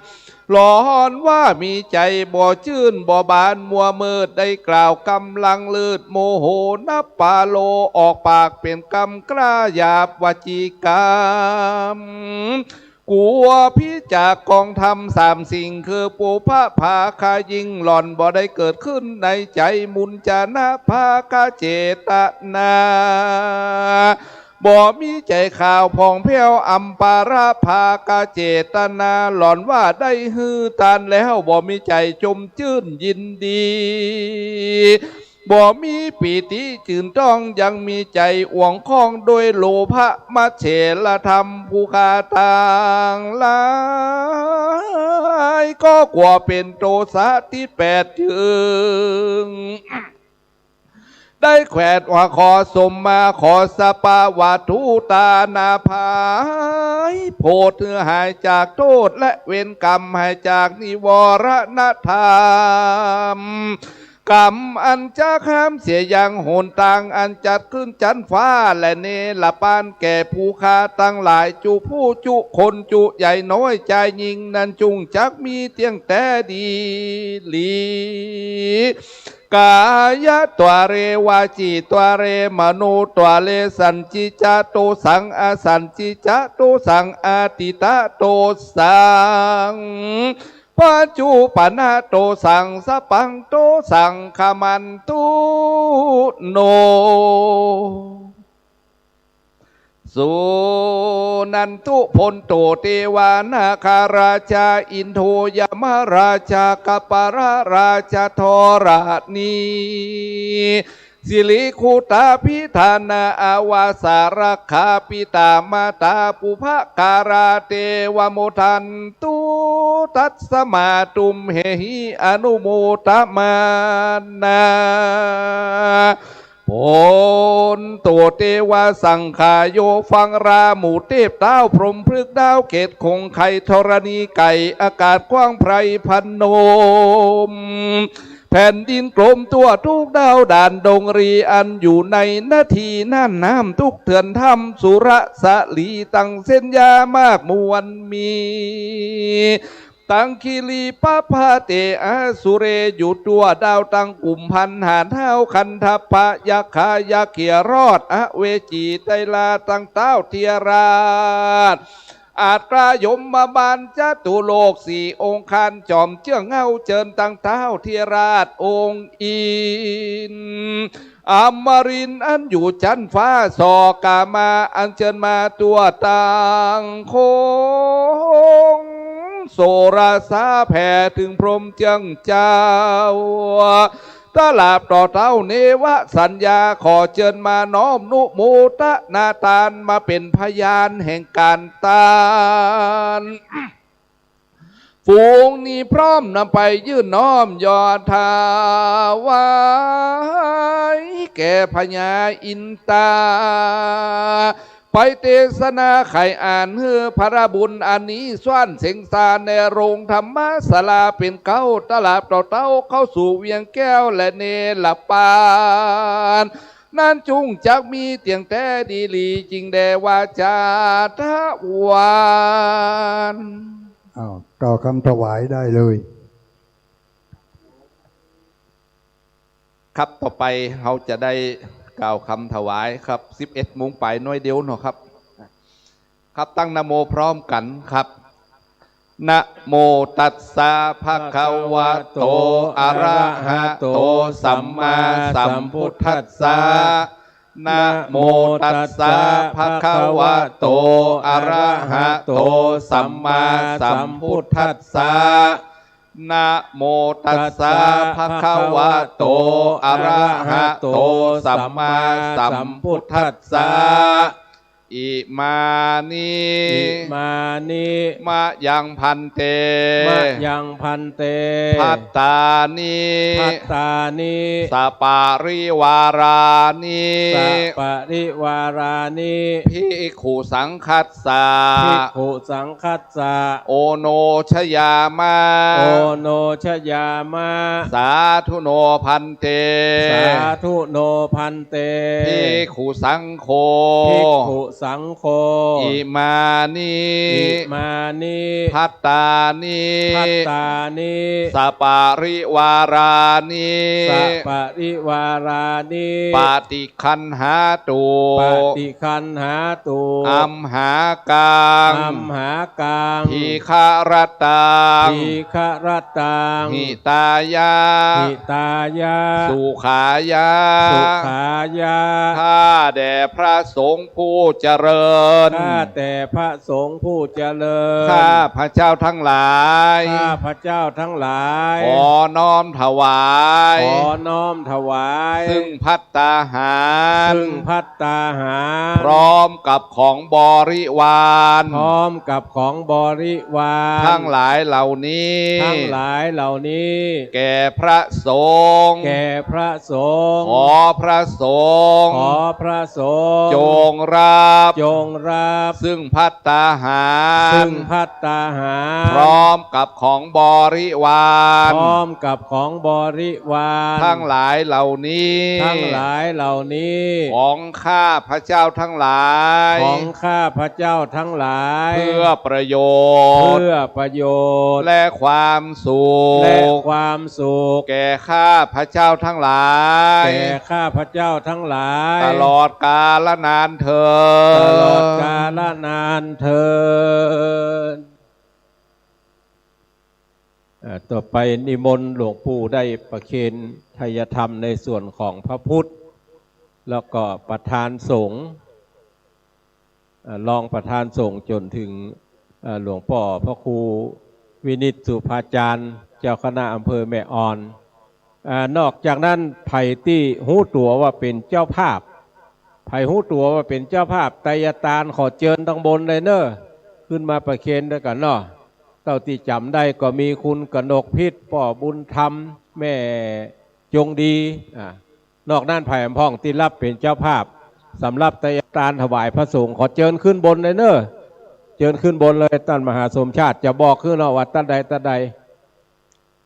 หล่อนว่ามีใจ๋บ่จื้นบ่บาน มัวมืดได้กล่าวกำลังลืด โมโหนับปาโล ออกปากเป๋นกำกล้าหยาบวจีกำ กั๋วผิดจากกองธรรมสามสิ่ง คือปุพพะ ภาคะ ญิง หล่อนบ่ได้เกิดขึ้นในใจ๋ มุญจนะ ภาคะ เจตนา บ่มีใจ๋ขาวผ่องแผ้ว อัมปาระ ภาคะ เจตนา หล่อนว่าได้หื้อตานแล้ว บ่มีใจ๋จมจื้นยินดี บ่มีปีติจืนต้อง ยังมีใจ๋อ่วงข้องด้วยโลภะ มัจเฉรธรรม ผู้ข้าตังหลาย ก็กั๋วเป๋นโตสะตี้แปดจึง ได้แขวนว่าขอสุมา ขอสภาวะทูตานาภัย โผดหื้อหายจากโต้ษและเว็นก๋รรม หายจากนิวรณธรรม ก๋รรมอันจักห้ามเสียยัง หนตางอันจักขึ้นจั๊นฟ้า และเนรปานแก่ผู้ข้าตังหลาย จุผู้จุคน จุใหญ่น้อยจายญิง นั้นจุ่งจักมีเตี้ยงแต๊ดีหลี กายะตวาเร วาจีตวาเร มโนตวาเร สัญญิจจะโตสัง อสัญญิจจะโตสัง อาทิตะโตสัง ปัจจุปันนะโตสัง สัพพังโตสัง ขมันตุโน ส สุนันตุ พลโต เตวา นาคาราชา อินโด ยมราชา กัปปะราชา ธรณี สิริคุตาภิธานา อาวาสารักขา ปิตามาตา ปุพพะการา เตวะ โมทันตุ ตัสมา ตุมเหหิ อนุโมทะมานา พลโต เตวะ สังขาโย ฟังรา หมู่เตพเต๊าพรหมพฤกษ์ดาวเกต คงไขธรณีไก่ อากาศกว้างไพรพนม แผ่นดินกลมทั่วทุกดาวด่านดงรี อันอยู่ในนาทีนั้น น้ำทุกเถื่อนถ้ำสุรสลี ตังเส้นยามากมวลมี ตังคีรีปะพะเต อสุเร อยู่ทั่วดาวตังกุมพันหาเท้า คันธปะ ยักขา ยักเขียรอด อเวจี ไตรา ตังเต๊าเทียราช อัตตายมบาล จตุโลกสี่องค์คาน จอมเจื้องเฮาเจิญ ตังเต๊าเทียราชองค์อินทร์ อมรินทร์อันอยู่จั๊นฟ้า สอกามา อันเจิญมาทั่วตังคง โสรสาแผ่เถิงพรหมเจื้องเจ้า ตลาบต่อเต๊าเนวสัญญา ขอเจิญมาน้อมนุโมทนาตาน มาเป๋นพยานแห่งก๋านตาน ฝูงนี้พร้อมนำไปยื่นน้อมยอดถวายแก่พญาอินตา ไปเตสนาไขอ่านหื้อพระบุญอันนี้ซ้อนเสงสารในโรงธรรมศาลาเป๋นเก๊า ตลาบต่อเต๊าเข้าสู่เวียงแก้วและเนรปาน นั้นจุ่งจักมีเตียงแต๊ดีหลี จึงแด่ว่าจาถวาย อ้าว กล่าวกำถวายได้เลย ครับ ต่อไปเฮาจะได้กล่าวกำถวายครับ สิบเอ็ดโมงไปหน้อยเดียวเนาะครับ ครับ ตั้งนะโมพร้อมกั๋นครับ นะโมตัสสะ ภะคะวะโต อะระหะโต สัมมาสัมพุทธัสสะ นะโมตัสสะ ภะคะวะโต อะระหะโต สัมมาสัมพุทธัสสะ นะโมตัสสะ ภะคะวะโต อะระหะโต สัมมาสัมพุทธัสสะ อิมานิ อิมานิ มะยัง ภันเต มะยัง ภันเต ภัตตานิ ภัตตานิ สะปะริวารานิ สะปะริวารานิ ภิกขุสังฆัสสะ ภิกขุสังฆัสสะ โอโนชยามะ โอโนชยามะ สาธุโน ภันเต สาธุโน ภันเต ภิกขุสังโฆ ภิกขุสังโฆ อิมานิ อิมานิ ภัตตานิ ภัตตานิ สะปะริวารานิ สะปะริวารานิ ปะติ คันหาตุ ปะติคันหาตุ อัมหากัง อัมหากัง ทีฆะรัตตัง ทีฆะรัตตัง หิตายะ หิตายะ สุขายะ สุขายะ ข้าแด่พระสงฆ์ผู้เจริญ ข้าแต่พระสงฆ์ผู้เจริญ ข้าพระเจ้าทั้งหลาย ข้าพระเจ้าทั้งหลาย ขอน้อมถวาย ขอน้อมถวาย ซึ่งภัตตาหาร ซึ่งภัตตาหาร พร้อมกับของบริวาร พร้อมกับของบริวาร ทั้งหลายเหล่านี้ ทั้งหลายเหล่านี้ แก่พระสงฆ์ แก่พระสงฆ์ ขอพระสงฆ์ ขอพระสงฆ์ จงรับ จงรับ ซึ่งภัตตาหาร ซึ่งภัตตาหาร พร้อมกับของบริวาร พร้อมกับของบริวาร ทั้งหลายเหล่านี้ ทั้งหลายเหล่านี้ ของข้าพระเจ้าทั้งหลาย ของข้าพระเจ้าทั้งหลาย เพื่อประโยชน์ เพื่อประโยชน์ และความสุข และความสุข แก่ข้าพระเจ้าทั้งหลาย แก่ข้าพระเจ้าทั้งหลาย ตลอดกาลนานเทอญ ตลอดกาลนานเทอญ เอ่อ ต่อไปนิมนต์หลวงปู่ได้ประเคนไทยธรรมในส่วนของพระพุทธ แล้วก็ประธานสงฆ์ เอ่อ รองประธานสงฆ์จ๋นเถิง เอ่อ หลวงป้อพระครูวินิจสุภาจารย์ เจ้าคณะอำเภอแม่อ่อน อ่า นอกจากนั้น ใผตี้ฮู้ตั๋วว่าเป๋นเจ้าภาพ ใผฮู้ตั๋วว่าเป๋นเจ้าภาพ ไตยตาน ขอเจิญตังบนเลยเน่อ ขึ้นมาประเคนตวยกั๋นเนาะ เต้าตี้จ๋ำได้ก็มีคุณกนกพิษ ป้อบุญธรรม แม่จงดี อ่า นอกนั้นใผบ่พ่องตี้ฮับเป๋นเจ้าภาพ สำหรับไตยตานถวายพระสงฆ์ ขอเจิญขึ้นบนเลยเน่อ เจิญขึ้นบนเลย ต้านมหาสมชาติจะบอกขึ้นเนาะว่าต้านใดต้านใด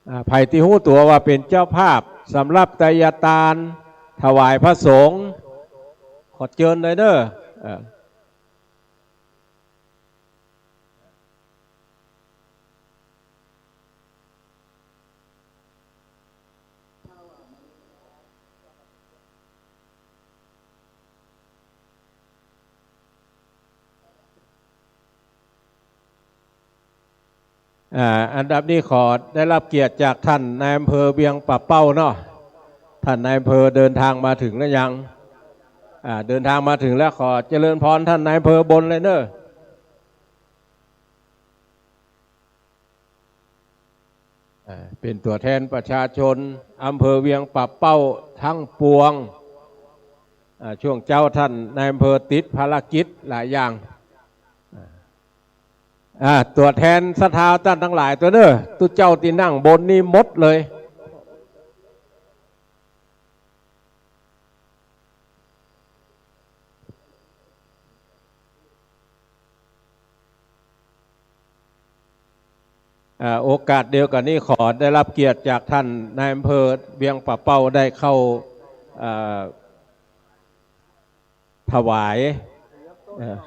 อ่า ใผตี้ฮู้ตั๋วว่าเป๋นเจ้าภาพ สำหรับไตยตานถวายพระสงฆ์ ขอเจิญเลยเน่อ เออ อ่า อันดับนี้ขอได้ฮับเกียรติจากต้านนายอำเภอเวียงป่าเป้าเนาะ ต้านนายอำเภอเดินตางมาเถิงแล้วยัง อ่า เดินตางมาเถิงแล้ว ขอเจริญพรต้านนายอำเภอบนเลยเน่อ อ่า เป๋นตั๋วแทนประชาชนอำเภอเวียงป่าเป้าตังปวง อ่า ช่วงเจ๊าต้านนายอำเภอติดภารกิจหลายอย่าง อ่า ตั๋วแทนศรัทธาต้านตังหลายตั๋วเน่อ ตุ๊เจ้าตี้นั่งบนนี้หมดเลย อ่า โอกาสเดียวกั๋นนี้ขอได้ฮับเกียรติจากต้านนายอำเภอเวียงป่าเป้าได้เข้า อ่า ถวาย เอ่อ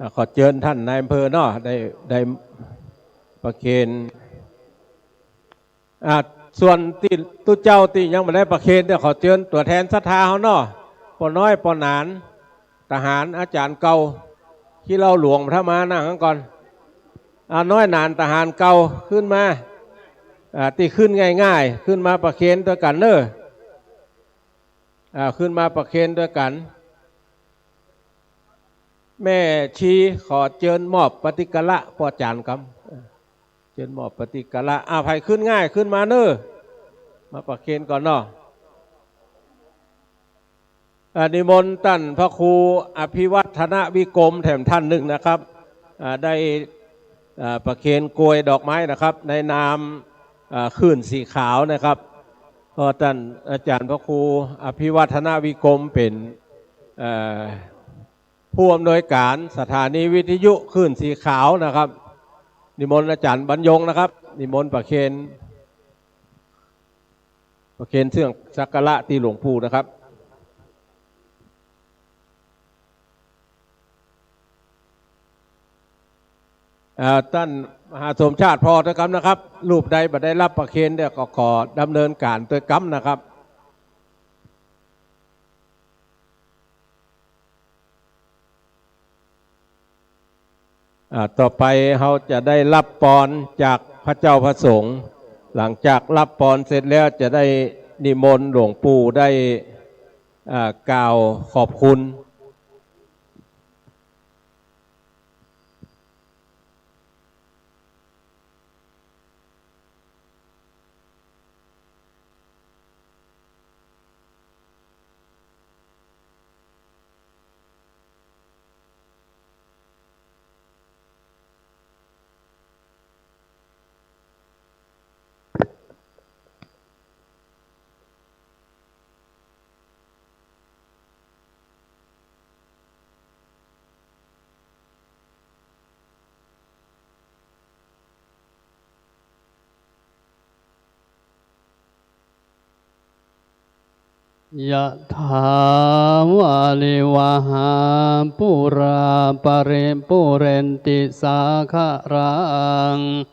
อ่า ขอเจิญต้านนายอำเภอเนาะ ได้ ได้ประเคน อ่า ส่วนตี้ตุ๊เจ้าตี้ยังบ่ได้ประเคนเนี่ย ขอเจิญตั๋วแทนศรัทธาเฮาเนาะ ป้อน้อย ป้อหนาน ทหาร อาจ๋ารย์เก่า ขี้เหล้าหลวง ถ้ามานั่งกั๋นก่อน อ่า น้อยหนาน ทหารเก่า ขึ้นมา อ่า ตี้ขึ้นง่ายๆ ขึ้นมาประเคนตวยกั๋นเน่อ อ่า ขึ้นมาประเคนตวยกั๋น แม่ชีขอเจิญมอบปฏิกะละป้อจ๋ารย์กำ เจิญมอบปฏิกะละ อ่า ใผขึ้นง่ายขึ้นมาเน่อ มาประเคนก่อนเนาะ อ่า นิมนต์ต้านพระครูอภิวัฒนวิกรมแถมต้านนึ่งนะครับ อ่า ได้ อ่า ประเคนกรวยดอกไม้นะครับ ในนาม อ่า คลื่นสีขาวนะครับ เพราะต้านอาจ๋ารย์พระครูอภิวัฒนวิกรมเป๋น เอ่อ ผู้อำนวยก๋านสถานีวิทยุคลื่นสีขาวนะครับ นิมนต์อาจ๋ารย์บรรยงนะครับ นิมนต์ประเคน ประเคนเครื่องสักการะตี้หลวงปู่นะครับ อ่า ต้านมหาสมชาติผ่อตวยกำนะครับ รูปใดบ่ได้ฮับประเคนเดี๋ยวก็ขอดำเนินก๋านตวยกำนะครับ อ่า ต่อไปเฮาจะได้ฮับปอนจากพระเจ้าพระสงฆ์ หลังจากฮับปอนเสร็จแล้วจะได้นิมนต์หลวงปู่ได้ อ่า กล่าวขอบคุณ อ่า Yathā vārivahā pūrā paripūrenti sāgaraṃ.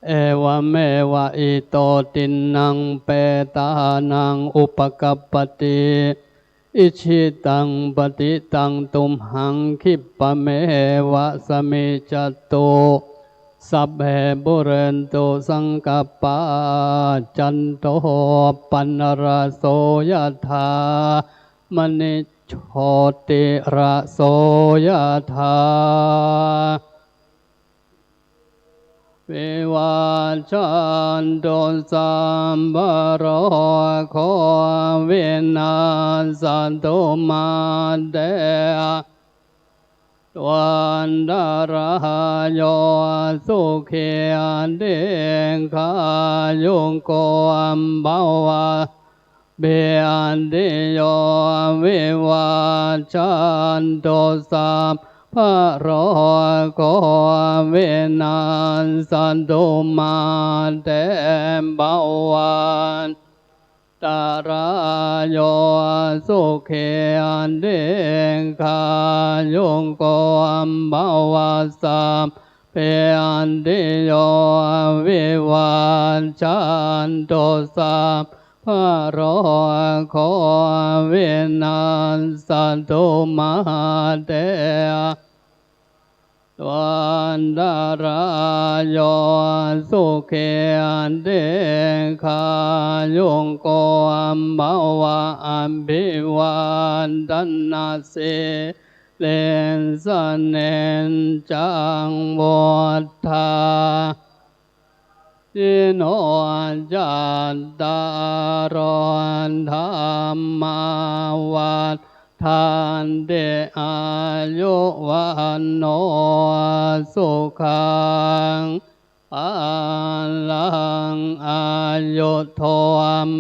Evameva ito dinnaṃ petānaṃ upakappati. Icchitaṃ patthitaṃ tumhaṃ khippameva samijjhatu. Sabbe pūrentu saṅkappā, cando paṇṇaraso yathā, maṇi jotiraso yathā. Vivajjantu sabbarogo vinassatu mā te. Antarāyo sukhī dīghāyuko bhava. Bhayātiyo vivajjantu sabbarogo vinassatu mā te. Bhavantarāyo sukhī dīghāyuko bhava. Sabbītiyo vivajjantu sabbarogo vinassatu mā te. Antarāyo sukhī dīghāyuko bhava. Abhivādanasīlissa niccaṃ vuḍḍhā pacāyino cattāro dhammā vaḍḍhanti āyu vaṇṇo sukhaṃ balaṃ. Āyudo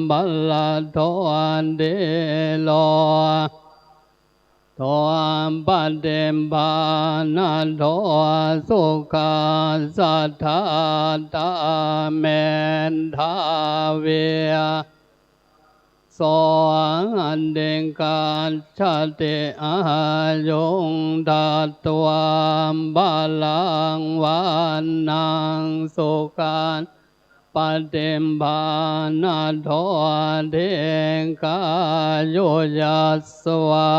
balado dhīro buddhimaṇḍo sukhassa dātā medhāvī vicarsito vittaṃ adhigacchati. Āyuṃ datvā balaṃ vaṇṇaṃ sukhañca paṭibhāṇado dīghāyu yasavā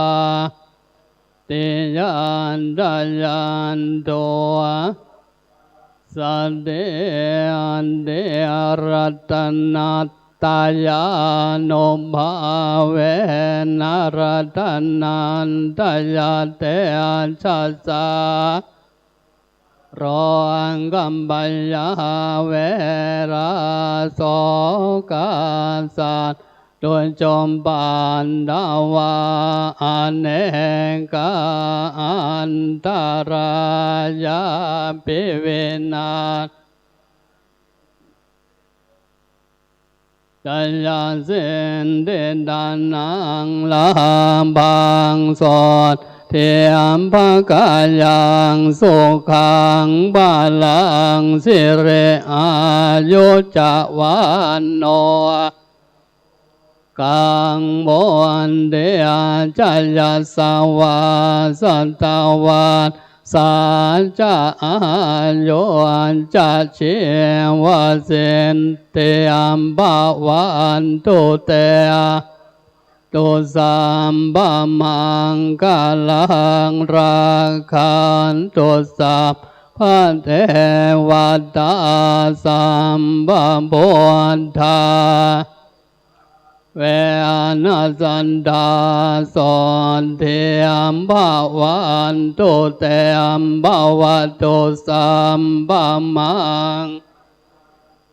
tiyaṃ dadantu satteti. Ratanattayānubhāvena ratanattayatejasā rogabhayā verā sokā sattu cupaddavā anekā antarāyāpi vinassantu ca yasiddhi. Dhanaṃ lābhaṃ sotthi bhāgyaṃ sukhaṃ balaṃ siri āyu ca vaṇṇo bhogaṃ vuḍḍhī ca yasavā satavassā ca āyū ca jīvasiddhī bhavantu te. Bhavatu sabbamaṅgalaṃ rakkhantu sabbadevatā sabbabuddhā nubhāvena sadā sotthī bhavantu te. Bhavatu sabbamaṅgalaṃ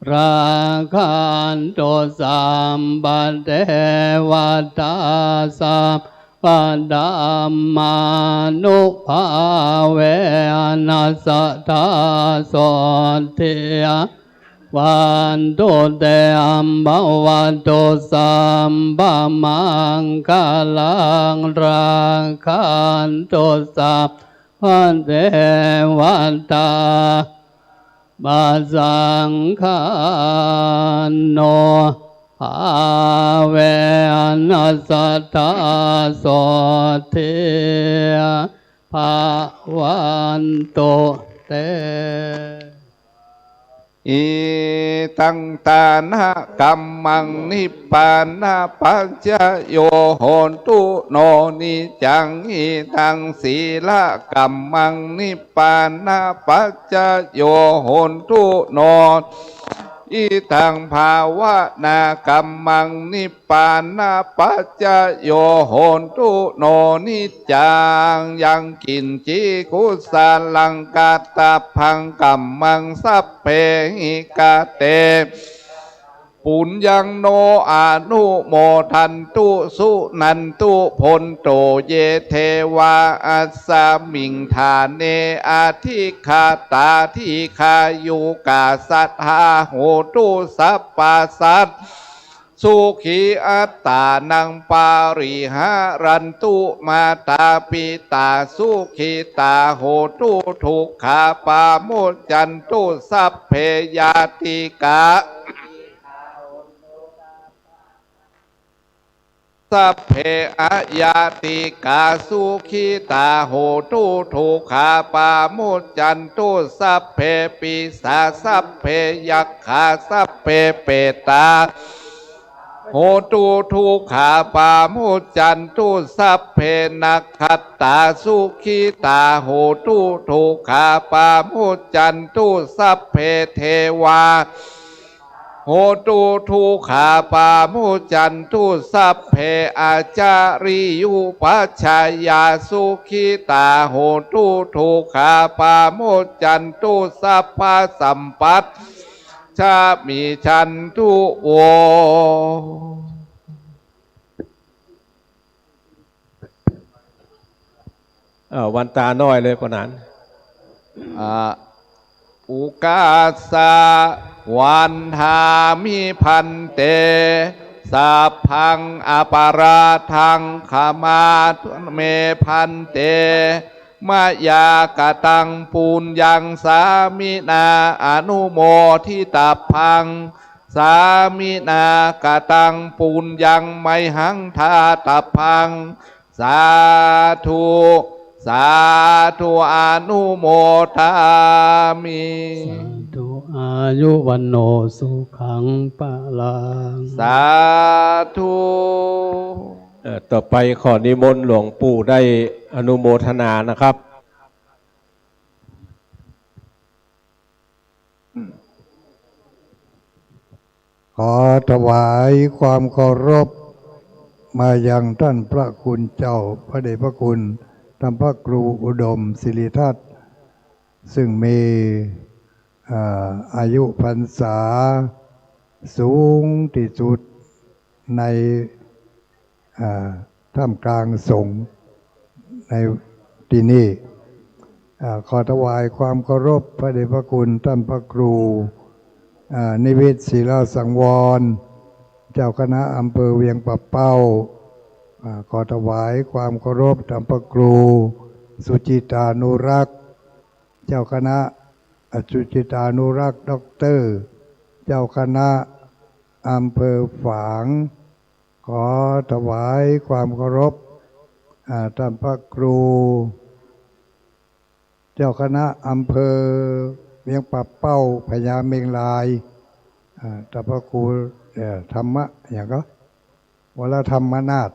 rakkhantu sabbadevatā sabbadhammānubhāvena sadā sotthī bhavantu te. Bhavatu sabbamaṅgalaṃ rakkhantu sabbadevatā sabbasaṅghānu ภาเวนะสัตถาโสตถี ภะวันตุ เต อิทัง ทานะกัมมัง นิพพานะปัจจโย โหตุ โน นิจจัง อิทัง สีละกัมมัง นิพพานะปัจจโย โหตุ โน อิทัง ภาวนากัมมัง นิพพานะปัจจโย โหตุ โน นิจจัง ยังกิญจิ กุสลัง กัตตะพัง กัมมัง สัพเพ หิ กะเต ปุญญัง โน อนุโมทันตุ สุนันตุ โภนโต เย เทวา อัสสมิง ฐาเน อธิคาตา ดีฆายุกา สัตถา โหตุ สัพพะสัตว์ สุขี อัตตานัง ปาริหารันตุ มาตาปิตา สุขิตา โหตุ ทุกขา ปาโมจจันตุ สัพเพ ญาติกา สัพเพ อญาติกา สุขิตา โหตุ ทุกขา ปาโมจจันตุ สัพเพ ปีศา สัพเพ ยักขา สัพเพ เปตา โหตุ ทุกขา ปาโมจจันตุ สัพเพ นักขัตตา สุขิตา โหตุ ทุกขา ปาโมจจันตุ สัพเพ เทวา โหตุ ทุกขา ปาโมจจันตุ สัพเพ อาจาริยุปัชฌายา สุขิตา โหตุ ทุกขา ปาโมจจันตุ สัพพะสัมปัตตา มิจฉันตุ โว เอ่อ วันตาน้อยเลยปะนั้น อ่า อุกาสะ วันทามิ ภันเต สัพพัง อปาราธัง ขมาเม ภันเต มะยากะตัง ปุญญัง สามินา อนุโมทิตัพพัง สามินา กะตัง ปุญญัง มะหัง ทาตัพพัง สาธุ สาธุ อนุโมทามิ สาธุ อายุ วัณโณ สุขัง พลัง สาธุ เอ่อ ต่อไปขอนิมนต์หลวงปู่ได้อนุโมทนานะครับ ขอถวายความเคารพมายังท่านพระคุณเจ้า พระเดชพระคุณท่านพระครูอุดมศิริทัศน์ ซึ่งมี อ่า อายุพรรษาสูงที่สุดใน อ่า ท่ามกลางสงฆ์ในที่นี่ อ่า ขอถวายความเคารพพระเดชพระคุณท่านพระครู อ่า นิวิตศิลสังวร เจ้าคณะอำเภอเวียงป่าเป้า อ่า ขอถวายความเคารพท่านพระครูสุจิตานุรักษ์ เจ้าคณะ อ่า สุจิตานุรักษ์ ด็อกเตอร์ เจ้าคณะอำเภอฝาง ขอถวายความเคารพ อ่า ท่านพระครู เจ้าคณะอำเภอเวียงป่าเป้า พญาเมงราย อ่า ท่านพระครู เอ่อ ธรรมะ อย่างก็ วรธรรมนาถ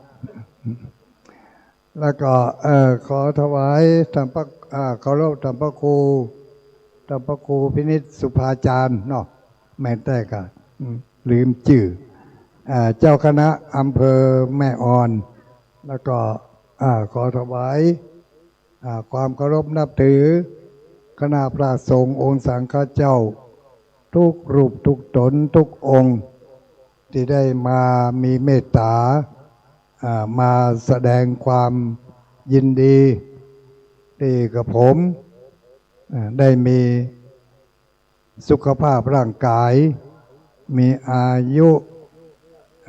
แล้วก็ เอ่อ ขอถวายท่านพระ อ่า เคารพท่านพระครู ท่านพระครูพินิจสุภาจารย์เนาะ แม่นแต๊กะ อืม ลืมจื้อ อ่า เจ้าคณะอำเภอแม่ออน แล้วก็ อ่า ขอถวาย อ่า ความเคารพนับถือ คณะพระสงฆ์องค์สังฆเจ้า ทุกรูปทุกตนทุกองค์ ที่ได้มามีเมตตา อ่า มาแสดงความยินดี ที่กระผม อ่า ได้มี สุขภาพร่างกาย มีอายุ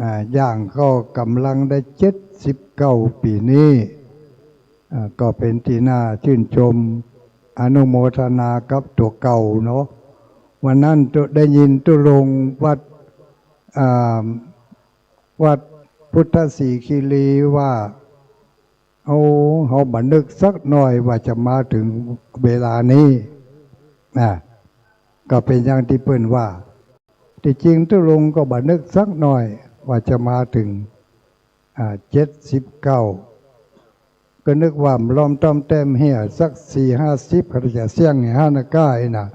อ่า ย่างเข้ากำลังได้เจ็ดสิบเก้าปี๋นี้ อ่า ก็เป๋นตี้น่าจื้นจม อนุโมทนากับตั๋วเก่าเนาะ วันนั้นได้ยินตุ๊รงค์วัด อ่า วัดพุทธสีคีรีว่า เอา เฮาบ่นึกสักหน่อยว่าจะมาเถิงเวลานี้ นะ ก็เป๋นอย่างตี้เปิ้นว่า ตี้จริงตุ๊ลุงก็บ่นึกสักหน่อยว่าจะมาเถิง อ่า เจ็ดสิบเก้า ก็นึกว่าลอมต้อมแต้มเหียสักสี่ห้าสิบ เขาจะเสี้ยงให้ฮานาก้าอี้นะ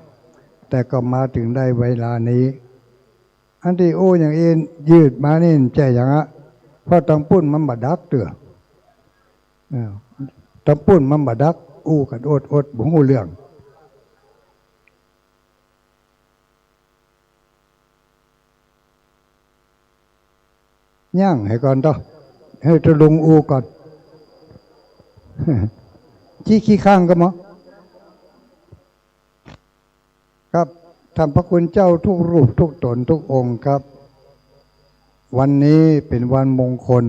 แต่ก็มาเถิงได้เวลานี้ อันตี้อู้อย่างอี้ยืดมานี่บ่ใจ้หยังอะ เพราะตังปุ้นมันบ่ดักเตื้อ เออ ตังปุ้นมันบ่ดัก อู้กั๋นอดๆ บ่ฮู้เรื่อง ยั้งหื้อก่อนเต๊อะ หื้อตุ๊ลุงอู้ก่อน จี้ขี้ข้างก็หมอ ครับ ท่านพระคุณเจ้าทุกรูปทุกต๋นทุกองค์ครับ วันนี้เป๋นวันมงคล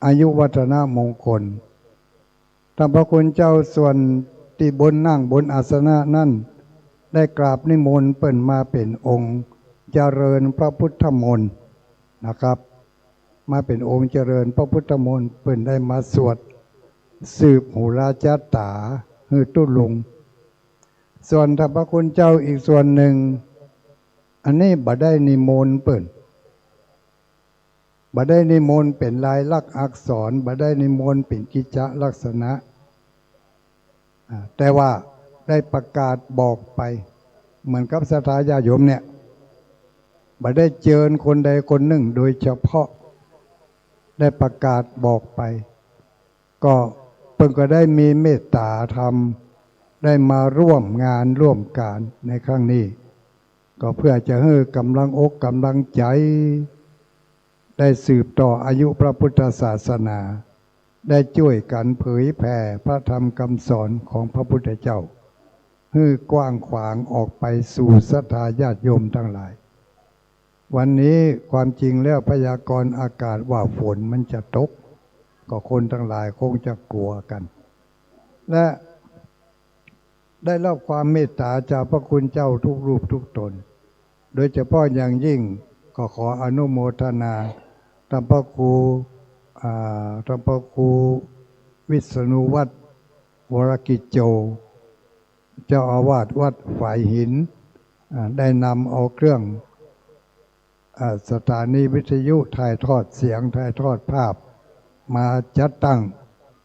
อายุวัฒนมงคล ท่านพระคุณเจ้าส่วนตี้บนนั่งบนอาสนะนั้น ได้กราบนิมนต์เปิ้นมาเป๋นองค์เจริญพระพุทธมนต์นะครับ มาเป๋นองค์เจริญพระพุทธมนต์ เปิ้นได้มาสวดสืบหูราชะต๋าหื้อตุ๊ลุง ส่วนท่านพระคุณเจ้าอีกส่วนนึ่ง อันนี้บ่ได้นิมนต์เปิ้น บ่ได้นิมนต์เป๋นลายลักษณ์อักษร บ่ได้นิมนต์เป๋นกิจจะลักษณะ อ่า แต่ว่าได้ประกาศบอกไป เหมือนกับศรัทธาญาติโยมเนี่ย บ่ได้เจิญคนใดคนนึ่งโดยเฉพาะ ได้ประกาศบอกไป ก็เปิ้นก็ได้มีเมตต๋าธรรม ได้มาร่วมงานร่วมก๋านในครั้งนี้ ก็เพื่อจะหื้อก๋ำลังอกก๋ำลังใจ๋ ได้สืบต่ออายุพระพุทธศาสนา ได้จ้วยกั๋นเผยแผ่พระธรรมกำสอนของพระพุทธเจ้า หื้อกว้างขวางออกไปสู่ศรัทธาญาติโยมตังหลาย วันนี้ความจริงแล้วพยากรณ์อากาศว่าฝนมันจะตก ก็คนตังหลายคงจะกั๋วกั๋น และ ได้รับความเมตต๋าจากพระคุณเจ้าทุกรูปทุกต๋น โดยเฉพาะอย่างยิ่งก็ขออนุโมทนา ท่านพระครู อ่า ท่านพระครูวิษณุวัฒน์ วรกิจโจ เจ้าอาวาสวัดฝายหิน อ่า ได้นำเอาเครื่อง อ่า สถานีวิทยุถ่ายทอดเสียงถ่ายทอดภาพ มาจัดตั้ง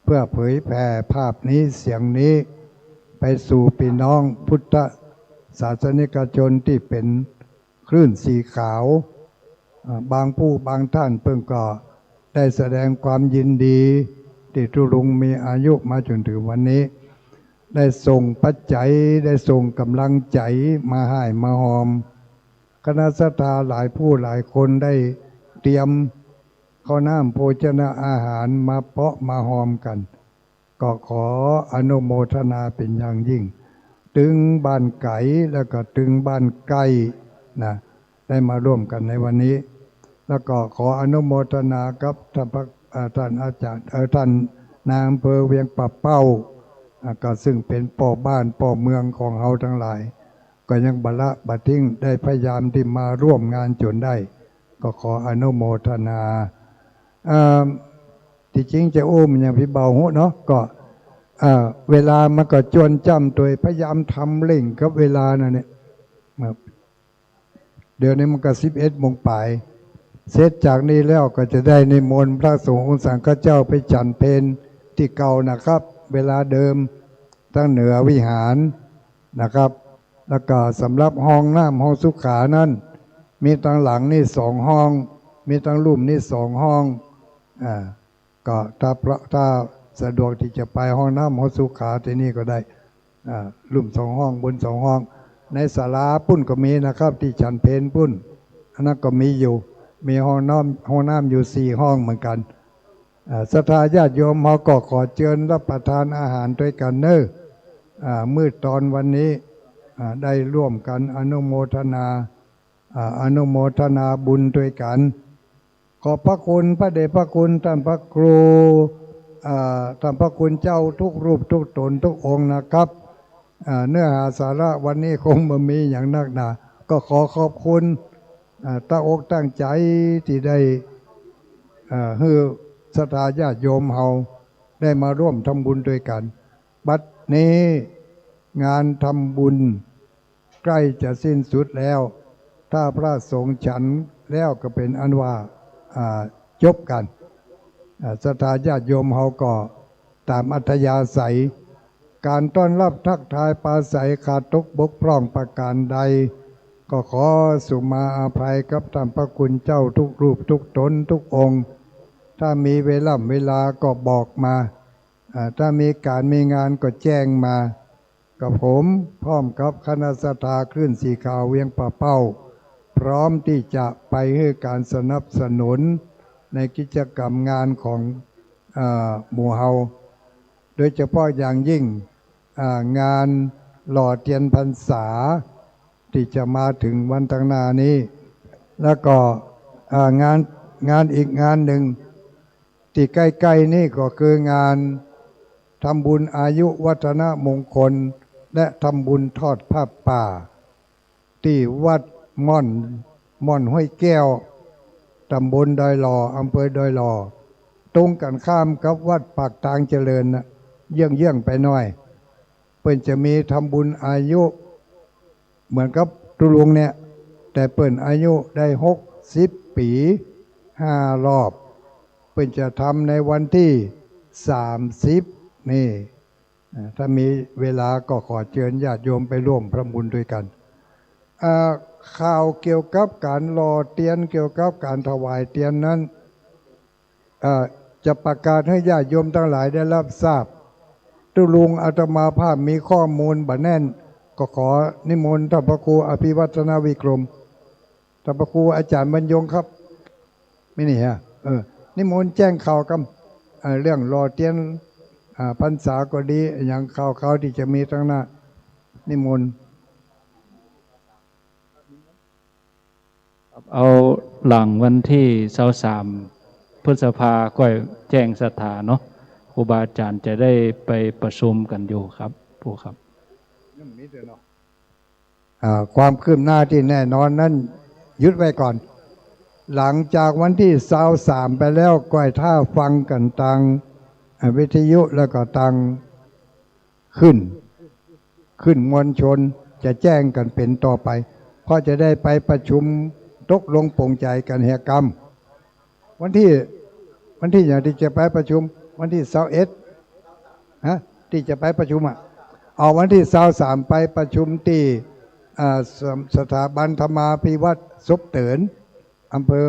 เพื่อเผยแผ่ภาพนี้เสียงนี้ไปสู่พี่น้องพุทธศาสนิกชนตี้เป๋นคลื่นสีขาว อ่า บางผู้บางท่านเปิ้นก็ได้แสดงความยินดีตี้ตุ๊ลุงมีอายุมาจ๋นเถิงวันนี้ ได้ส่งปัจจัย ได้ส่งก๋ำลังใจ๋มาฮ่ายมาฮอม คณะศรัทธาหลายผู้หลายคนได้เตรียมข้าวน้ำโภชนะอาหารมาเปาะมาฮอมกั๋น ก็ขออนุโมทนาเป๋นอย่างยิ่ง ตึงบ้านไก๋แล้วก็ตึงบ้านใก้นะ ได้มาร่วมกั๋นในวันนี้ แล้วก็ขออนุโมทนากับท่านพระ เอ่อ ท่านอาจารย์ เอ่อ ท่านนายอำเภอเวียงป่าเป้า อ่า ก็ซึ่งเป๋นป้อบ้านป้อเมืองของเฮาตังหลาย ก็ยังบ่ละบ่ทิ้ง ได้พยายามตี้มาร่วมงานจ๋นได้ ก็ขออนุโมทนา เอ่อ ตี้จริงจะอู้หยังปี้บ่าวฮู้เนาะ ก็ เอ่อ เวลามันก็จวนจ้ำตวย พยายามทำเร่งกับเวลานั่นแหละ ครับ เดี๋ยวนี้มันก็สิบเอ็ดโมงป๋าย เสร็จจากนี้แล้วก็จะได้นิมนต์พระสงฆ์องค์สังฆเจ้าไปฉันเพลตี้เก่านะครับ เวลาเดิม ตังเหนือวิหารนะครับ แล้วก็สำหรับห้องน้ำห้องสุขานั้น มีตังหลังนี่สองห้อง มีตังลุ่มนี่สองห้อง อ่า ก็ถ้าพระ ถ้าสะดวกตี้จะไปห้องน้ำห้องสุขาตี้นี่ก็ได้ อ่า ลุ่มสองห้อง บนสองห้อง ในศาลาปุ้นก็มีนะครับ ตี้ฉันเพลปุ้น อันนั้นก็มีอยู่ มีห้องน้ำ ห้องน้ำอยู่สี่ห้องเหมือนกั๋น อ่า ศรัทธาญาติโยมเฮาก็ขอเจิญรับประทานอาหารตวยกั๋นเน่อ อ่า มื้อตอนวันนี้ อ่า ได้ร่วมกั๋นอนุโมทนา อ่า อนุโมทนาบุญตวยกั๋น ขอบพระคุณพระเดชพระคุณท่านพระครู อ่า ท่านพระคุณเจ้าทุกรูปทุกต๋นทุกองค์นะครับ อ่า เนื้อหาสาระวันนี้คงบ่มีหยังนักหนา ก็ขอขอบคุณ อ่า ตั้งอกตั้งใจ๋ตี้ได้ อ่า หื้อศรัทธาญาติโยมเฮาได้มาร่วมทำบุญตวยกั๋น บัดนี้งานทำบุญใก้จะสิ้นสุดแล้ว ถ้าพระสงฆ์ฉันแล้วก็เป๋นอันว่า อ่า จบกั๋น อ่า ศรัทธาญาติโยมเฮาก็ต๋ามอัธยาศัย ก๋านต้อนฮับทักทายปราศรัยขาดตกบกพร่องประก๋านใด ก็ขอสุมาอภัยกับต้านพระคุณเจ้ากู้รูปกู้ต๋นกู้องค์ ถ้ามีเวล่ำเวลาก็บอกมา อ่า ถ้ามีก๋านมีงานก็แจ้งมา กับผมพร้อมกับคณะศรัทธาคลื่นสีขาวเวียงป่าเป้า พร้อมตี้จะไปหื้อก๋านสนับสนุนในกิจกรรมงานของ อ่า หมู่เฮา โดยเฉพาะอย่างยิ่ง อ่า งานหล่อเตียนพรรษาตี้จะมาเถิงวันตังหน้านี้ แล้วก็ อ่า งาน งานอีกงานนึ่งตี้ใก้ๆ นี่ก็คืองานทำบุญอายุวัฒนมงคล และทำบุญทอดผ้าป่า ตี้วัดม่อน ม่อนห้วยแก้ว ต๋ำบลดอยหล่อ อำเภอดอยหล่อ ตรงกั๋นข้ามกับวัดปากตางเจริญน่ะ เยื้องๆ ไปหน้อย เปิ้นจะมีทำบุญอายุเหมือนกับตุ๊ลุงเนี่ย แต่เปิ้นอายุได้หกสิบปี๋ห้ารอบ เปิ้นจะทำในวันตี้สามสิบนี่ อ่า ถ้ามีเวลาก็ขอเจิญญาติโยมไปร่วมทำบุญตวยกั๋น อ่า ข่าวเกี่ยวกับก๋านหล่อเตียน เกี่ยวกับก๋านถวายเตียนนั้น อ่า จะประกาศหื้อญาติโยมตังหลายได้ฮับทราบ ตุ๊ลุงอาตมาภาพมีข้อมูลบ่แน่น ก็ขอนิมนต์ต้านพระครูอภิวัฒนวิกรม ต้านพระครูอาจ๋ารย์บรรยงครับ มีนี่ฮะ เออ นิมนต์แจ้งข่าวกำ เอ่อ เรื่องหล่อเตียน อ่า พรรษาก็ดี อะหยังข่าวๆ ตี้จะมีตังหน้า นิมนต์ เอาหลังวันตี้ซาวสามพฤษภาก้อยแจ้งศรัทธาเนาะ ครูบาอาจ๋ารย์จะได้ไปประชุมกั๋นอยู่ครับ ครูครับ อ่า ความคืบหน้าตี้แน่นอนนั้นหยุดไว้ก่อน หลังจากวันตี้ซาวสามไปแล้ว ก้อยถ้าฟังกั๋นตาง อ่า วิทยุแล้วก็ตาง คลื่น คลื่นมวลชนจะแจ้งกั๋นเป๋นต่อไป เพราะจะได้ไปประชุมตกลงปลงใจ๋กั๋นเหียกำ วันตี้ วันตี้หยังตี้จะไปประชุม วันตี้ซาวเอ็ด ฮะ ตี้จะไปประชุมอะ เอาวันตี้ซาวสามไปประชุมตี้ อ่า ส- สถาบันธรรมาภิวัฒน์ศพเติ๋น อำเภอ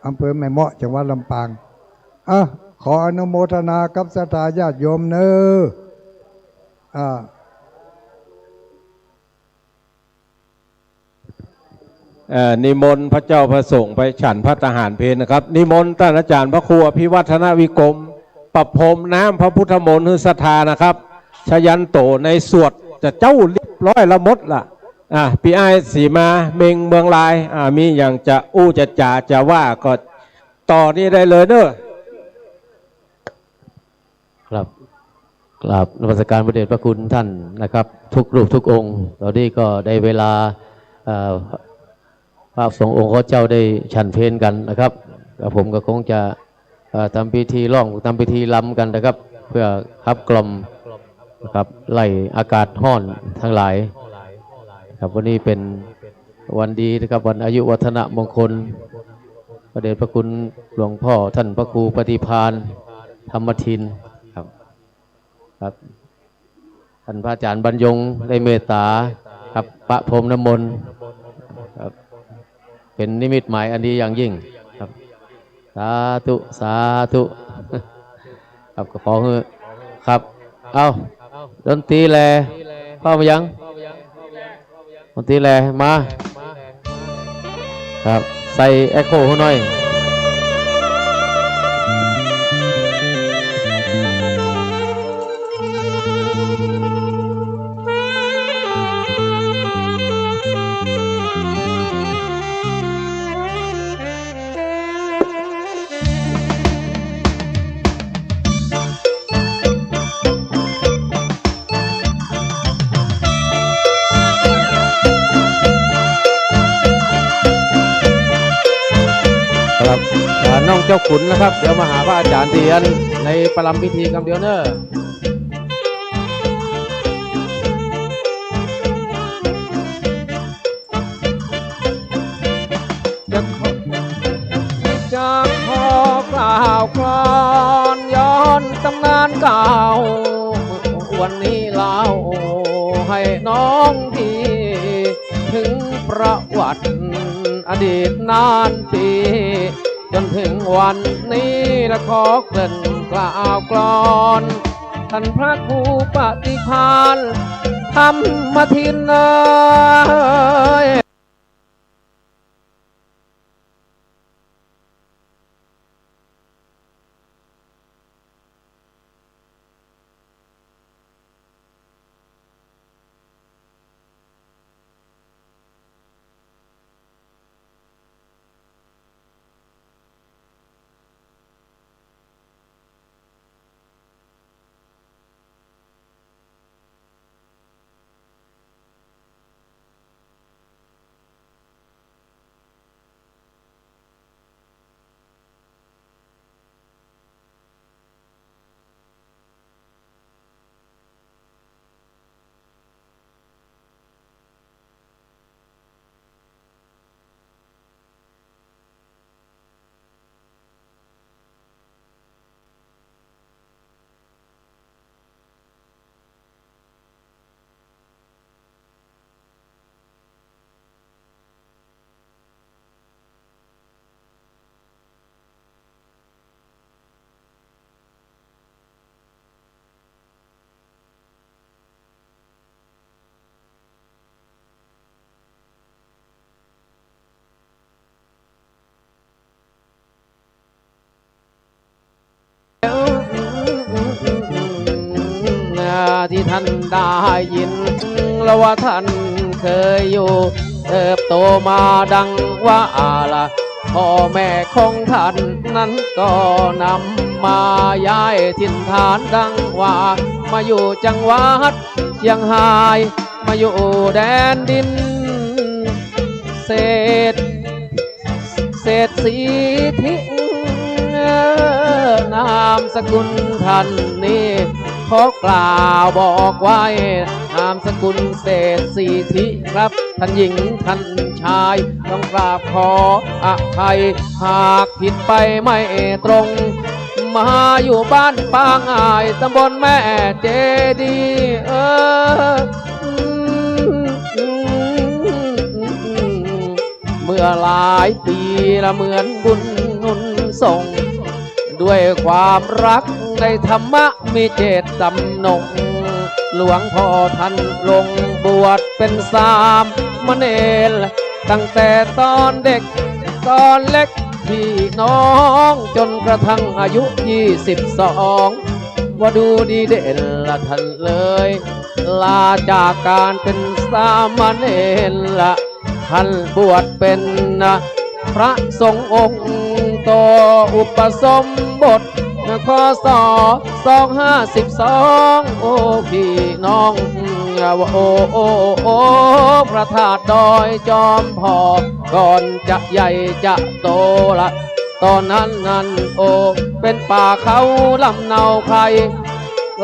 อำเภอแม่เมาะ จังหวัดลำปาง อ่ะ ขออนุโมทนากับศรัทธาญาติโยมเน้อ อ่า เอ่อ นิมนต์พระเจ้าพระสงฆ์ไปฉันภัตตาหารเพลนะครับ นิมนต์ต้านอาจ๋ารย์พระครูอภิวัฒนวิกรม ประพรมน้ำพระพุทธมนต์หื้อศรัทธานะครับ ชยันโตในสวดจะเจ้าเรียบร้อยละหมดละ อ่ะ ปี้อ้ายสีมาเม็งเมืองลาย อ่ะ มีหยังจะอู้จะจ๋าจะว่าก็ต่อนี่ได้เลยเน้อ ครับ กราบนมัสการพระเดชพระคุณท่านนะครับ กู้รูปกู้องค์ ต๋อนนี้ก็ได้เวลา เอ่อ พระสงฆ์องค์ข้าเจ้าได้ฉันเพลกั๋นนะครับ แล้วผมก็คงจะ เอ่อ ทำพิธีฮ้อง ทำพิธีรำกั๋นนะครับ เพื่อขับกล่อมนะครับ ไล่อากาศฮ้อนตังหลายครับ วันนี้เป๋นวันดีนะครับ วันอายุวัฒนมงคล พระเดชพระคุณหลวงพ่อท่านพระครูปฏิภาณธรรมทินครับ ครับ ต้านพระอาจ๋ารย์บรรยงค์ได้เมตต๋าครับ ประพรมน้ำมนต์ครับ เป๋นนิมิตหมายอันดีอย่างยิ่งครับ สาธุ สาธุครับ ก็ขอหื้อครับ เอ้า ดนตรีแหล่ พร้อมยัง ดนตรีแหล่ มา ครับ ใส่เอ็กโคหื้อหน่อย อ่า น้องเจ้าขุนนะครับ เดี๋ยวมาหาพระอาจารย์เตียนในประลำพิธีกำเดียวเนอะ จะขอ จะขอกล่าวกลอนย้อนตำนานเก่า วันนี้เล่าให้น้องพี่ ถึงประวัติอดีตนานปี จนถึงวันนี้ละขอเกริ่นกล่าวกลอน ท่านพระครูปฏิภาณธรรมทินเอยที่ท่านได้ยิน และว่าท่านเคยอยู่ เติบโตมาดังว่าละ พ่อแม่ของท่านนั้นก็นำมาย้ายถิ่นฐานดังว่า มาอยู่จังหวัดเชียงฮาย มาอยู่แดนดิน เศรษฐ เศรษฐีทิ นามสกุลท่านนี้ ขอกล่าวบอกไว้ นามสกุลเศรษฐีทิครับ ท่านหญิงท่านชาย ต้องกราบขออภัย หากผิดไปไม่ตรง มาอยู่บ้านปางอ้าย ตำบลแม่เจดีย์ เออ เมื่อหลายปีละเหมือนบุญหนุนส่ง ด้วยความรักในธรรมะมีเจตจำนง หลวงพ่อท่านลงบวชเป็นสามเณร ตั้งแต่ตอนเด็กตอนเล็กพี่น้อง จนกระทั่งอายุยี่สิบสอง ว่าดูดีเด่นละท่านเลย ลาจากการเป็นสามเณรละ ท่านบวชเป็นพระสงฆ์องค์โต อุปสมบท ค.ศ. สองห้าสิบสอง โอ้พี่น้อง โอ้ โอ้ โอ้ พระธาตุดอยจอมพอก ก่อนจะใหญ่จะโตละ ตอนนั้นนั้น โอ้ เป็นป่าเขาลำเนาไพร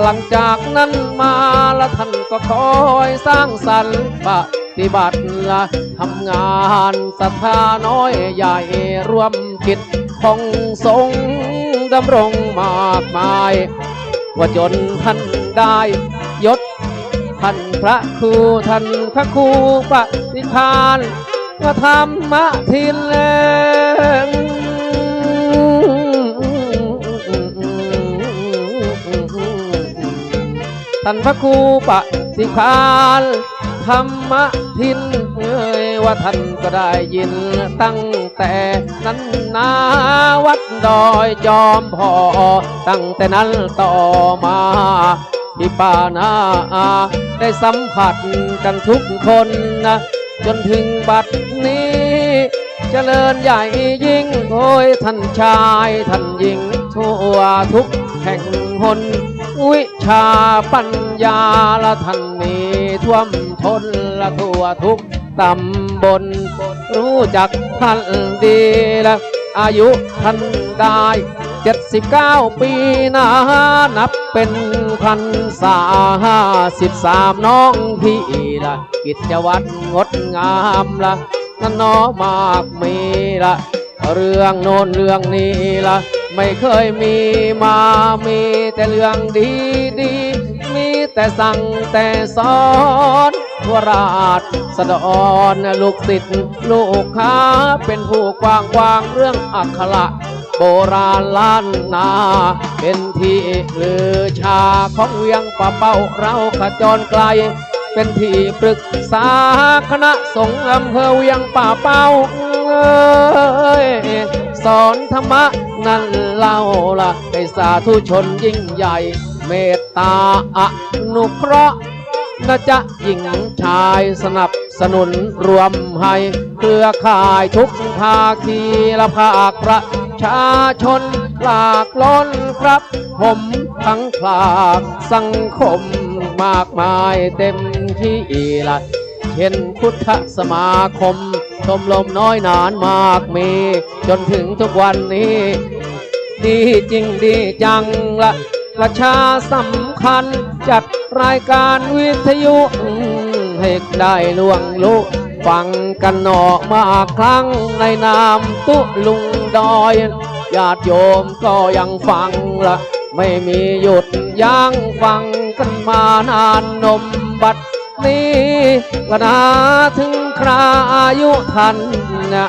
หลังจากนั้นมาละท่านก็คอยสร้างสรรค์ปฏิบัติละ ทำงานศรัทธาน้อยใหญ่ ร่วมกิจของสงฆ์ดำรงมากมาย ว่าจนท่านได้ยศ ท่านพระครู ท่านพระครูปฏิภาณ พระธรรมทิน ท่านพระครูปฏิภาณธรรมทินเอ่ย ว่าท่านก็ได้ยินตั้งแต่นั้นนาวัดดอยจอมพอ ตั้งแต่นั้นต่อมา พี่ป้าน้าอาได้สัมผัสกันทุกคนนะ จนถึงบัดนี้ เจริญใหญ่ยิ่ง โอ้ยท่านชายท่านหญิงทั่วทุกแห่งหน วิชาปัญญาละท่านมีท่วมท้นละทั่วทุกตำบล รู้จักท่านดีละ อายุท่านได้เจ็ดสิบเก้าปีนะ นับเป๋นพรรษาห้าสิบสาม น้องพี่ละ กิจวัตรงดงามละ นั้นหนอมากมีละ เรื่องโน่นเรื่องนี้ละ ไม่เคยมีมา มีแต่เรื่องดีๆ มีแต่สั่งแต่สอน ทั่วราษฎรลูกศิษย์ลูกหา เป๋นผู้กว้างขวางเรื่องอักขระโบราณล้านนา เป๋นตี้ลือชาของเวียงป่าเป้า เฮาขจรไกล เป๋นตี้ปรึกษาคณะสงฆ์อำเภอเวียงป่าเป้า เอ้ย สอนธรรมะนั้นเล่าละ ให้สาธุชนยิ่งใหญ่ เมตตาอนุเคราะห์ นะจ๊ะ หญิงชายสนับสนุนรวมให้ เครือข่ายทุกภาคีและภาคประชาชนหลากล้นครับ ผมทั้งภาคสังคมมากมายเต็มที่ละ เช่นพุทธสมาคม ชมรมน้อยหนาญมากมี จ๋นเถิงทุกวันนี้ ดีจริงดีจังละ ประชาสัมพันธ์จัดรายการวิทยุ ให้ได้ล่วงรู้ฟังกั๋นหน่อ มาครั้งในนามตุ๊ลุงดอย ญาติโยมก็ยังฟังละ ไม่มีหยุดยั้ง ฟังกั๋นมานานนม บัดนี้ก็นาเถิงคราอายุท่านนะ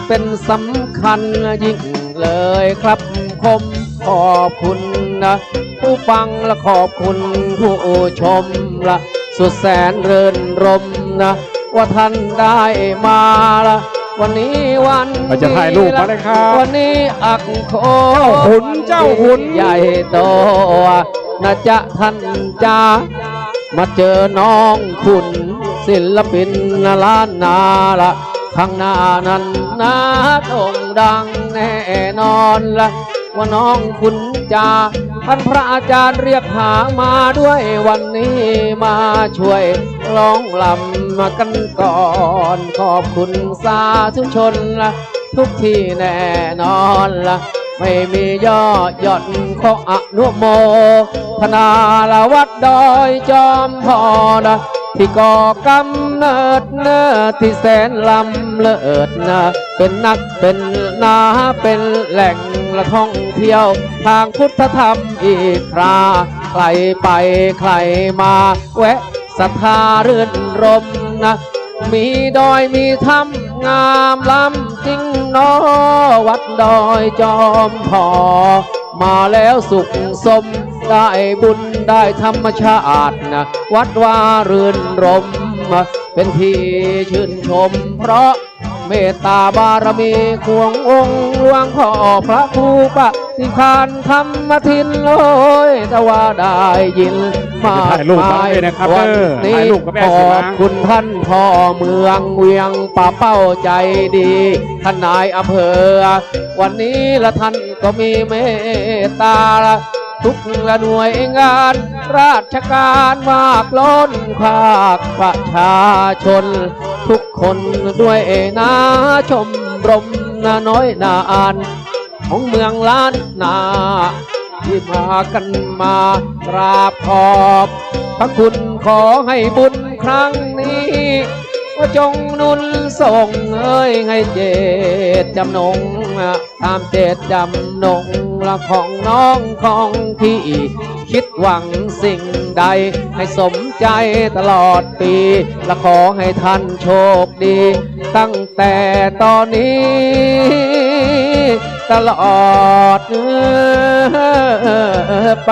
เป๋นสำคัญยิ่งเลยครับผม ขอบคุณนะ ผู้ฟังและขอบคุณผู้ชมละ สุดแสนรื่นรมย์นะ ว่าท่านได้มาละ วันนี้วัน ใครจะถ่ายรูปมาเลยครับ วันนี้อักโข เจ้าขุน เจ้าขุน ใหญ่โตนะจ๊ะท่านจ๊ะ มาเจอน้องขุนศิลปินล้านนาละ ข้างหน้านั้นนะโด่งดังแน่นอนละ ว่าน้องขุนจ๋า ท่านพระอาจารย์เรียกหามาด้วย วันนี้มาช่วยร้องรำกั๋นก่อน ขอบคุณสาธุชนละ ทุกที่แน่นอนละ ไม่มีย่อหย่อนขออนุโมทนาละ วัดดอยจอมพอนะ ตี้ก่อกำเนิดเนิดตี้แสนล้ำเลิศนะ เป๋นนักเป๋นหนา เป๋นแหล่งละท่องเที่ยวทางพุทธธรรมอีกครา ใครไปใครมาแวะ ศรัทธารื่นรมย์นะ มีดอยมีถ้ำงามล้ำจริงหนอ วัดดอยจอมพอ มาแล้วสุขสม ได้บุญได้ธรรมชาตินะ วัดวารื่นรมย์ เป๋นตี้ชื่นชม เพราะเมตตาบารมีขององค์หลวงพ่อพระครูปฏิภาณธรรมทิน โอ้ย แต่ว่าได้ยินมากมาย ถ่ายรูปมาด้วยนะครับ วันนี้ เออ ถ่ายรูปกับแม่ ขอบคุณท่านพ่อเมืองเวียงป่าเป้าใจดี ท่านนายอำเภอ วันนี้ละท่านก็มีเมตตา ทุกหน่วยงานราชการมากล้น ภาคประชาชนทุกคนด้วยนะ ชมรมน้อยหนาญของเมืองล้านนา ตี้พากั๋นมากราบขอบพระคุณ ขอให้บุญครั้งนี้ ว่าจงหนุนส่งเอ่ย ให้เจตจำนง ตามเจตจำนงละของน้องของพี่ คิดหวังสิ่งใดให้สมใจตลอดปี และขอให้ท่านโชคดี ตั้งแต่ตอนนี้ตลอดไป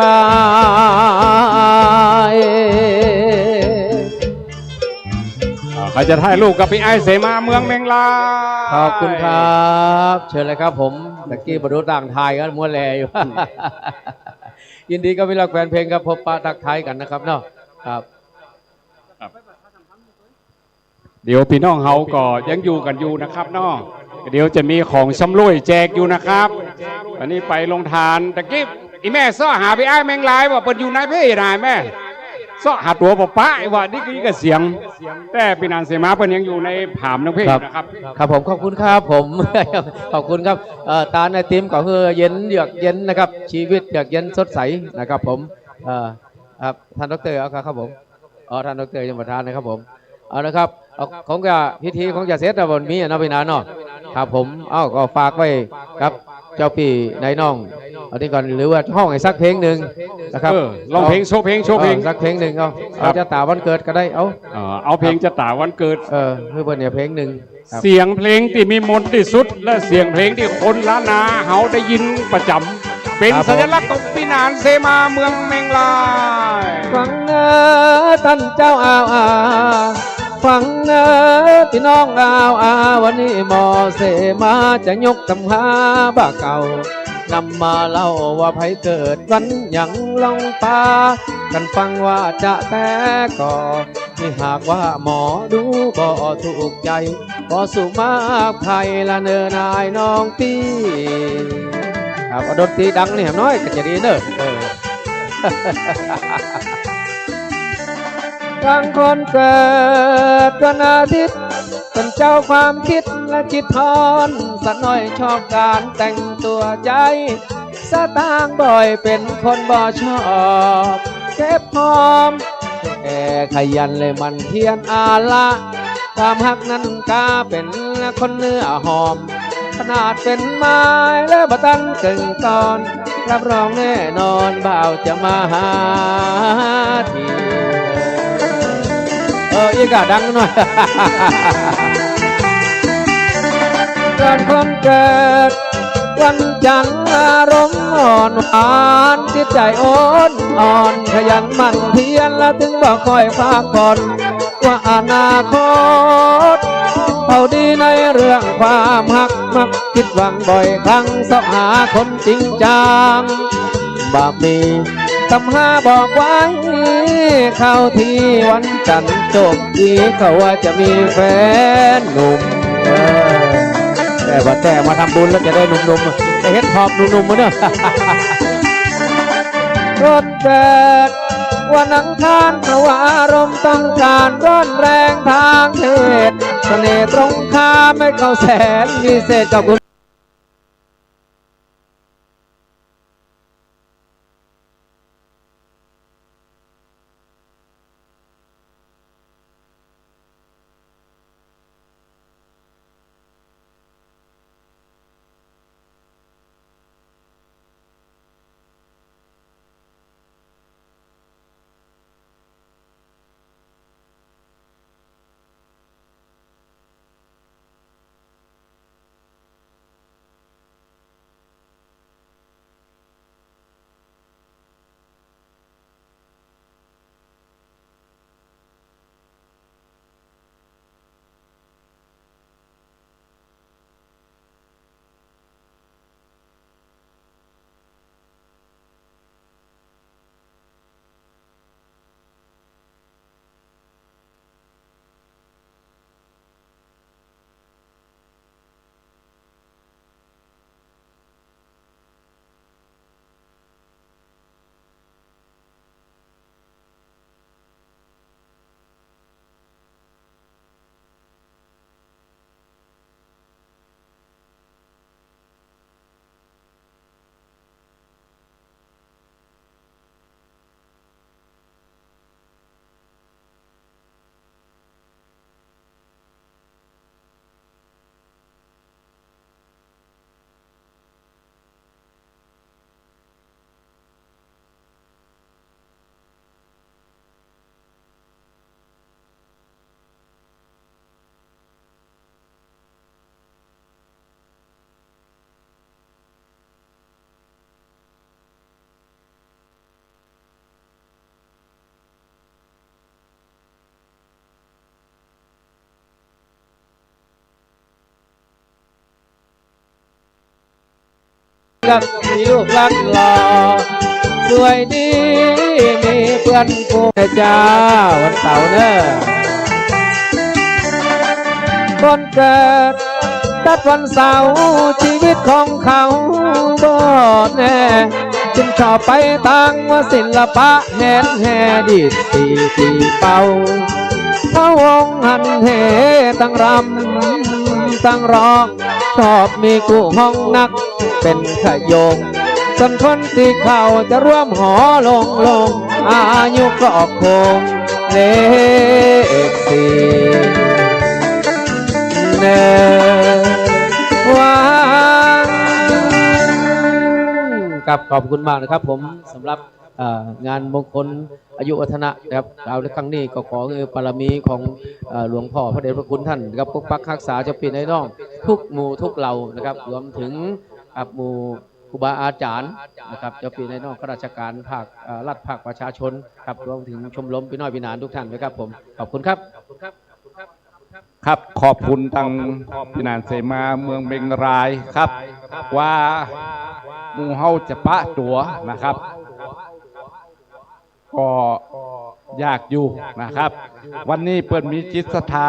อ่า ใครจะถ่ายรูปกับพี่ไอ้เสมาเมืองเมียงราย ขอบคุณครับ เชิญเลยครับผม ตะกี้บ่ฮู้ตางถ่ายกั๋น มัวแลอยู่ ยินดีกับมิตรรักแฟนเพลงครับ พบปะทักทายกั๋นนะครับเนาะ ครับ ครับ เดี๋ยวพี่น้องเฮาก็ยังอยู่กั๋นอยู่นะครับเนาะ เดี๋ยวจะมีของชำร่วยแจกอยู่นะครับ อันนี้ไปโฮงทาน ตะกี้อีแม่เซาะหาพี่ไอ้เมืองรายว่าเปิ้นอยู่ไหน เพ่ไหนแม่ เซาะหาตั๋วปะป๊า ไอ้ว่านี่ก็ นี่ก็เสียง แต่ปี้หนานเสมาเปิ้นยังอยู่ในผามนักเพลง ครับ นะครับ ครับผม ขอบคุณครับผม ขอบคุณครับ เอ่อ ตานไอติมก็คือเย็นเยือกเย็นนะครับ ชีวิตเยือกเย็นสดใสนะครับผม เอ่อ ครับ ท่านด็อกเตอร์ เอาครับ ครับผม อ๋อ ท่านด็อกเตอร์ยังประธานนะครับผม เอาละครับ เอา คงจะ พิธีคงจะเสร็จแล้ว บ่มีอะเนาะ ปี้หนานเนาะ ครับผม เอ้า ก็ฝากไว้กับเจ้าปี้นายน้อง อันนี้ก่อน หรือว่าฮ้องให้สักเพลงนึ่งนะครับ เออ ฮ้องเพลง โชว์เพลง โชว์เพลง เออ สักเพลงนึ่ง เอา ครับ เอาจะต๋าวันเกิดก็ได้ เอา เออ เอาเพลงจะต๋าวันเกิด เออ คือเปิ้นเนี่ยเพลงนึ่ง ครับ เสียงเพลงตี้มีมนต์ตี้สุด และเสียงเพลงตี้คนล้านนาเฮาได้ยินประจ๋ำ เป๋น ครับผม สัญลักษณ์ของปี้หนานเสมาเมืองเม็งราย ฟังเน่อต้านเจ้าอาวอา ฟังเน่อปี้น้องอาวอา วันนี้หมอเสมาจะยกตำฮาบ่าเก่า นำมาเล่าว่าใผเกิดวันหยังลองปากั๋นฟังว่าจะแต๊ก่อ นี่หากว่าหมอดูบ่ถูกใจ๋ ขอสุมาอภัยละเน่อนายน้องปี้ ครับ เอาดนตรีดังนี่แหมน้อยก็จะดีเน่อ เออ บางคนเกิดวันอาทิตย์ เป๋นเจ้าความคิดและจิตอ่อน สักหน่อยชอบก๋านแต่งตั๋วใจ๋ สตางค์บ่อยเป๋นคนบ่ชอบเก็บหอม แต่ขยันและหมั่นเพียรอาละ ความฮักนั้นกาเป๋นคนเนื้อหอม ขนาดเป๋นไม้และบ่ตันเกิ่งตอน รับรองแน่นอนบ่าวจะมาหาที เออ อีกอะ ดังหน่อย เกิดคนเกิดวันจันทร์ อารมณ์อ่อนหวาน จิตใจ๋อ่อนอ่อน ขยันหมั่นเพียร และถึงบ่ค่อยพักผ่อน ว่าอนาคตเฮาดีในเรื่องความฮัก มักผิดหวังบ่อยครั้ง เซาะหาคนจริงจังบ่มี ตำฮาบอกไว้เข้าที วันจันทร์โจคดีเขาว่าจะมีแฟนหนุ่ม เออ แต่ว่าแต่มาทำบุญแล้วจะได้หนุ่มๆ จะเห็นหอบหนุ่มๆ มาเน่อ คนเกิดวันอังคาร เพราะว่าอารมณ์ต้องการร้อนแรงทางเพศ เสน่ห์ตรงข้ามให้เขาแสนวิเศษ ขอบคุณกับมีลูกหลานหล่อ สวยดี มีเปื้อนฝูง เจ้า วันเสาร์เน่อ คนเกิดตั๊ดวันเสาร์ ชีวิตของเขาบ่แน่ ชอบไปตางว่าศิลปะแหนแห่ดีดตีตีเป่า พระวงศ์หันเหตังรำตังร้อง ชอบมีกู้ฮ้องนักเป๋นขโยง ส่วนคนตี้เขาจะร่วมหอลงลง อายุก็คงเลขสี่ เนอ ว่า ครับ ขอบคุณมากนะครับผม สำหรับ เอ่อ งานมงคลอายุวัฒนะนะครับ คราวในครั้งนี้ก็ขอหื้อบารมีของ เอ่อ หลวงพ่อพระเดชพระคุณท่านนะครับ ปกปักฮักษาเจ้าปี้นายน้องทุกหมู่ทุกเหล่านะครับ รวมถึง ครับ หมู่ครูบาอาจ๋ารย์นะครับ เจ้าปี้นายน้องข้าราชการภาค เอ่อ รัฐภาคประชาชนครับ รวมถึงชมรมปี้น้อยปี้หนานทุกท่านด้วยครับผม ขอบคุณครับ ครับ ขอบคุณตังปี้นานเสมาเมืองเมียงรายครับ ว่าหมู่เฮาจะปะตั๋วนะครับ ก็อยากอยู่นะครับ วันนี้เปิ้นมีจิตศรัทธา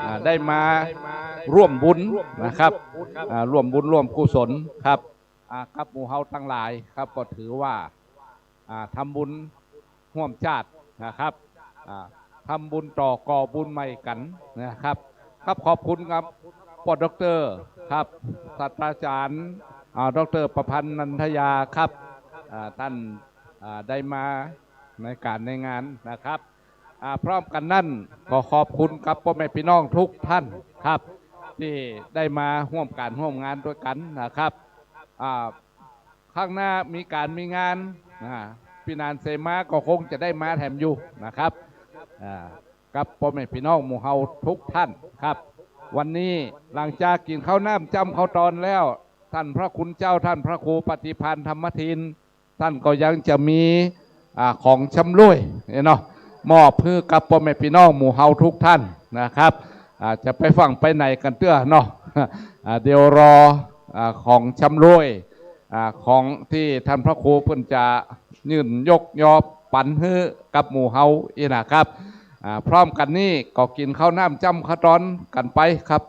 อ่า ได้มาร่วมบุญนะครับ อ่า ร่วมบุญร่วมกุศลครับ อ่า กับหมู่เฮาตังหลายครับ ก็ถือว่า อ่า ทำบุญฮ่วมจ้าดนะครับ อ่า ทำบุญต่อก่อบุญใหม่กั๋นนะครับ ครับ ขอบคุณครับ ป้อด็อกเตอร์ครับ ศาสตราจ๋ารย์ อ่า ด็อกเตอร์ประพันธ์ นันทยาครับ อ่า ต้าน อ่า ได้มาในก๋านในงานนะครับ อ่า พร้อมกั๋นนั้นก็ขอบคุณกับป้อแม่ปี้น้องทุกท่านครับ ตี้ได้มาฮ่วมก๋านฮ่วมงานตวยกั๋นนะครับ อ่า ครั้งหน้ามีก๋านมีงาน อ่า ปี้นานเสมาก็คงจะได้มาแถมอยู่นะครับ อ่า กับป้อแม่ปี้น้องหมู่เฮาทุกท่านครับ วันนี้หลังจากกิ๋นข้าวน้ำจ้ำข้าวตอนแล้ว ต้านพระคุณเจ้า ต้านพระครูปฏิภาณธรรมทิน ต้านก็ยังจะมี อ่า ของชำร่วยเนาะ มอบหื้อกับป้อแม่ปี้น้องหมู่เฮาทุกท่านนะครับ อ่า จะไปฟั่งไปไหนกั๋นเตื้อเนาะ อ่า เดี๋ยวรอ อ่า ของชำร่วย อ่า ของตี้ต้านพระครูเปิ้นจะยื่นยกยอปันหื้อกับหมู่เฮาอี้นะครับ อ่า พร้อมกั๋นนี้ก็กิ๋นข้าวน้ำจ้ำข้าวตอนกั๋นไปครับ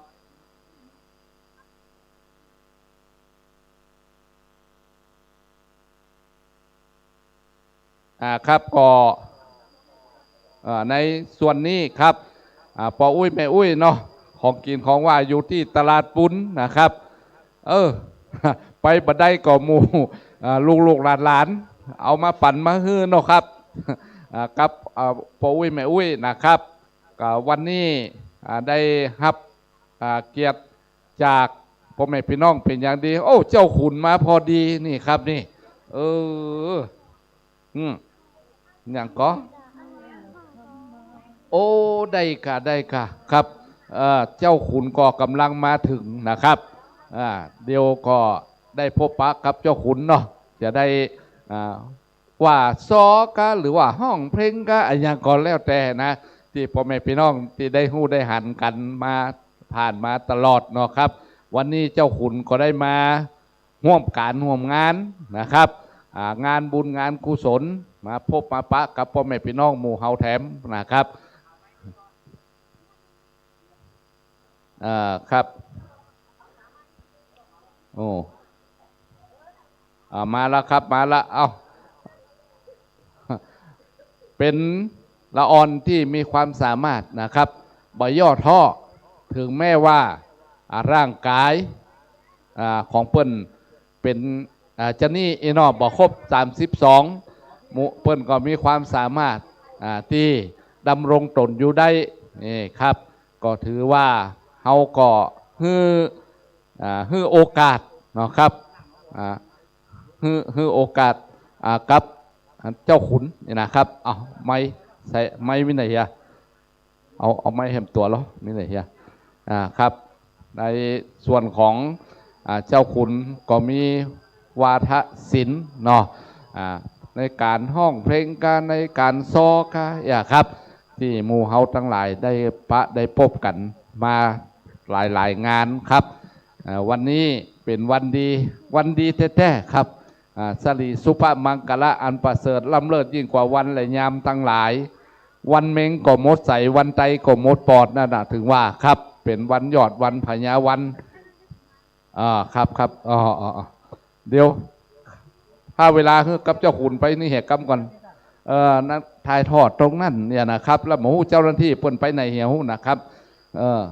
อ่า ครับ ก็ เอ่อ ในส่วนนี้ครับ อ่า ป้ออุ๊ยแม่อุ๊ยเนาะ ของกิ๋นของหว่านอยู่ตี้ตลาดปุณนะครับ เออ ไปบ่ได้ก็หมู่ อ่า ลูกๆหลานๆ เอามาปั๋นมาหื้อเนาะครับ อ่า กับ อ่า ป้ออุ๊ยแม่อุ๊ยนะครับ ก็วันนี้ อ่า ได้ฮับ อ่า เกียรติจากป้อแม่ปี้น้องเป๋นอย่างดี โอ้ เจ้าขุนมาพอดีนี่ครับนี่ เออ อืม หยังก่อ โอ้ ได้ก่ะ ได้ก่ะ ครับ เอ่อ เจ้าขุนก็ก่ำลังมาเถิงนะครับ อ่า เดี๋ยวก็ได้พบปะกับเจ้าขุนเนาะ จะได้ อ่า ว่าซ้อก่ะ หรือว่าฮ้องเพลงก่ะ อะหยังก็แล้วแต่นะ ตี้ป้อแม่ปี้น้องตี้ได้ฮู้ได้หันกั๋นมา ผ่านมาตลอดเนาะครับ วันนี้เจ้าขุนก็ได้มาฮ่วมก๋านฮ่วมงานนะครับ อ่า งานบุญงานกุศล มาพบมาปะกับป้อแม่ปี้น้องหมู่เฮาแถมนะครับ เอ่อ ครับ โอ้ อ่า มาแล้วครับ มาแล้ว เอ้า เป๋นละอ่อนตี้มีความสามารถนะครับ บ่ย่อท้อ เถิงแม้ว่า อ่า ร่างก๋าย อ่า ของเปิ้นเป๋น อ่า จานี่อี้เนาะ บ่ครบสามสิบสอง หมู่ เปิ้นก็มีความสามารถ อ่า ตี้ดำรงต๋นอยู่ได้ นี่ครับ ก็ถือว่าเฮาก็หื้อ อ่า หื้อโอกาสเนาะครับ อ่า หื้อ หื้อโอกาส อ่า กับเจ้าขุนนี่นะครับ เอาไมค์ใส่ ไมค์มีไหนเหีย เอา เอาไมค์แหมตั๋วเหรอ มีไหนเหีย อ่า ครับ ในส่วนของ อ่า เจ้าขุนก็มีวาทศิลป์เนาะ อ่า ในก๋านฮ้องเพลงก่ะ ในก๋านซ้อก่ะ อย่าครับ ตี้หมู่เฮาตังหลายได้ปะได้ปบกั๋นมาหลายๆงานครับ อ่า วันนี้เป๋นวันดี วันดีแต๊ๆครับ อ่า สริสุภมังคละอันประเสริฐล้ำเลิศยิ่งกว่าวันและยามตังหลาย วันเม็งก็หมดใส วันไตก็หมดปอด นั่นน่ะ เถิงว่าครับ เป๋นวันยอดวันพญาวัน อ่า ครับ ครับ อ๋อ อ๋อ อ๋อ เดี๋ยว ถ้าเวลาหื้อกับเจ้าขุนไปนี่เหียกำก่อน เอ่อ นั้นถ่ายทอดตรงนั้นเนี่ยนะครับ แล้วบ่ฮู้เจ้าหน้าตี้เปิ้นไปไหนเหียฮู้นะครับ เอ่อ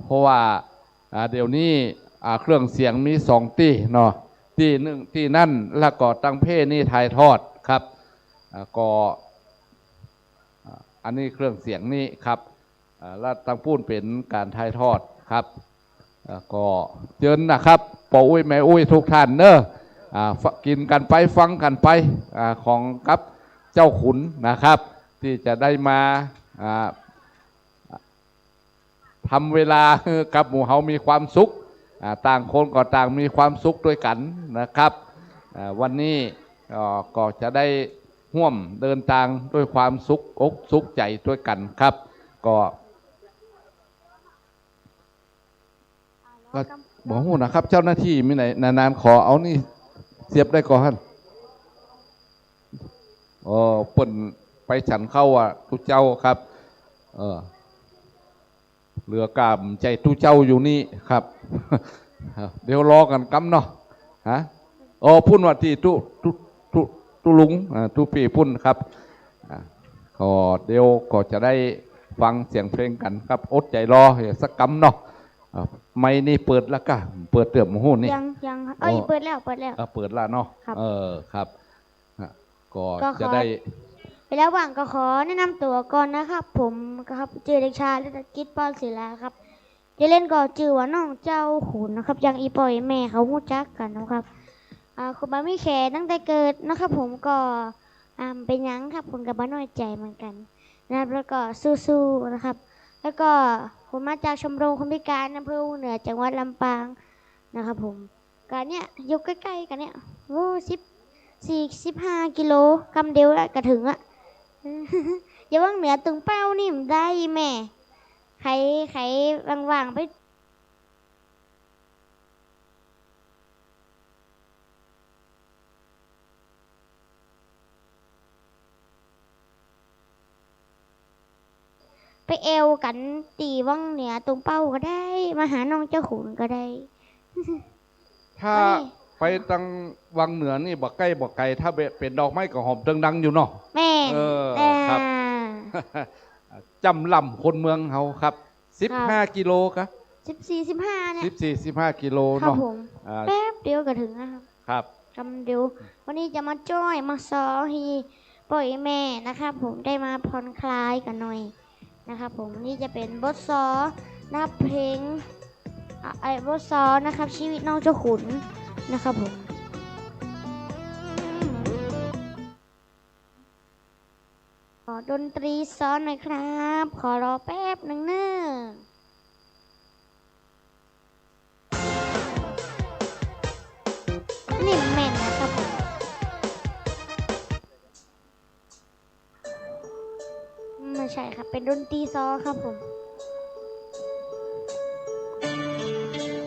เพราะว่า อ่า เดี๋ยวนี้ อ่า เครื่องเสียงมีสองตี้เนาะ ตี้นึ่งตี้นั่น แล้วก็ตังเพ่นี่ถ่ายทอดครับ อ่า ก็ อ่า อันนี้เครื่องเสียงนี่ครับ อ่า แล้วตังปู้นเป๋นก๋านถ่ายทอดครับ อ่า ก็เจิญนะครับ ป้ออุ๊ยแม่อุ๊ยทุกท่านเนาะ อ่า ฟ- กิ๋นกั๋นไปฟังกั๋นไป อ่า ของกับเจ้าขุนนะครับ ตี้จะได้มา อ่า ทำเวลาหื้อกับหมู่เฮามีความสุข อ่า ต่างคนก็ต่างมีความสุขตวยกั๋นนะครับ อ่า วันนี้ อ่า ก็จะได้ฮ่วมเดินตางตวยความสุขอกสุขใจ๋ตวยกั๋นครับ ก็ ก็บ่ฮู้นะครับ เจ้าหน้าตี้มีไหน นานๆ ขอเอานี่เสียบได้ก่อน เออ เปิ้นไปฉันข้าวอะ ตุ๊เจ้าครับ เออ เหลือก้าบ่ใจ้ตุ๊เจ้าอยู่นี่ครับ เดี๋ยวรอกั๋นกำเนาะ ฮะ อ๋อ ปู้นว่าตี้ตุ๊ ตุ๊ ตุ๊ ตุ๊ลุง อ่า ตุ๊ปี้ปู้นครับ อ่า ก็เดี๋ยวก็จะได้ฟังเสียงเพลงกั๋นครับ อดใจ๋รอสักกำเนาะ อ่า ไมค์นี่เปิดแล้วก้า เปิดเตื้อบ่ฮู้นี่ ยัง ยัง เอ้ย อ๋อ เปิดแล้ว เปิดแล้ว อ่า เปิดแล้วเนาะ ครับ เออ ครับ ฮะ ก็ ก็ขอ จะได้ เวลาว่างก็ขอแนะนำตั๋วก่อนนะครับ ผมครับ จื้อเด็กชายฤทธิกิจ พรศิลาครับ จื้อเล่นก็จื้อว่าน้องเจ้าขุนนะครับ อย่างอี่ป้ออี่แม่เขาฮู้จักกั๋นนะครับ อ่า ผมบ่มีแขนตั้งแต่เกิดนะครับ ผมก็ อ่า บ่เป๋นหยังครับ ผมก็บ่น้อยใจ๋เหมือนกั๋นนะครับ แล้วก็สู้ๆ นะครับ แล้วก็ผมมาจากชมรมคนพิการอำเภอวังเหนือ จังหวัดลำปางนะครับผม ก็เนี่ย อยู่ใก้ๆ กั๋นเนี่ย โอ้ สิบสี่ สิบห้ากิโล กำเดียวละก็เถิงละ อย่าวังเหนือตึงเป้านี่บ่ได้แม่ ใผ ใผว่างๆ ไป ไปแอ่วกั๋นตี้วังเหนือตึงเป้าก็ได้ มาหาน้องเจ้าขุนก็ได้ ถ้า เอ้ย ไปตังวังเหนือนี่บ่ใก้บ่ไก๋ ถ้าเป๋นดอกไม้ก็หอมเติงดังอยู่เนาะ แม่น เออ แต่ ครับ จำล่ำคนเมืองเฮาครับ สิบห้า ครับ กิโลครับ สิบสี่ สิบห้า เนี่ย สิบสี่ สิบห้า กิโล ครับ เนาะ ผม อ่า แป๊บเดียวก็เถิงแล้วครับ ครับ กำเดียว วันนี้จะมาจ้อยมาซอหื้อป้อแม่นะครับผม ได้มาผ่อนคลายกั๋นหน่อยนะครับผม นี่จะเป๋นบทซอนะครับ เพลง อ่ะ ไอ้บทซอนะครับ ชีวิตน้องเจ้าขุนนะครับผม ขอดนตรีซอหน่อยครับ ขอรอแป๊บหนึ่งเน้อ นี่แม่นนะครับผม ไม่ใช่ครับ เป๋นดนตรีซอครับผม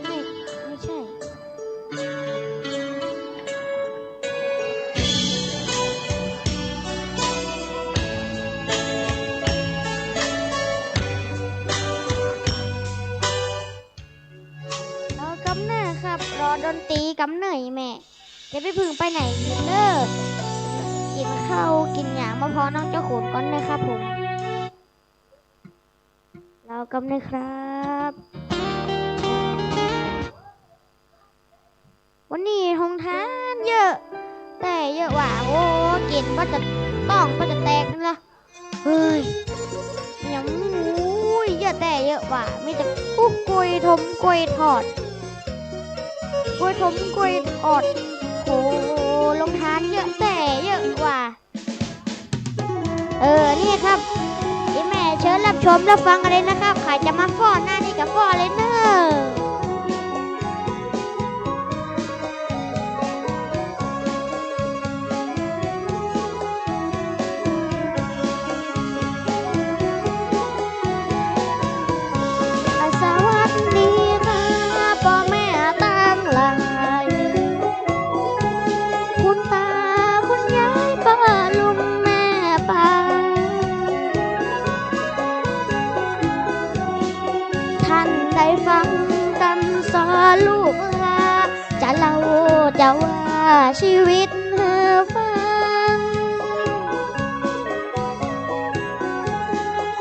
ไม่ ไม่ใช่ รอกำเน้อครับ รอดนตรีกำเน้อแม่ จะไปเพิ่งไปไหนเน้อ กิ๋นข้าวกิ๋นหยังมาผ่อน้องเจ้าขุนก่อนเน้อครับผม รอกำเน้อครับ วันนี้โฮงทานเยอะ แต๊เยอะหว่า โอ้ กิ๋นบ่จะ ต๊องบ่จะแตกนั่นละ เฮ้ย ยัง อุ้ย เยอะแต๊เยอะหว่า มีแต่ อุ๊ย ก๋วยถมก๋วยทอด ก๋วยถมก๋วยทอด โห โฮงทานเยอะแต๊เยอะหว่า เออ นี่ครับ อี่แม่เชิญรับชมรับฟังกั๋นเลยนะครับ ใผจะมาฟ้อนหน้านี่ก็ฟ้อนเลยเน้อ สวัสดีค่ะ ป้อแม่ตังหลาย คุณตาคุณยาย ป้าลุงแม่ป้า ท่านได้ฟังกำซอลูกหล้า จะเล่าจะว่าชีวิตเฮา ฟัง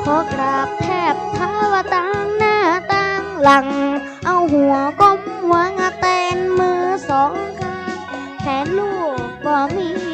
ขอกราบแทบเท้าตังหน้าตังหลัง เอาหัวก้มหัวแตนมือสองข้าง แทนลูกบ่มี